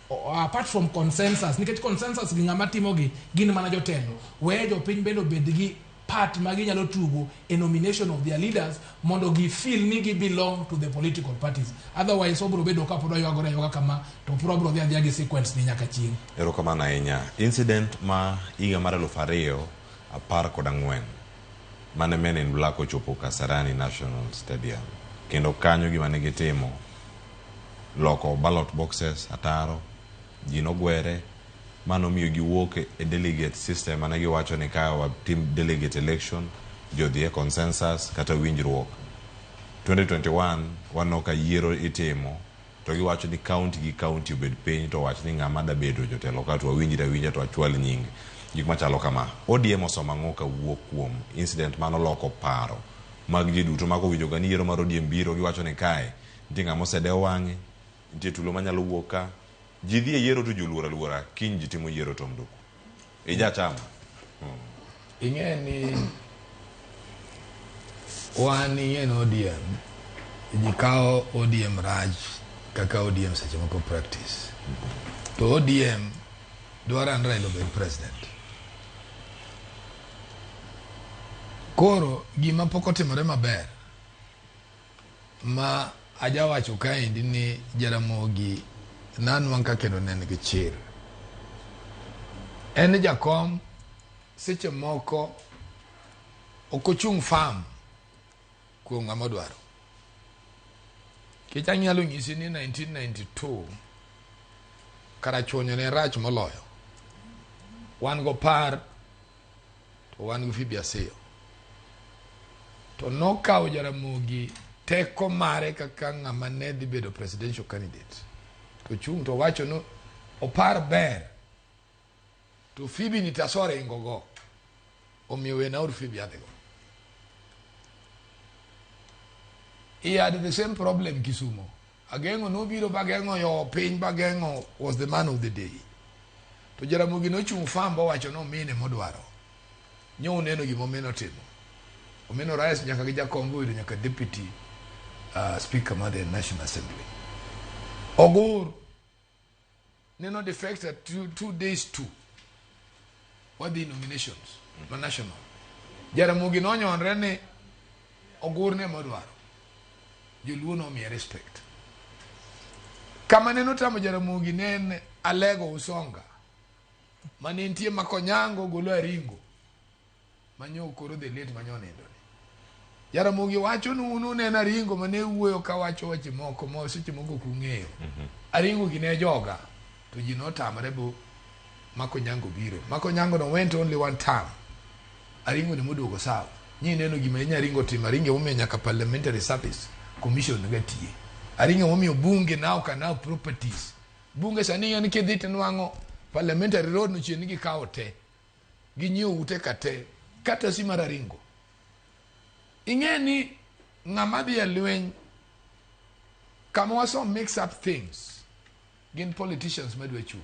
apart from consensus, nikech consensus gi ng'ama timogi gin mana jotelo, weye jopiny bende obed gi part ma ginyalo tugo e nomination of their leaders mondo gi feel ni gi belong to the political parties. Otherwise wabro bedo ka pod waywagore aywaga kama to pod wabro dhi adhiya gi sequence ni nyaka chieng'. Erokamano ahinya. Incident ma higa mar 2014 mane Men in Black ochopo Kasarani National Stadium kendo kanyo gima ne gitimo loko ballot boxes ataro, ji nogwere, mano miyo giwuok e delegate system mane giwacho ni ka watim delegate election jodhi e consensus kata winjruok. 2021 waneno ka yiero itimo to giwacho ni county gi county obed piny to wach ni ng'ama da bedo jotelo ka to wawinjre awinja to wachwal nying gik machalo kama. ODM osomo ang'o kawuok kuom incident manoloko paro mag ji duto ma kowinjo ga ni yiero mar ODM biro giwacho ni kae nitie ng'ama osedew wang'e, nitie tulo manyalo wuok ka ji dhi e yiero to ji oluoro aluora kiny ji timo yiero. Tom Nduku ijachama. Ing'e ni wan ing'e ni ODM ji kawo ODM rach kaka ODM seche moko practice to ODM dwaro ni Raila obed president. Koro gima pok otimore maber ma ajawacho kaendi ni Jaramogi nanwang' ka kendo ne en gi chir en ni jakom seche moko ok ochung' firm kuom ng'ama odwaro. Nikech anyalo nyisi ni 1992 Karachuonyo ne rach moloyo. Wan go par to wan gi Phoebe Asiyo. To nokawo Jaramogi teko mare kaka ng'ama ne dhi bedo presidential candidate. To chung' to wacho ni opar ber to Phoebe ni tasoringo go. Omiyo wena ur Phoebe adhigo. He had the same problem Kisumo. Ageng'o nobiro bageng'o yo piny bageng'o was the man of the day. To Jaramogi nochung' farm bowacho ni omine modwaro. Nyo uneno gima Omino timo. Omino rise nyaka gi jakom bobedo nyaka deputy speaker mar the National Assembly. Ogur neno defect at 2 days to wadhi nominations ma national. Jaramogi nonyonre ni Ogur ne modwaro. Joluo nomiye respect. Kama ne notamo Jaramogi ne en Alego Usonga mane nitie Makonyango golo Aringo manyo koro the late manyo nindo ni. Jaramogi wacho ni un uneno Aringo mane wuoyo kawacho weche moko ma seche moko ok ung'eyo. Aringo gi ne joga to ji notamre bo Makonyango biro. Makonyango no went only one term. Aringo ne moduogo south. Nyi neno gima ne Aringo timo. Aringo emomiyo nyaka Parliamentary Service Commission ga tiye. Aringo emomiyo bunge now can have properties. Bunge sani en kidhi tinwang'o Parliamentary Road no chien gikawo te. Ginyiewo ute ka te. Kata si mar Aringo. Ing'e ni ng'ama dhi e lweny kama waso mix up things gin politicians madwa chung'.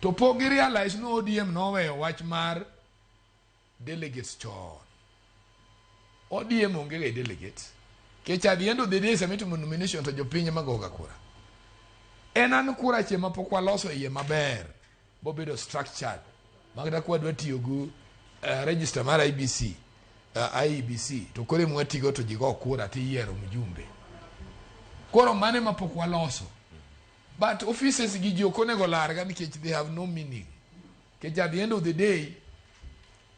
To pok gi realize ni ODM noweyo wach mar delegates chon. ODM onge ga delegates. Kech at the end of the day sama itimo nomination to jopiny ema goga kura. En an kura che ma pok waloso iye maber bobedo structured. Makata kwa tiyo gi register mar IBC, IEBC to koro ema watigo to ji go kura tiyiero mjumbe. Koro mane ma pok waloso. But offices gi ji ok onego larga nikech they have no meaning. Nikech at the end of the day,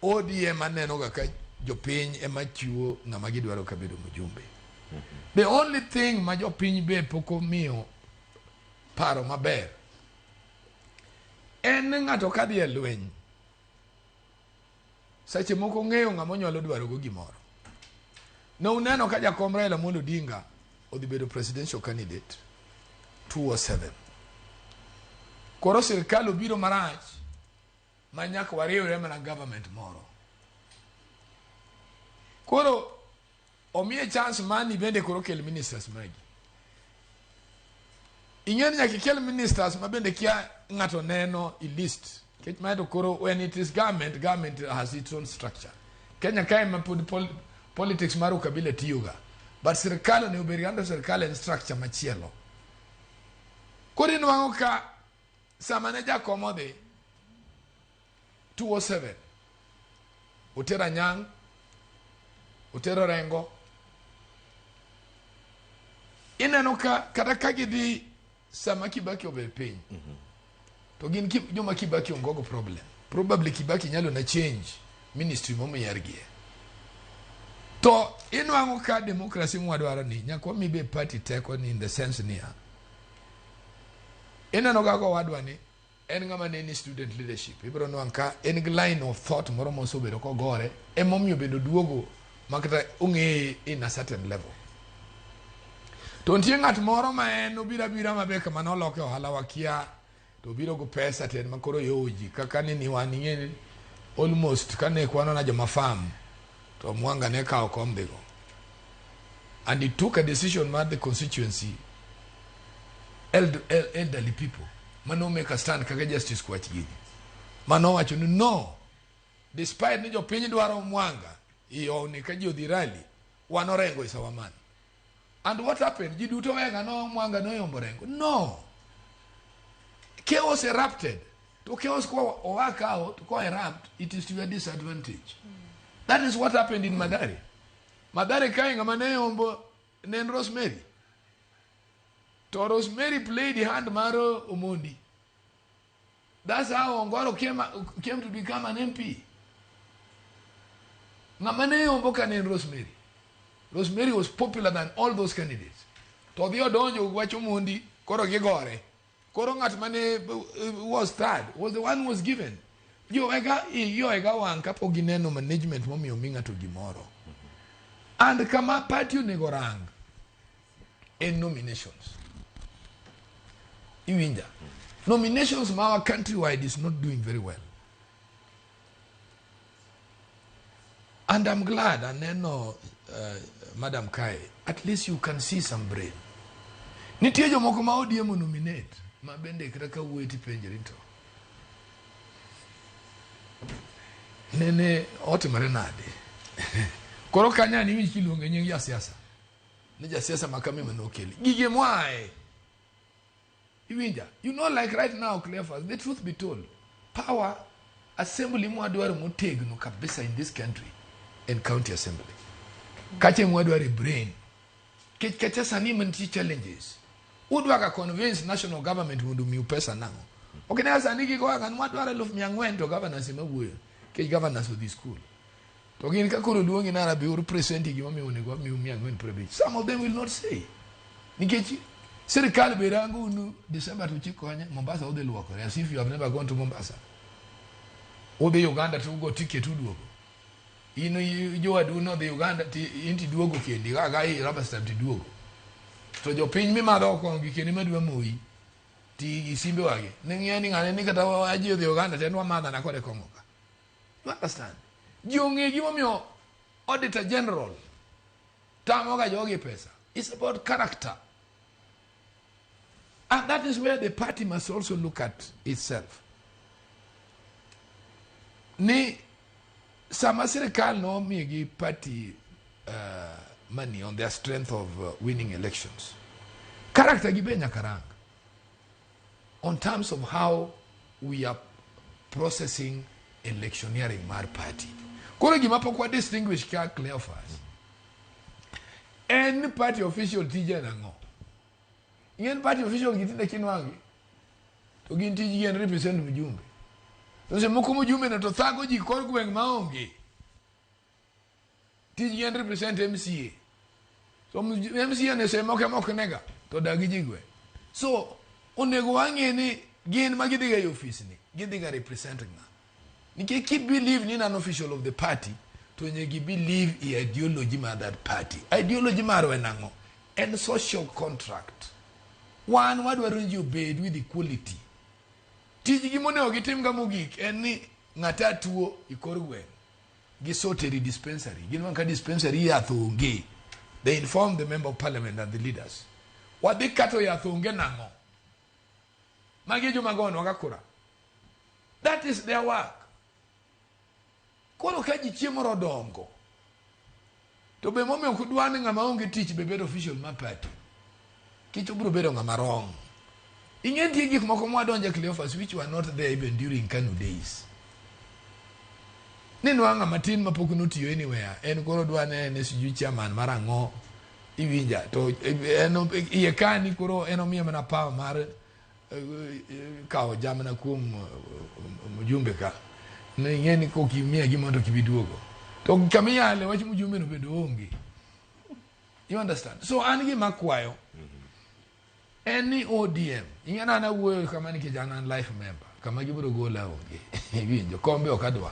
ODM aneno ga ka jopiny ema chiwo ng'ama gidwaro kabedo mjumbe. The only thing ma jopiny be pok omiyo paro maber en ni ng'ato kadhi e lweny seche moko ng'eyo ng'ama onyalo dwaro go gimoro. Ne uneno ka jakom Raila Amolo Odinga odhi bedo presidential candidate 2007. Koro sirikal obiro marach ma nyaka wariwre mana government moro. Koro omiye chance mani bende koro kel ministers magi. Ing'e ni nyaka ikel ministers ma bende kia ng'ato neno i list. Nikech mae to koro when it is government, government has its own structure. Kenya kae ma pod politics mar ukabila tiyoga. But sirikal onego bed under sirikal en structure machielo. Koro inwang'o ka sama ne jakom odhi 207 otero Anyang', otero Rengo. Ineno ka kata ka gidhi sama Kibaki obet piny to gin joma Kibaki onge go problem. Probably Kibaki nyalo na change ministry momiyargie. To inwang'o ka democracy mwadwaro ni nyaka wami be party teko ni in the sense niya. Ineno kaka owadwa ni en ng'ama ne ni student leadership. Ibiro nwang' ka en gi line of thought moro mosebedo kogore emomiyo bende oduogo makata ong'eye in a certain level. To nitie ng'at moro ma en obiro abira maber kama noloke ohala wakia to obiro go pesa to en ma koro yowo ji kaka nini wan ing'e ni almost kane kwano na joma farm to Mwanga ne kawo kom dhigo. And he took a decision mar the constituency elderly people mano make a stand kaka Justice Kwach gini mano wacho ni no despite ni jopiny dwaro Mwanga iowni ka ji odhi rally wan Orengo is our man. And what happened? Ji duto wega no Mwanga noyombo Orengo. No, chaos erupted. To chaos ko oa out ko erupt, it is to your disadvantage. That is what happened in Mathare. Mathare kae ng'ama ne yombo ne en Rosemary. To Rosemary played the hand mar Omondi. That's how Ongoro came to become an MP. Ng'ama ne yombo ka ne en Rosemary. Rosemary was popular than all those candidates. To odhi odonjo wach Omondi, koro gigore. Koro ng'at mane was third was the one who was given. Joega ioega wang' kapok gineno management momiyo mi ng'ato gimoro. And kama party onego rang en nominations. Iwinja. Nominations ma our countrywide is not doing very well. And I'm glad aneno Madam Kai, at least you can see some brain. Nitie jomoko ma ODM nominate ma bende kata ka wuoyo tipenjri to nene otimore nade? Koro kanyo an iwinj kiluonge nying jasiasa. Ni jasiasa ma kama ema nokeli. Gige mwae. Iwinja. You know, like right now, Cleophas, the truth be told, power assembly mwadwaro motegno kabisa in this country and county assembly. Kache mwadwaro e brain. Kech kacha sani mantie challenges. Udwa ka convince national government mondo omiu pesa nang'o? Ok ne sani gigo ka mwadwaro 4,000 to governors ema wuoyo. Kech governors odhi school. To gin ka koro luongi Nairobi uru present gimomiyo onego wamiu 450. Some of them will not say. Nikech sirikal be rango unu December to chikonye Mombasa udhi luokore as if you have never gone to Mombasa. Udhi Uganda to ugo ticket uduogo. In jowadu nodhi Uganda ti in tiduogo kendi ka ga i rubber stamp tiduogo. To jopiny mimadho kong'o gi kendi madwa moyi ti isimbe wagi. Ne ng'eyo ni ng'ane ni kata aji odhi Uganda to en wamadha na kode kong'o ka. You understand? Ji ong'e gimomiyo Auditor General tamo ga jogi pesa. It's about character. And that is where the party must also look at itself. Ni sama sirikal nomiyogi party money on their strength of winning elections. Character gi be nyaka rang. On terms of how we are processing electioneering mar party. Koro gima pok wa distinguish ka Cleophas. En party official tije en ang'o? Ing'e party official gi tinde kinwang'gi to gin tijgi en represent mjumbe. To seche moko mjumbe no to thago ji kor gweng' maonge. Tijgi en represent MCA. So MCA ne seche moko ema ok nega to dagi ji gweng'. So onego wang'e ni gin ma gidhiga e ofis ni gidhiga represent ng'a. Nikech ki believe ni in an official of the party to onego believe i ideology mar that party. Ideology marwa en ang'o? En social contract. Wan wadwaro ni ji obed with equality. Tijgi monego gitim ga mogik en ni ng'ata tuo i kor gweng' gisoteri dispensary. Ginwang' ka dispensary yath onge. They inform the member of parliament and the leaders. Wadhi kato yath onge nang'o? Magi e joma gonwa ga kura. That is their work. Koro ka ji chiemo rodongo, to be momiyo ok udwa ni ng'ama onge tich be bed official mar party. Kech obiro bedo ng'ama wrong. Ing'e nitie gik moko mwadonje Cleophas which were not there even during Kanu days. Ni nwang'o ng'ama tin mapok notiyo anywhere, en koro dwa ne en sijui chairman mar ang'o, iwinja, to en iye kani koro en omiye mana power mar kawo jamna kuom mjumbe ka. Ne ing'e ni kok imiya gimoro to ok ibi duogo. To kama iyale wach mjumbe no bende onge. You understand? So an gima akwayo en ni ODM, ing'e ni an awuoyo kama nikech an an life member, kama gibiro gola onge. Iwinjo, kombe ok adwa.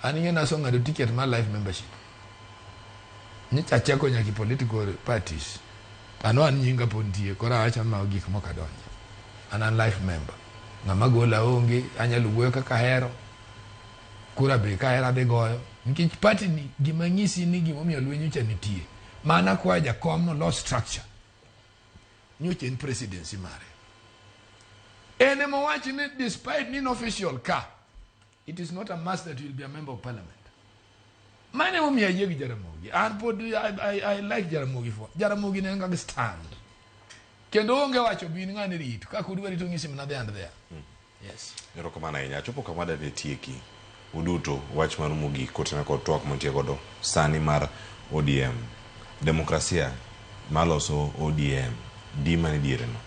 An ing'e ni aseng'ado ticket mar life membership. Nyocha achako nyaka i political parties. Ano an nyinga pod nitie, koro awacho ma gik mok adonje. An an life member. Ng'ama gola onge, anyalo wuoyo kaka ahero. Kura be ka ahero adhi goyo. Nikech party ni gima nyisi ni gimomiyo lweny cha nitie. Mana kwa jakom no los structure. Nyocha en presidency mare. En ema owacho ni despite ni in official ka, it is not a must that you will be a member of parliament. Mano emomiyo ayie gi Jaramogi. An pod I like Jaramogi for. Jaramogi ne en kaka stand. Kendo onge wacho bin ng'ani rit. Kaka udwa rito ng'isi mana there and there. Yes. Erokamano ahinya. Achopo kama adwa tieki uduto wach maru mogik kotenore kod twak mantie godo sani mar ODM. Demokrasia maloso ODM, D mane diere no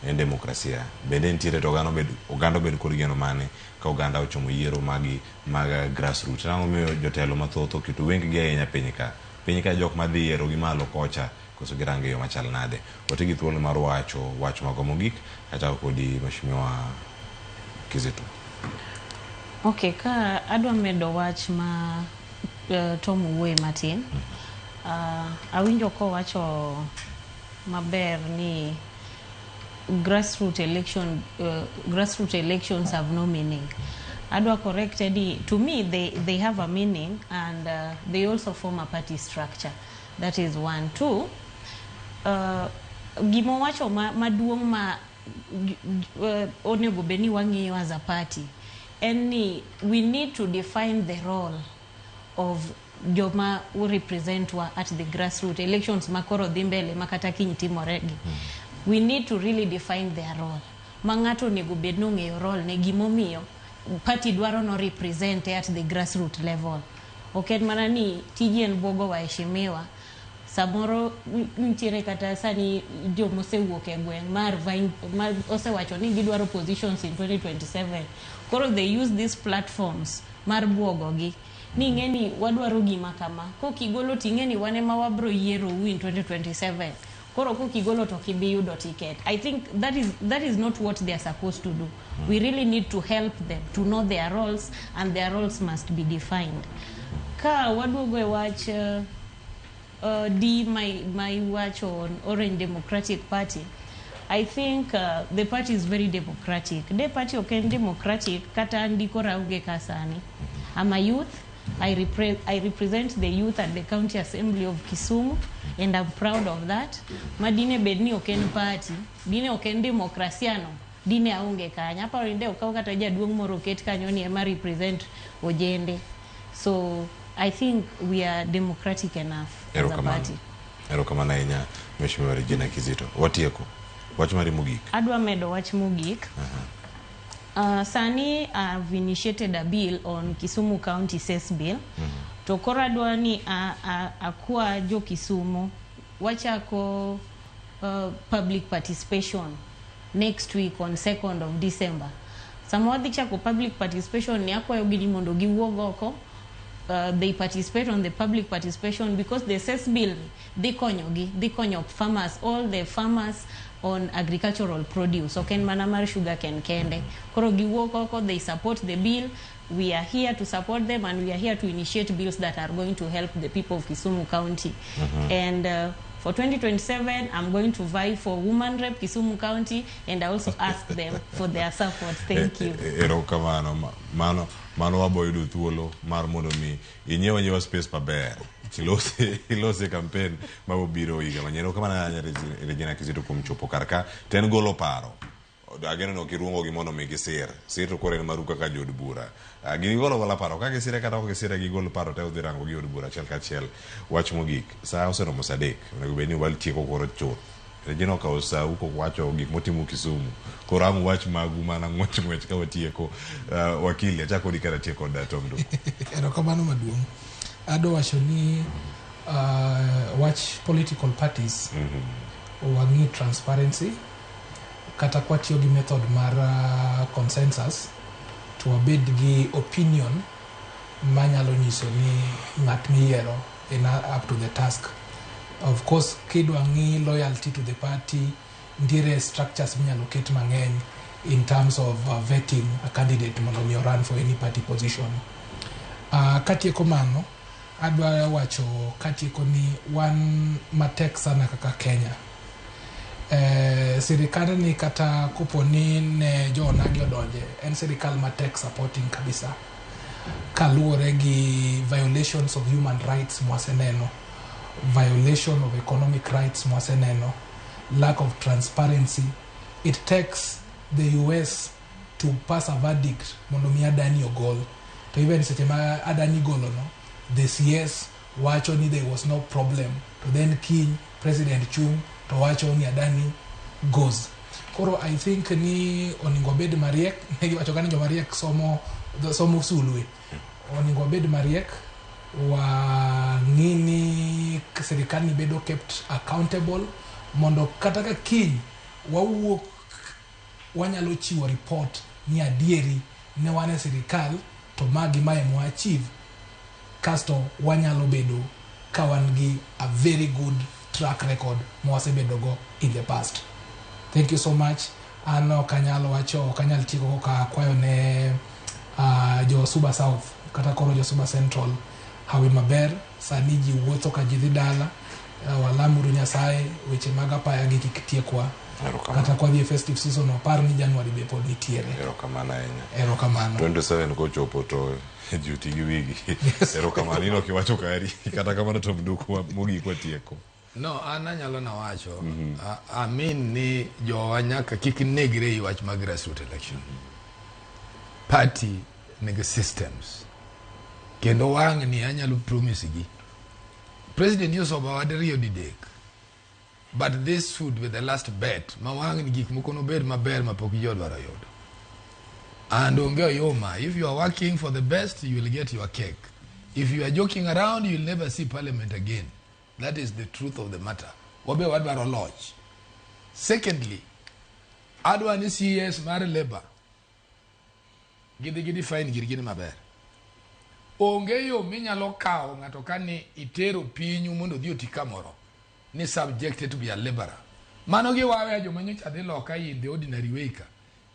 en demokrasia. Bende nitiere to oganda obed kod geno mane ka oganda ochomo yiero magi mag grassroots. Ang'o momiyo jotelo mathoth oketo wengegi ahinya piny ka? Piny ka jok madhi yiero gi malo kocha koso girango e yo machal nade? Wati gi thuolo mar wacho wach mago mogik kachako kodi Mheshimiwa Kizito. Okay, ka adwa medo wach ma Tom owuoye matin. Awinjo kowacho maber ni grassroots election, grassroots elections have no meaning. Adwa correct Eddie, to me they have a meaning, and they also form a party structure. That is one. Two, gimowacho maduong' ma onego bed ni wang'iyo as a party en ni we need to define the role of joma represent wa at the grassroots elections makoro dhi mbele makata kiny timore gi. We need to really define their role, ma ng'ato onego bed ni ong'eyo role ne, gimomiyo party dwaro no represent at the grassroots level. Ok en mana ni tiji en buogo waheshimiwa. Samoro nitiere kata sani jomosewuok e gweng' mar ma osewacho ni gidwaro positions in 2027. Koro they use these platforms mar buogo gi ni ing'e ni wadwaro gima kama, kokigolo to ing'e ni wan ema wabro yierou in 2027, koro kokigolo to ok ibi yudo ticket. I think that is not what they are supposed to do. We really need to help them to know their roles, and their roles must be defined. Ka waduogo e wach D my watch on Orange Democratic Party, I think the party is very democratic. The party ok en democratic kata ndiko raonge ka sani. I'm a youth. I represent the youth at the County Assembly of Kisumu, and I'm proud of that. Ma dine bed ni ok en party, dine ok en demokrasia no, dine aonge kanyo. Aparo ni de okaw kata jaduong' moro oket kanyo ni ema represent ojende. So I think we are democratic enough as a Erokamano. Party. Erokamano ahinya, Mheshimiwa Regina Kizito. Watieko. Wach mari mogik. Adwa medo wach mogik. Sani I've initiated a bill on Kisumu County Cess Bill. To koro adwa ni akwa jo Kisumu wachako public participation next week on 2nd of December. Sama wadhi chako public participation ni akwayogi ni mondo giwuog oko, they participate on the public participation, because the cess bill dhi konyogi, dhi konyo farmers, all the farmers on agricultural produce, ok en mana mar sugar cane kende. Koro giwuok oko, they support the bill. We are here to support them, and we are here to initiate bills that are going to help the people of Kisumu County. And for 2027, I'm going to vie for woman rep Kisumu County, and I also ask them for their support. Thank you. Erokamano. Mano wabo yudo thuolo mar mondo mi inyiew anyiewa space maber tilose ilose campaign mabobiro higa manyien. Erokamano ahinya, Regina Kizito, kuom chopo kar ka to en golo paro. Ageno ni ok iruongogi mondo mi gisir sir, to koro en maru kaka jood bura. Ah, gigolo gola paro ka gisire kata ok gisire, gigol paro te udhi rango gi od bura achiel kachiel. Wach mogik, sa oseromo sa 3, onego bed ni watieko koro chuth. Regina okawo sau kowacho gik motimo Kisumu, koro ang' wach magu mana ng'wech ng'wech ka watieko. Wakili, achako kodi kar atieko kod Tom Nduku. Erokamano maduong'. Adwa wacho ni wach political parties, wang'i transparency kata kwatiyo gi method mar consensus, to wabed gi opinion manyalo nyiso ni ng'at miyiero en up to the task. Of course, kidwa ng'i loyalty to the party, nitiere structures minyalo ket mang'eny in terms of vetting a candidate mondo mi run for any party position. Katieko mano, adwa wacho katieko ni wan matek sana kaka Kenya. Sirikandni kata kopo ni ne jo onagi odonje, en sirikal matek supporting kabisa kaluwore gi violations of human rights mwaseneno, violation of economic rights mwaseneno, lack of transparency. It takes the US to pass a verdict mondo mi Adani ogol. To even seche ma Adani golo no, the CS wacho ni there was no problem, to then kiny president chung to wacho ni Adani goes. Koro I think ni onego bed mariek. Ne giwacho ga ni joma riek somo somo sulwe. Onego bed mariek, wang'i ni sirikal ni bedo kept accountable mondo kata ka kiny wawuok, wanyalo chiwo report ni adieri ne wan e sirikal to magi mae mwa achieve, kasto wanyalo bedo ka wan gi a very good track record mwasebedo go in the past. Thank you so much. An ok anyal wacho, ok anyal tieko koka akwayo ne jo Suba South kata koro jo Suba Central hawi maber. Sani ji wuotho ka ji dhi dala. Walamuru Nyasaye weche mag apaya gi kik tiekwa. Erokamano. Kata kwadhi e festive season wapar ni January be pod nitiere. Erokamano ahinya. Erokamano. 27 kochopo to ji oti gi wigi. Erokamano in ok iwacho kari. Kata kamano to Mduku mogik watieko. No, an anyalo nawacho. I mean ni jowa nyaka kik negre e wach mag grassroots election. Party nigi systems. Kendo wang' ni anyalo promise gi. President Yusof diriyo didek. But this should be the last bet. Ma wang' ni gik moko nobed maber ma pok jodwaro yudo. And onge oyuma. If you are working for the best, you will get your cake. If you are joking around, you will never see parliament again. That is the truth of the matter. Wabe wadwaro loch. Secondly, adwa ni CS mar labor gidhi gidefine girgini maber. Onge yo minyalo kawo ng'ato ka ni itero pinyu mondo odhi oti kamoro ni subjected to be a laborer. Mano giwawe joma nyocha dhi loka in the ordinary way ka.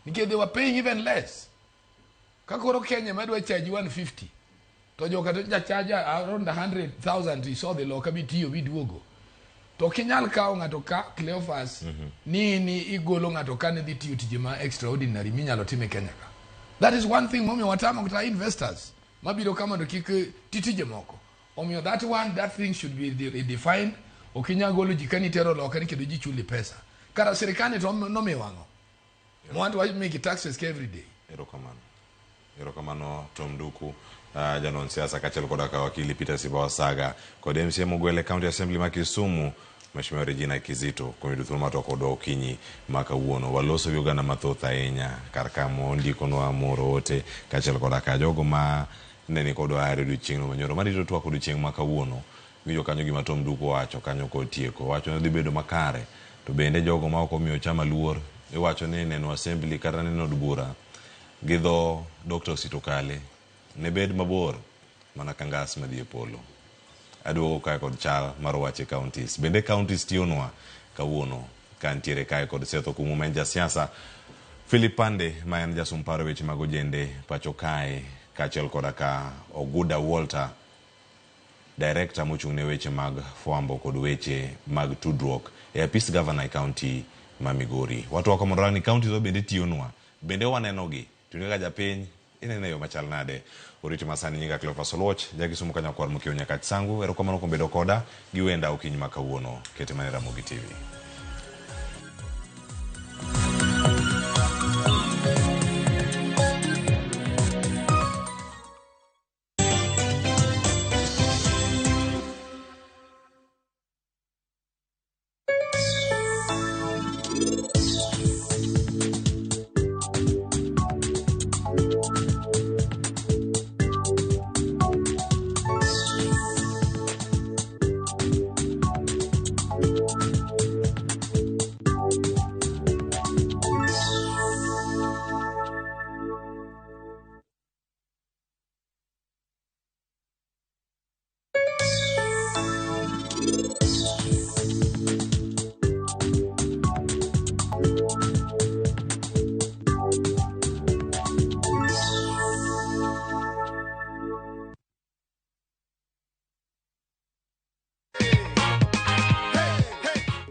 Nikech they were paying even less. Ka koro Kenya madwa charge 150 to joka to ja charge around 100,000 isodhi loka bitiyo biduogo. To ok inyal kawo ng'ato ka Cleophas ni igolo ng'ato ka ne dhi tiyo tije ma extraordinary minyalo tim e Kenya ka. That is one thing momiyo watamo kata investors mabiro ka mondo kik ti tije moko. Omiyo that one, that thing should be redefined. Ok inyal golo ji ka nitero loka ni kendo ji chuli pesa. Kara sirikal to nomiyo ang'o? Mwantu wa make taxes every day. Erokamano. Erokamano Tom Nduku, janon siasa kaachiel koda ka wakili Peter Siba Osaga kod MCA mogwel e County Assembly ma Kisumu Mheshimiwa Regina Kizito kuom yudo thuolo mar twak kodwa okinyi ma kawuono. Waloso gi oganda mathoth ahinya kar ka mondikonwa moro ote kaachiel koda ka jogo ma ne ni kodwa are odiochieng'no manyoro marito twak odiochieng' ma kawuono. Winjo kanyo gima Tom Nduku owacho kanyo kotieko. Owacho ni dhi bedo makare to bende jogo ma ok omiyo chama luor iwacho ni neno assembly kata neno od bura gi dho Dr. Osito Kale ne bed mabor mana ka ngas madhi e polo. Aduogo kae kod chal mar wach e counties. Bende counties tiyonwa kawuono ka ntiere kae kod Seth Okumu ma en jasiasa, Philip Pande ma en jasum paro weche mag ojende pacho kae kaachiel koda ka Oguda Walter, director mochung' ne weche mag fwambo kod weche mag tudruok e apis gavana e county ma Migori. Watwako mondo rang ni counties wa bende tiyonwa, bende wanenogi, to kaka japiny ineno e yo machal nade. Oriti masani nyinga Cleophas Oluoch, jakisumu ka nyakwar mokiewo nyaka Sangu. Erokamano kuom bedo koda gi wenda okinyi ma kawuono. Kete mana e Ramogi TV.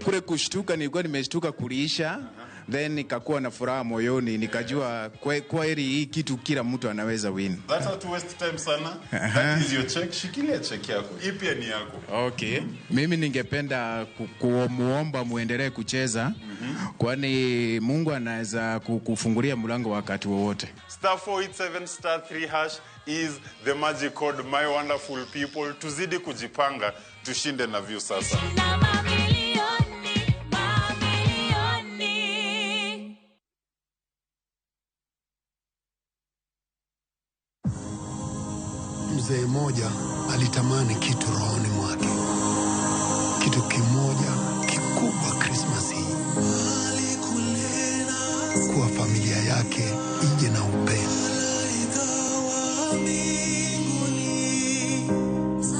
Kule kushtuka, nilikuwa nimeshtuka kuliisha, then nikakuwa na furaha moyoni, nikajua kweli hii kitu kila mtu anaweza win. That's not to waste time sana. That is your check. Shikilia check yako. Hii pia ni yako. Okay. Mimi ningependa kumuomba muendelee kucheza, kwani Mungu anaweza kufungulia mlango wakati wowote. Star 487 star 3 hash is the magic code, my wonderful people. Tuzidi kujipanga, tushinde na view sasa. Mzee mmoja alitamani kitu rohoni mwake, kitu kimoja kikubwa Christmas hii, kuwa familia yake ije na upendo,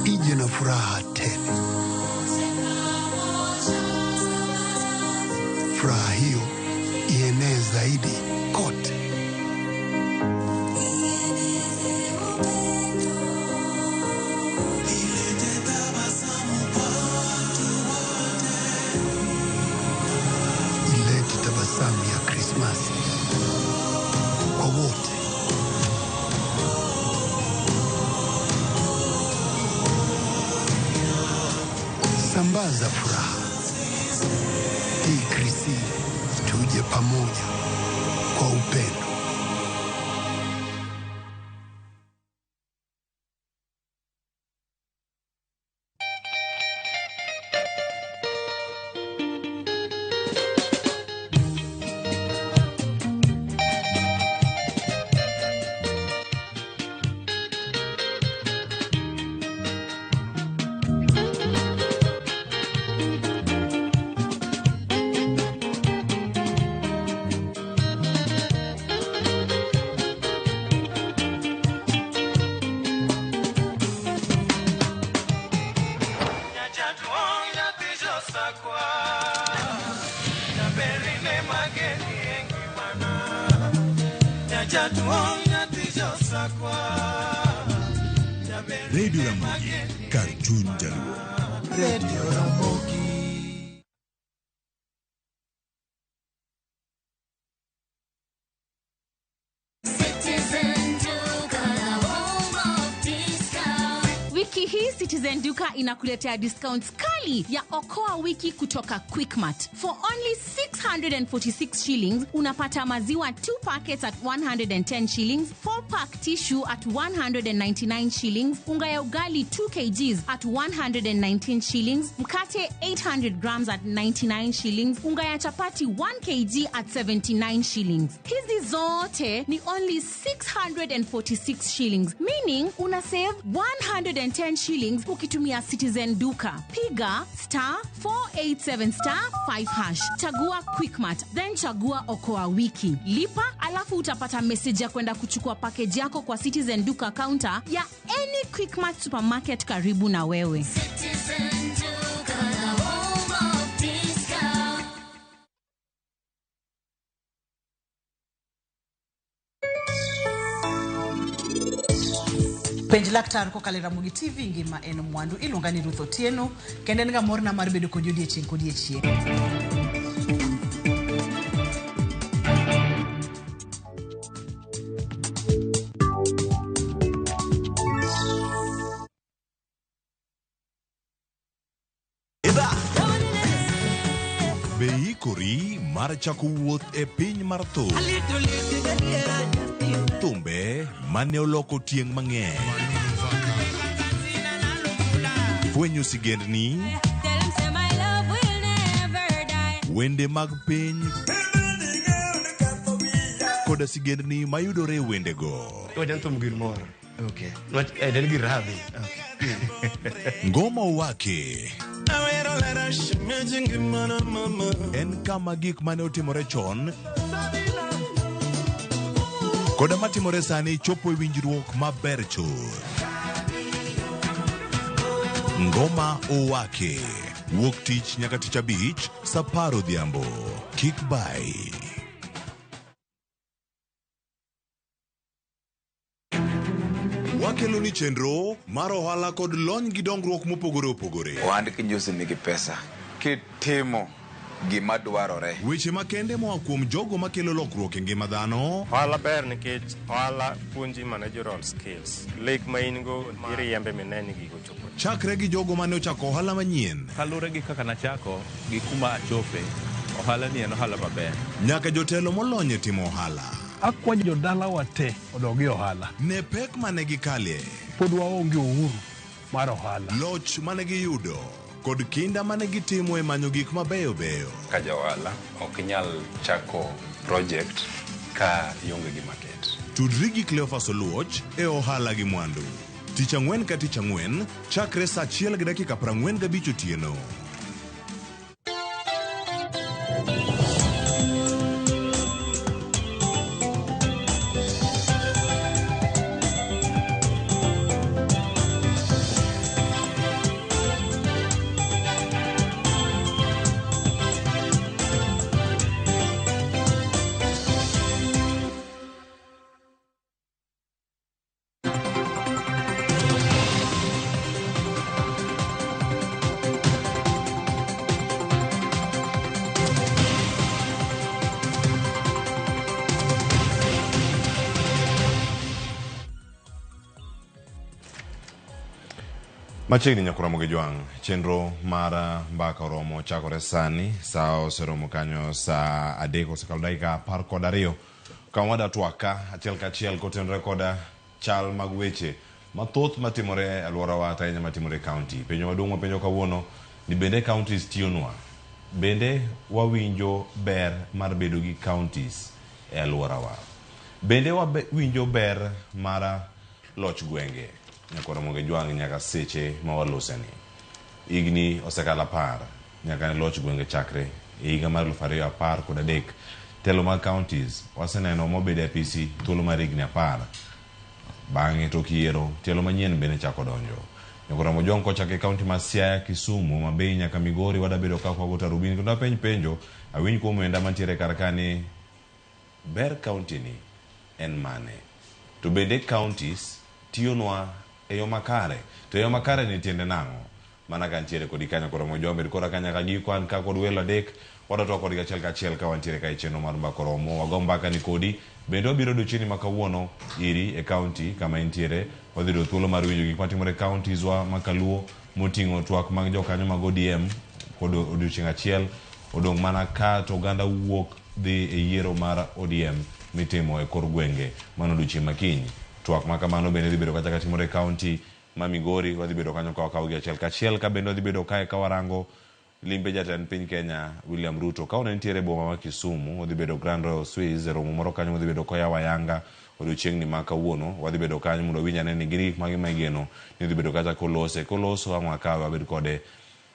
ije na furaha tele. Furaha hiyo ienee zaidi kote. Krismasi kwa wote. Sambaza furaha hii Krisi, tuje pamoja kwa upendo. Radio Ramogi, kar chuny Jaluo. Radio Ramogi. Citizen Duka, the home of discount. Wiki hii Citizen Duka inakuletea discounts kali ya Okoa Wiki kutoka Quickmart. For only 646 shillings unapata maziwa 2 packets at 110 shillings, 4 pack tissue at 199 shillings, unga ya ugali 2 kgs at 119 shillings, mkate 800 grams at 99 shillings, unga ya chapati 1 kg at 79 shillings. Hizi zote ni only 646 shillings, meaning una save 110 shillings ukitumia Citizen Duka. Piga star 487 star 5 hash, chagua Quickmart, then chagua Okoa Wiki, lipa, alafu utapata message ya kwenda kuchukua package yako kwa Citizen Duka counter ya any Quickmart supermarket karibu na wewe. Citizen Duka, the home of discount. Penj laktar kokalo e Ramogi TV ngima en mwandu iluonga ni Ruth Otieno kendo en ga morna mar bedo kodi odiechieng' kodiechieng'. Be iikori mar chako wuoth e piny mar thum? Thumbe mane oloko tieng' mang'eny. Fwenyo sigendni, wende mag piny koda sigendni mayudore e wendego. Ngoma Owake en kama gik mane otimore chon koda matimore sani chopo e winjruok maber chuth. Ngoma Owake wuok tich nyaka tich abich saa apar odhiambo. Kik bai. Wakelo ni chenro mar ohala kod lony gi dongruok mopogore opogore. Ohand kinjusi nigi pesa kitimo gima dwarore. Weche makende moa kuom jogo makelo lokruok e ngima dhano. Ohala ber nikech ohala puonji managerial skills. Lek ma in go iriembe mineni ni gigo chopo. Chakre gi jogo mane ochako ohala manyien. Kaluwore gi kaka nachako gi kuma achope, ohala ni en ohala maber. Nyaka jotelo molony e timo ohala. Akwayo jodalawa te odog e ohala. Ne pek mane gikalie. Pod waonge uhuru mar ohala. Loch mane giyudo kod kinda mane gitimo e manyo gik mabeyo beyo. Ka ja ohala ok inyal chako project ka ionge gi market. Tudri gi Cleophas Oluoch e ohala gi mwandu. Tich ang'wen ka tich ang'wen chakre saa 1:45 otieno. Machiegni nyaka Ramogi Jwang', chenro mar mbaka oromo chakore sani, sa oseromo kanyo sa 3 osekalo dakika 12. Kama wada twak ka achiel kachiel kotenore koda chal mag weche mathoth matimore e alworawa to ahinya matimore e kaunti. Penjo maduong' mapenjo kawuono ni bende counties tiyonwa? Bende wawinjo ber mar bedo gi counties e alworawa? Bende wawinjo ber mar loch gwenge? Nyaka Ramogi Jwang' nyaka seche ma waloseni. Higni osekalo 10 nyaka ne loch gwenge chakre e higa mar 2013. Telo mag counties waseneno mobedo e apisi thuolo mar higni 10. Bang'e tok yiero, tielo manyien bende chako donjo. Nyaka Ramogi Jwang' kochako e kaunti ma Siaya, Kisumu, Homa Bay nyaka Migori wadabedo ka kwago tarubini kendo apenj penjo awinj kuom wenda mantiere kar ka ni ber kaunti ni en mane? To bende counties tiyonwa e yo makare? To e yo makare ni tiende nang'o? Mana ka ntiere kodi kanyo koro Ramogi Jwang' bed koda ka nyaka giko an ka kod welo 3 wadwa twak kodgi achiel kachiel ka wantiere ka e chenro mar mbaka oromo wago mbaka ni kodi bende wabiro odiochieng'ni ma kawuono iri e kaunti kama intiere wadhi yudo thuolo mar winjo gik matimore e counties wa ma kaluo moting'o twak mag jokanyo mag ODM kod odiochieng' achiel odong' mana ka to oganda wuok dhi e yiero mar ODM mitimo e kor gwenge mano odiochieng' makiny. Twak ma kamano bende dhi bedo kacha katimore e kaunti ma Migori wadhi bedo kanyo ka wakawo gi achiel kachiel ka bende wadhi bedo kae ka warango limbe jatend piny Kenya William Ruto ka one nitiere e boma ma Kisumu odhi bedo Grand Royal Suites e romo moro kanyo modhi bedo koyawo ayanga odiochieng'ni ma kawuono wadhi bedo kanyo mondo wawinj ane ni gin gik mage ma igeno ni odhi bedo kacha kolose koloso ang' wakawe wabed kode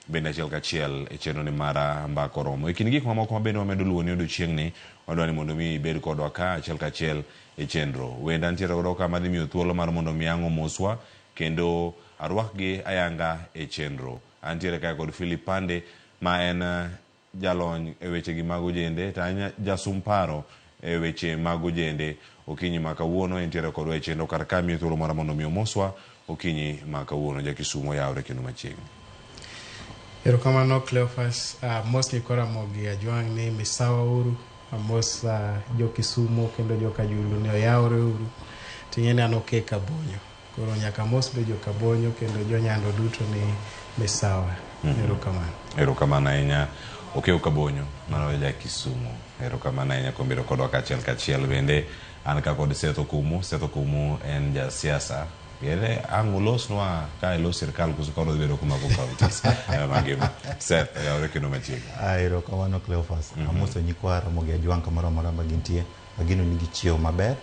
bende achiel kachiel e chenro ni mar mbaka oromo. E kind gik mamoko ma bende wamedo luwo ni odiochieng'ni wadwa ni mondo mi ibed kodwa ka achiel kachiel e chenro. Wenda nitiere godo ka madhi miyo thuolo mar mondo mi ang' omoswa kendo arwakgi ayanga e chenro. Antiere kae kod Philip Pande ma en jalony e weche gi mag ojende to en jasum paro e weche mag ojende. Okinyi ma kawuono entiere kodwa e chenro kar ka miyo thuolo mar mondo mi omoswa okinyi ma kawuono. Ja Kisumu oyawre kendo machiegni. Erokamano Cleophas, mos nyikwa Ramogi Ajwang' ni misawa uru, amos jo Kisumu kendo jo Kajulu ni oyawre uru. Ting'e ni an oke Kabonyo. Koro nyaka mos be jo Kabonyo kendo jo Nyando duto ni misawa. Erokamano. Erokamano ahinya. Okew Kabonyo, mano ja Kisumu. Erokamano ahinya kuom bedo kodwa kachiel kachiel. Bende an ka kod Seth Okumu. Seth Okumu en ja siasa. Ere ang' ulosnwa ka ilo sirkal koso ka udhi bedo kumako counties mangima. Seth, oyawre kendo machiegni. Erokamano Cleophas. Amoso nyikwa Ramogi Ajwang' kamoro amora ma gintie. Ageno ni gichiewo maber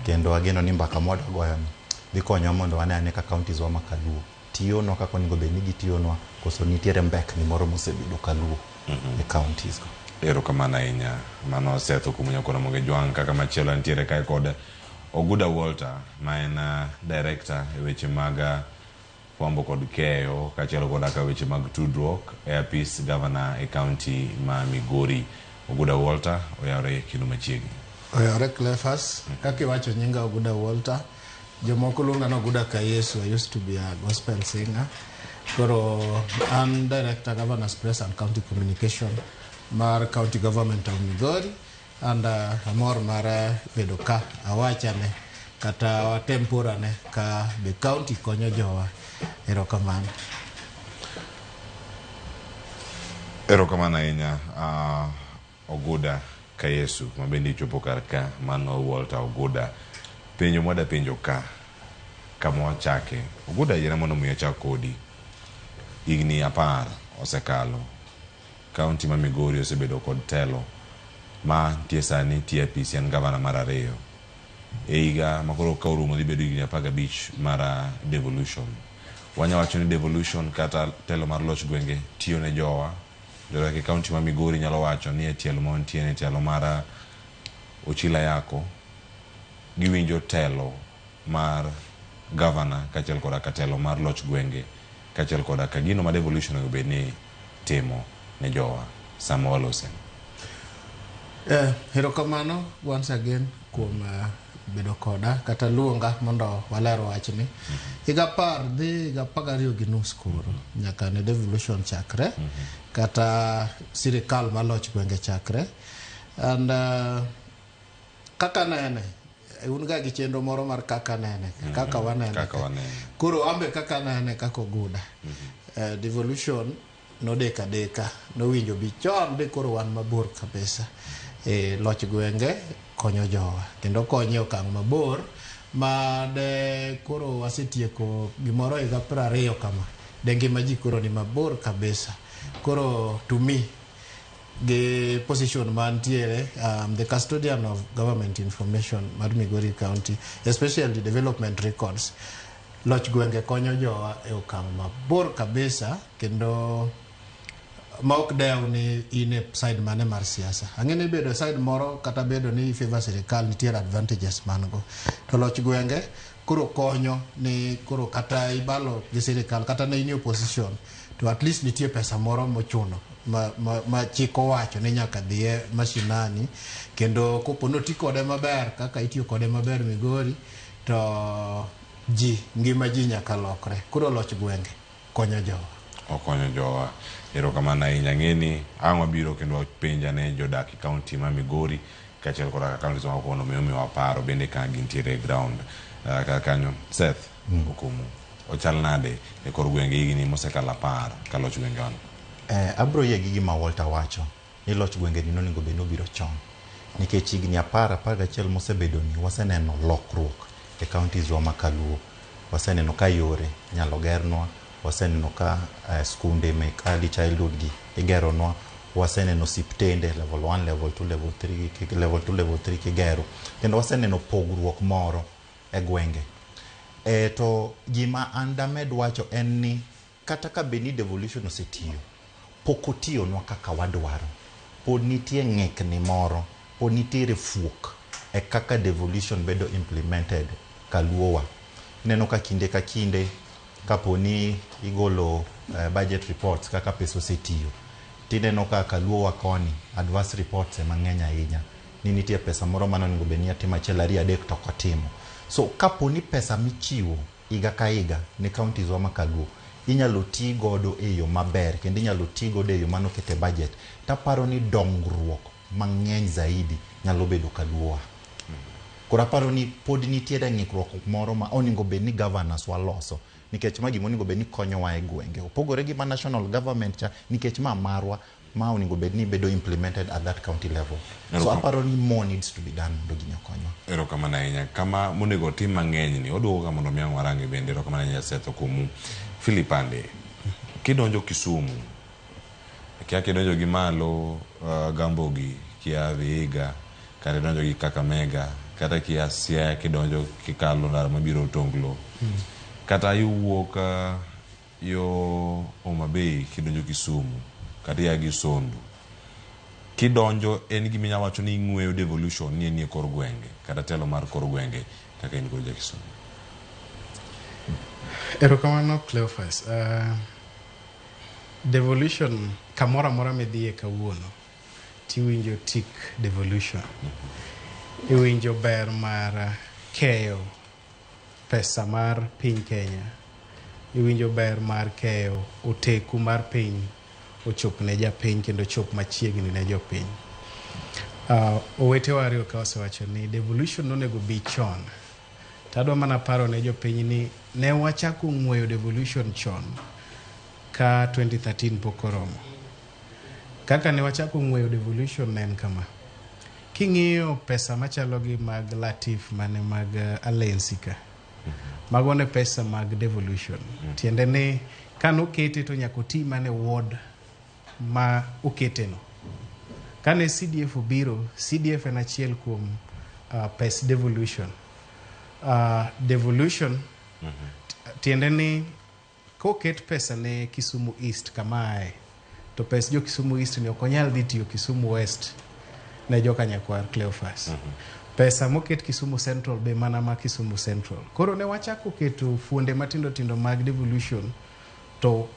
kendo ageno ni mbaka mwadwa goyo ni dhi konyowa mondo wane ane ka counties wa ma kaluo tiyonwa kaka onego bed ni gitiyonwa koso nitiere mbekni moro mosebedo kaluo e counties go. Erokamano ahinya. Mano Seth Okumu nyakwa Ramogi Ajwang'. Kaka machielo nitiere kae kod Oguda Walter ma en director e weche mag fwambo kod keyo kaachiel koda ka weche mag tudruok e apis gavana e kaunti ma Migori. Oguda Walter oyawre kendo machiegni. Oyawre Cleophas, kaka iwacho nyinga Oguda Walter. Jomoko luonga ni Oguda ka Yesu. I used to be a gospel singer. Koro an director Governors Press and County Communication mar County Government of Migori and amor mar bedo ka awachane kata watem porane ka be county konyo jowa. Erokamano. Erokamano ahinya Oguda ka Yesu ma bende ichopo kar ka mano Walter Oguda. Penjo mwada penjo ka kama wachake. Oguda yiena mondo mi achak kodi. Higni 10 osekalo. Kaunti ma Migori osebedo kod telo ma nitie sani tie apisi en gavana mar 2. E higa ma koro ka orumo dhi bedo higni 15 mar devolution. Wanya wacho ni devolution kata telo mar loch gwenge tiyo ne jowa. Jodak e kaunti ma Migori nyalo wacho ni e tielo ma wantie ni tielo mar Ochila Yako giwinjo telo mar gavana kaachiel koda ka telo mar loch gwenge kaachiel koda ka gino ma devolution onego bed ni timo ne jowa sama walose. Erokamano once again kuom bedo koda kata luonga mondo waler wachni. Higa 10 dhi higa 12.5 koro nyaka ne devolution chakre kata sirikal maloch gwenge chakre and kaka nene un ga gi chenro moro mar kaka nene kaka wanene Kaka wanene. Koro ambe kaka nene kaka Oguda. Devolution nodeko adeka, nowinjo bi chon de koro wan mabor kabisa. Loch gwenge konyo jowa kendo konyo e okang' mabor ma de koro wasetieko gimoro higa 20 kama de ngima ji koro ni mabor kabisa. Koro to me gi position mantiere, the custodian of government information mar Migori County, especially development records, loch gwenge konyo jowa e okang' mabor kabisa kendo ma ok dew ni in e side mane mar siasa. Ang'e ni bedo e side moro kata bedo ni favor sirikal nitiere advantages man go. To loch gwenge koro konyo ni koro kata ibalo gi sirikal kata ne in e opposition to at least nitie pesa moro mochuno ma chik owacho ni nyaka dhiye mashinani kendo kopo ni oti kode maber kaka itiyo kode maber Migori to ji ngima ji nyaka lokre. Koro loch gwenge konyo jowa. Okonyo jowa. Erokamano ahinya. Ng'eni ang' wabiro kendo wapenj ane jodak e kaunti ma Migori kaachiel koda kauntis mamoko mondo mi omiwa paro bende ka gintiere e ground kar kanyo. Seth Okumu, ochal nade e kor gwenge higni mosekalo 10 ka loch gwenge wan? Abro yie gi gima Walter wacho ni loch gwenge ni nonego bed ni obiro chon nikech higni 10 11 mosebedo ni waseneno lokruok e counties wa ma kaluo. Waseneno ka yore inyalo gernwa, waseneno ka skunde mek early childhood gi igeronwa, waseneno osiptende level 1, level 2, level 3, level 2, level 3 kigero, kendo waseneno pogruok moro e gwenge. To gima an damed wacho en ni kata ka bed ni devolution osetiyo, pok otiyonwa kaka wadwaro. Pod nitie ng'ikni moro, pod nitiere fuok e kaka devolution bedo implemented kaluowa. Ineno ka kinde ka kinde kapo ni igolo budget reports kaka pesa osetiyo, tineno ka kaluowa koni adverse reports ema ng'eny ahinya ni nitie pesa moro mane onego bed ni atimo 1 2 3 to ok otimo. So kapo ni pesa michiwo higa ka higa ne counties wa ma kaluo inyalo ti godo e yo maber kendo inyalo ti godo e yo manoket e budget, taparo ni dongruok mang'eny zaidi nyalo bedo kaluowa. Koro aparo ni pod nitiere ng'ikruok moro ma onego bed ni governors waloso nikech ma gima onego bed ni konyowa e gwenge. Opogore gi ma national government cha nikech ma marwa ma onego bed ni bedo implemented at that county level. So aparo ni more needs to be done mondo gini okonywa. Erokamano ahinya. Kama monego otim mang'eny ni oduogo ka mondo mi ang' warange bende. Erokamano ahinya Seth Okumu. Philip Ande, kidonjo Kisumu, kia kidonjo gi malo Gambogi, kia Vihiga, kata idonjo gi Kakamega, kata kia Siaya kidonjo kikalo ndara mabiro Tonglo, kata iwuok yo Homa Bay kidonjo Kisumu, kata ia gi Sondu. Kidonjo en gima inyalo wacho ni ing'weyo devolution ni en e kor gwenge, kata telo mar kor gwenge kaka in kod ja Kisumu. Erokamano Cleophas. Devolution kamoro amora midhiye kawuono tiwinjo tik devolution. Iwinjo ber mar keyo pesa mar piny Kenya. Iwinjo ber mar keyo oteku mar piny ochop ne japiny kendo chop machiegni ne jopiny. Owetewa ariyo ka osewacho ni devolution nonego bi chon. Tadwa mana paro ne jopiny ni ne wachako ng'weyo devolution chon ka 2013 pok oromo. Kaka ne wachako ng'weyo devolution ne en kama. King'iyo pesa machalo gi mag Latif mane mag Alensi ka, mago ne pesa mag devolution. Tiende ni kanokete to nyaka oti mana e ward ma okete no. Kane CDF obiro, CDF en achiel kuom pes devolution. Devolution tiende ni koket pesa ne Kisumu East kama ae, to pes jo Kisumu East ni ok onyal dhi tiyo Kisumu West ne joka Nyakwar Cleophas. Pesa moket Kisumu Central be mana ma Kisumu Central. Koro ne wachako keto fuonde matindo tindo mag devolution to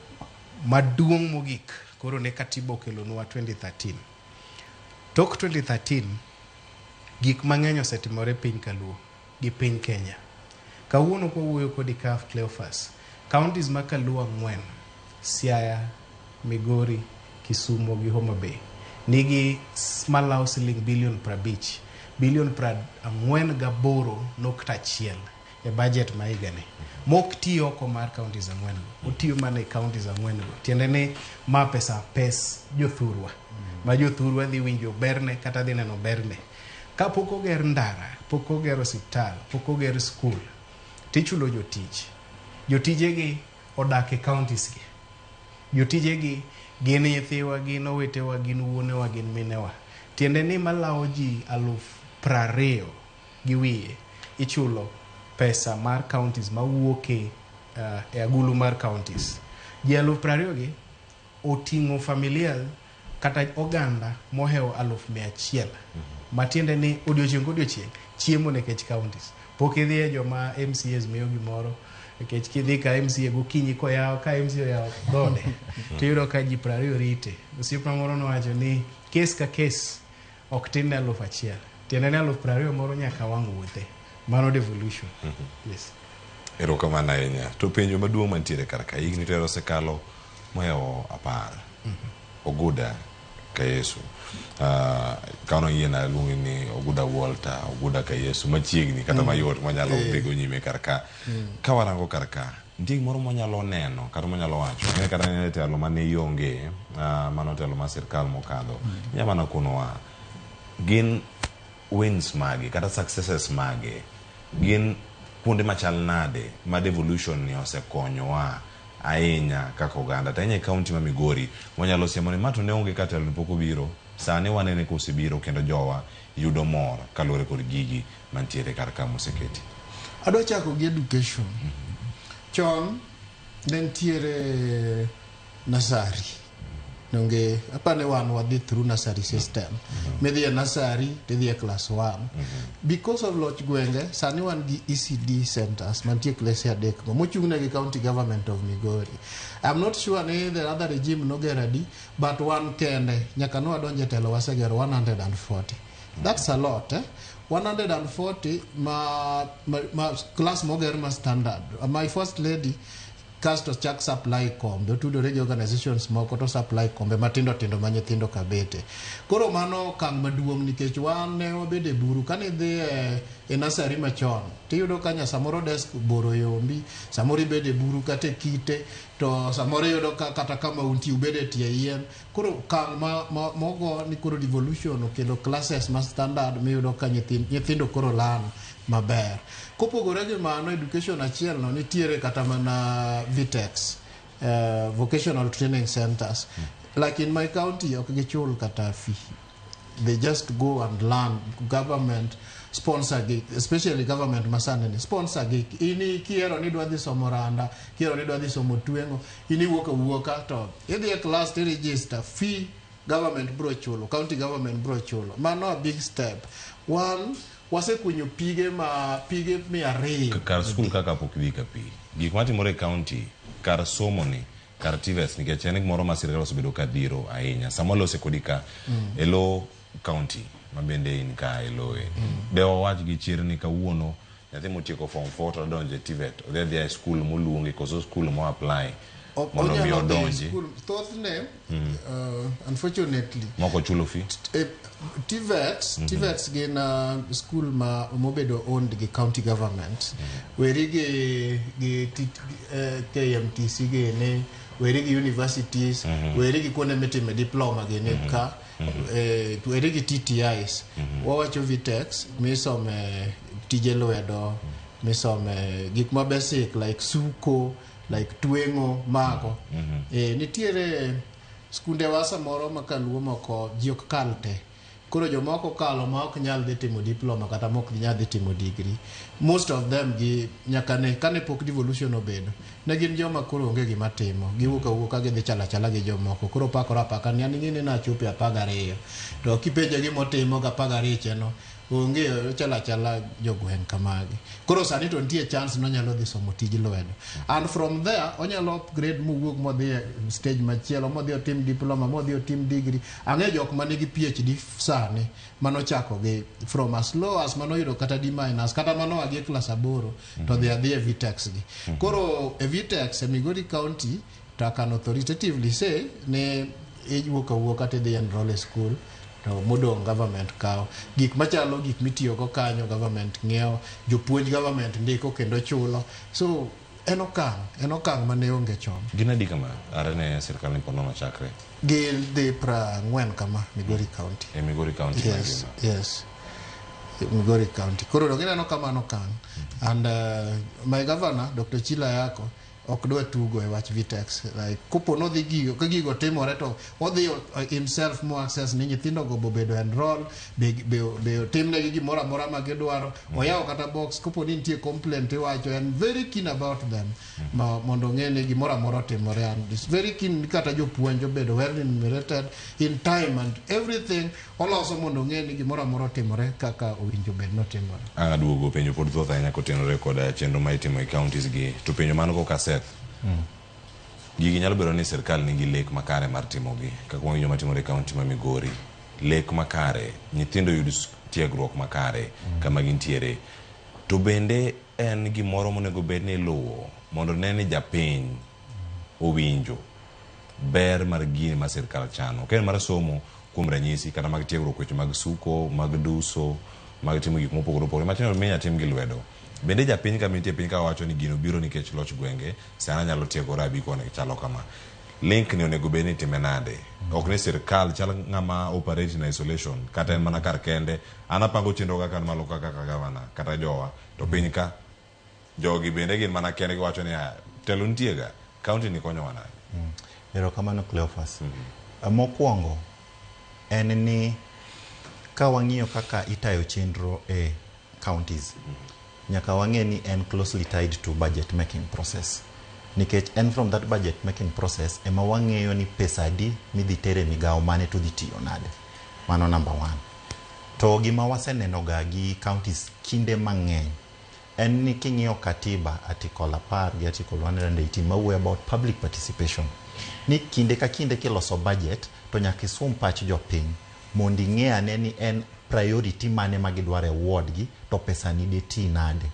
maduong' mogik koro ne katiba okelonwa 2013. Tok 2013 gik mang'eny osetimore piny Kaluo gi piny Kenya. Kawuono kwawuoyo kodi ka Cleophas, counties ma Kaluo 4, Siaya, Migori, Kisumu gi Homa Bay nigi malawo siling bilion 50 bilion 48.1 e budget ma higani mok ti oko mar counties ang'wen go, otiyo mana e counties ang'wen go. Tiende ni ma pesa pes jothurwa ma jothurwa dhi winjo berne kata dhi neno berne. Kapok oger ndara, pok oger osiptal, pok oger skul, tichulo jotich. Jotijegi odak e counties gi. Jotijegi gin nyithiwa, gin owetewa, gin wuonewa, gin minewa. Tiende ni malawo ji 20,000 gi wiye ichulo pesa mar counties mawuok e agulu mar counties. Ji 20,000 gi oting'o familia kata oganda mohewo 100,000. Matiende ni odiochieng' kodiochieng' chiemo nikech counties. Pok idhiye joma MCAs miyo gimoro, nikech kidhi ka MCA gokinyi koyawo, ka MCA oyawo dhode, tiyudo ka ji 20 rite. Osiepna moro nowacho ni kes ka kes ok tin ne 1,000. Tiende ni 20,000 moro nyaka wang' wuothe. Mano devolution. Yes. Erokamano ahinya. To penjo maduong' mantiere kar ka, higni to osekalo mohewo 10. Oguda Kayesu. Kano yiena luongi ni Oguda Walter, Oguda Kayesu, machiegni kata mayot manyalo dhigo nyime kar ka. Ka warango kar ka, nitie gimoro mwanyalo neno kata mwanyalo wacho. Ng'e kata ne telo mane ionge, mano telo mar sirkal mokadho. Inya mana konowa, gin wins mage kata successes mage, gin kuonde machal nade ma devolution ni osekonyowa ahinya kaka oganda, to ahinya e county ma Migori wanyalo siemo ni ma to ne onge ka telo ni pok obiro, sani wanene kosebiro kendo jowa yudo mor kaluwore kod gigi mantiere kar ka moseketi. Adwa chako gi education. Chon ne nitiere nursery. Nonge apani wan wadhi through nursery system. Midhi e nursery tidhi e class 1. Because of loch gwenge, sani wan gi ECD centers mantie klese 3 go mochung' ne gi county government of Migori. I'm not sure ni the other regime nogero adi, but wan kende nyaka ne wadonje telo wasegero 140. That's a lot, eh? 140 ma class moger ma standard. My first lady kasto chak supply kombe, otudore gi organizations moko to supply kombe matindo tindo ma nyithindo kabete. Koro mano okang' maduong' nikech wan ne wabedo e buru. Kane idhi e nursery machon, tiyudo ka samoro desk boro yombi, samoro ibedo e buru kata e kite, to samoro iyudo ka kata kama untie ubedo e tie yien. Koro okang' mogo ni koro devolution okelo classes ma standard miyudo ka nyithindo koro learn maber. Kopogore gi mano, education achiel no nitiere kata mana VTECs, vocational training centers. Like in my county, ok gichul kata fee. They just go and learn. Government sponsor gi, especially government masani ni sponsor gi. Ini kiero ni dwa dhi somo randa, kiero ni dwa dhi somo tweng'o, ini wuok awuoka to idhi e class to register fee government bro chulo, county government bro chulo. Mano a big step. One, wasekunyo pige 200. Kar skul kaka pok dhi ka pi. Gik matimore e county, kar somo ni, kar TVETs, nikech en gimoro ma sirkal osebedo ka dhiro ahinya. Sama walose kodi ka, e lo county, ma bende in ka e loe. De wawach gi chir ni kawuono, nyathi motieko form 4 to odonjo e TVET, odhi adhiya e skul moluongi koso skul mo apply mondo mi odonji. Thothne, unfortunately, moko chulo fee. TVETs, TVETs gin school ma mobedo owned gi county government. Weri gi KMTC gini, weri gi universities, weri gi kuonde mitime diploma gini ka, weri gi TTIs. Wawacho VTECs misome tije lwedo, misome gik ma basic like suko, like tweng'o mago. Nitiere skunde wa samoro ma kaluo moko ji ok kal te. Koro jomoko kalo ma ok nyal dhi timo diploma kata ma ok nyal dhi timo degree. Most of them gi nyaka ne kane pok devolution obedo, ne gin joma koro onge gima timo. Giwuok awuoka gidhi chala chala gi jomoko. Koro pakore apaka ni an ing'e ni nachopo e 12. To kipenje gimotimo ga 12 cheno, onge chala chala jogweng' kamagi. Koro sani to nitie chance nonyalo dhi somo tij lwedo. And from there onyalo upgrade mowuok modhi e stage machielo, modhi otim diploma, modhi otim degree. Ang'e jok manigi PhD sani manochako gi from as low as manoyudo kata D minus, kata mano agi e class 8 to dhi adhi e VTECs gi. Koro e VTECs e Migori County to I can authoritatively say ni iwuok awuoka tidhi enroll e school To modong' government kawo. Gik machalo gik mitiyogo kanyo government ng'iewo, jopuonj government ndiko kendo chulo. So en okang', en okang' mane onge chon. Gin adi kama are ne sirkal ni pod nono chakre? Gidhi 40 kama Migori County. E Migori County Yes, mangima. yes. Migori County. Koro dong ineno kamano okang'. And my governor, Dr. Chila Ayako, ok dwa tugo e wach Vitex. Like, kopo nodhi gigo, ka gigo timore to odhi himself mo access ni nyithindo go bobedo enroll, be otimnegi gimoro amora ma gidwaro. Oyawo kata box, kopo ni nitie complaint iwacho, en very keen about them. Ma, mondo ong'e ni gimoro amora otimore. And is very keen ni kata jopuonj obedo well remunerated in time and everything. Oloso mondo ong'e ni gimoro amora otimore kaka owinjo bed notimore. Ang' aduogo penjo pod thoth ahinya kotenore kod chenro ma itimo e counties gi. To penjo man go Kaseth. Gigi nyalo bedo ni sirkal nigi lek makare mar timogi. Kaka wang'iyo matimore e county ma Migori. Lek makare, nyithindo yud tiegruok makare kama gintiere. To bende en gimoro monego bed ni iluwo mondo ne ni japiny owinjo ber mar gini ma sirkal chano. Ok en mar somo kuom ranyisi kata mag tiegruok weche mag suko, mag duso, mag timo gik mopogore opogore matindo minya tim gi lwedo. Bende japiny kama nitie piny ka wacho ni gino biro nikech loch gwenge, sana nyalo tiegore abi koni chalo kama. Link ni onego bed ni itime nade? Ok ni sirkal chal ng'ama operate in isolation kata en mana kar kende. An apango chenro kaka an malo kaka gavana kata jowa to piny ka jogi bende gin mana kendgi wacho ni telo nitie ga county ni konyowa nade? Erokamano Cleophas. Mokwongo en ni ka wang'iyo kaka itayo chenro e counties, nyaka wang'e ni en closely tied to budget making process. Nikech en from that budget making process ema wang'eyo ni pesa adi midhi tere migawo mane to dhi tiyo nade. Mano number one. To gima waseneno ga gi counties kinde mang'eny en ni king'iyo katiba article 10 gi article 118 mawuoyo about public participation, ni kinde ka kinde kiloso budget to nyaka isum pach jopiny mondo ing'e ane ni en priority mane ma gidwaro e ward gi to pesa ni de ti nade.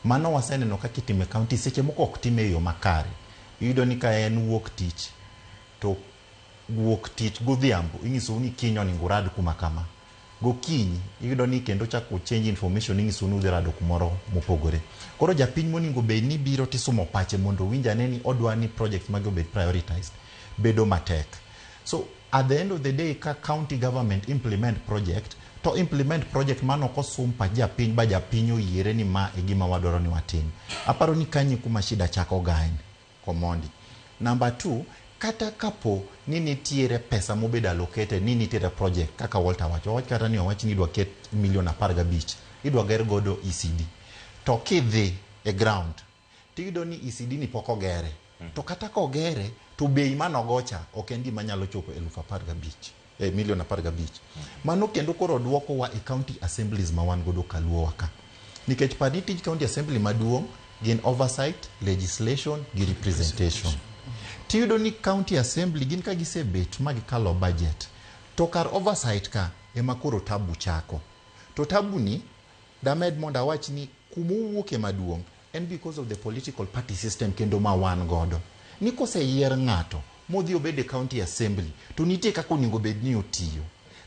Mano waseneno kaka itimo e county, seche moko ok time e yo makare. Iyudo ni ka en wuok tich to wuok tich godhiambo inyisou ni kiny onego urad kuma kama. Gokinyi iyudo ni kendo chako change information inyisou ni udhi rado kumoro mopogore. Koro japiny monego bed ni biro tisumo pache mondo owinj ane ni odwa ni projects mage obed prioritized bedo matek. So at the end of the day ka county government implement project to implement project mano kosum pach japiny ba japiny oyiere ni ma e gima wadwaro ni watim. Aparo ni kanyo kuma shida chako gaen komondi. Number 2, kata kapo ni nitiere pesa mobedo allocated ni nitiere project kaka Walter wacho, wach kata ni owach ni idwa ket milion 15 idwa ger godo ECD, to kidhi e ground tiyudo ni ECD ni pok ogere, to kata kogere to bei manogocha ok en gima nyalo chopo 15,000 milion 15. Mano kendo koro duokowa e county assemblies ma wan godo kaluowa ka, nikech par ni tij county assembly maduong' gin oversight, legislation gi representation. Tiyudo ni county assembly gin ka gisebet ma gikalo budget to kar oversight ka ema koro tabu chako. To tabu ni damed mondo awach ni kumowuoke maduong' en because of the political party system kendo ma wan godo. Ni koseyier ng'ato modhi obed e county assembly to nitie kaka onego bed ni otiyo.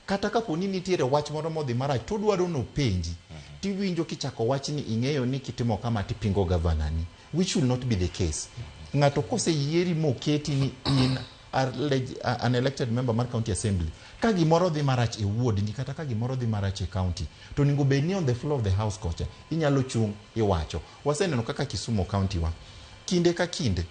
Kata kapo ni nitiere wach moro modhi marach to odwaro nopenji, tiwinjo kichako wach ni ing'eyo ni kitimo kama tipingo governor ni, which should not be the case. Ng'ato koseyieri moketi ni in an elected member mar county assembly, ka gimoro dhi marach e ward ni kata ka gimoro dhi marach e county to onego bed ni on the floor of the house kocha inyalo chung' iwacho. Waseneno kaka Kisumu county wa kinde ka kinde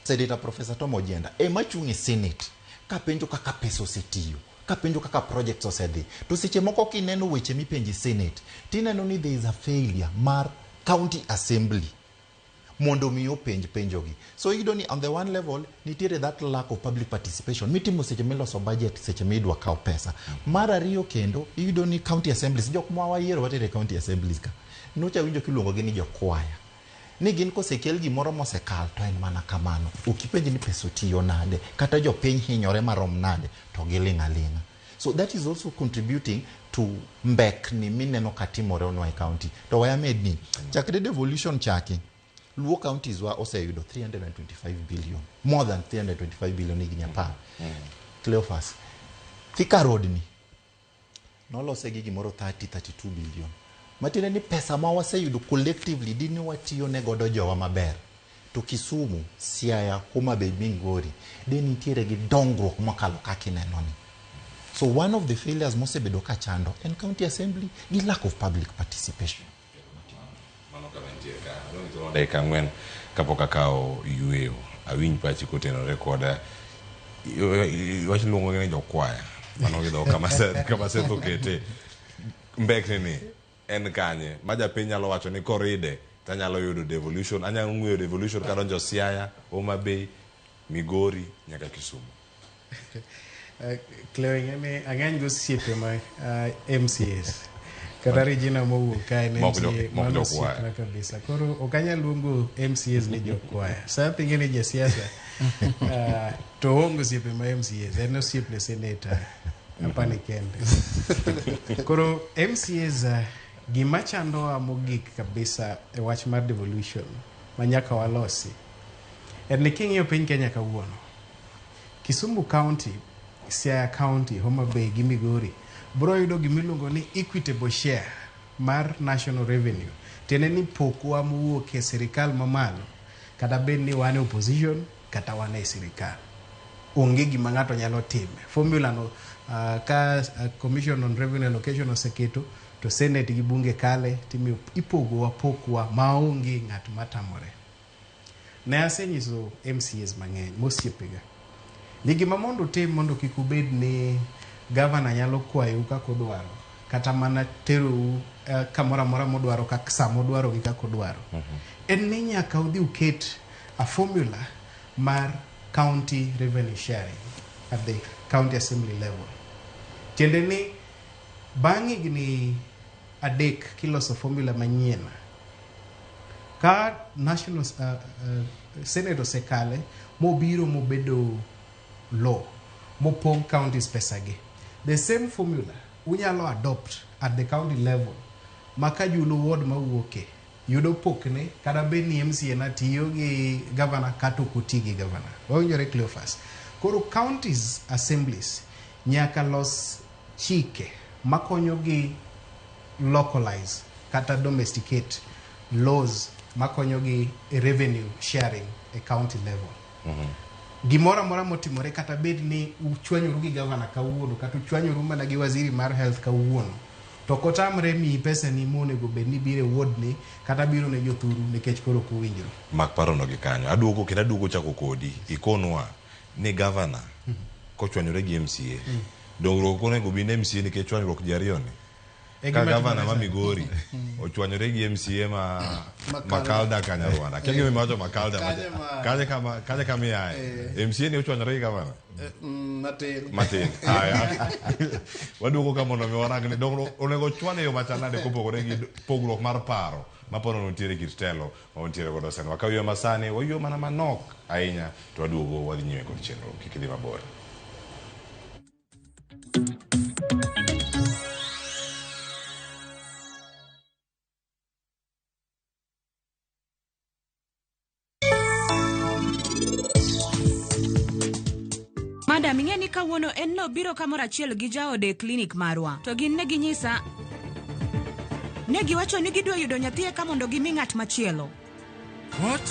Senator Professor Tom Ojienda ema chung' e Senate kapenjo kaka pesa osetiyo, kapenjo kaka projects osedhi. To seche moko kineno weche mipenjo e Senate tineno ni there is a failure mar county assembly mondo mi openj penjogi. So iyudo ni on the one level nitiere that lack of public participation mitimo seche miloso budget, seche midwa kawo pesa. Mar ariyo kendo iyudo ni county assemblies, jok ma wayiero watere county assemblies ka, nyocha winjo kiluongogi ni jokwaya, ni gin kosekel gimoro mosekal to en mana kamano. Ok ipenj ni pesa otiyo nade, kata jopiny hinyore marom nade, to giling' aling'a. So that is also contributing to mbekni mineno katimore onwa e county. To waya med ni, chakre devolution chaki, Luo counties wa oseyudo 325 billion, more than 325 billion higni 10. Cleophas, Thika Road ni Nolose gi gimoro 30 32 billion. Matiende ni pesa ma waseyudo collectively dine watiyo ne godo jowa maber. To Kisumu, Siaya, Homa Bay, Migori de nitiere gi dongruok mokalo kaka ineno ni. So one of the failures mosebedo ka chando en county assembly gi lack of public participation. Mano kama entie ka. Adong' thuolo dakika ang'wen kapok akawo yueyo. Awinj pachi kotenore kod wach luongo ni jokwaya. Mano gi dhok kama Seth kama Seth okete. Mbekni ni en kanye? Ma japiny nyalo wacho ni koride to anyalo yudo devolution, anyalo ng'weyo devolution kadonjo Siaya, Homa Bay, Migori nyaka Kisumu. Cleo ing'e ni ang'eny gi osiepe ma MCAs kata Regina mowuok kae en Mok jo- MCA mok mano jokwaya. osiepna kabisa koro ok anyal luongo MCAs ni jokwaya sa pinge ni jasiasa to oonge osiepe ma MCAs en osiepne senator apani kende koro MCAs gima chandowa mogik kabisa e wach mar devolution ma nyaka walosi en ni king'iyo piny Kenya kawuono Kisumu County, Siaya County, Homa Bay gi Migori bro yudo gimiluongo ni equitable share mar national revenue. Tiende ni pokwa mowuok e sirikal mamalo kata bed ni wan e opposition kata wan e sirikal. Onge gima ng'ato nyalo time. Formula no ka Commission on Revenue Allocation oseketo to Senate gi bunge kale timiyo ipogowa pokwa maonge ng'at matamore. Ne asenyiso MCAs mang'eny mosiepega ni gima mondo utim mondo kik ubed ni gavana nyalo kwayou kaka odwaro kata mana terou kamoro amora modwaro kaka sama odwaro gi kaka odwaro en ni nyaka udhi uket a formula mar county revenue sharing at the county assembly level. Tiende ni bang' higni adek kiloso formula manyien ka national senate osekale mobiro mobedo law mopog counties pesagi the same formula unyalo adopt at the county level ma ka Julu ward mawuoke yudo pokne kata bed ni MCA na tiyo gi governor kata ok oti gi governor wawinjore Cleophas koro counties assemblies nyaka los chike makonyogi localize kata domesticate laws makonyogi e revenue sharing e county level gimoro amora motimore kata bed ni uchwanyoru gi gavana kawuono kata uchwanyoru mana gi waziri mar health kawuono to ok otamre miyi pesa ni monego bed ni biro e ward ni kata biro ne jothuru nikech koro ok uwinjru Mak parono gi kanyo. Aduogo kendo aduogo chako kodi. Ikonwa ni gavana kochwanyore gi MCA. Dongruok ok onego bi ne MCA nikech chwanyruok ji ariyo ni. E Ka gima gavana timore ma sani. Migori ochwanyore gi MCA ma Makalda. Makalda Kanyarwanda. Kia gima iwacho Makalda. Kanye ma- Kanye kama kanye kama iae. Eh. MCA ni ochwanyore gi gavana. Matin. Matin. Aya. Waduogo ka mondo mi warang ni dongruok onego chwal e yo machal nade kopogore gi pogruok mar paro ma paro nitiere kit telo ma wantiere godo sani. Wakaw yo masani, wayueyo mana manok ahinya to waduogo wadhi nyime kod chenro. Kik idhi mabor. Madam, ing'e ni kawuono en nobiro kamoro achiel gi jaode e klinik marwa. To gin ne ginyisa... Ne giwacho ni gidwa yudo nyathi eka mondo gimi ng'at machielo. What?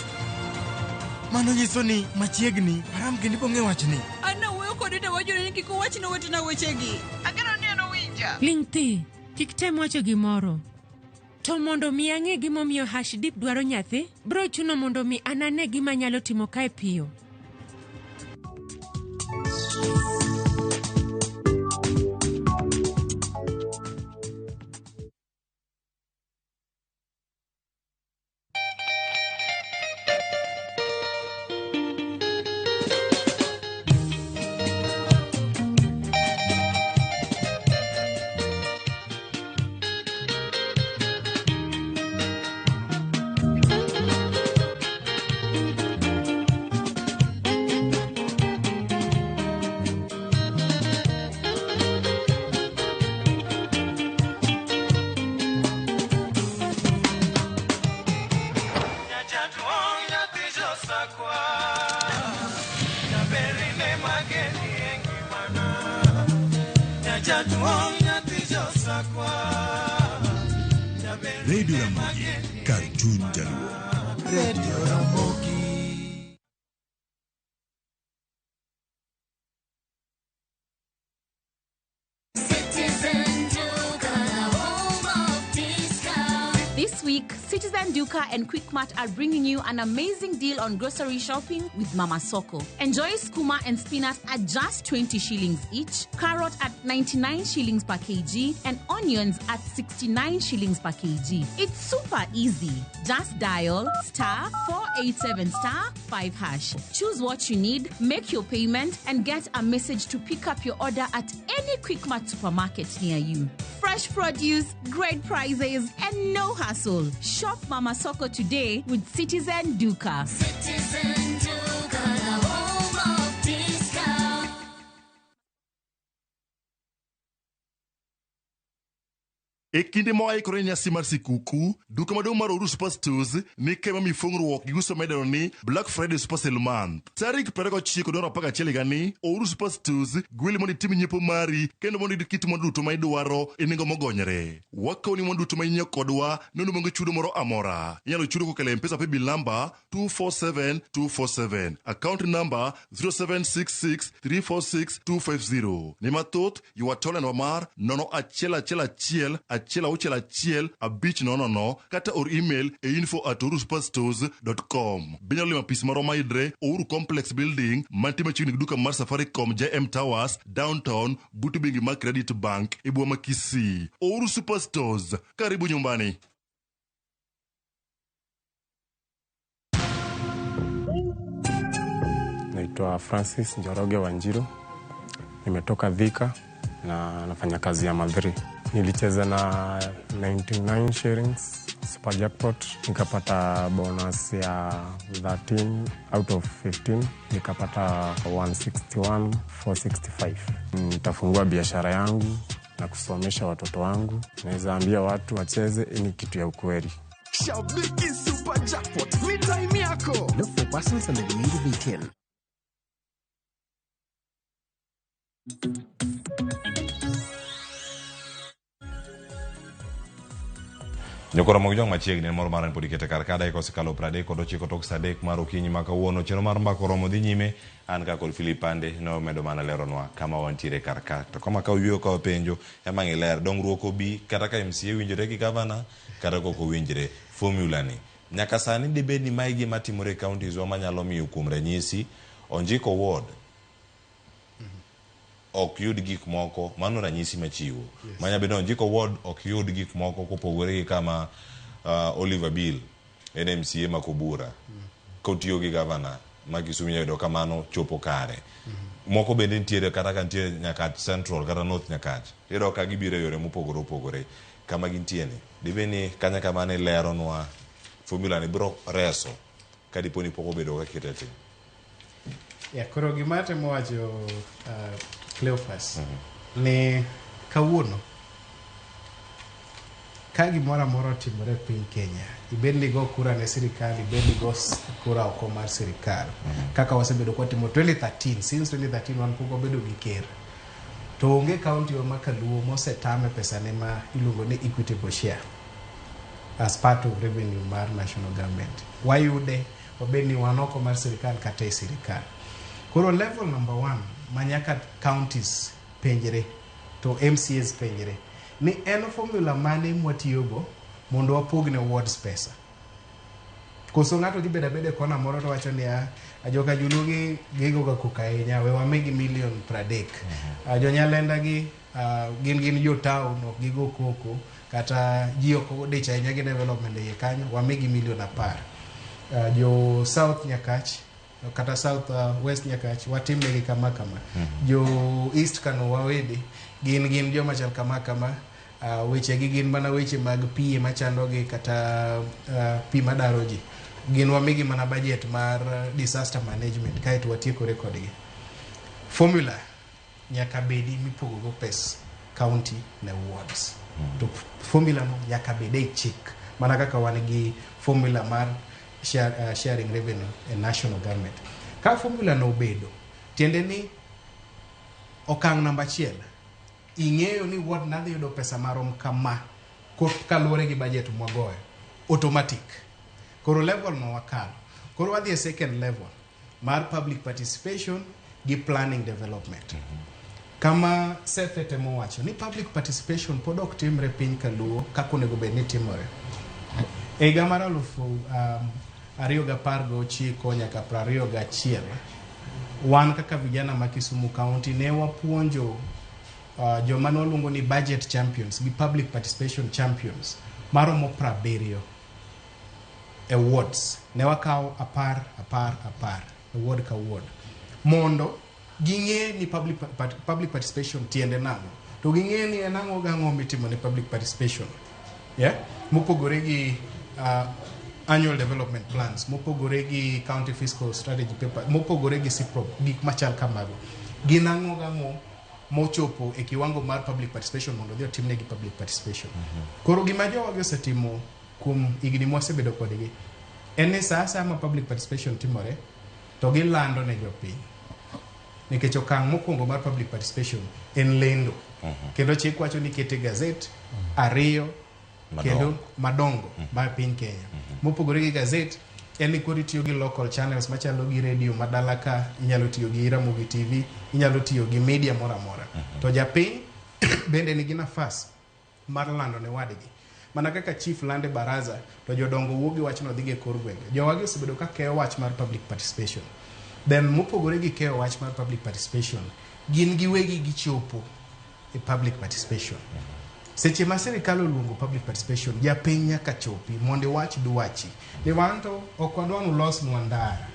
Mano nyiso ni machiegni Haram kendo ibo ng'e wachni. An nawuoyo kode to wachone ni kik owach ne owetena wechegi. Ageno ni en owinja. Ling' thi, kik tem wacho gimoro. To mondo mi ang'e gimomiyo Hashdip dwaro nyathi, bro chuno mondo mi an ane gima anyalo timo kae piyo. Jaduong' nyathi josakwa. Radio Ramogi, kar chuny Jaluo. Radio Ramogi. Citizen Duka, home of discount. This week, Citizen Duka and Quickmart are bringing you an amazing deal on grocery shopping with Mama Soko. Enjoy skuma and spinach at just 20 shillings each, carrot at 99 shillings per kg, and onions at 69 shillings per kg. It's super easy. Just dial star 487 star 5 hash. Choose what you need, make your payment, and get a message to pick up your order at any Quickmart supermarket near you. Fresh produce, great prices, and no hassle. Shop Mama Soko today with Citizen Duka. Citizen Duka, the home of discount. E kinde ma waikore ne nyasi mar sikuku, duka maduong' mar Uhuru Super Stores ni kema mifung'ruok gi uso midendo ni Black Friday Super Sale Month. Tarik 29 dwe mar 11 higani, Uhuru Super Stores gweli mondo itim nyiepo mari kendo mondo iyud kit mwandu duto ma idwaro e nengo mogonyore. Wakoni mwandu duto ma inyiewo kodwa nono maonge chudo moro amora. Inyalo chudo kokalo e M-Pesa Paybill number 247247, account number 0766346250. Ne mathoth, ywa tol e namba mar 0111 161 500 kata or email e info@uhurusuperstores.com. Be inyalo limo apis marwa mayudre Uhuru Complex Building mantie machiegni gi duka mar Safaricom JM Towers, Downtown, but bengi mar Credit Bank e boma ma Kisii. Uhuru Superstores, karibu nyumbani. Naitwa Francis Njoroge Wanjiru, nimetoka Thika na nafanya kazi ya Madhri. Nilicheza na 99 shillings super jackpot, nikapata bonus ya 13 out of 15, nikapata 161,465. Nitafungua biashara yangu na kusomesha watoto wangu. Naweza ambia watu wacheze, hii ni kitu ya ukweli. Shabiki Super Jackpot ni time yako. Look for persons under the age of 18. Nyokoro mag jong machiegni en moro mar en pod ikete kar ka dakika osekalo 39 tok sa 3 mar okinyi ma kawuono. Chenro mar mbaka oromo dhi nyime. An ka kod Philip Pande nomedo mana leronwa kama wantiere kar ka. To kama ka oyueyo ka wapenjo ema ng'iler dongruok obi kata ka MCA winjore gi gavana kata kok owinjre formula ni. Nyaka sani dibed ni mae gima timore e counties wa manyalo miyo kuom ranyisi Onjiko ward ok yud gik moko, mano ranyisi machiwo. Yes. Manya bedo ni Onjiko ward ok yud gik moko kopogore gi kama Oliver Bill en MCA ma Kobura kotiyo gi gavana ma Kisumu inyalo yudo ka mano chopo kare. Moko bende nitiere kata ka nitie Nyakach Central kata North Nyakach, iyudo ka gibiro e yore mopogore opogore kama gintie ni. Dibed ni kanya kama ne leronwa formula ni biro reso ka dipo ni pok obedo ka kete tim. Yeah, koro gima atemo wacho Cleophas ni kawuono ka gimoro amora otimore e piny Kenya, ibed ni go kura ne sirikal, ibed ni go kura oko mar sirikal, kaka wasebedo kwatimo 2013, since 2013 wan pok wabedo gi ker. To onge county wa ma Kaluo mosetame pesane ma iluongo ni equitable share as part of revenue mar national government. Wayude, wabed ni wan oko mar sirikal kata e sirikal. Koro level number 1 ma nyaka counties penjre to MCAs penjre ni en formula mane mwatiyogo mondo wapogne wards pesa. Koso ng'ato dhi bedo abeda e kona moro to wacho niya, joka Joluo gi gigoga koko ahinya, we wamigi milion 30. Jo Nyalenda gi gin jo town ok gigo koko kata ji ok odich ahinya gi development e iye kanyo, wamigi milion 10. Jo South Nyakach kata South West Nyakach watimnegi kama kama. Jo East Kano wawede gin joma chal kama kama. Weche gi gin mana weche mag pi machandogi kata pi madaro ji. Gin wamigi mana budget mar disaster management kaeto watiekore kodgi. Formula nyaka bedi mipogogo pes county ne wards. To formula no nyaka bed e chik mana kaka wan gi formula mar sharing revenue e national government. Ka formula no obedo, tiende ni okang' namba 1, Ing'eyo ni ward nadhi yudo pesa marom kama kaluwore gi budget mwagoyo. Automatic. Koro level no wakalo. Koro wadhi e second level mar public participation gi planning development. Kama Seth temo wacho ni public participation pod ok timre piny kaluo kaka onego bed ni timore. E higa mar 2019 nyaka 21, wan kaka vijana ma Kisumu County ne wapuonjo joma ne waluongo ni budget champions gi public participation champions maromo 70 e wards. Ne wakawo 10 10 10 e ward ka ward mondo ging'e ni public participation tiende nang'o, to ging'e ni en ang'o gang'o mitimo ne public participation, yeah? Mopogore gi annual development plans, mopogore gi county fiscal strategy paper, mopogore gi CPROP, gik machal kamago gin ang'o gang'o mochopo e kiwango mar public participation mondo odhi otimnegi public participation. Koro gima jowagi osetimo kuom higni mwasebedo kodgi en ni sa asaya ma public participation timore to gilando ne jopiny, nikech okang' mokwongo mar public participation en lendo. Kendo chik wacho ni kete gazet 2 kendo madongo mar piny Kenya. Mopogore gi gazet en ni koro itiyo gi local channels machalo gi radio madala ka, inyalo tiyo gi Ramogi TV, inyalo tiyo gi media moro amora. To japiny bende nigi nafas mar lando ne wadgi. Mana kaka chief lande baraza to jodongo wuok gi wachno dhi e kor gwenge. Jowagi osebedo ka keyo wach mar public participation. Then mopogore gi keyo wach mar public participation, gin giwegi gichopo e public participation. Seche ma sirikal oluongo public participation, japiny nyaka chopi mondo iwach dwachi. Ni wan to ok wadwa nulosnwa ndara,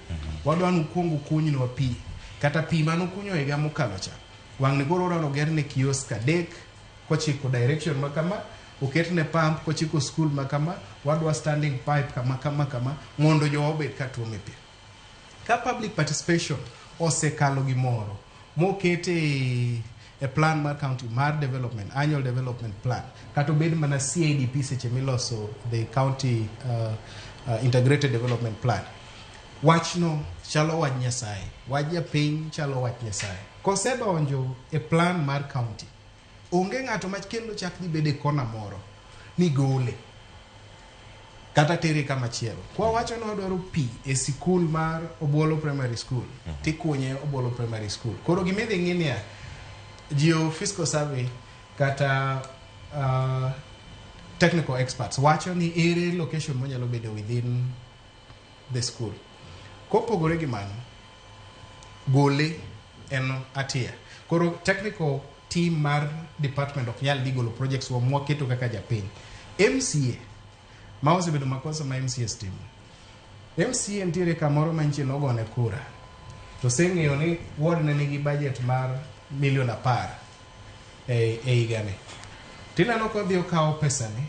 wadwa nukuong ukunynwa pi, kata pi manukunyo higa mokalo cha. Wang'ni koro wadwa nogerne kiosk 3 kochiko direction ma kama, oketne pump kochiko school ma kama, wadwa standing pipe kama kama kama, mondo jowa obed ka tuome pi. Ka public participation osekalo gimoro mokete e plan mar county mar development, annual development plan, kata obed mana CIDP seche miloso the county integrated development plan, wachno chalo wach Nyasaye, wach japiny chalo wach Nyasaye. Kosedonjo e plan mar county, onge ng'ato ma kendo chak dhi bedo e kona moro ni gole kata tere kama chielo. Kwa wacho ni wadwaro pi e sikul mar Obwolo Primary School, tikunye Obwolo Primary School. Koro gimidhi ng'i niya, Geophysical Survey kata technical experts wacho ni ere location monyalo bedo within the school. Kopogore gi mano, gole en atia. Koro technical team mar department ok nyal dhi golo projects wa mwaketo kaka japiny. MCA ma osebedo makosa ma MCAs timo. MCA nitiere kamoro ma nchi nogone kura to oseng'eyo ni ward ne nigi budget mar milion 10 e higani. Tineno kodhi okawo pesani,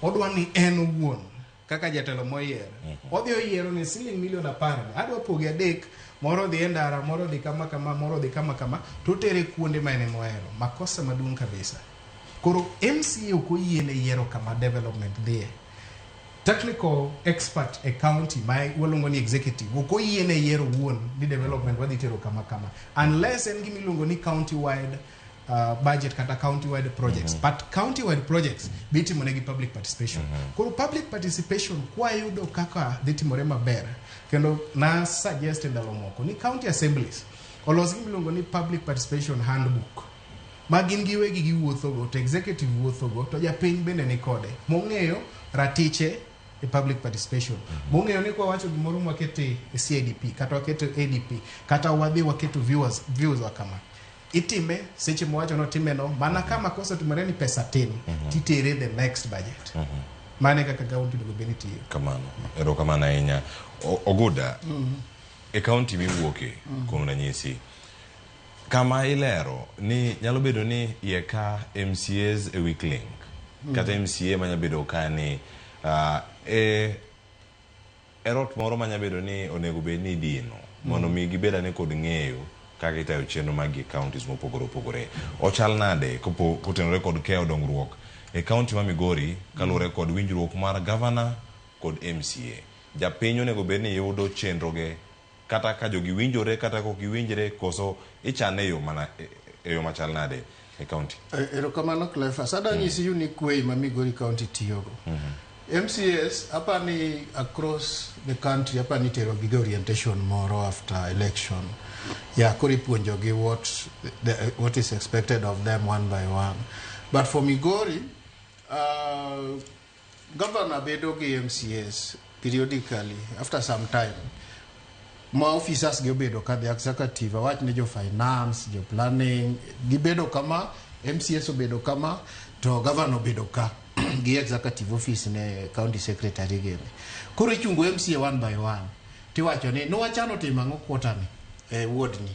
odwa ni en owuon kaka jatelo moyier. Odhi oyiero ni siling milion 10 adwa poge 3, moro dhi e ndara, moro dhi kama kama, moro dhi kama kama, to otere kuonde ma en ema ohero. Makosa maduong' kabisa. Koro MCA ok oyiene yiero kama development dhiye. Technical expert e county ma waluongo ni executive ok oyiene yiero wuon ni development wadhi tero kama kama, unless en gima iluongo ni county wide budget kata county wide projects. But county wide projects be itimo negi public participation. Koro public participation kwayudo kaka dhi timore maber, kendo na suggest e ndalo moko ni county assemblies olos gima iluongo ni public participation handbook ma gin giwegi giwuothogo, to executive wuothogo, to japiny bende ni kode mong'eyo ratiche e public participation, mong'eyo ni kwa wacho gimoro mwakete e CIDP kata waketo ADP kata wadhi waketo views wa kama itime seche mwacho notime no, mana ka makosa otimore ni pesa tin, titere the next budget. Mane kaka county onego bed ni tiyo. Kamano, erokamano ahinya. Oguda, e county miwuoke, kuom ranyisi, kama ilero ni nyalo bedo ni iye ka MCAs e weak link, kata MCA manya bedo ka ni e rot moro manya bedo ni onego bed ni idino mondo mi gibed ane kod ng'eyo kaka itayo chenro mag gi counties mopogore opogore. Ochal nade kotenore kod keyo dongruok e county ma Migori kaluwore kod winjruok mar governor kod MCA? Japiny onego bed ni yudo chenroge kata ka jogi winjore kata ka ok giwinjre, koso ichane e yo mana e yo machal nade e county. Erokamano Cleophas. Adwa nyisi unique way ma Migori County tiyogo. MCAs apani across the country apani itero gi orientation moro after election. Yeah, koro ipuonjogi what is expected of them one by one. But for Migori, governor bedo gi MCAs periodically after some time. Ma officers gi obedo ka the executive awach ni jo finance, jo planning gibedo kama, MCAs obedo kama, to governor obedo ka gi executive office ne county secretary gini. Koro ichungo MCA one by one tiwacho ni nwachano timo ang'o quarter ni e ward ni,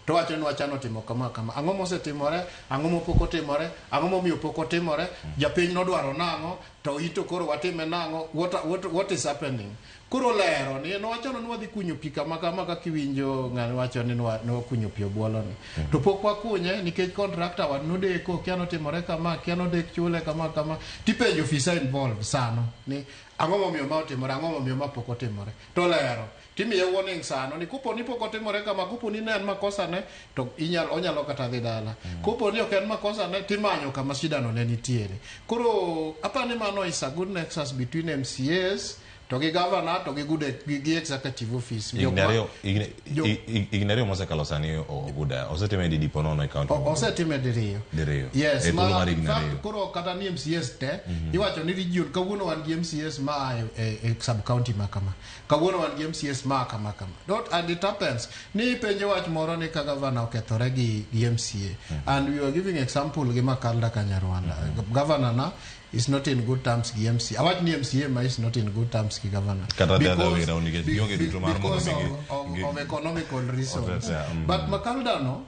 to wacho ni wachano timo kama kama, ang'o mosetimore, ang'o mopok otimore, ang'o momiyo pok otimore, japiny nodwaro nang'o, to in to koro watime nang'o, what is happening. Koro lero ni nwachano ni wadhi kunyo pi kama kama, kaka iwinjo ng'ani wacho ni nwakunyo pi Obuolo ni, to pok wakunye nikech contractor wa nodeko, kia notimore kama, kia nodek chule kama kama. Tipenjo officer involved sano ni ang'o momiyo ma otimore, ang'o momiyo ma pok otimore, to lero timiye warning sano ni kopo ni pok otimore kama, kopo ni ne en makosa ne, to inyalo onyalo kata dhi dala, kopo ni ok en makosa ne, timanyo kama shida no ne nitiere. Koro apani mano is a good nexus between MCAs to gi governor to gi good gi executive office. Higni ariyo higni 2 mosekalo sani, Oguda, osetime didi ponono e county? Osetime diriyo. Diriyo. Yes, E thuolo ma mar in higni fact 2. Koro kata ni MCAs te iwacho ni region kawuono wan gi MCAs ma e sub county ma kama, kawuono wan gi MCAs ma kama kama. Not, and it happens ni ipenjo wach moro ni ka governor okethore gi MCA, and we were giving example gi Makalda Kanyarwanda. Governor na is not in good terms gi MCA. Awach ni MCA ma is not in good terms gi governor. Kata the other way round, nikech gionge duto mar mondo Because mi of economical reasons. Yeah. But Makalda no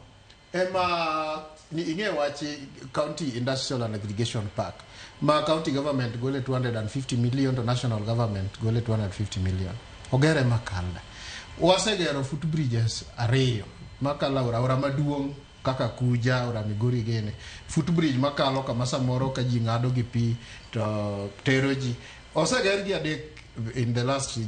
ema ni ing'e wach county industrial and aggregation park ma county government gole 250 million to national government gole 250 million ogere Makalda. Wasegero footbridges 2 makalo aora, aora maduong' kaka Kuja, aora Migori gene. Footbridge makalo kama samoro ka ji ng'ado gi pi to tero ji. Oseger gi 3 in the last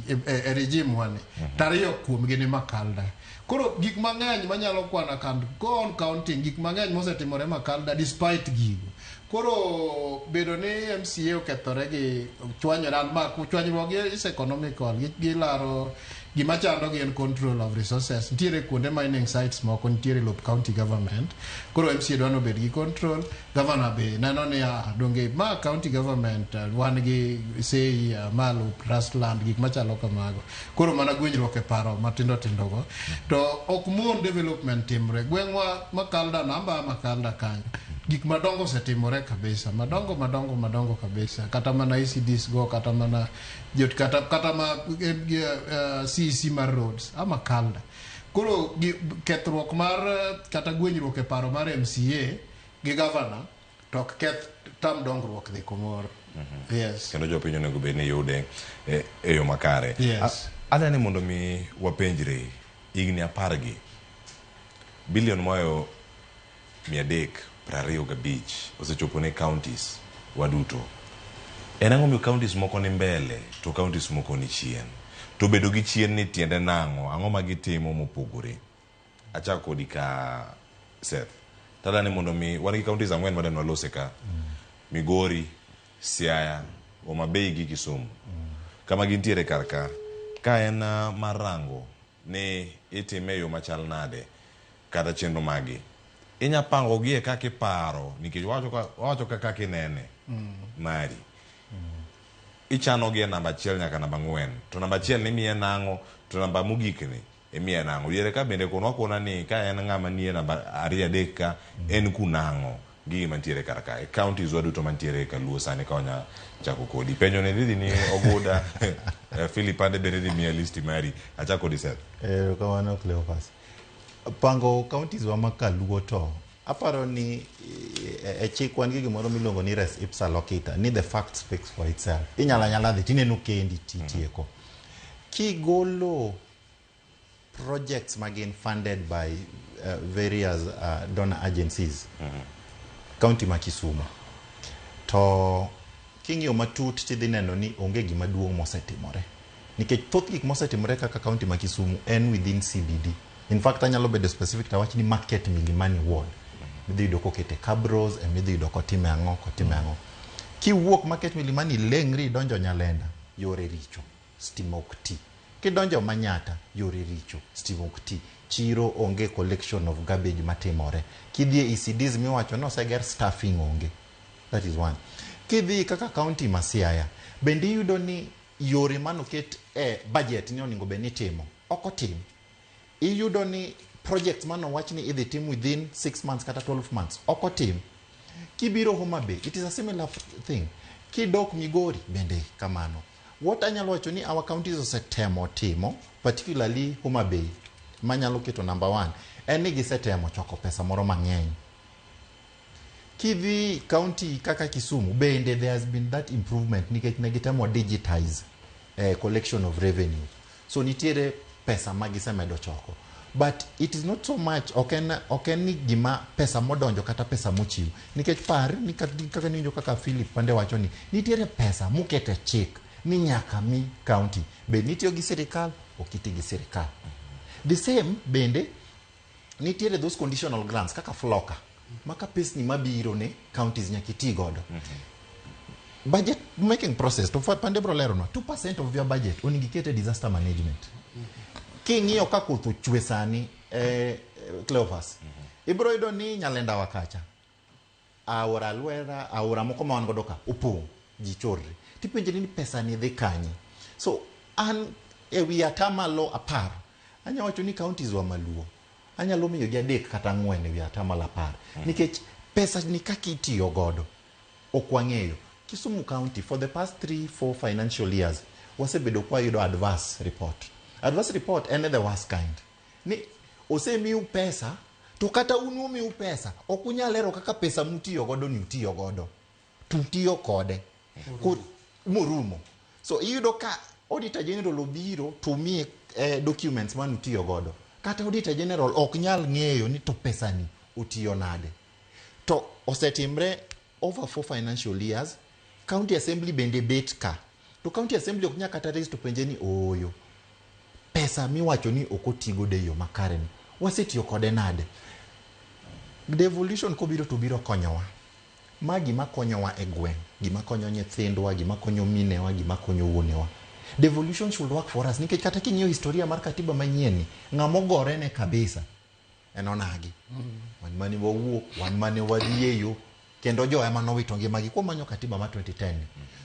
regime wani. 2 kuomgi ni Makalda. Koro gik mang'eny manyalo kwana kan go on counting gik mang'eny mosetimore Makalda despite gigo. Koro bedo ni MCA okethore gi chwanyore, ma chwanyruok gi is economical, gilaro gima chando gi en control of resources. Nitiere kuonde mining sites moko nitiere lop county government. Koro MCA dwaro obed gi control, governor be neno ni donge ma county government wan gi say ma lop trust land gik machalo kamago. Koro mana gwenyruok e paro matindo tindo go. To ok mon development timre. Gweng'wa Makalda namba Makalda kanyo. Gik madongo osetimore kabisa, madongo madongo madongo kabisa. Kata mana ECDs go, kata mana jot, kata ma CEC mar roads ama Makalda. Koro kethruok mar kata gwenyruok e paro mar MCA gi governor to ok keth tam dongruok dhi kumoro. Yes. Kendo jopiny onego bed ni yude e yo makare. Yes. Adwa ni mondo mi wapenjre higni 10 gi bilion moyo 325 osechopo ne counties waduto. En ang'o miyo counties moko ni mbele to counties moko ni chien? To bedo gi chien ni tiende nang'o? Ang'o ma gitimo mopogore? Achako kodi ka Seth. Tadwa ni mondo mi wan gi counties 4 madwa walose ka. Migori, Siaya, Homa Bay gi Kisumu. Kama gintiere kar ka, ka en mar rango ni itime e yo machal nade kata chenro magi. Inya pango gi e kaka iparo nikech wawacho ka kaka inene mari. Ichano gi e namba 1 nyaka namba 4. To namba 1 ni imiye nang'o, to namba mogik ni imiye nang'o. Diere ka bende konwa kona ni ka en ng'ama nie namba 2 3 ka en kunang'o gi mantiere kar ka. E counties waduto mantiere ka Luo sani ka wanya chako kodi. Penjo ni dhi ni Oguda, Philip Ande bende dhi miya listi mari. Achako kodi Seth. Erokamano Cleophas. Pango counties wa ma Kaluo to aparo ni e chik wan gi gimoro miluongo ni res ipsa loquitur, ni the fact speaks for itself. Inyalo anyala dhi tineno kendi titieko. Kigolo projects magin funded by various donor agencies, county ma Kisumu, to king'iyo matut tidhi neno ni onge gima duong' mosetimore. Nikech thoth gik mosetimore kaka county ma Kisumu en within CBD. In fact, anyalo bedo specific to awach ni market Milimani ward. Midhi yudo kokete cabros, emidhi yudo kotime ang'o, kotime ang'o. Kiwuok Market Milimani ileng'ri idonjo Nyalenda, yore richo, stima ok ti. Kidonjo Manyata, yore richo, stima ok ti. Chiro onge collection of garbage matimore. Kidhi e ECDs miwacho ni oseger staffing onge. That is one. Kidhi kaka county ma Siaya, bende iyudo ni yore manoket e budget ni onego bed ni itimo, ok otim. Iyudo ni projects manowach ni idhi tim within 6 months kata 12 months, ok otim. Kibiro Homa Bay, it is a similar thing. Kidok Migori, bende kamano. What anyalo wacho ni our counties osetemo timo, particularly Homa Bay, manyalo keto number one, en ni gisetemo choko pesa moro mang'eny. Kidhi county kaka Kisumu, bende there has been that improvement nikech ne gitemo digitize collection of revenue. So nitiere pesa ma gisemedo choko. But it is not so much, ok en ni gima pesa modonjo kata pesa mochiw. Nikech par, ni kaka niwinjo kaka Philip Pande wacho ni, nitiere pesa mokete chik ni nyaka mi county. Bed ni itiyo gi sirikal, ok iti gi sirikal. The same bende, nitiere those conditional grants kaka FLOCA, maka pesni mabiro ne counties nyaka iti godo. Budget making process, to Pande bro leronwa, 2% of your budget onego iket e disaster management. King'iyo ka koth ochwe sani, Cleophas, ibro yudo ni Nyalenda wa kacha, aora Lwera, aora moko ma wan godo ka, opong', ji chorre. Tipenjri ni pesa ni dhi kanye. So, an e wi atamalo 10, anyalo wacho ni counties wa maluo, anyalo miyo gi 3 kata 4 e wi atamalo 10. Nikech pesa ni kaka itiyo godo, ok wang'eyo. Kisumu County, for the past 3-4 financial years, wasebedo kwa yudo adverse report. Adverse report en the worst kind. Ni osemiu pesa, to kata un umiu pesa, ok unyal lero kaka pesa mutiyo godo ni utiyo godo. To utiyo kode. Morumo. So iyudo ka Auditor General obiro to miye documents mane utiyo godo. Kata Auditor General ok nyal ng'eyo ni to pesa ni otiyo nade. To osetimre over 4 financial years, County Assembly bende bet ka. To County Assembly ok nyal kata raise to penje ni ooyo. Pesa miwacho ni ok oti godo e yo makare ni. Wasetiyo kode nade? Devolution kobiro to biro konyowa. Ma gima konyowa e gweng', gima konyo nyithindwa, gima konyo minewa, gima konyo wuonewa. Devolution should work for us. Nikech kata king'iyo historia mar katiba manyien ni, ng'ama ogore ne kabisa en onagi. Wan mane wawuok, wan mane wadhi e yo, kendo jo ema nowito ngimagi kuom manyo katiba mar 2010.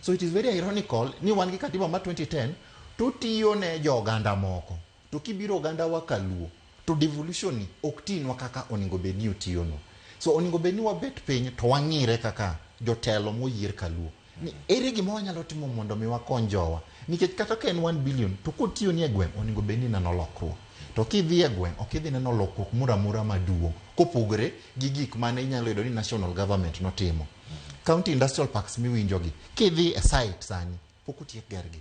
So it is very ironical ni wan gi katiba mar 2010 to tiyo ne jo oganda moko. To kibiro oganda wa kaluo, to devolution ni ok tinwa kaka onego bed ni otiyonwa. So onego bed ni wabet piny to wang'ire kaka jotelo moyier kaluo. Ni ere gima wanyalo timo mondo mi wakony jowa. Nikech kata ka en 1 billion to kotiyo ni e gweng' onego bed ni ineno lokruok. To kidhi e gweng' ok idhi neno lokruok moro amora maduong' kopogore gi gik mane inyalo yudo ni national government notimo. County industrial parks miwinjogi, kidhi e site sani pok otiek gergi.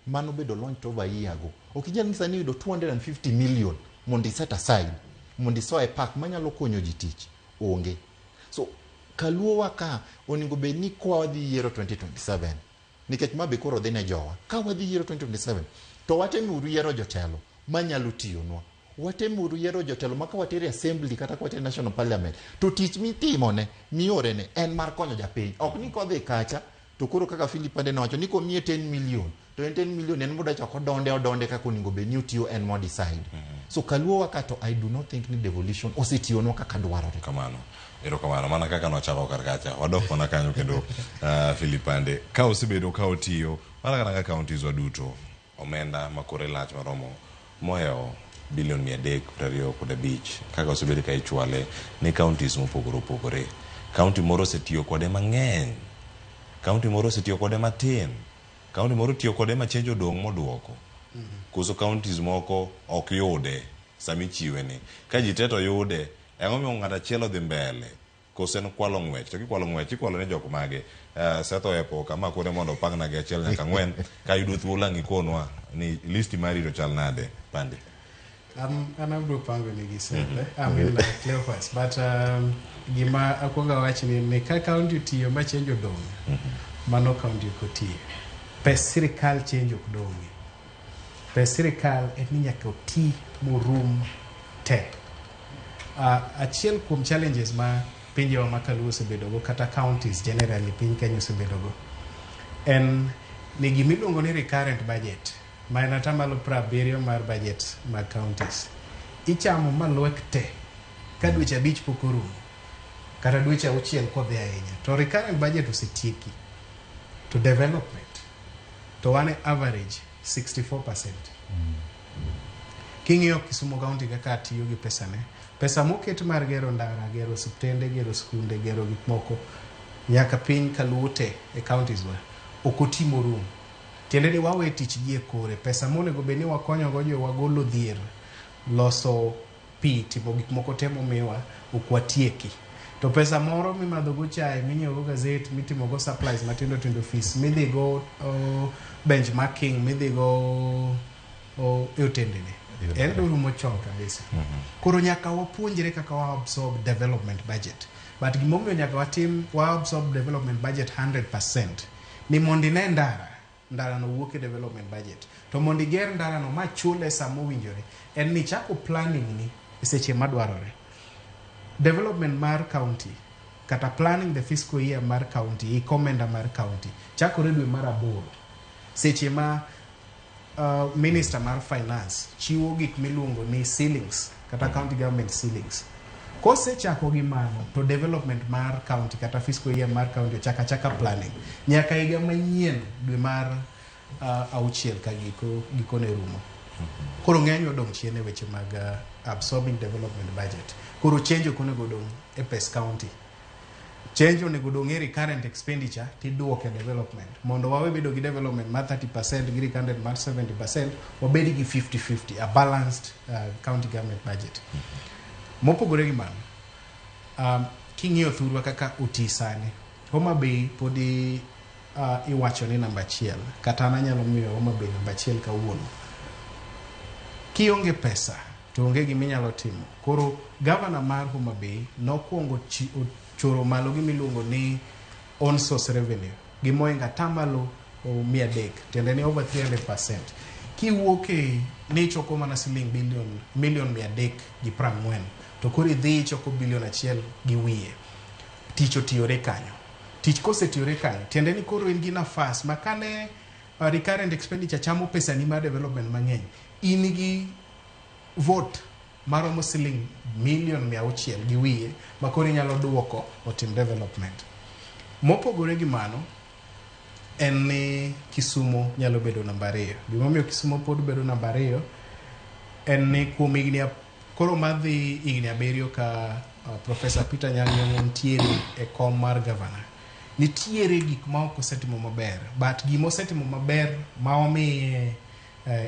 Mano bedo launched over a year ago. Ok inyal nyisa ni yudo 250 million mondo i set aside, mondo isoe park manyalo konyo ji tich. Onge. So, kaluo wa ka onego bed ni kwa wadhi yiero 2027, nikech ma be koro dhi ne jowa. Ka wadhi yiero 2027, to watemuru yiero jotelo manyalo tiyonwa. Watemuru yiero jotelo ma ka watere assembly kata ka watere national parliament, to tich mitimone, miorene, en mar konyo japiny. Ok ni kodhi kacha, to koro kaka Philip Pande nowacho ni komiye 10 million, to en 10 million en moda chako odonde kaka onego bed ni otiyo en mo decide. So kaluo wa ka to I do not think ni devolution osetiyonwa kaka dwarore. Kamano. Erokamano, mana kaka nochako kar kacha, wadok mana kanyo kendo, Philip Pande. Ka osebedo ka otiyo, mana kata ka counties wa duto, omenda ma kore lach maromo mohewo bilion mia adek piero ariyo kod abich, kaka osebedo ka ichwale ne counties mopogore opogore. County moro osetiyo kode mang'eny, county moro osetiyo kode matin, county moro otiyo kode ma change odong' moduoko. Koso counties moko ok yude sama ichiwe ni. Ka ji te to yude, ang'o momiyo ng'ato achiel odhi mbele? Koso en kwalo ng'wech? To kikwalo ng'wech, ikwalo ne jok mage? Seth ohepo kama kore mondo opangna gi 1 nyaka 4, ka yudo thuolo ang' ikonwa ni listi mari to chal nade, Pande? An abiro pango negi Seth, I mean, like Cleophas, but gima akwongo awach ni ka county otiyo ma change odong', mano county ok otiyo. Pes sirikal change ok dong'e. Pes sirikal en ni nyaka oti morum te. Achiel kuom challenges ma pinjewa ma Kaluo osebedogo kata counties generally piny Kenya osebedogo en ni gimiluongo ni recurrent budget ma en 70% mar budget mag counties ichamo malwek te ka dweche 5 pok orumo kata dweche 6 kodhi ahinya to recurrent budget osetieki to development to wan e average 64%. King'iyo Kisumu County kaka tiyo gi pesane, pesa moket mar gero ndara, gero osiptende, gero skunde, gero gik moko nyaka piny Kaluo te e counties wa ok oti morumo. Tiende ni wawe tich gi e kore, pesa monego bed ni wakonyogo jowa golo dhier, loso pi, timo gik moko te momiwa ok watieki. To pesa moro mimadhogo chae, minyiewogo gazet, mitimogo supplies matindo tindo, fees, midhigo benchmarking, midhigo e otendene en dorumo chon kabisa. Koro nyaka wapuonjre kaka wa absorb development budget. But gimomiyo nyaka watim wa absorb development budget 100% ni mondo ine ndara, ndara no wuok e development budget. To mondo iger ndara no machule sama owinjore, en ni chako planning ni e seche madwarore. Development mar county kata planning the fiscal year mar county, ikomenda mar county chakore dwe mar 8 seche ma minister mar finance chiwo gik miluongo ni ceilings kata county government ceilings. Kosechako gi mano to development mar county kata fiscal year mar county ochako achaka planning nyaka higa manyien dwe mar 6 ka gikone rumo. Koro ng'eny odong' chien e weche mag absorbing development budget. Koro change ok onego odong' e pes county. Change onego odong' e recurrent expenditure tiduoke development. Mondo wawe bedo gi development mar 30% gi recurrent mar 70%, wabed gi 50-50, a balanced county government budget. Mopogore gi mano, king'iyo thurwa kaka oti sani, Homa Bay podi iwacho ni namba 1, kata an anyalo miyo Homa Bay namba 1 kawuono. Kionge pesa to onge gima inyalo timo. Koro governor mar Homa Bay nokwongo choro malo gimiluongo ni own source revenue gi moingo 300%, tiende ni over 300%. Kiwuok e ni ichoko mana siling bilion milion 340 to koro idhi ichoko bilion 1.5. Tich otiyore kanyo. Tich kosetiyore kanyo, tiende ni koro in gi nafas ma kane recurrent expenditure chamo pesani mar development mang'eny, in gi vote maromo siling milion 600.5 ma koro inyalo duoko otim development. Mopogore gi mano, en ni Kisumu nyalo bedo namba 2. Gimomiyo Kisumu pod bedo namba 2 en ni kuom higni koro madhi higni 7 ka Professor Peter Anyang' Nyong'o nitiere e kom mar governor. Nitiere gik ma ok osetimo maber, but gima osetimo maber ma omiye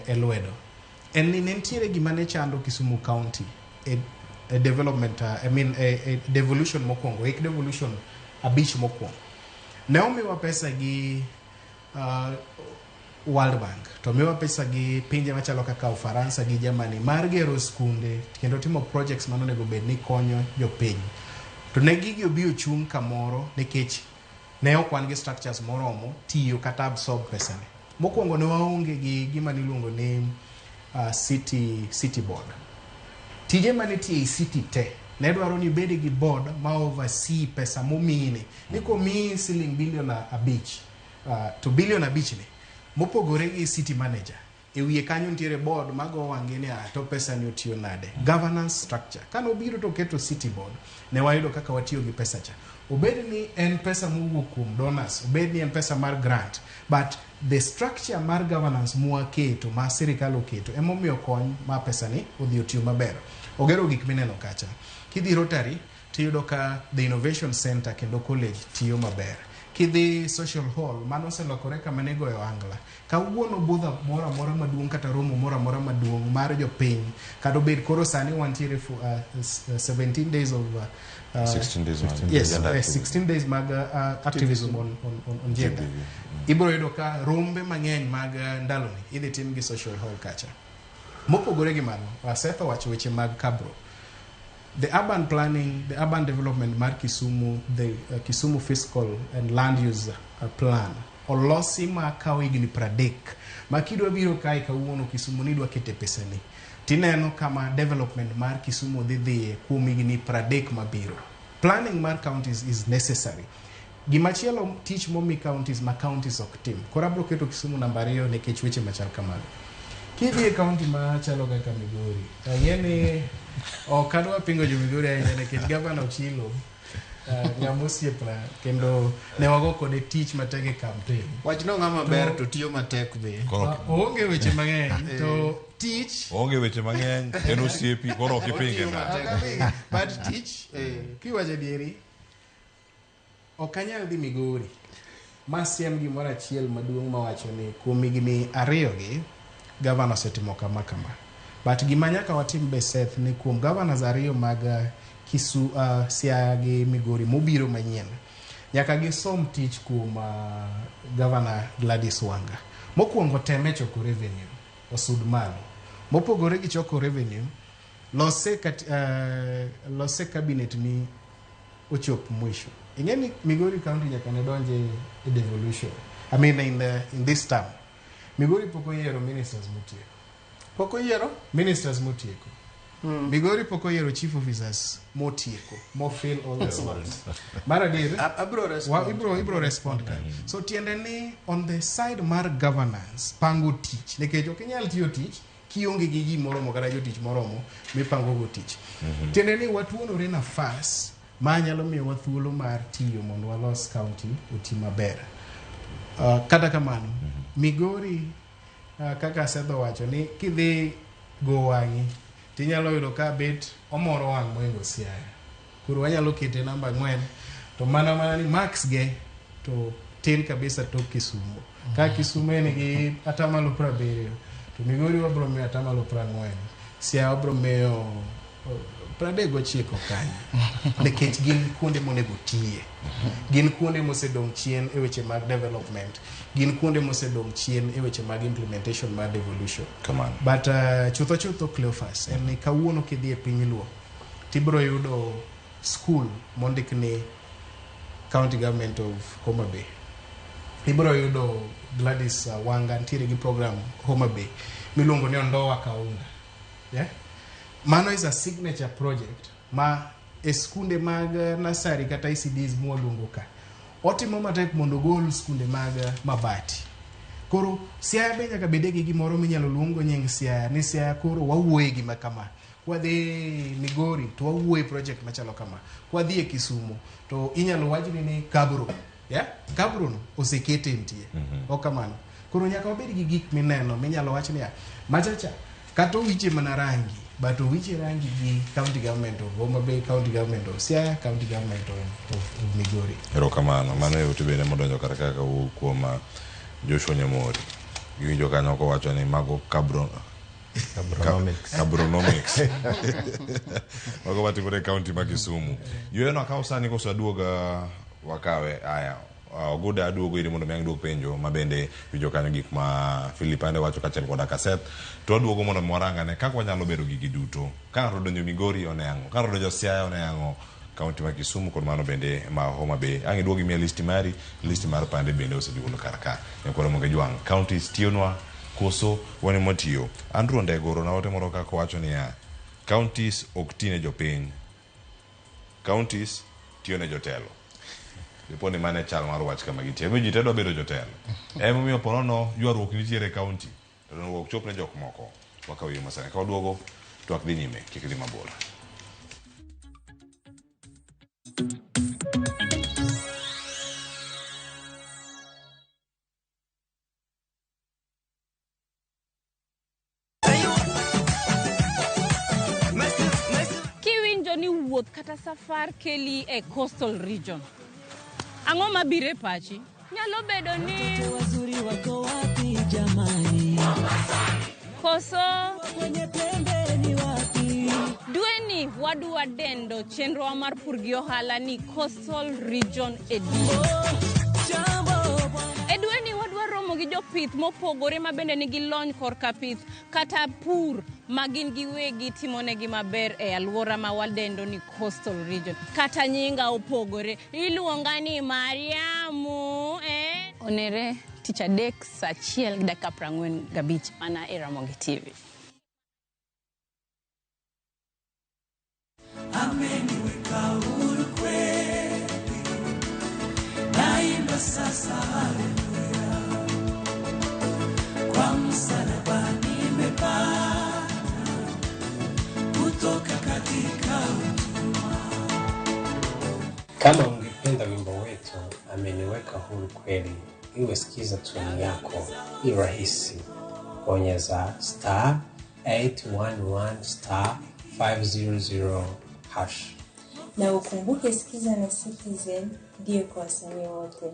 e lwedo en ni ne nitiere gima ne chando Kisumu County e development, I mean, e devolution mokwongo, hik devolution 5 mokwongo. Ne omiwa pesa gi World Bank, to omiwa pesa gi pinje machalo kaka Ufaransa gi Germany mar gero skunde kendo timo projects manonego bed ni konyo jopiny. To ne gigi obi ochung' kamoro nikech ne ok wan gi structures moromo tiyo kata absorb pesani. Mokwongo ne waonge gi gima niluongo ni city board. Tije manitie e city te ne dwaro ni ibed gi board ma oversee pesa momiyini. Ni komiyi siling bilion 5, to bilion 5 ni mopogore gi city manager, e wiye kanyo nitiere board mago wang'e ni to pesa ni otiyo nade. Governance structure. Kane obiro to oketo city board, ne wayudo kaka watiyo gi pesa cha. Obed ni en pesa mowuok kuom donors, obed ni en pesa mar grant, but the structure mar governance mwaketo, ma sirikal oketo, emomiyo kony ma pesa ni odhi otiyo maber. Ogero gik mineno kacha. Kidhi Rotary, tiyudo ka the innovation center kendo college tiyo maber. Kidhi social hall, mano oselokore kama ne goyo angla. Kawuono budho moro amora maduong' kata romo moro amora maduong' mar jopiny, kata obed koro sani wantiere 17 days of 16 days mag yes, gender activism. 16 days mag activism on gender. Ibiro yudo ka rombe mang'eny mag ndaloni idhi tim gi social hall kacha. Mopogore gi mano, Seth owacho weche mag Cabro. The urban planning, the urban development mar Kisumu, the Kisumu Fiscal and Land Use Plan, olosi ma kawo higni 30 ma kidwa biro kae kawuono Kisumu ni idwa kete pesani. Tineno kama development mar Kisumu dhi dhiye kuom higni 30 mabiro. Planning mar counties is necessary. Gimachielo tich momi counties ma counties ok tim. Koro abiro keto Kisumu namba 2 nikech weche machal kamago. Kidhi e county machalo kaka Migori, to ang'e ni ok adwa pingo jo Migori ahinya nikech gavana Ochilo ng'ama osiepna kendo ne wago kode tich matek e campaign. Wachno ng'ama ber to tiyo matek be. Oonge weche mang'eny to tich Onge weche mang'eny, en osiepi, koro ok ipinge nade. But tich kiwacho adieri ok anyal dhi Migori masiem gimoro achiel maduong' mawacho ni kuom higni 2 gi gavana osetimo kama kama. But gima nyaka watim be Seth ni kuom governors 2 mag Siaya gi Migori mobiro manyien nyaka gisom tich kuom Governor Gladys Wanga. Mokwongo teme choko revenue osud malo. Mopogore gi choko revenue, lose cabinet ni ochop mwisho. Ing'e ni Migori County nyaka ne donje e devolution. I mean in this term. Migori pok oyiero ministers motieko. Pok oyiero? Ministers motieko. Migori pok oyiero chief officers motieko, mo fill all the slots. Mar adier, Abro respond. Ibro respond ka. So tiende ni on the side mar governance, pango tich, nikech ok inyal tiyo tich kionge gi ji moromo kata jotich moromo mipango go tich. Tiende ni watuonore nafas ma nyalo miyowa thuolo mar tiyo mondo walos county oti maber. Kata kamano, Migori kaka Seth owacho ni kidhi go wang'i tinyalo yudo ka bet omoro wang' moingo Siaya. Koro wanyalo kete namba 4 to mana ni marks ge to tin kabisa tok Kisumu. Ka Kisumu en gi 70% to Migori wabro miyo 40%, Siaya wabro miyo 39 kanyo. Nikech gin kuonde monego tiye. Gin kuonde mosedong' chien e weche mag development. Gin kuonde mosedong' chien e weche mag implementation mar devolution. Kamano. But chutho chutho Cleophas, en ni kawuono kidhi e piny Luo, tibiro yudo school mondik ni County Government of Homa Bay. Ibiro yudo Gladys Wanga nitiere gi program Homa Bay miluongo ni Ondoa Kaunga. Yeah? Mano is a signature project ma e skunde mag nursery kata ECDs mwaluongo ka. Otimo matek mondo ogol skunde mag mabati. Koro Siaya be nyaka bede gi gimoro minyalo luongo nying Siaya ni Siaya koro wawuoye gima kama. Kwadhi Migori to wawuoye project machalo kama. Kwadhi e Kisumu to inyalo wachni ni Kabro. Yeah? Kabro no osekete nitie. Ok kamano. Koro nyaka wabed gi gik mineno minyalo wach niya machacha kata owiche mana rangi but owiche rangi gi county government of Homa Bay, county government of Siaya, county government of Migori. Erokamano, mano e ote bende modonjo kar ka kawuok kuom Joshua Nyamori. Giwinjo kanyo kowacho ni mago kabro Kabronomics. Kabronomics. Mago matimore e county ma Kisumu. Yueyono akaw sani koso aduog wakawe aya. Oguda aduogo iri mondo mi ang' duok penjo ma bende winjo kanyo gik ma Philip Ande wacho kaachiel koda Kaseth. To aduogo mondo mi warang ane kaka wanyalo bedo gigi duto. Ka ng'ato odonjo Migori one ang'o? Ka ng'ato odonjo Siaya one ang'o? County ma Kisumu kod mano bende ma Homa Bay. Ang' iduogi miya listi mari, listi mar pande bende osegolo kar ka. Nyakwar Ramogi Jwang', counties tiyonwa koso wan ema watiyo? Andrew Ondego orona ote moro kaka owacho niya, counties ok ti ne jopiny. Counties tiyo ne jotelo. Dipo ni mano e chal mar wach kama gintie. Emomiyo ji te dwa bedo jotelo. Emomiyo po nono ywaruok nitiere e county. To dongruok ok chop ne jok moko. Wakawo yo masani. Ka waduogo, twak dhi nyime. Kik idhi mabor. Kiwinjo ni wuoth kata safar keli e coastal region, ang'o mabiro e pachi? Nyalo bedo ni wazuri wako wapi jamani? Koso kwenye pembe ni wapi? Dweni wadwa dendo chenrowa mar pur gi ohala ni Coastal Region Edition. E dweni wadwa romo gi jopith mopogore ma bende nigi lony korka pith kata pur ma gin giwegi timonegi maber e alwora ma wadendo ni Coastal Region. Kata nyinga opogore, iluonga ni Mariamu, Onere tich adek saa 1:45 mana e Ramogi TV. Kama ungependa wimbo wetu ameniweka huru kweli, iwe sikiza tuni yako, ni rahisi. Bonyeza star 811 star 500 hash. Na ukumbuke Sikiza na Citizen ndiyo kwa wasanii wote.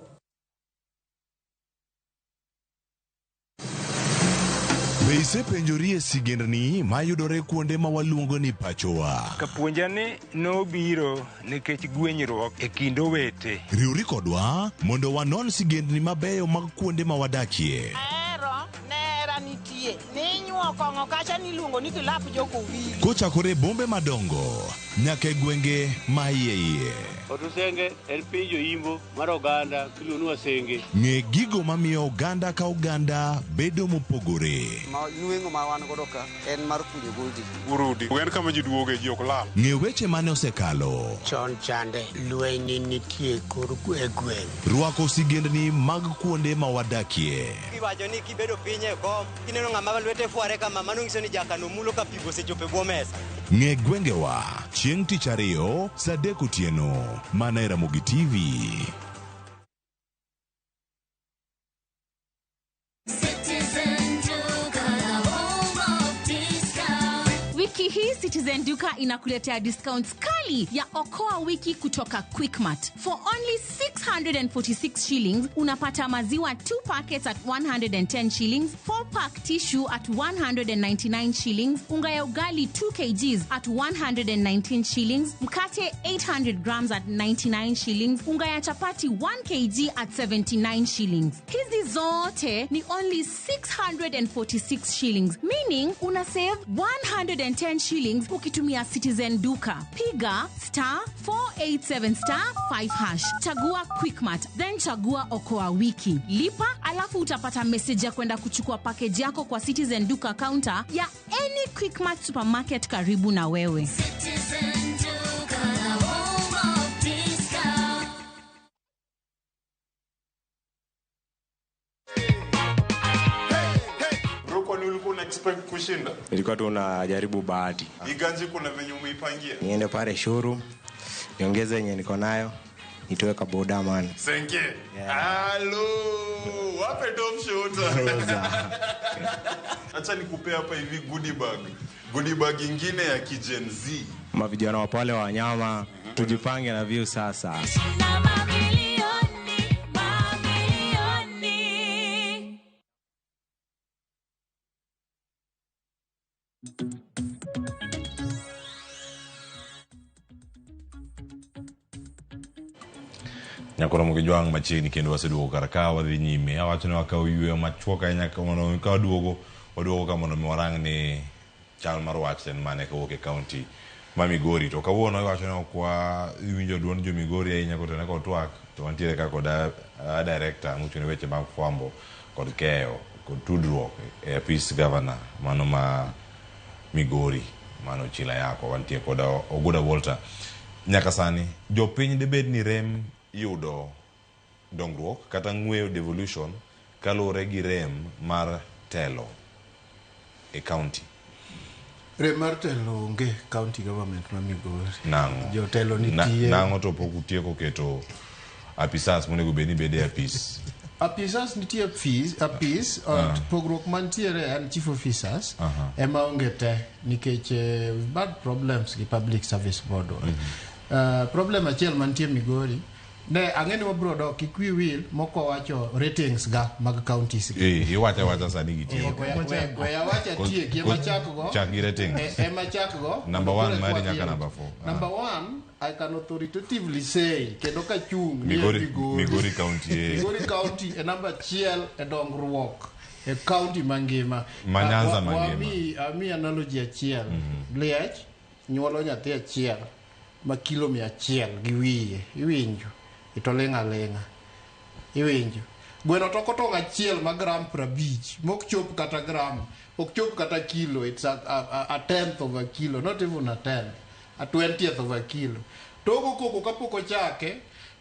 Be isepenjori e sigendni mayudore kuonde ma waluongo ni pachowa? Kapuonja ni nobiro nikech gwenyruok e kind owete. Riwri kodwa mondo wanon sigendni mabeyo mag kuonde ma wadakie. Ahero nera nitie ninyuo kong'o kacha niluongo ni kilap jokowili. Kochakore e bombe madongo nyaka e gwenge ma iye iye. Otusenge en piny joimbo mar oganda kiluongo ni Wasenge. Ng'e gigo mamiyo oganda ka oganda bedo mopogore. Ma nweng'o ma wan godo ka en mar kunyo goldi. Urudi. En kama ji duoge ji ok lal. Ng'e weche mane osekalo. Chon chande lweny nitie kor e gweng'. Rwako sigendni mag kuonde ma wadakie. Iwacho ni kibedo piny e kom, kineno ng'ama lwete fware kama, mano nyiso ni jakano mulo ka pi osechopo e bwo mesa. Ng'e gwengewa chieng' tich ariyo saa 3 otieno mana e Ramogi TV. Citizen Duka, the home of discount. Wiki hii Citizen Duka inakuletea discounts kali ya Okoa Wiki kutoka Quickmart. For only 646 shillings unapata maziwa 2 packets at 110 shillings, 4 pack tissue at 199 shillings, unga ya ugali 2 kgs at 119 shillings, mkate 800 grams at 99 shillings, unga ya chapati 1 kg at 79 shillings. Hizi zote ni only 646 shillings, meaning una save 110 shillings ukitumia Citizen Duka. Piga star 487 star 5 hash, chagua Quickmart, then chagua Okoa Wiki, lipa, alafu utapata message ya kwenda kuchukua package yako kwa Citizen Duka counter ya any Quickmart supermarket karibu na wewe. Citizen Duka, the home of discount. Bro, kwani ulikuwa una expect kushinda? Nilikuwa tu najaribu bahati. Iganji kuna venye umeipangia. Niende pale showroom, niongeze yenye niko nayo, nitoe ka boda man. Senke. Halo, wape top shooter. Acha nikupe hapa hivi goodie bag. Goodie bag ingine ya ki-Gen Z. Mavijana wa pale wa wanyama, tujipange na view sasa. Na mamilioni, mamilioni. Nyakoro Mugijwang' machiegni kendo waseduogo kar ka wadhi nyime. Awacho ni wakawo yweyo machuok ahinya mondo ka waduogo waduogo ka mondo mi warang ni chal mar wach en mane kawuok e kaunti ma Migori. To kawuono iwacho ni ok wawinjo duond jo Migori ahinya kotenore kod twak, to wantiere ka kod a director mochung' ne weche mag fwambo kod keyo kod tudruok e apis gavana mano ma Migori, mano Chila Yako. Wantie kod Oguda Walter. Nyaka sani jopiny dibed ni rem yudo dongruok kata ng'weyo devolution kaluwore gi rem mar telo e county. Rem mar telo onge county government ma Migori. Nang'o? Jotelo nitie. Nang'o to pok utieko keto apisas monego bed ni bede e apis? Apisas nitie apis, pogruok mantiere en chief officers ema onge te nikech we've had problems gi public service board. Problem achiel mantie Migori ne ang'e ni wabro dok kik wiyi wil moko wacho ratings ga mag counties gi. Iwacho awacha sani gitieko. We awacha tieki ema chak go. Chak gi ratings. Ema chak go. Number 1 mari nyaka number 4. Number 1, I can authoritatively say kendo kachung' ni Migori, Migori. Migori County. Migori County e namba achiel e dongruok e county mangima. Ma Nyanza mangima. Ami analogy achiel. Liech nyuolo nyathi achiel ma kilo 100 gi wiye. Iwinjo? Ito ling' aling'a. Iwinjo? Gweno toko tong' achiel ma gram 50 mok chop kata gram, ok chop kata kilo. It's a tenth of a kilo, not even a tenth, a 20th of a kilo. Togo koko kapok ochake,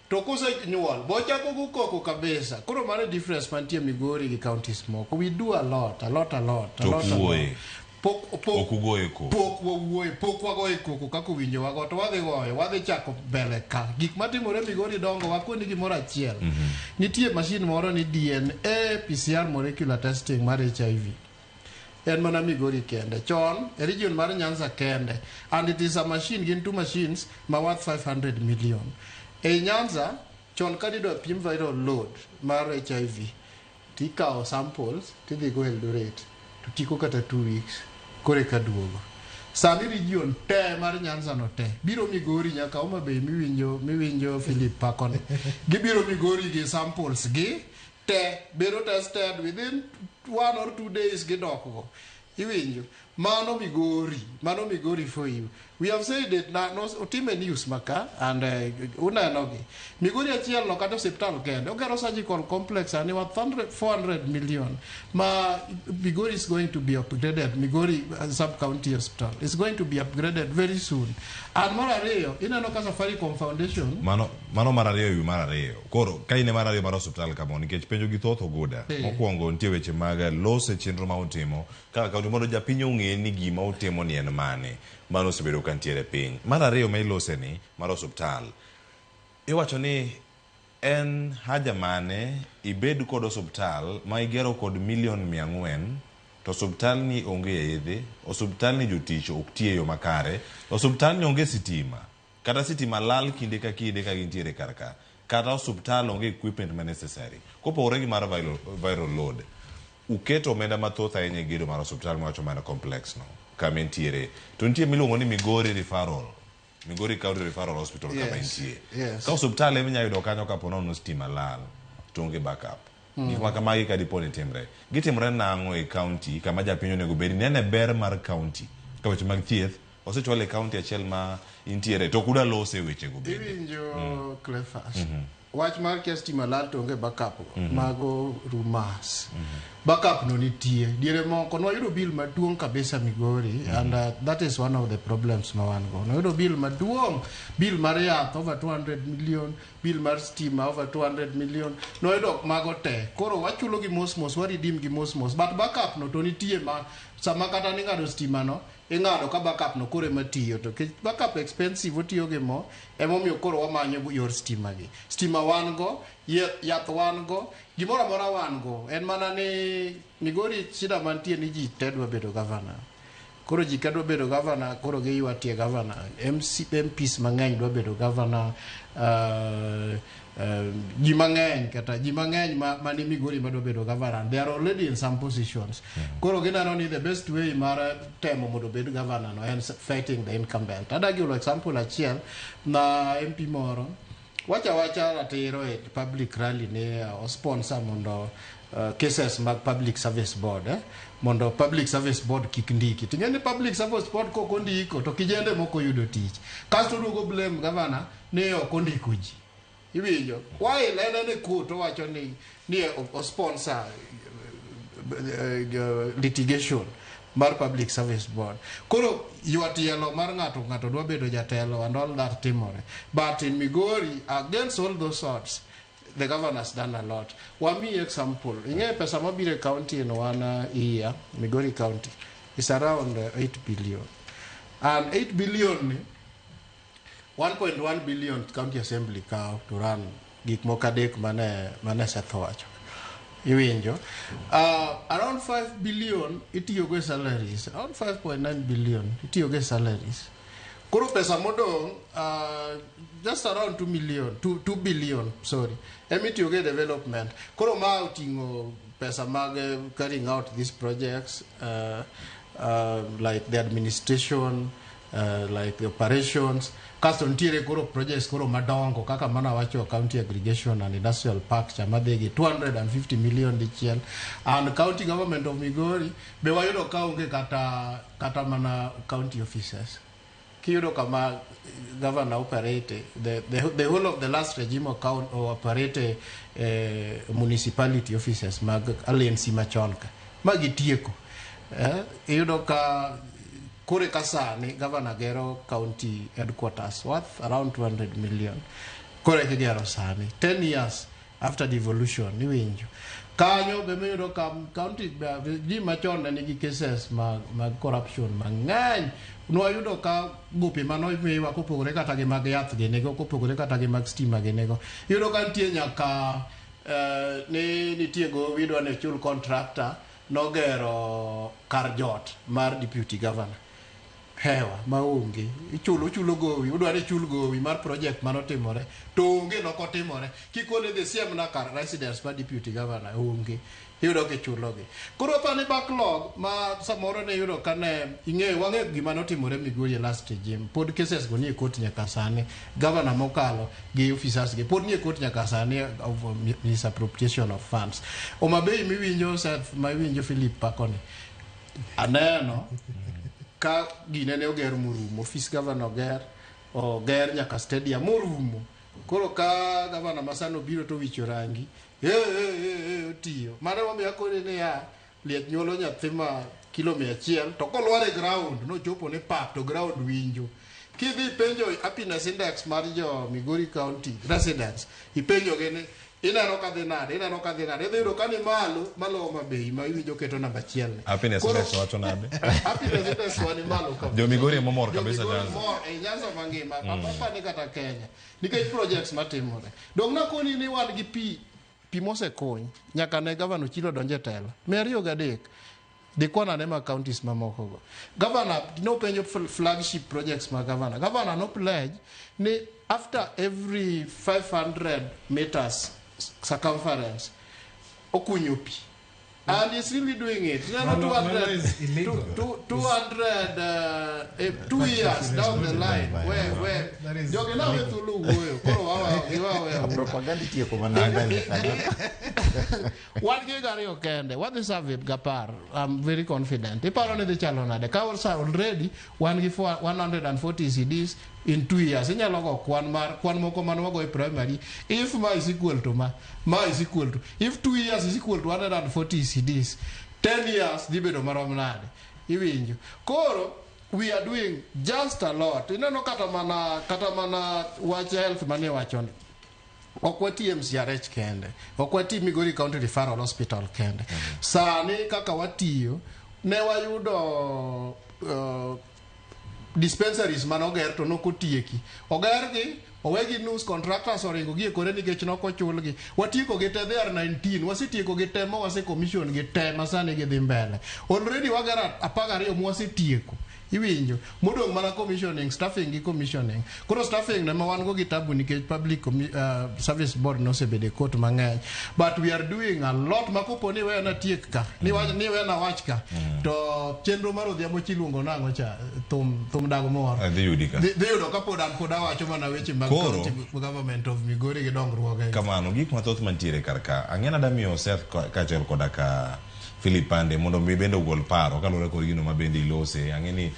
to kosenyuol bochako go koko kabisa. Koro mano e difference mantie Migori gi counties moko. We do a lot, a lot, a lot, a To lot, a lot. wuoye. Pok pok Ok ugoye koko. Pok wawuoye, pok wagoye koko kaka owinjo wago, to wadhi goyo, wadhi chako mbele ka. Gik matimore Migori dongo, wakoni gimoro achiel. Nitie machine moro ni DNA PCR molecular testing mar HIV. En mana Migori kende. Chon, e region mar Nyanza kende. And it is a machine, gin two machines ma worth 500 million. Ei Nyanza, chon ka nidwa pim viral load mar HIV, tikawo samples tidhi go Eldoret to tiko kata 2 weeks koro eka duogo. Sani region te mar Nyanza no te biro Migori nyaka Homa Bay miwinjo Philip Pakone. Gibiro Migori gi samples gi te bedo tested within 1 or 2 days gidok go. Iwinjo? Mano Migori, mano Migori for you. We have said it na no otime news maka and uneno gi. Migori achiel no kata osiptal kende ogero surgical complex and worth 100, 400 million. Ma Migori is going to be upgraded. Migori sub county hospital is going to be upgraded very soon. And mar ariyo, ineno ka Safaricom Foundation Mano mar ariyo ewi mar ariyo. Koro ka in e mar ariyo mar osiptal kamo nikech penjo gi thoth Oguda. Mokwongo nitie weche mag lose chenro ma utimo kaka kaunti mondo japiny ong'e ni gima utimo ni en mane. Mano osebedo ka ntiere piny. Mar ariyo ma ilose ni mar osiptal. Iwacho ni en haja mane ibed kod osiptal ma igero kod milion 400 to osiptal ni onge yedhe, osiptal ni jotich ok ti e yo makare, osiptal ni onge sitima, kata sitima lal kinde ka kinde ka gintiere kar ka, kata osiptal onge equipment ma necessary. Kopogore gi mar viral load, uketo omenda mathoth ahinya e gedo mar osiptal miwacho mana complex no kama entiere. To nitie miluongo ni Migori Referral, Migori County Referral Hospital kama entie. Ka osiptal ema inyalo yudo kanyo kapo nono stima lal to onge backup. Gik ma kamagi ka dipo ni timre. Gitimore nang'o e county kama japiny onego bed ni nene ber mar county ka weche mag thieth osechwal e county achiel ma intiere to ok udwa lose wechego bende. Iwinjo, Cleophas. Wach mar kia stima lal to onge backup go. Mago rumors. Backup no nitie. Diere moko nwayudo bill maduong' kabisa Migori and that is one of the problems ma wan go. Nwayudo bill maduong', bill mar yath over 200 million, bill mar stima over 200 million. Nwayudo mago te. Koro wachulo gi mos mos, wa redeem gi mos mos. But backup no to nitie ma sama kata ning'ado stima no, ing'ado ka backup no koro ema tiyo to nikech backup expensive otiyo gi mo emomiyo koro wamanyo yor stima gi stima wan go yath wan go gimoro amora wan go en mana ni Migori shida mantie ni ji te dwa bedo governor koro ji ka dwa bedo governor koro giywa tie governor MC, MPs mang'eny dwa bedo governor ji mang'eny kata ji mang'eny ma mani Migori madwa bedo governor they are already in some positions koro gineno ni the best way mar temo mondo obed governor no en fighting the incumbent adagi golo example achiel na MP moro wacha wacha ratiro e public rally ni osponsor mondo cases mag public service board mondo public service board kik ndiki ting'e ni public service board kok ondiko to kijende moko yudo tich kasto oduogo blame governor ni ok ondiko ji iwinjo while en en e court owacho ni o sponsor litigation mar public service board koro ywa tielo mar ng'ato ng'ato dwa bedo jatelo and all that timore but in Migori against all those odds the governor has done a lot wami example ing'e pesa mabiro e county in one year Migori county is around 8 billion and 8 billion ni 1.1 billion county assembly kawo to run gik moko adek mane Seth owacho iwinjo around 5 billion itiyogo e salaries around 5.9 billion itiyogo e salaries koro pesa modong' just around 2 million 2 billion sorry ema itiyogo e development koro ma oting'o pesa mag carrying out these projects like the administration like the operations kasto nitiere koro projects koro madongo kaka mana wacho county aggregation and industrial park cha madhi gi 250 million dichiel and county government of Migori be wayudo ka onge kata mana county offices kiyudo kama governor operate the whole of the last regime account operate municipality offices mag alensi machon ka ma gitieko iyudo ka kore ka sani governor gero county headquarters worth around 200 million kore kigero sani 10 years After devolution iwinjo kanyo be miyudo ka county ji machon ne nigi cases mag, mag corruption mang'eny nwayudo ka gope manomiwa kopogore kata gi mag yath ginigo kopogore kata gi mag stima ginigo iyudo ka nitie nyaka eh, ni nitie gowi idwa ni chul contractor nogero kar jot mar deputy governor hewa maonge ichulo uchulo gowi udwa ni chul gowi mar project manotimore to onge nokotimore kikone dhi siemna kar residence mar deputy governor onge iyudo kichulogi koro apani backlog ma samoro ne iyudo ka ne ing'eyo wang'eyo gima notimore Migori e last regime pod cases go nie court nyaka sani governor mokalo gi officers gi pod nie court nyaka sani of misappropriation of funds Homa Bay miwinjo Seth ma iwinjo Philip pakoni aneno ka gine ne oger morumo office governor oger oger nyaka stadium morumo koro ka gavana masano obiro to wicho rangi "Eh, eh, eh, eh, otiyo mano emomiyo akoni niya liech nyuolo nyathi ma kilo 100 to kolwar e ground nochopo ni pap to ground winjo kidhi ipenjo happiness index mar jo Migori County residents ipenjogi ni ineno ka dhi nade ineno ka dhi nade idhi yudo ka ni malo maloyo Homa Bay ma iwinjo keto namba achiel ni Happiness Koro- index wacho nade? happiness index wa ni malo kabisa. Jo Migori ema mor kabisa Jo Migori Nyanza. mor e Nyanza mangima apani kata Kenya nikech projects matimore dong nakoni ni wan gi pi pi mosekuny nyaka ne gavana Ochilo donje telo 203 dhi kwan ane mag counties mamoko go gavana nopenjo flagship projects mag gavana gavana no pledge ni after every 500 meters circumference okunyo pi and he's really doing it Ineno Mano is illegal. 200 2 years down the line we That is jogi nawe illegal. thuolo wuoyo koro wawa giwawe Propaganda itieko mana mbele kanyo. wan gi higa ariyo kende wadhi survey gapar I'm very confident iparo ni dhi chalo nade ka already wan gi 140 ECDs in 2 years inyalo go kwan mar kwan moko man wago e primary if ma is equal to ma ma is equal to if 2 years is equal to 140 ECDs 10 years dhi bedo marom nade iwinjo koro we are doing just a lot ineno kata mana wach health mane wachoni ok wati MCRH kende ok wati Migori County Referral Hospital kende sani kaka watiyo ne wayudo dispensaries manoger to nokotieki ogergi owegi nus contractors oringo gi e kore nikech nokochulgi watieko gi te they are 19 wasetieko gi te ma wase commission gi te ma sani gidhi mbele already wagero 12 mwasetieko iwinjo modong' mana commissioning staffing gi commissioning koro staffing ne ma wan go gi tabu nikech public service board nosebedo e court mang'eny but we are doing a lot ma kopo ni wena tiek ka ni, ni wena wach ka to chenro mar odhiambo chiluongo nang'o cha thum thum dago moro Dhi yudi ka. dhi yudo ka pod an pod awacho mana weche mag Koro- county government of Migori gi dongruoge Kamano, gik mathoth mantiere kar ka. Ang'e nada miyo Seth kaachiel koda ka Philip Pande mondo mi bende ogol paro kaluwore kod gino ma bende ilose. Ang'e ni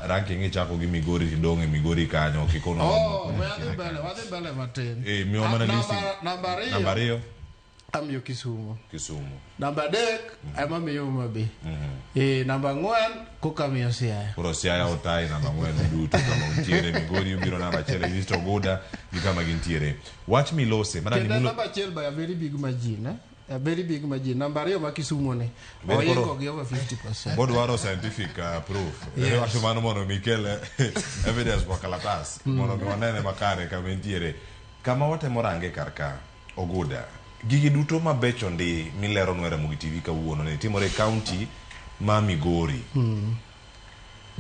ranking ichako gi Migori tidong' e Migori kanyo kikono. Oh, we adhi mbele wadhi mbele matin Eh, miwa mana listing. Namba ariyo Namba ariyo amiyo Kisumu Kisumu. namba adek ema miyo Homa Bay namba ang'wen koka amiyo Siaya Koro Siaya otayi namba ang'wen duto kama untiere Migori ubiro namba achiel e list Oguda gi kama gintiere. Wach milose mana kendo ni mulo namba achiel by a very big margin eh? A very big margin namba ariyo ma Kisumu ni Bende oingo koro- gi over 50%. Bodwaro scientific proof. Yes. Iwacho mano mondo mi kel evidence kwa kalatas mondo mi wanene makare kama entiere. Kama watemo range kar ka Oguda. Gigi duto mabecho ndi mileronwa e Ramogi TV kawuono ni timore e county ma Migori.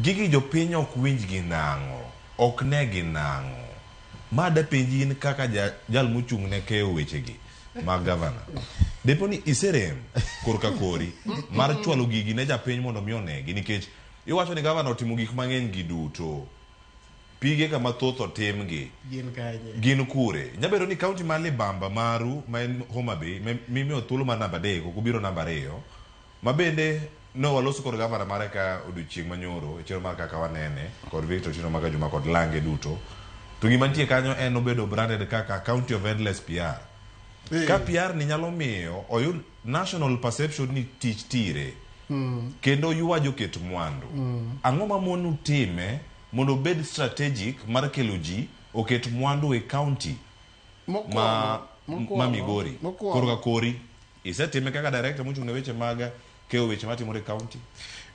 Gigi jopiny ok winj gi nang'o, ok ne gi nang'o. Ma dapenji in kaka jal mochung' ne keyo wechegi mag gavana. Depo ni iserem korka kori mar chwalo gigi ne japiny mondo mi onegi nikech iwacho ni gavana otimo gik mang'eny gi duto. Pige kama thoth otimgi. Gin kanye? Gin kure? Nyabedo ni county mar Libamba maru ma en Homa Bay mimiyo thuolo mar namba 3 ok obiro namba 2 ma bende no waloso kod gavana mare ka odiochieng' manyoro e chenro mar kaka wanene kod Victor Otieno Makajuma kod lange duto to gima nitie kanyo en obedo branded kaka county of endless PR. Ka PR ni nyalo miyo oyud national perception ni tich tire kendo ywa joket mwandu. Ang'o ma monu time mondo obed strategic mar kelo ji oket mwandu e county ma ma Migori. Mokwongo. Koro ka kori isetime kaka director mochung' ne weche mag keyo weche matimore e county.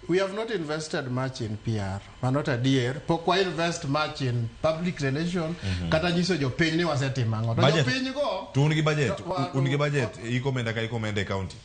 We have not invested much in PR. Mano to adier. Pok wa invest much in public relation kata nyiso jopiny ni wasetimo ang'o. To Budget. jopiny go To un gi budget, To un gi budget, iko omenda ka iko omenda e county.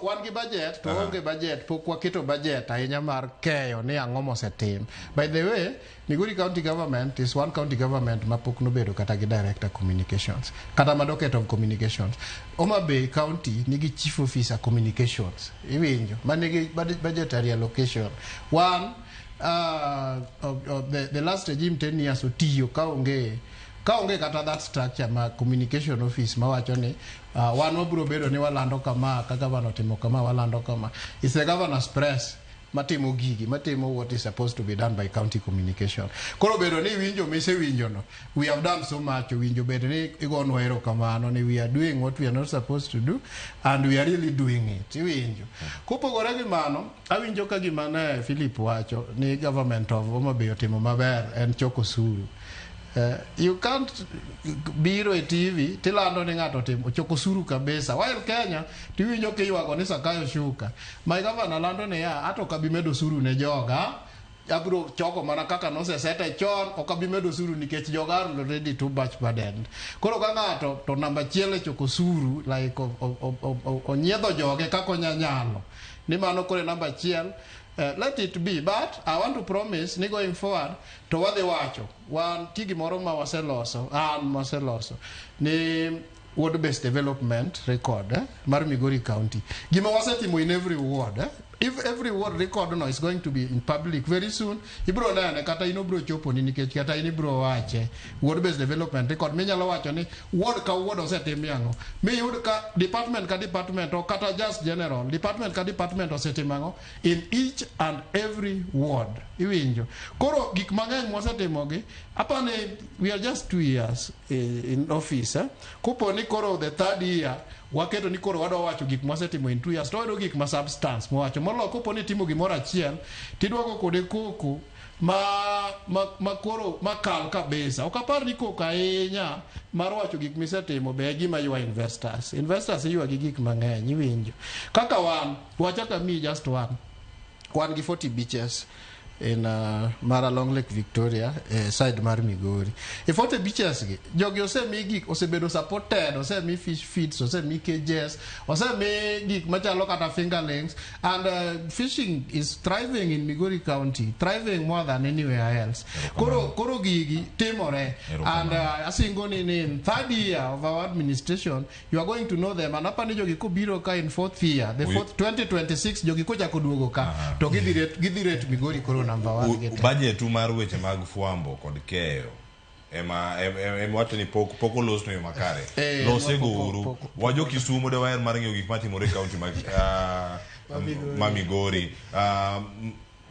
Wan gi budget to Aha. onge budget pok waketo budget ahinya mar keyo ni ang'o mosetim. By the way, Migori County Government is one county government ma pok nobedo kata gi director communications kata madoket of communications. Homa Bay County nigi chief officer communications iwinjo manigi budgetary allocation. One of the last regime 10 years otiyo kaonge kata that structure ma communication office mawacho ni wan wabiro bedo ni walando kama ka governor otimo kama walando kama. It's the governor's press matimo gigi matimo what is supposed to be done by county communication. Koro bedo ni winjo misewinjo no, we have done so much. Winjo bed ni igonwa erokamano ni we are doing what we are not supposed to do and we are really doing it. Iwinjo kopogore gi mano, awinjo ka gima ne Philip wacho ni government of Homa Bay otimo maber en choko osuru. You can't biro e TV tilando ni ng'ato otimo choko osuru kabisa. While Kenya tiwinjo kiywago ni Sakayo shuka. My governor lando niya, ato ok abi medo osuru ne joga, abiro choko mana kaka nosesete chon, ok abi medo osuru nikech joga are already too much burdened. Koro ka ng'ato to namba achiel e choko osuru like onyiedho joge kaka onyanyalo. Ni mano koro e namba achiel. Let it be, but I want to promise ni going forward to wadhi wacho wan ti gimoro ma waseloso an maseloso ni ward based development record mar Migori County gima wasetimo in every ward If every ward record no is going to be in public very soon, ibro nene kata in obro choponi nikech kata in ibro wache ward based development record minyalo wacho ni ward ka ward osetim ang'o miyud ka department o kata just general department ka department osetimo ang'o in each and every ward. Iwinjo koro gik mang'eny mwasetimogi apani we are just 2 years in office Kopo ni koro the third year waketo ni koro wadwa wacho gik mwasetimo in 2 years to wayudo gik ma substance mwawacho moloyo kopo ni timo gimoro achiel tidwoko kode koko ma koro makal kabisa. Ok apar ni koko ahinya mar wacho gik misetimo be e gima ywa investors. Investors iywa gi gik mang'eny iwinjo kaka wan wachaka mi just one wan gi 40 beaches in mar along Lake Victoria side mar Migori. E 40 beaches gi jogi osemi gik osebedo supported, osemi fish feeds, osemi cages, osemi gik machalo kata fingerlings, and fishing is thriving in Migori County, thriving more than anywhere else. Koro gigi timore, and asingo ni in third year of our administration you are going to know them, and apani jogi kobiro ka in fourth year, the fourth 2026 jogi kochako duogo ka to gidhi rate Migori koro number one. Budget mar weche mag fwambo kod keyo ema wacho ni pok olos no yo makare. Lose go uru. Wajo Kisumu de waher mar ng'iyo gik matimore e county ma Migori.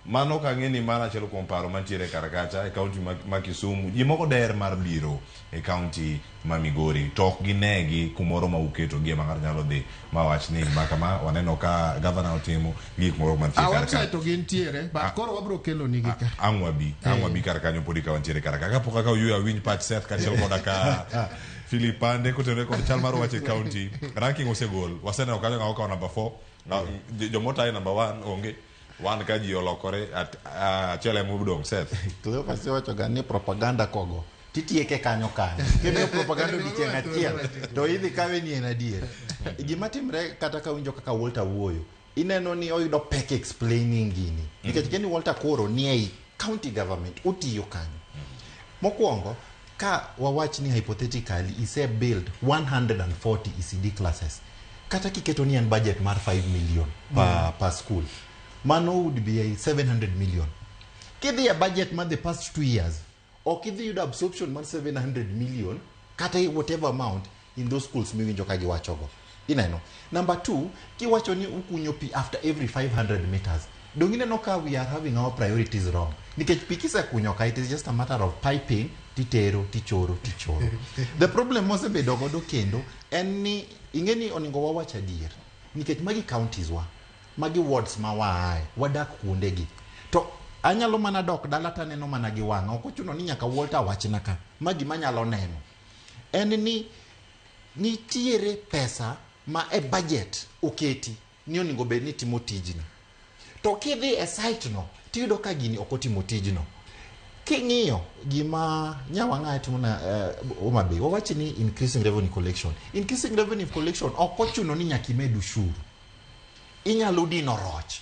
Mano kang'e ni mano achiel kuom paro mantiere kar kacha e county ma Kisumu. Ji moko der mar biro e county ma Migori to ok ginegi kumoro ma uketo gie ma ng'ato nyalo dhi ma wach ni gima kama waneno ka governor otimo gik moko mantie kar ka. Website to gintiere, but koro wabiro kelo nigi ka. Ang' wabi kar kanyo podi ka wantiere kar ka. Kapok akawo yueyo awinj pach Seth kaachiel koda ka Philip Pande kotenore kod chal mar wach e county. Ranking osegol. Waseneno kanyo ng'awa okawo number 4. Jomotaye number 1 onge. Wan ka ji olokore achiel ema odong' Seth. Cleophas iwacho ga ni propaganda kogo titieke kanyo kanyo. Kimiyo propaganda odiechieng' achiel to idhi kawe ni en adier. Gima timre kata ka winjo kaka Walter wuoyo, ineno ni oyudo pek explaining gini. Nikech keni Walter koro ni ei county government otiyo kanyo. Mokwongo ka wawach ni hypothetically ise build 140 ECD classes. Kata kiketo ni en budget mar 5 million per school. Mano would be a 700 million. Kidhi e budget mar the past 2 years, ok idhi yudo absorption mar 700 million kata whatever amount in those schools miwinjo ka giwachogo. Ineno. Number 2, kiwacho ni ukunyo pi after every 500 meters. Dong ineno ka we are having our priorities wrong. Nikech pi kisekunyo ka, it is just a matter of piping, titero, tichoro, tichoro. The problem mosebedo godo kendo en ni ing'e ni onego wawach adier. Nikech magi counties wa, magi wards ma waaye, wadak kuondegi. To anyalo mana dok dala taneno mana gi wang'a, ok ochuno ni nyaka Walter wachna ka, ma gima anyalo neno. En ni Nitiere pesa ma e budget oketi ni onego bed ni timo tijni. To kidhi e site no, tiyudo ka gini ok otimo tijno. King'iyo gima Nyawang'ae timo na Homa Bay, wawach ni increasing revenue collection. Increasing revenue collection ok ochuno ni nyaka imed ushuru. Inyalo dino roch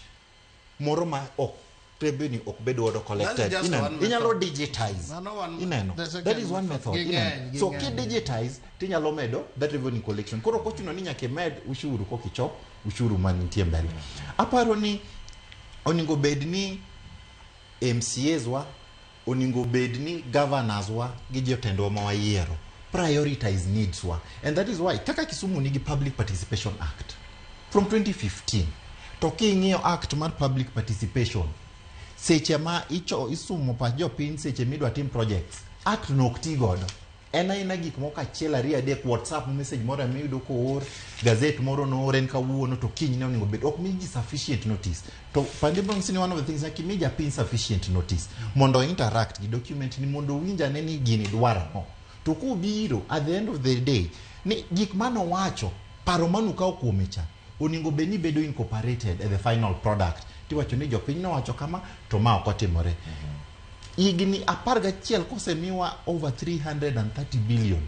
moro ma ok revenue ok bed godo collected. That's just Ineno? one Inyalo method. digitize. Mano one- Ineno? the second That is one method. Ging'eny, Ineno? So ging'eny. ki digitize tinyalo medo that revenue collection. Koro ok ochuno ni nyaka imed ushuru kokichop ushuru manitie mbele. Aparo ni onego bed ni MCAs wa onego bed ni governors wa gi jotendwa ma wayiero prioritize needs wa and that is why kaka Kisumu nigi Public Participation Act from 2015 to king'iyo act mar public participation seche ma icho isumo pach jopiny seche midwa tim projects act no ok ti godo en aena gik moko achiel ariyo adek whatsapp message moro emiyudo koor gazet moro noor en kawuono to kinyne onego bed ok mi ji sufficient notice to pande bang'si ni one of the things nyaka imi japiny sufficient notice mondo interact gi document ni mondo owinj ane ni gini dwaro ang'o to kobiro at the end of the day ni gik manowacho paro manukawo kuome cha onego bed ni bedo incorporated at the final product tiwacho ni jopiny nowacho kama to ma ok otimore higni 11 kosemiwa over 330 billion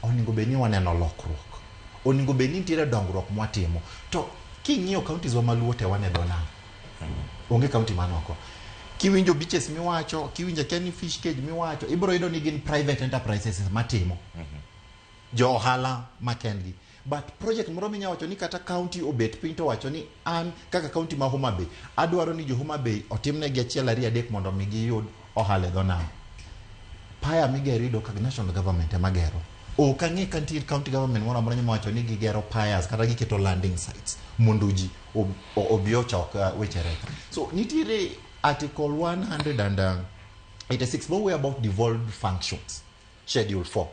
onego bed ni waneno lokruok onego bed ni nitiere dongruok mwatimo to king'iyo counties wa maluo te wane dho nam onge county manoko kiwinjo beaches miwacho kiwinjo akia ni fish cage miwacho ibiro yudo ni gin private enterprises matimo jo ohala makendgi but project moro minya wacho ni kata county obet piny to wacho ni an kaka county ma Homa Bay adwaro ni jo Homa Bay otimnegi achiel ariyo adek mondo mi giyud ohala e dho nam paya migero iyudo ka national government ema gero ok ang'e ka nitie county government moro amora nyalo wacho ni gigero piers kata giketo landing sites mondo ji obi ochok weche rech so nitiere article 186 mowuoyo about devolved functions schedule 4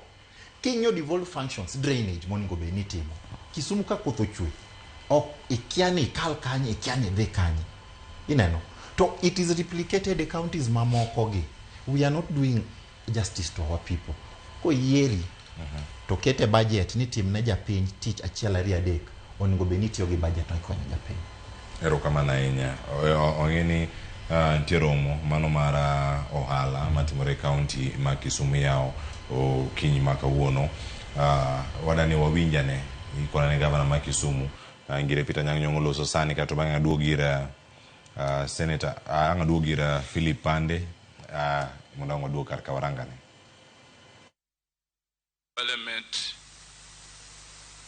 king'iyo devolved functions drainage monego bed ni itimo Kisumu ka koth ochwe ok ikia ni ikal kanye ikia ni idhi kanye ineno to it is replicated e counties mamoko gi we are not doing justice to our people koyieri to kete budget ni timne japiny tich achiel ariyo adek onego bed ni itiyo gi budget no ikonyo japiny Erokamano ahinya. Ong'e ni nitie romo mano mar ohala matimore e kaunti ma Kisumu yawo okinyi ma kawuono. Wadani wawinjane ikona ne gavana ma Kisumu Ngire Peter Anyang' Nyong'o loso sani kato bang'e aduog ir senator ang' aduog ir Philip Pande mondo ang' waduog kar kawarangane. Parliament,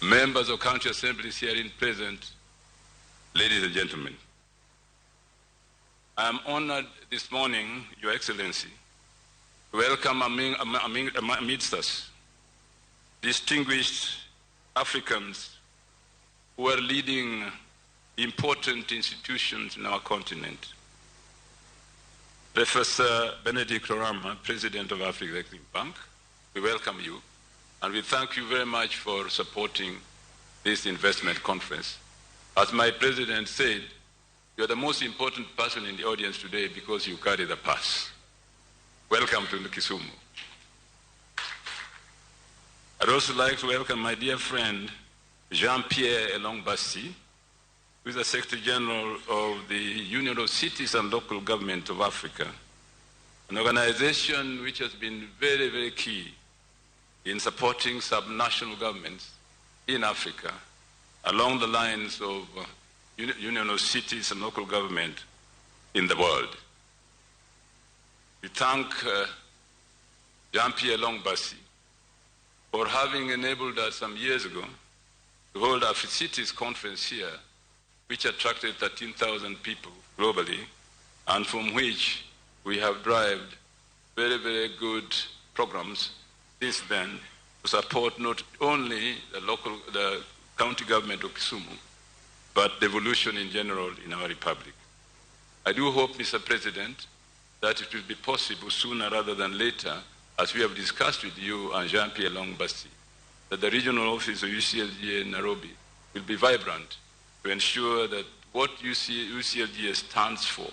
members of county assemblies here in present, ladies and gentlemen. I am honored this morning, Your Excellency, to welcome amidst us distinguished Africans who are leading important institutions in our continent. Professor Benedict Oramah, President of Africa Exim Bank, we welcome you, and we thank you very much for supporting this investment conference. As my president said, you are the most important person in the audience today because you carry the pass. Welcome to Kisumu. I'd also like to welcome my dear friend, Jean-Pierre Elong Bassi, who is the Secretary General of the Union of Cities and Local Government of Africa, an organization which has been very, very key in supporting subnational governments in Africa along the lines of Union of Cities and Local Government in the world. We thank Jean-Pierre Longbassi for having enabled us some years ago to hold our Cities conference here, which attracted 13,000 people globally, and from which we have derived very, very good programs since then to support not only the county government of Kisumu, but devolution in general in our republic. I do hope, Mr. President, that it will be possible sooner rather than later, as we have discussed with you and Jean-Pierre Longbassi, that the regional office of UCLGA in Nairobi will be vibrant to ensure that what UCLGA stands for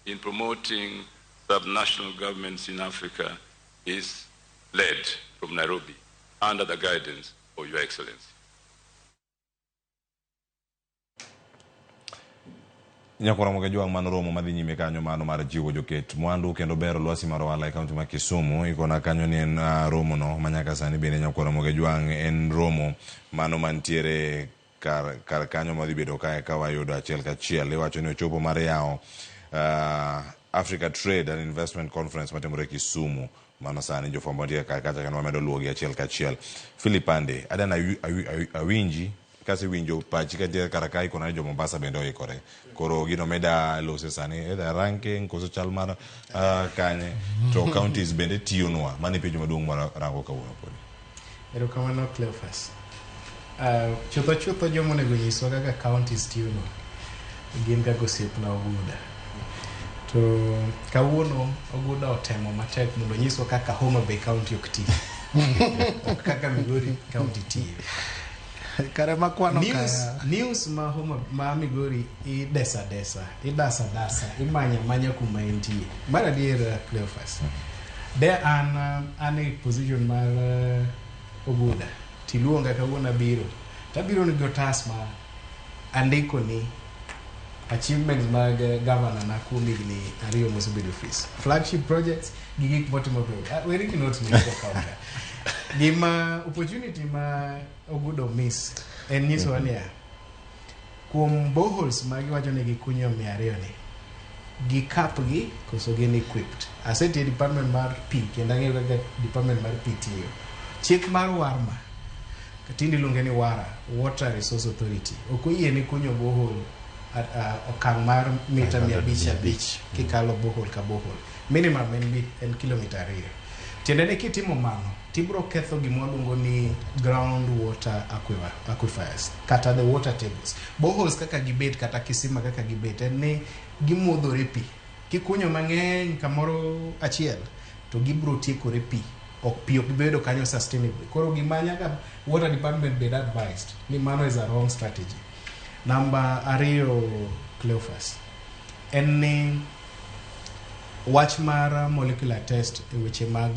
in promoting subnational governments in Africa is led from Nairobi under the guidance of Your Excellency. Nyakwar Ramogi Ajwang' mano romo madhi nyime kanyo mano mar jiwo joket mwandu kendo bero lwasi mar ohala e kaunti ma Kisumu. Ikona kanyo ni en romo no manyaka sani bende Nyakwar Ramogi Ajwang' en romo mano mantiere kar, kar kanyo madhi bedo kae ka wayudo achiel kachiel. Iwacho ni ochopo mar yawo Africa Trade and Investment Conference matimore Kisumu. Mano sani jofwambo nitie kar kacha kendo wamedo luwogi achiel kachiel. Philip Ande, adana awinji kasewinjo pachi kantiere kar ka ikona ni jo Mombasa bende oikore. Koro gino meda lose sani either ranking koso chal mar kanye to counties bende tiyonwa. Mano e penjo maduong' mar rango kawuono podi. Erokamano Cleophas. Chutho chutho joma onego nyiswa kaka counties tiyonwa gin kaka osiepna Oguda. To kawuono Oguda otemo matek mondo onyiswa kaka Homa Bay County ok ti. Ok kaka Migori County tiyo. Kare makwano News, kaya. news ma Homa ma Migori idesa desa, idasa dasa, imanya manya kuma entie. Mar adier Cleophas. De an e position mar Oguda. Tiluonga kawuono abiro. Tabiro ni gi otas ma andiko ni achievements mag governor na kuom higni 2 mosebedo ofis. Flagship projects gi gik motimo piny. Weri gi notes ni okaw ka. Gima opportunity ma Ogudo miss en nyisowa niya, kuom boreholes ma giwacho ni gikunyo 200 ni, gi cap gi koso gin equipped. Asetiyo e department mar pi kendo ang'eyo kaka department mar pi tiyo. Chik mar WARMA, tinde iluonge ni WARA, Water Resource Authority, ok oyieni kunyo borehole okang' mar mita 550 kikalo borehole ka borehole. Minimum en kilomita 2. Tiende ni kitimo mano, tibro ketho gima waluongo ni ground water aquifers kata the water tables. Boreholes kaka gibet kata kisima kaka gibet en ni gimodhore pi. Kikunyo mang'eny kamoro achiel to gibro tiekore pi. Ok pi ok bedo kanyo sustainably. Koro gima nyaka water department bed advised ni mano is a wrong strategy. Namba 2 Cleophas en ni wach mar molecular test e weche mag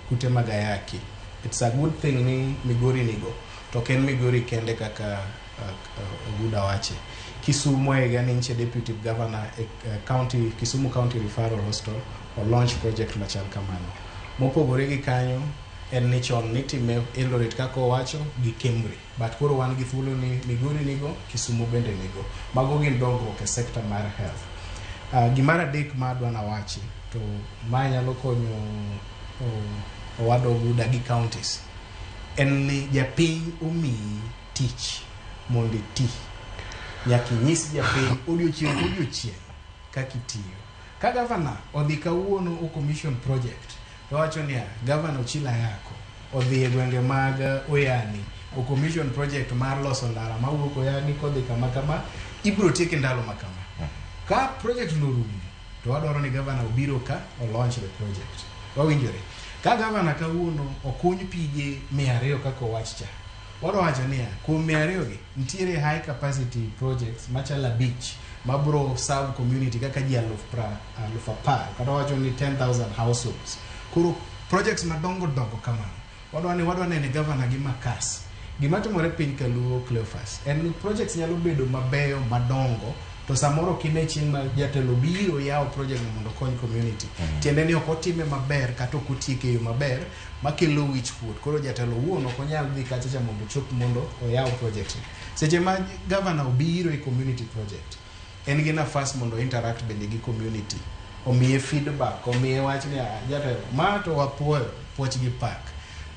kute mag ayaki. It's a good thing ni Migori nigo. To ok en Migori kende kaka Oguda wache. Kisumu e higa ni nche deputy governor e county, Kisumu County Referral Hospital o launch project machal kamano. Mopogore gi kanyo en ni chon nitime Eldoret kaka owacho gi Kemri. But koro wan gi thuolo ni Migori nigo, Kisumu bende nigo. Mago gin dongruok e sector mar health. Gimar adek ma adwa nawachi to ma nyalo konyo owadwa Oguda gi counties en ni japiny omiyi tich mondo iti. Nyaka inyis japiny odiochieng' kodiochieng' kaka itiyo. Ka governor odhi kawuono o commission project to wacho niya, governor Ochilo Ayako odhi e gwenge mag Oyani o commission project mar loso ndara mawuok Oyani kodhi kama kama ibro tieke ndalo ma kama. Ka project no orumo to wadwaro ni governor obiro ka o launch the project. Wawinjore. Ka governor kawuono okuny pige 200 kaka owach cha. Wadwa wacho niya, kuom 200 gi nitiere high capacity projects machalo 5 mabro serve community kaka ji 10,000 kata wacho ni 10,000 households. Koro projects madongo dongo kamano. Wadwa ni wadwa nene governor gi makas. Gima timore piny kaluo Cleophas en ni projects nyalo bedo mabeyo madongo to samoro kine chieng' ma jatelo biro yawo project no mondo okony community. Tiende ni ok otime maber kata ok otieke e yo maber makelo wich kuot. Koro jatelo owuon ok onyal dhi kacha cha mondo ochop mondo oyaw project ni. Seche ma governor obiro e community project, en gi nafas mondo interact bende gi community. Omiye feedback, omiye wach ni jatelo, ma to wapuoyo, puoch gi pak.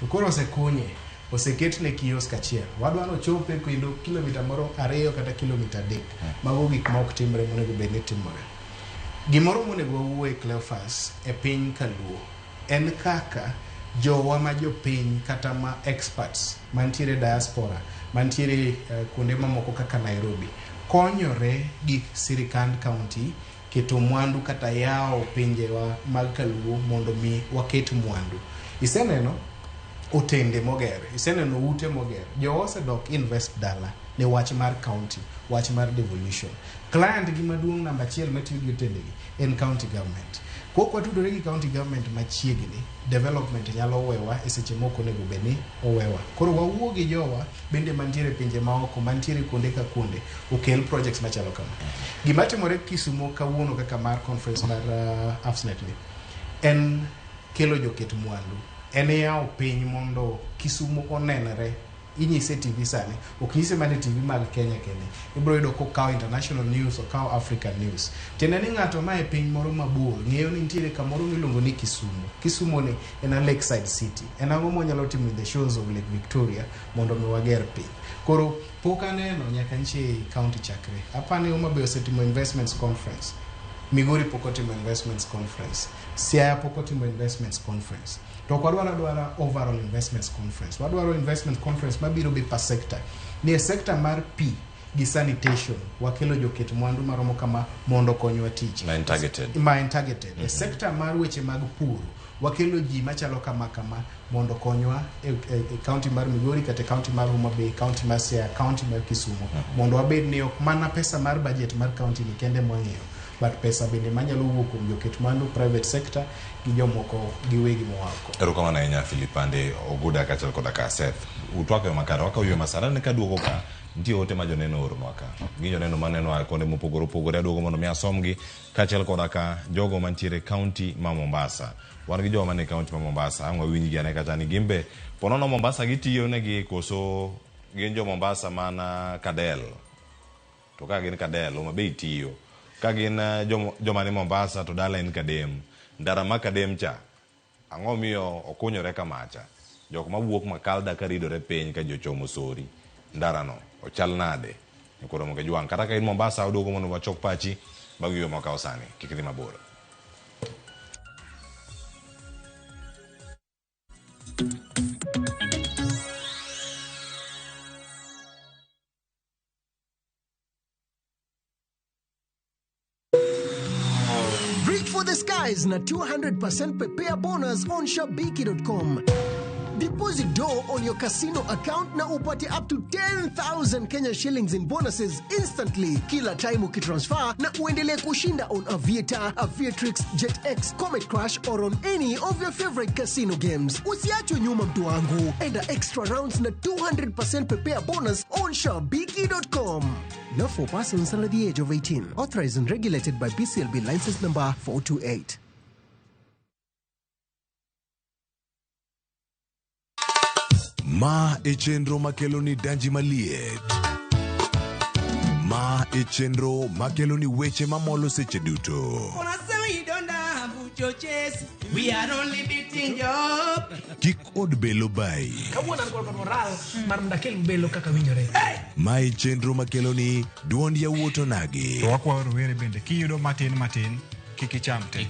To koro osekunye, oseketne kiosk achiel. Wadwa ni ochope kendo kilomita moro 2 kata kilomita 3. Mago gik ma ok timre monego bed ni timore. Gimoro monego wawuoye Cleophas e piny kaluo en kaka jowa ma jopiny kata ma experts mantiere diaspora mantiere kuonde mamoko kaka Nairobi konyore gi sirikand county keto mwandu kata yawo pinjewa mag kaluo mondo mi waket mwandu. Iseneno otende moger, iseneno ute moger. Jowa osedok invest dala ne wach mar county, wach mar devolution. Client gi maduong' namba 1 matiyo gi otende gi en county government. Kok watudore gi county government machiegni, development nyalo wewa e seche mok onego bed ni owewa. Koro wawuo gi jowa bende mantiere e pinje maoko, mantiere kuonde ka kuonde, okel projects machalo kama. Gima timore Kisumo kawuono kaka mar conference mar AfSNET ni, en kelo joket mwandu. En yawo piny mondo Kisumo onenre. Inyise e TV sani, ok nyise mana e TV mag Kenya kende. Ibiro yudo kokawo international news, okawo African news. Tiende ni ng'ato ma e piny moro mabor ng'eyo ni nitiere kamoro miluongo ni Kisumu. Kisumo ni en a lakeside city. En ang'o mwanyalo timo in the shores of Lake Victoria mondo mi wager piny. Koro pok aneno nyaka nchi county chakre. Apani Homa Bay osetimo investments conference. Migori pok otimo investments conference. Siaya pok otimo investments conference. To ok wadwar adwara overall investments conference. Wadwaro investment conference mabiro be per sector. Ni e sector mar pi gi sanitation wakelo joket mwandu maromo kama mondo okonywa tich. Ma en targeted. Ma en targeted. E sector mar weche mag pur wakelo ji machalo kama kama mondo okonywa e county mar Migori kata e county mar Homa Bay, county mar Siaya, county mar Kisumu mondo wabed ni ok mana pesa mar budget mar county ni kende mwang'iyo but pesa bende manyalo wuok kuom joket mwandu private sector gi jomoko giwegi moa oko. Erokamano ahinya Philip Ande Oguda kaachiel koda ka Seth. Utwak e yo makare, wakawo ywe masara ni kaduogo ka nitie ote ma joneno ooronwa ka. Gi joneno maneno a kuonde mopogore opogore aduogo mondo mi asomgi kaachiel koda ka jogo mantiere county ma Mombasa. Wan gi jogo man e county ma Mombasa, ang' wawinjgi ane kata ni gin be ponono Mombasa gitiyo negi koso gin jo Mombasa mana Kadel. To ka gin Kadel, Homa Bay tiyo. Ka gin joma ni Mombasa to dala en Kadem. Ndara ma Kadem cha, ang'o miyo okunyore kamacha? Jok mawuok Makalda ka ridore piny ka ji ochomo Sori. Ndara no ochal nade? Nyikwa Ramogi Ajwang'. Kata ka in Mombasa, waduogo mondo wachok pachi bang' yweyo mwakawo sani. Kik idhi mabor. Reach for the skies na 200% prepare bonus on shabiki.com. Deposit dough on your casino account na upate up to 10,000 Kenya shillings in bonuses instantly kila time ukitransfer na uendelee kushinda on Aviator, Aviatrix, JetX, Comet Crash or on any of your favorite casino games. Usiachwe nyuma mtu wangu. Enda extra rounds na 200% prepare bonus on shabiki.com. Not for persons under the age of 18. Authorized and regulated by BCLB license number 428. Ma e chenro makelo ni danji maliet. Ma e chenro makelo ni weche mamolo seche duto. Wanasema you don't have churches. We are only beating job. Kik od belo bayi. Kawuono an kod moral mar mondo akel belo kaka winjore. Ma e chenro makelo ni duond yawuot onagi. To wakwayo rowere bende kiyudo matin matin kik icham te.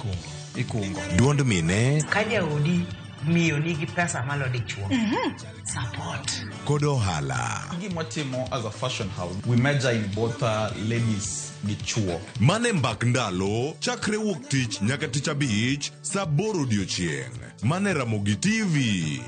Ikungo. Duond mine Ka jaodi miyo nigi pesa malo dichuo. Support. Kod ohala. Gima watimo as a fashion house, we major in both ladies gi chuo. Mane mbak ndalo chakre wuok tich nyaka tich abich saa aboro odiochieng'. Mane Ramogi TV.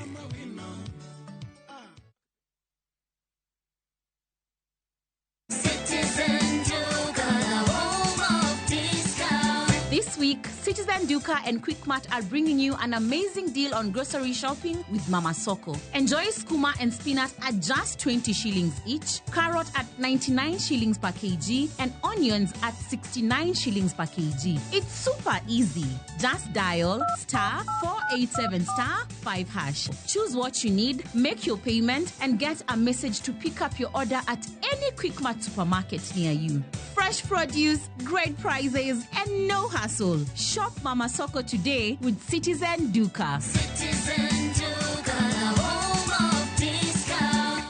Citizen Duka, the home of discount. This week, Citizen Duka and Quickmart are bringing you an amazing deal on grocery shopping with Mama Soko. Enjoy skuma and spinach at just 20 shillings each, carrot at 99 shillings per kg, and onions at 69 shillings per kg. It's super easy. Just dial star 487 star 5 hash. Choose what you need, make your payment, and get a message to pick up your order at any Quickmart supermarket near you. Fresh produce, great prices, and no hassle. Shop Mama Soko today with Citizen Duka. Citizen Duka, the home of discount.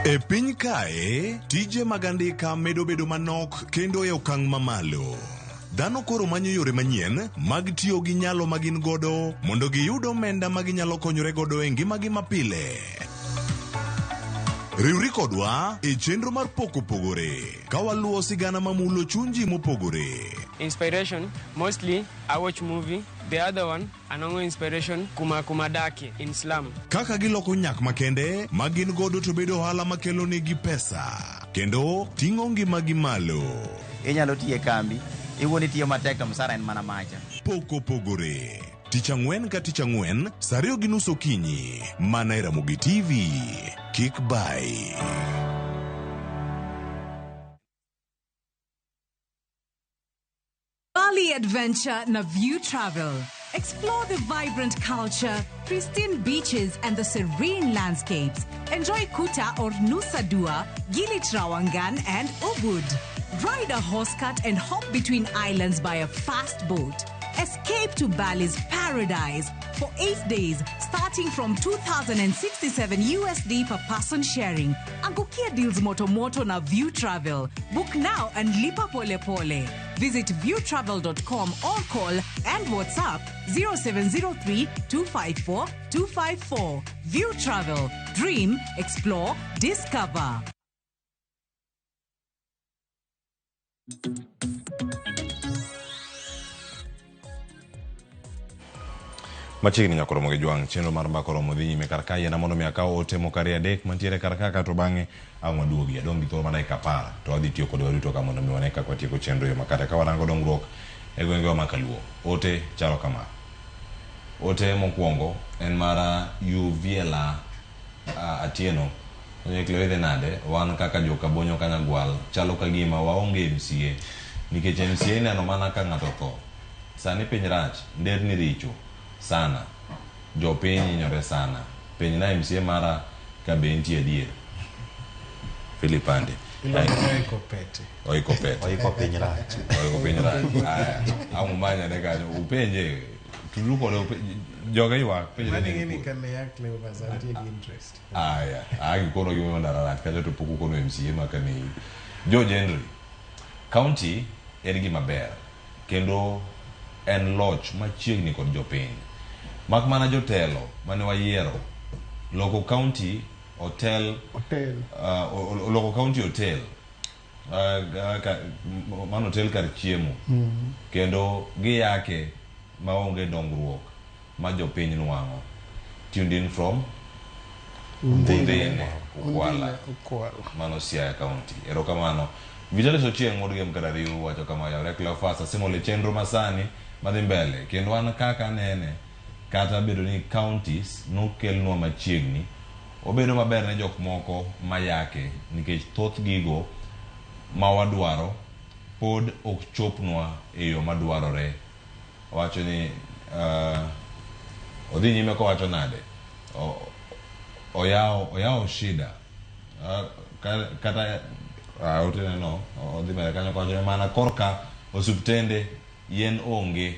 E piny kae, tije mag andika medo bedo manok kendo e okang' mamalo. Dhano koro manyo yore manyien mag tiyo gi nyalo ma gin godo mondo giyud omenda ma ginyalo konyore godo e ngimagi mapile. Riwri kodwa e chenro mar Pok Opogore ka waluwo sigana mamulo chuny ji mopogore. Inspiration, mostly I watch movie. The other one, anwang'o inspiration kuma kuma adakie in slum. Kaka giloko nyak makende ma gin godo to bedo ohala makelo negi pesa kendo ting'o ngimagi malo. Inyalo tiyo e kambi, iwuon itiyo matek to msara en mana macha. Pok opogore. Tich ang'wen ka tich ang'wen, saa 2:30 okinyi, mana e Ramogi TV. Kik bai. Bali Adventure na View Travel. Explore the vibrant culture, pristine beaches, and the serene landscapes. Enjoy Kuta or Nusa Dua, Gili Trawangan, and Ubud. Ride a horse cart and hop between islands by a fast boat. Escape to Bali's paradise for 8 days, starting from 2,067 USD per person sharing. Angukia deals moto moto na View Travel. Book now and lipa pole pole. Visit viewtravel.com or call and WhatsApp 0703 254 254. View Travel. Dream, explore, discover. Machiegni nyaka romo gi jwang' chenro mar mbaka oromo dhi nyime kar ka yiena mondo mi akaw ote moko ariyo adek mantiere kar ka kato bang'e ang' waduogi adong' gi thuolo mar dakika 10 to wadhi tiyo kode waduto ka mondo mi wane kaka watieko chenro e yo makare ka warango dongruok e gwengewa ma kaluo. Ote chalo kama. Ote mokwongo en mar Uviela Atieno. Onye idhi nade wan kaka joka Bonyo Kanyagwal chalo ka gima waonge MCA nikech MCA ineno mana ka ng'ato tho. Sani piny rach, nderni richo sana, jopiny hinyore sana. Penj na MCA mara ka be entie adier. Philip Ande. Oiko pete. Oiko pete. Oiko piny rach. Oiko piny rach. Aya, ang' umanya ne kanyo upenje tudru kode joge ywak penje Mani ni ng'eni kane ya Cleophas antie gi interest. Aya, gikono gimomiyo ndara rach kacha to pok ukono MCA maka ni George Henry. County en gima ber kendo en loch machiegni kod jopiny. Mak mana jotelo mane wayiero loko county hotel loko county hotel mano hotel kar chiemo kendo giyake maonge dongruok ma jopiny nwang'o. Tuned in from Undhine Ukwala, mano Siaya County. Erokamano. Vitalis Ochieng' wuod Gem Karariu wacho kama yawre Cleophas asemolo e chenro masani madhi mbele kendo an kaka anene kata bedo ni counties nokelnwa machiegni obedo maber ne jok moko mayake nikech thoth gigo ma wadwaro pod ok chopnwa e yo madwarore. Owacho ni odhi nyime kowacho nade oyawo shida kata oteneno odhi mbele kanyo kowacho ni mana korka osuptende yien onge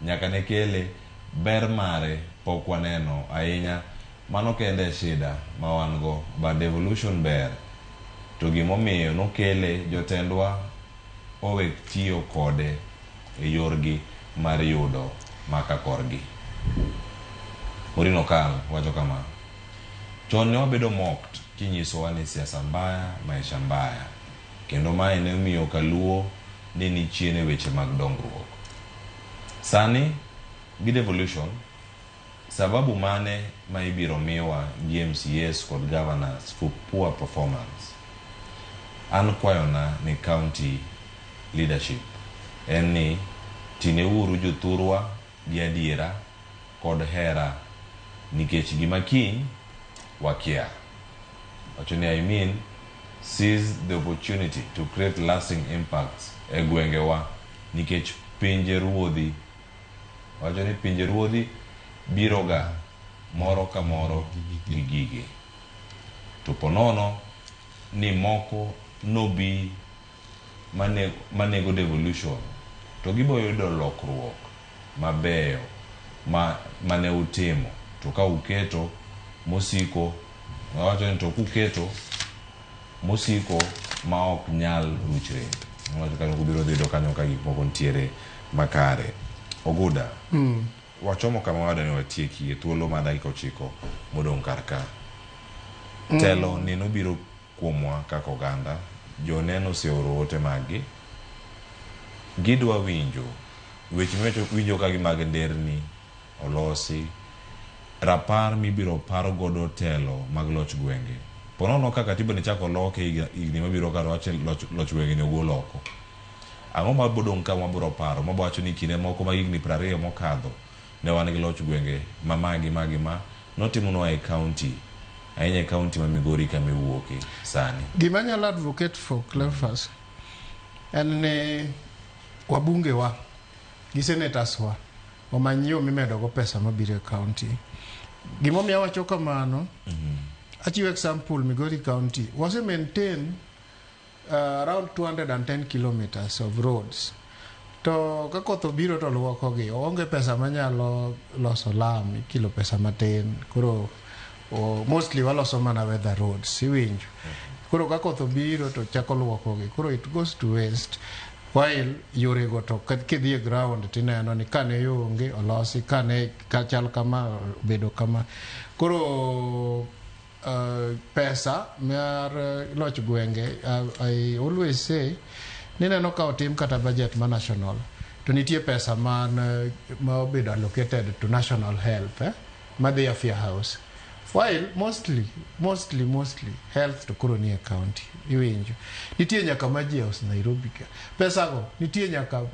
nyaka ne kele ber mare pok waneno ahinya. Mano kende e shida ma wan go, but devolution ber to gimomiyo nokele jotendwa owek tiyo kode e yorgi mar yudo maka korgi. Maureen Okal wacho kama: chon ne wabedo mocked kinyisowa ni siasa mbaya, maisha mbaya, kendo mae ne omiyo kaluo ni ni chien e weche mag dongruok. Sani gi devolution, sababu mane ma ibiro miwa gi MCAs kod governors for poor performance? An kwayona ni county leadership en ni tineuru jothurwa gi adiera kod hera nikech gima kiny wakia. Wacho ni I mean seize the opportunity to create lasting impacts e gwengewa nikech pinje ruodhi. Wacho ni pinje ruodhi biroga moro ka moro gi gige. To ponono ni moko nobi manego devolution to gibo yudo lokruok mabeyo mane utimo. To ka uketo mosiko, wacho ni to kuketo mosiko ma ok nyal ruchre. Wacho kanyo kubiro dhi yudo kanyo ka gik moko nitiere makare. Oguda, wachomo kama wadwa ni watieki e thuolo mar dakika 9 modong' kar ka. Telo ni nobiro kuomwa kaka oganda, joneno oseoro ote maggi. Gidwa winjo Weche miwacho winjo ka gi mag nderni olosi, rapar mibiro par godo telo mag loch gwenge. Ponono ka katiba ni chako loke higni mabiro ka to wach loch gwenge ni ogol oko. Ang'o ma bodong' ka wabiro paro ma wacho ni kinde moko mag higni 20 mokadho ne wan gi loch gwenge ma ma gi ma gi ma notimonwa e county ahinya e county ma Migori kama iwuoke sani. Gima anyalo advocate for Cleophas en ni wabunge wa gi senators wa omany yo mimedo go pesa mabiro e county. Gimomiyo awacho kamano, achiwo example Migori County wase maintain around 210 kilometers of roads. To ka koth obiro to luokogi, onge pesa manyalo loso lam, ikilo pesa matin. Koro mostly waloso mana weather roads, iwinjo. Koro ka koth obiro to chako luokogi, koro it goes to waste. While yorego to kidhi e ground tineno ni kane yo onge olosi, kane kachal kama obedo kama. Koro pesa mar loch gwenge, I always say nineno ka otim kata budget ma national to nitie pesa man ma obedo allocated to national health, madhi Afya House, while mostly health to koro nie county, iwinjo. Nitie nyaka Maji House Nairobi ka pesa go nitie nyaka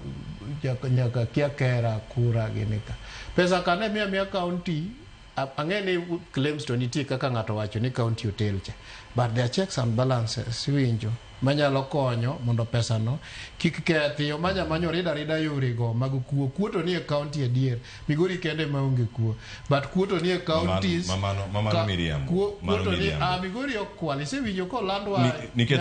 kia kera kura gini ka pesa ka ne miya county. Ang'e ni claims to nitie kaka ng'ato wacho ni county hotel cha, but there are checks and balances, iwinjo, manyalo konyo mondo pesa no kik kethi. Omanya manyo rida rida yore go mag kuo. Kuo to nie county adier, Migori kende maonge kuo, but kuo to nie counties. Mamano miriambo. Kuo Mano to ni miriambo. Ah, Migori ok kwal, isewinjo kolandwa Nikech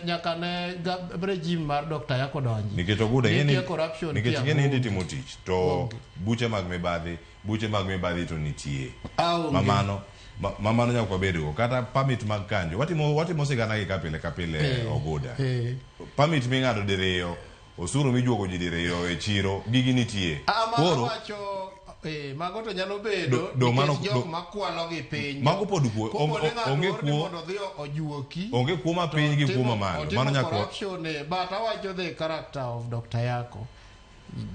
nyaka ne regime mar Dr. Yako donji. Nikech Oguda ing'e Nitie corruption nikech kia ing'e ni onge. timo tich to buche mag mibadhi to nitie. Ah, onge. Mamano nyaka wabedgo kata permit mag kanjo watimo sigana gi ka pile ka pile. Oguda, permit ming'ado diriyo, osuru mijuogo ji diriyo e chiro, gigi nitie. Ah, ma Koro wacho mago to nyalo bedo Do nikech jok makwalo gi piny. Mago pod kuo. Kopo ni ng'ato Onge orni kuo. mondo odhi ojuoki. Onge kuo ma piny gi kuo mamalo. Otimo Mano nyaka corruption, but awacho the character of Dr. Yako.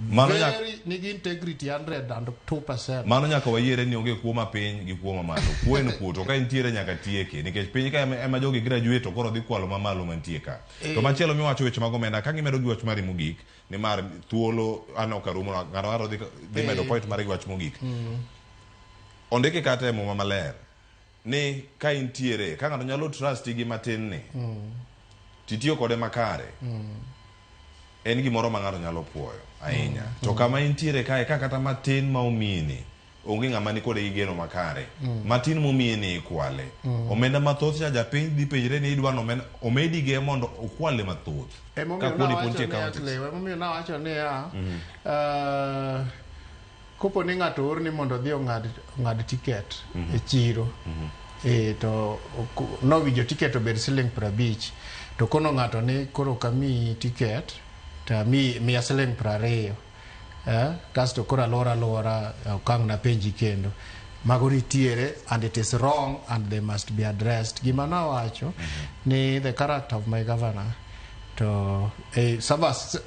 Mano nyaka Very nigi integrity 102%. Mano nyaka wayiere ni onge kuo ma piny gi kuo mamalo. Kuo en kuo, to ka entiere nyaka tieke, nikech piny ka ema jogi graduate to koro dhi kwalo mamalo mantie ka. To machielo miwacho weche mag omenda ka gimedo gi wach mari mogik, nimar thuolo aneno ka rumo, ng'ato ng'ato dhi medo point mare gi wach mogik. Ondiki kata e Muma maler ni ka intiere ka ng'ato nyalo trust gi matin ni titiyo kode makare, en gimoro ma ng'ato nyalo puoyo ahinya. To kama intiere kae ka kata matin ma omiyini, onge ng'ama ni kode gi geno makare. Matin momiyini ikwale. Omenda mathoth cha japiny dhi penjre ni idwa ni omenda omedige mondo okwale mathoth ka Emomiyo kuoni pod nawacho nitie niya, counties. Cleo, emomiyo nawacho niya, kopo ni ng'ato orni mondo odhi ong'ad ticket e chiro, to nowinjo ticket obed siling 50, to kono ng'ato ni koro kamiyi ticket to miya siling 20, kasto koro alwora alwora ok ang' napenji kendo. Mago nitiere and it is wrong and they must be addressed. Gima nawacho ni the character of my governor to service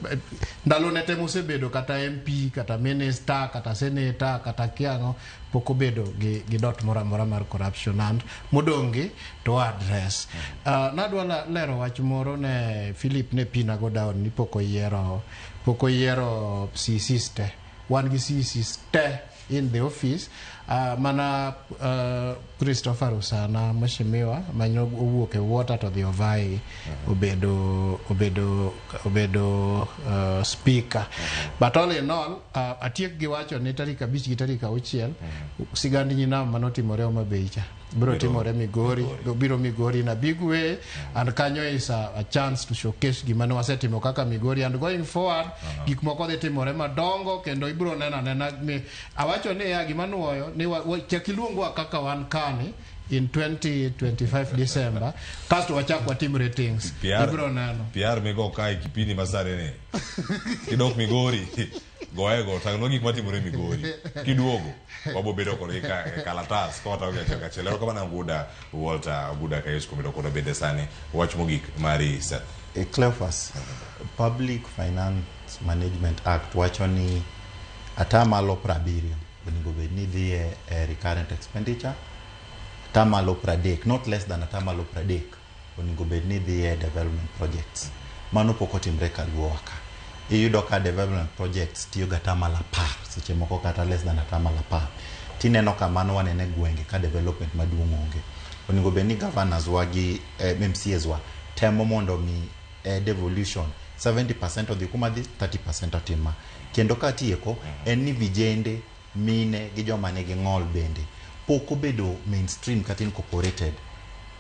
ndalo ne te mosebedo kata MP kata minister kata senator kata kiang'o pok obedo gi dot moro amora mar corruption, and modong' gi to address. Nadwa lero wach moro ne Philip ne pina go down ni pok oyiero CCs te. Wan gi CCs te in the office, mana Christopher Usana mheshimiwa manyo owuok e water to dhi ovai obedo speaker. But all in all, atiek gi wacho ni tarik 5 gi tarik 6 sigand nyinam manotimore Homa Bay cha biro timore Migori, biro Migori in a big way, and kanyo is a chance to showcase gima ne wasetimo kaka Migori, and going forward gik moko dhi timore madongo kendo ibiro neno anena ni awacho ni ya gima nuoyo ni chak iluongwa kaka wan kani in 2025 December, kasto wachak watim ratings. PR, ibiro neno. PR migo kae kipindi masani ni kidok Migori goye go tang'nwa gik matimore Migori kiduogo wabo bedo kodgi ka e kalatas ka watago gi achiel kachiel. Erokamano Oguda Walter Oguda Kayus kuom bedo kodwa bende sani. Wach mogik mari, Seth. Cleophas, public finance Resources Management Act wacho ni atamalo 70 onego bed ni dhi e recurrent expenditure, atamalo 30, not less than atamalo 30 onego bed ni dhi e development projects. Mano pok otimre kaluowa ka. Iyudo ka development projects tiyo ga atamalo 10, seche moko kata less than atamalo 10. Tineno ka mano wanene gwenge ka development maduong' onge. Onego bed ni governors wa gi MCAs wa temo mondo mi devolution 70% odhi kuma dhi, 30% otima. Kendo katieko, en ni vijende, mine gi joma nigi ng'ol bende pok obedo mainstream kata incorporated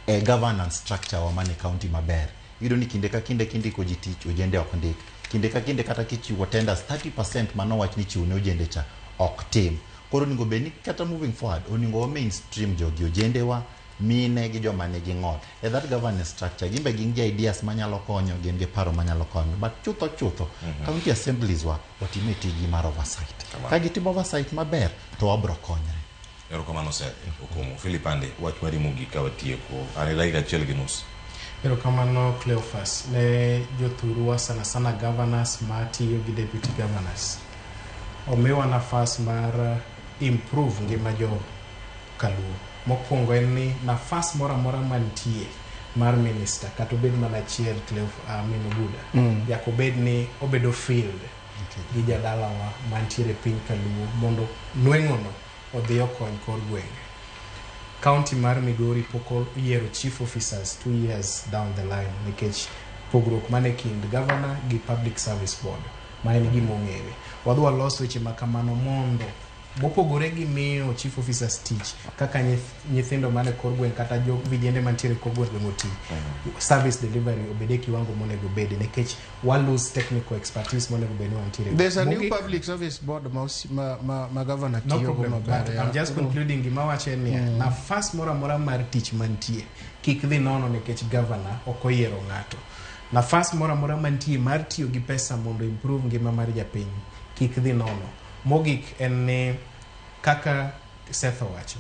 e governance structure wa mane county maber. Iyudo ni kinde ka kinde kindiko ji tich, ojende ok ndik. Kinde ka kinde kata kichiwo tenders, 30% manowach ni chiw ne ojende cha ok tim. Koro onego bed ni kata moving forward, onego wa mainstream jogi, ojende wa, mine gi joma nigi ng'ol. E that governance structure, gin be gin gi ideas manyalo konyo, gin gi paro manyalo konyo. But chutho chutho, county assemblies wa otime tijgi mar oversight. Ka gitimo oversight maber, to wabro konyre. Erokamano Seth Okumu. Philip Ande, wach mari mogik ka watieko. An gi dakika 1.5. Erokamano Cleophas ne jothurwa sana sana governors matiyo gi deputy governors. Omiwa nafas mar improve ngima jo kaluo. Mokwongo en ni nafas moro amora mantie mar minister kata obed mana achiel Cleo, Oguda. Nyaka obed ni obedo filled gi jadalawa mantiere piny kaluo mondo nweng'ono odhi okony kor gwenge. County mar Migori pok oyiero chief officers 2 years down the line nikech pogruok mane kind governor gi public service board ma en gima ong'ere. Wadhi walos weche ma kamano mondo mopogore gi miyo chief officers tich kaka nyithindo mane kor gweng' kata jo vijende mantiere kor gweng' oti, service delivery obed e kiwango monego obede nikech wa lose technical expertise monego bed ni wantiere. There's a new Mogik- public service board ma governor No tiyo go problem, maber. but I'm just concluding gima wacho en niya, nafas moro amora mar tich mantie kik dhi nono nikech governor ok oyiero ng'ato. Nafas moro amora mantie mar tiyo gi pesa mondo improve ngima mar japiny kik dhi nono. Mogik en ni kaka Seth owacho,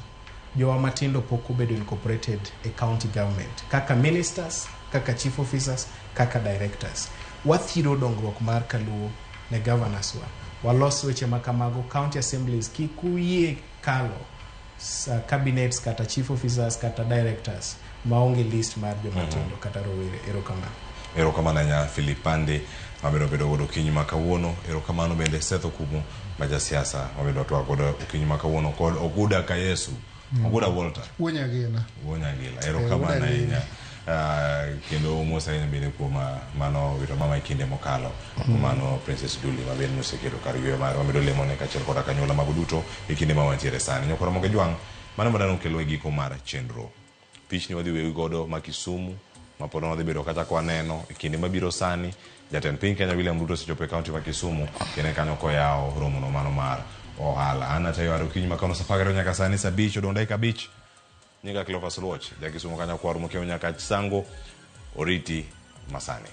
jowa matindo pok obedo incorporated e county government kaka ministers, kaka chief officers, kaka directors. Wathiro dongruok mar kaluo ne governors wa. Walos weche ma kamago, county assemblies kik uyie kalo cabinets kata chief officers kata directors maonge list mar jomatindo kata rowere. Erokamano. Erokamano ahinya Philip Pande mabedo bedo godo okinyi ma kawuono. Erokamano bende Seth Okumu ma jasiasa mabedo watwak godo okinyi ma kawuono kod Oguda Kayesu. Oguda Walter. Wuo Nyagila. Wuo Nyagila. Erokamano Wuod ahinya. Kendo mos ahinya bende kuom mano wito mama e kinde mokalo. Mano Princess Duli ma bende noseketo kar yweyo mare wamedo lemone kaachiel koda kanyuola mago duto e kinde ma wantiere sani. Nyakoro Ramogi Jwang', mano madano kelo e giko mar chenro. Pichni wadhi weyi godo ma Kisumu ma pod wadhi bedo kata kwaneno e kinde mabiro sani. Jatend piny Kenya William Ruto osechopo e kaunti ma Kisumu kendo en kanyo koyawo romono mano mar ohala. An atayo are okinyi ma kawuono sa 12 nyaka sani sa 5 odong' dakika 5. Nyinga Cleophas Oluoch, ja Kisumu kanyo kwar mokiewo nyaka Sango oriti masani.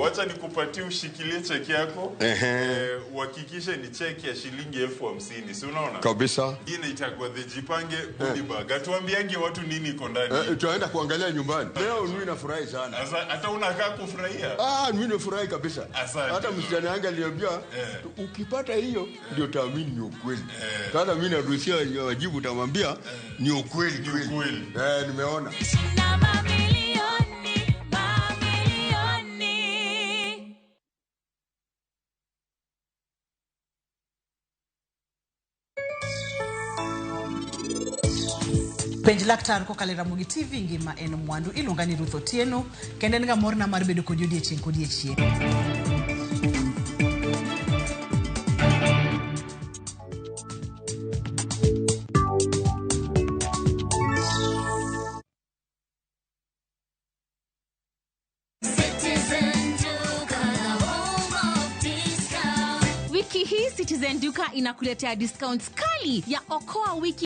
Wacha nikupatie ushikilie cheki yako. Uhakikishe ni cheki ya shilingi 50,000, si unaona? Kabisa. Hii inaitwa the Jipange goodie bag. Atuambiange watu nini iko ndani. Tunaenda kuangalia nyumbani. Leo mimi nafurahi sana. Sasa hata unakaa kufurahia? Ah, mimi nafurahi kabisa. Asante. Hata msichana yangu aliniambia ukipata hiyo ndio taamini ni ukweli. Sasa mimi naruhusia wajibu, utamwambia ni ukweli kweli. Nimeona. Na mamilioni, mamilioni. Penj laktar kokalo e Ramogi TV ngima en mwandu iluonga ni Ruth Otieno kendo en ga morna mar bedo kodi odiechieng' kodiechieng'. Citizen Duka, the home of discount. Wiki hii Citizen Duka inakuletea discounts kali ya Okoa Wiki.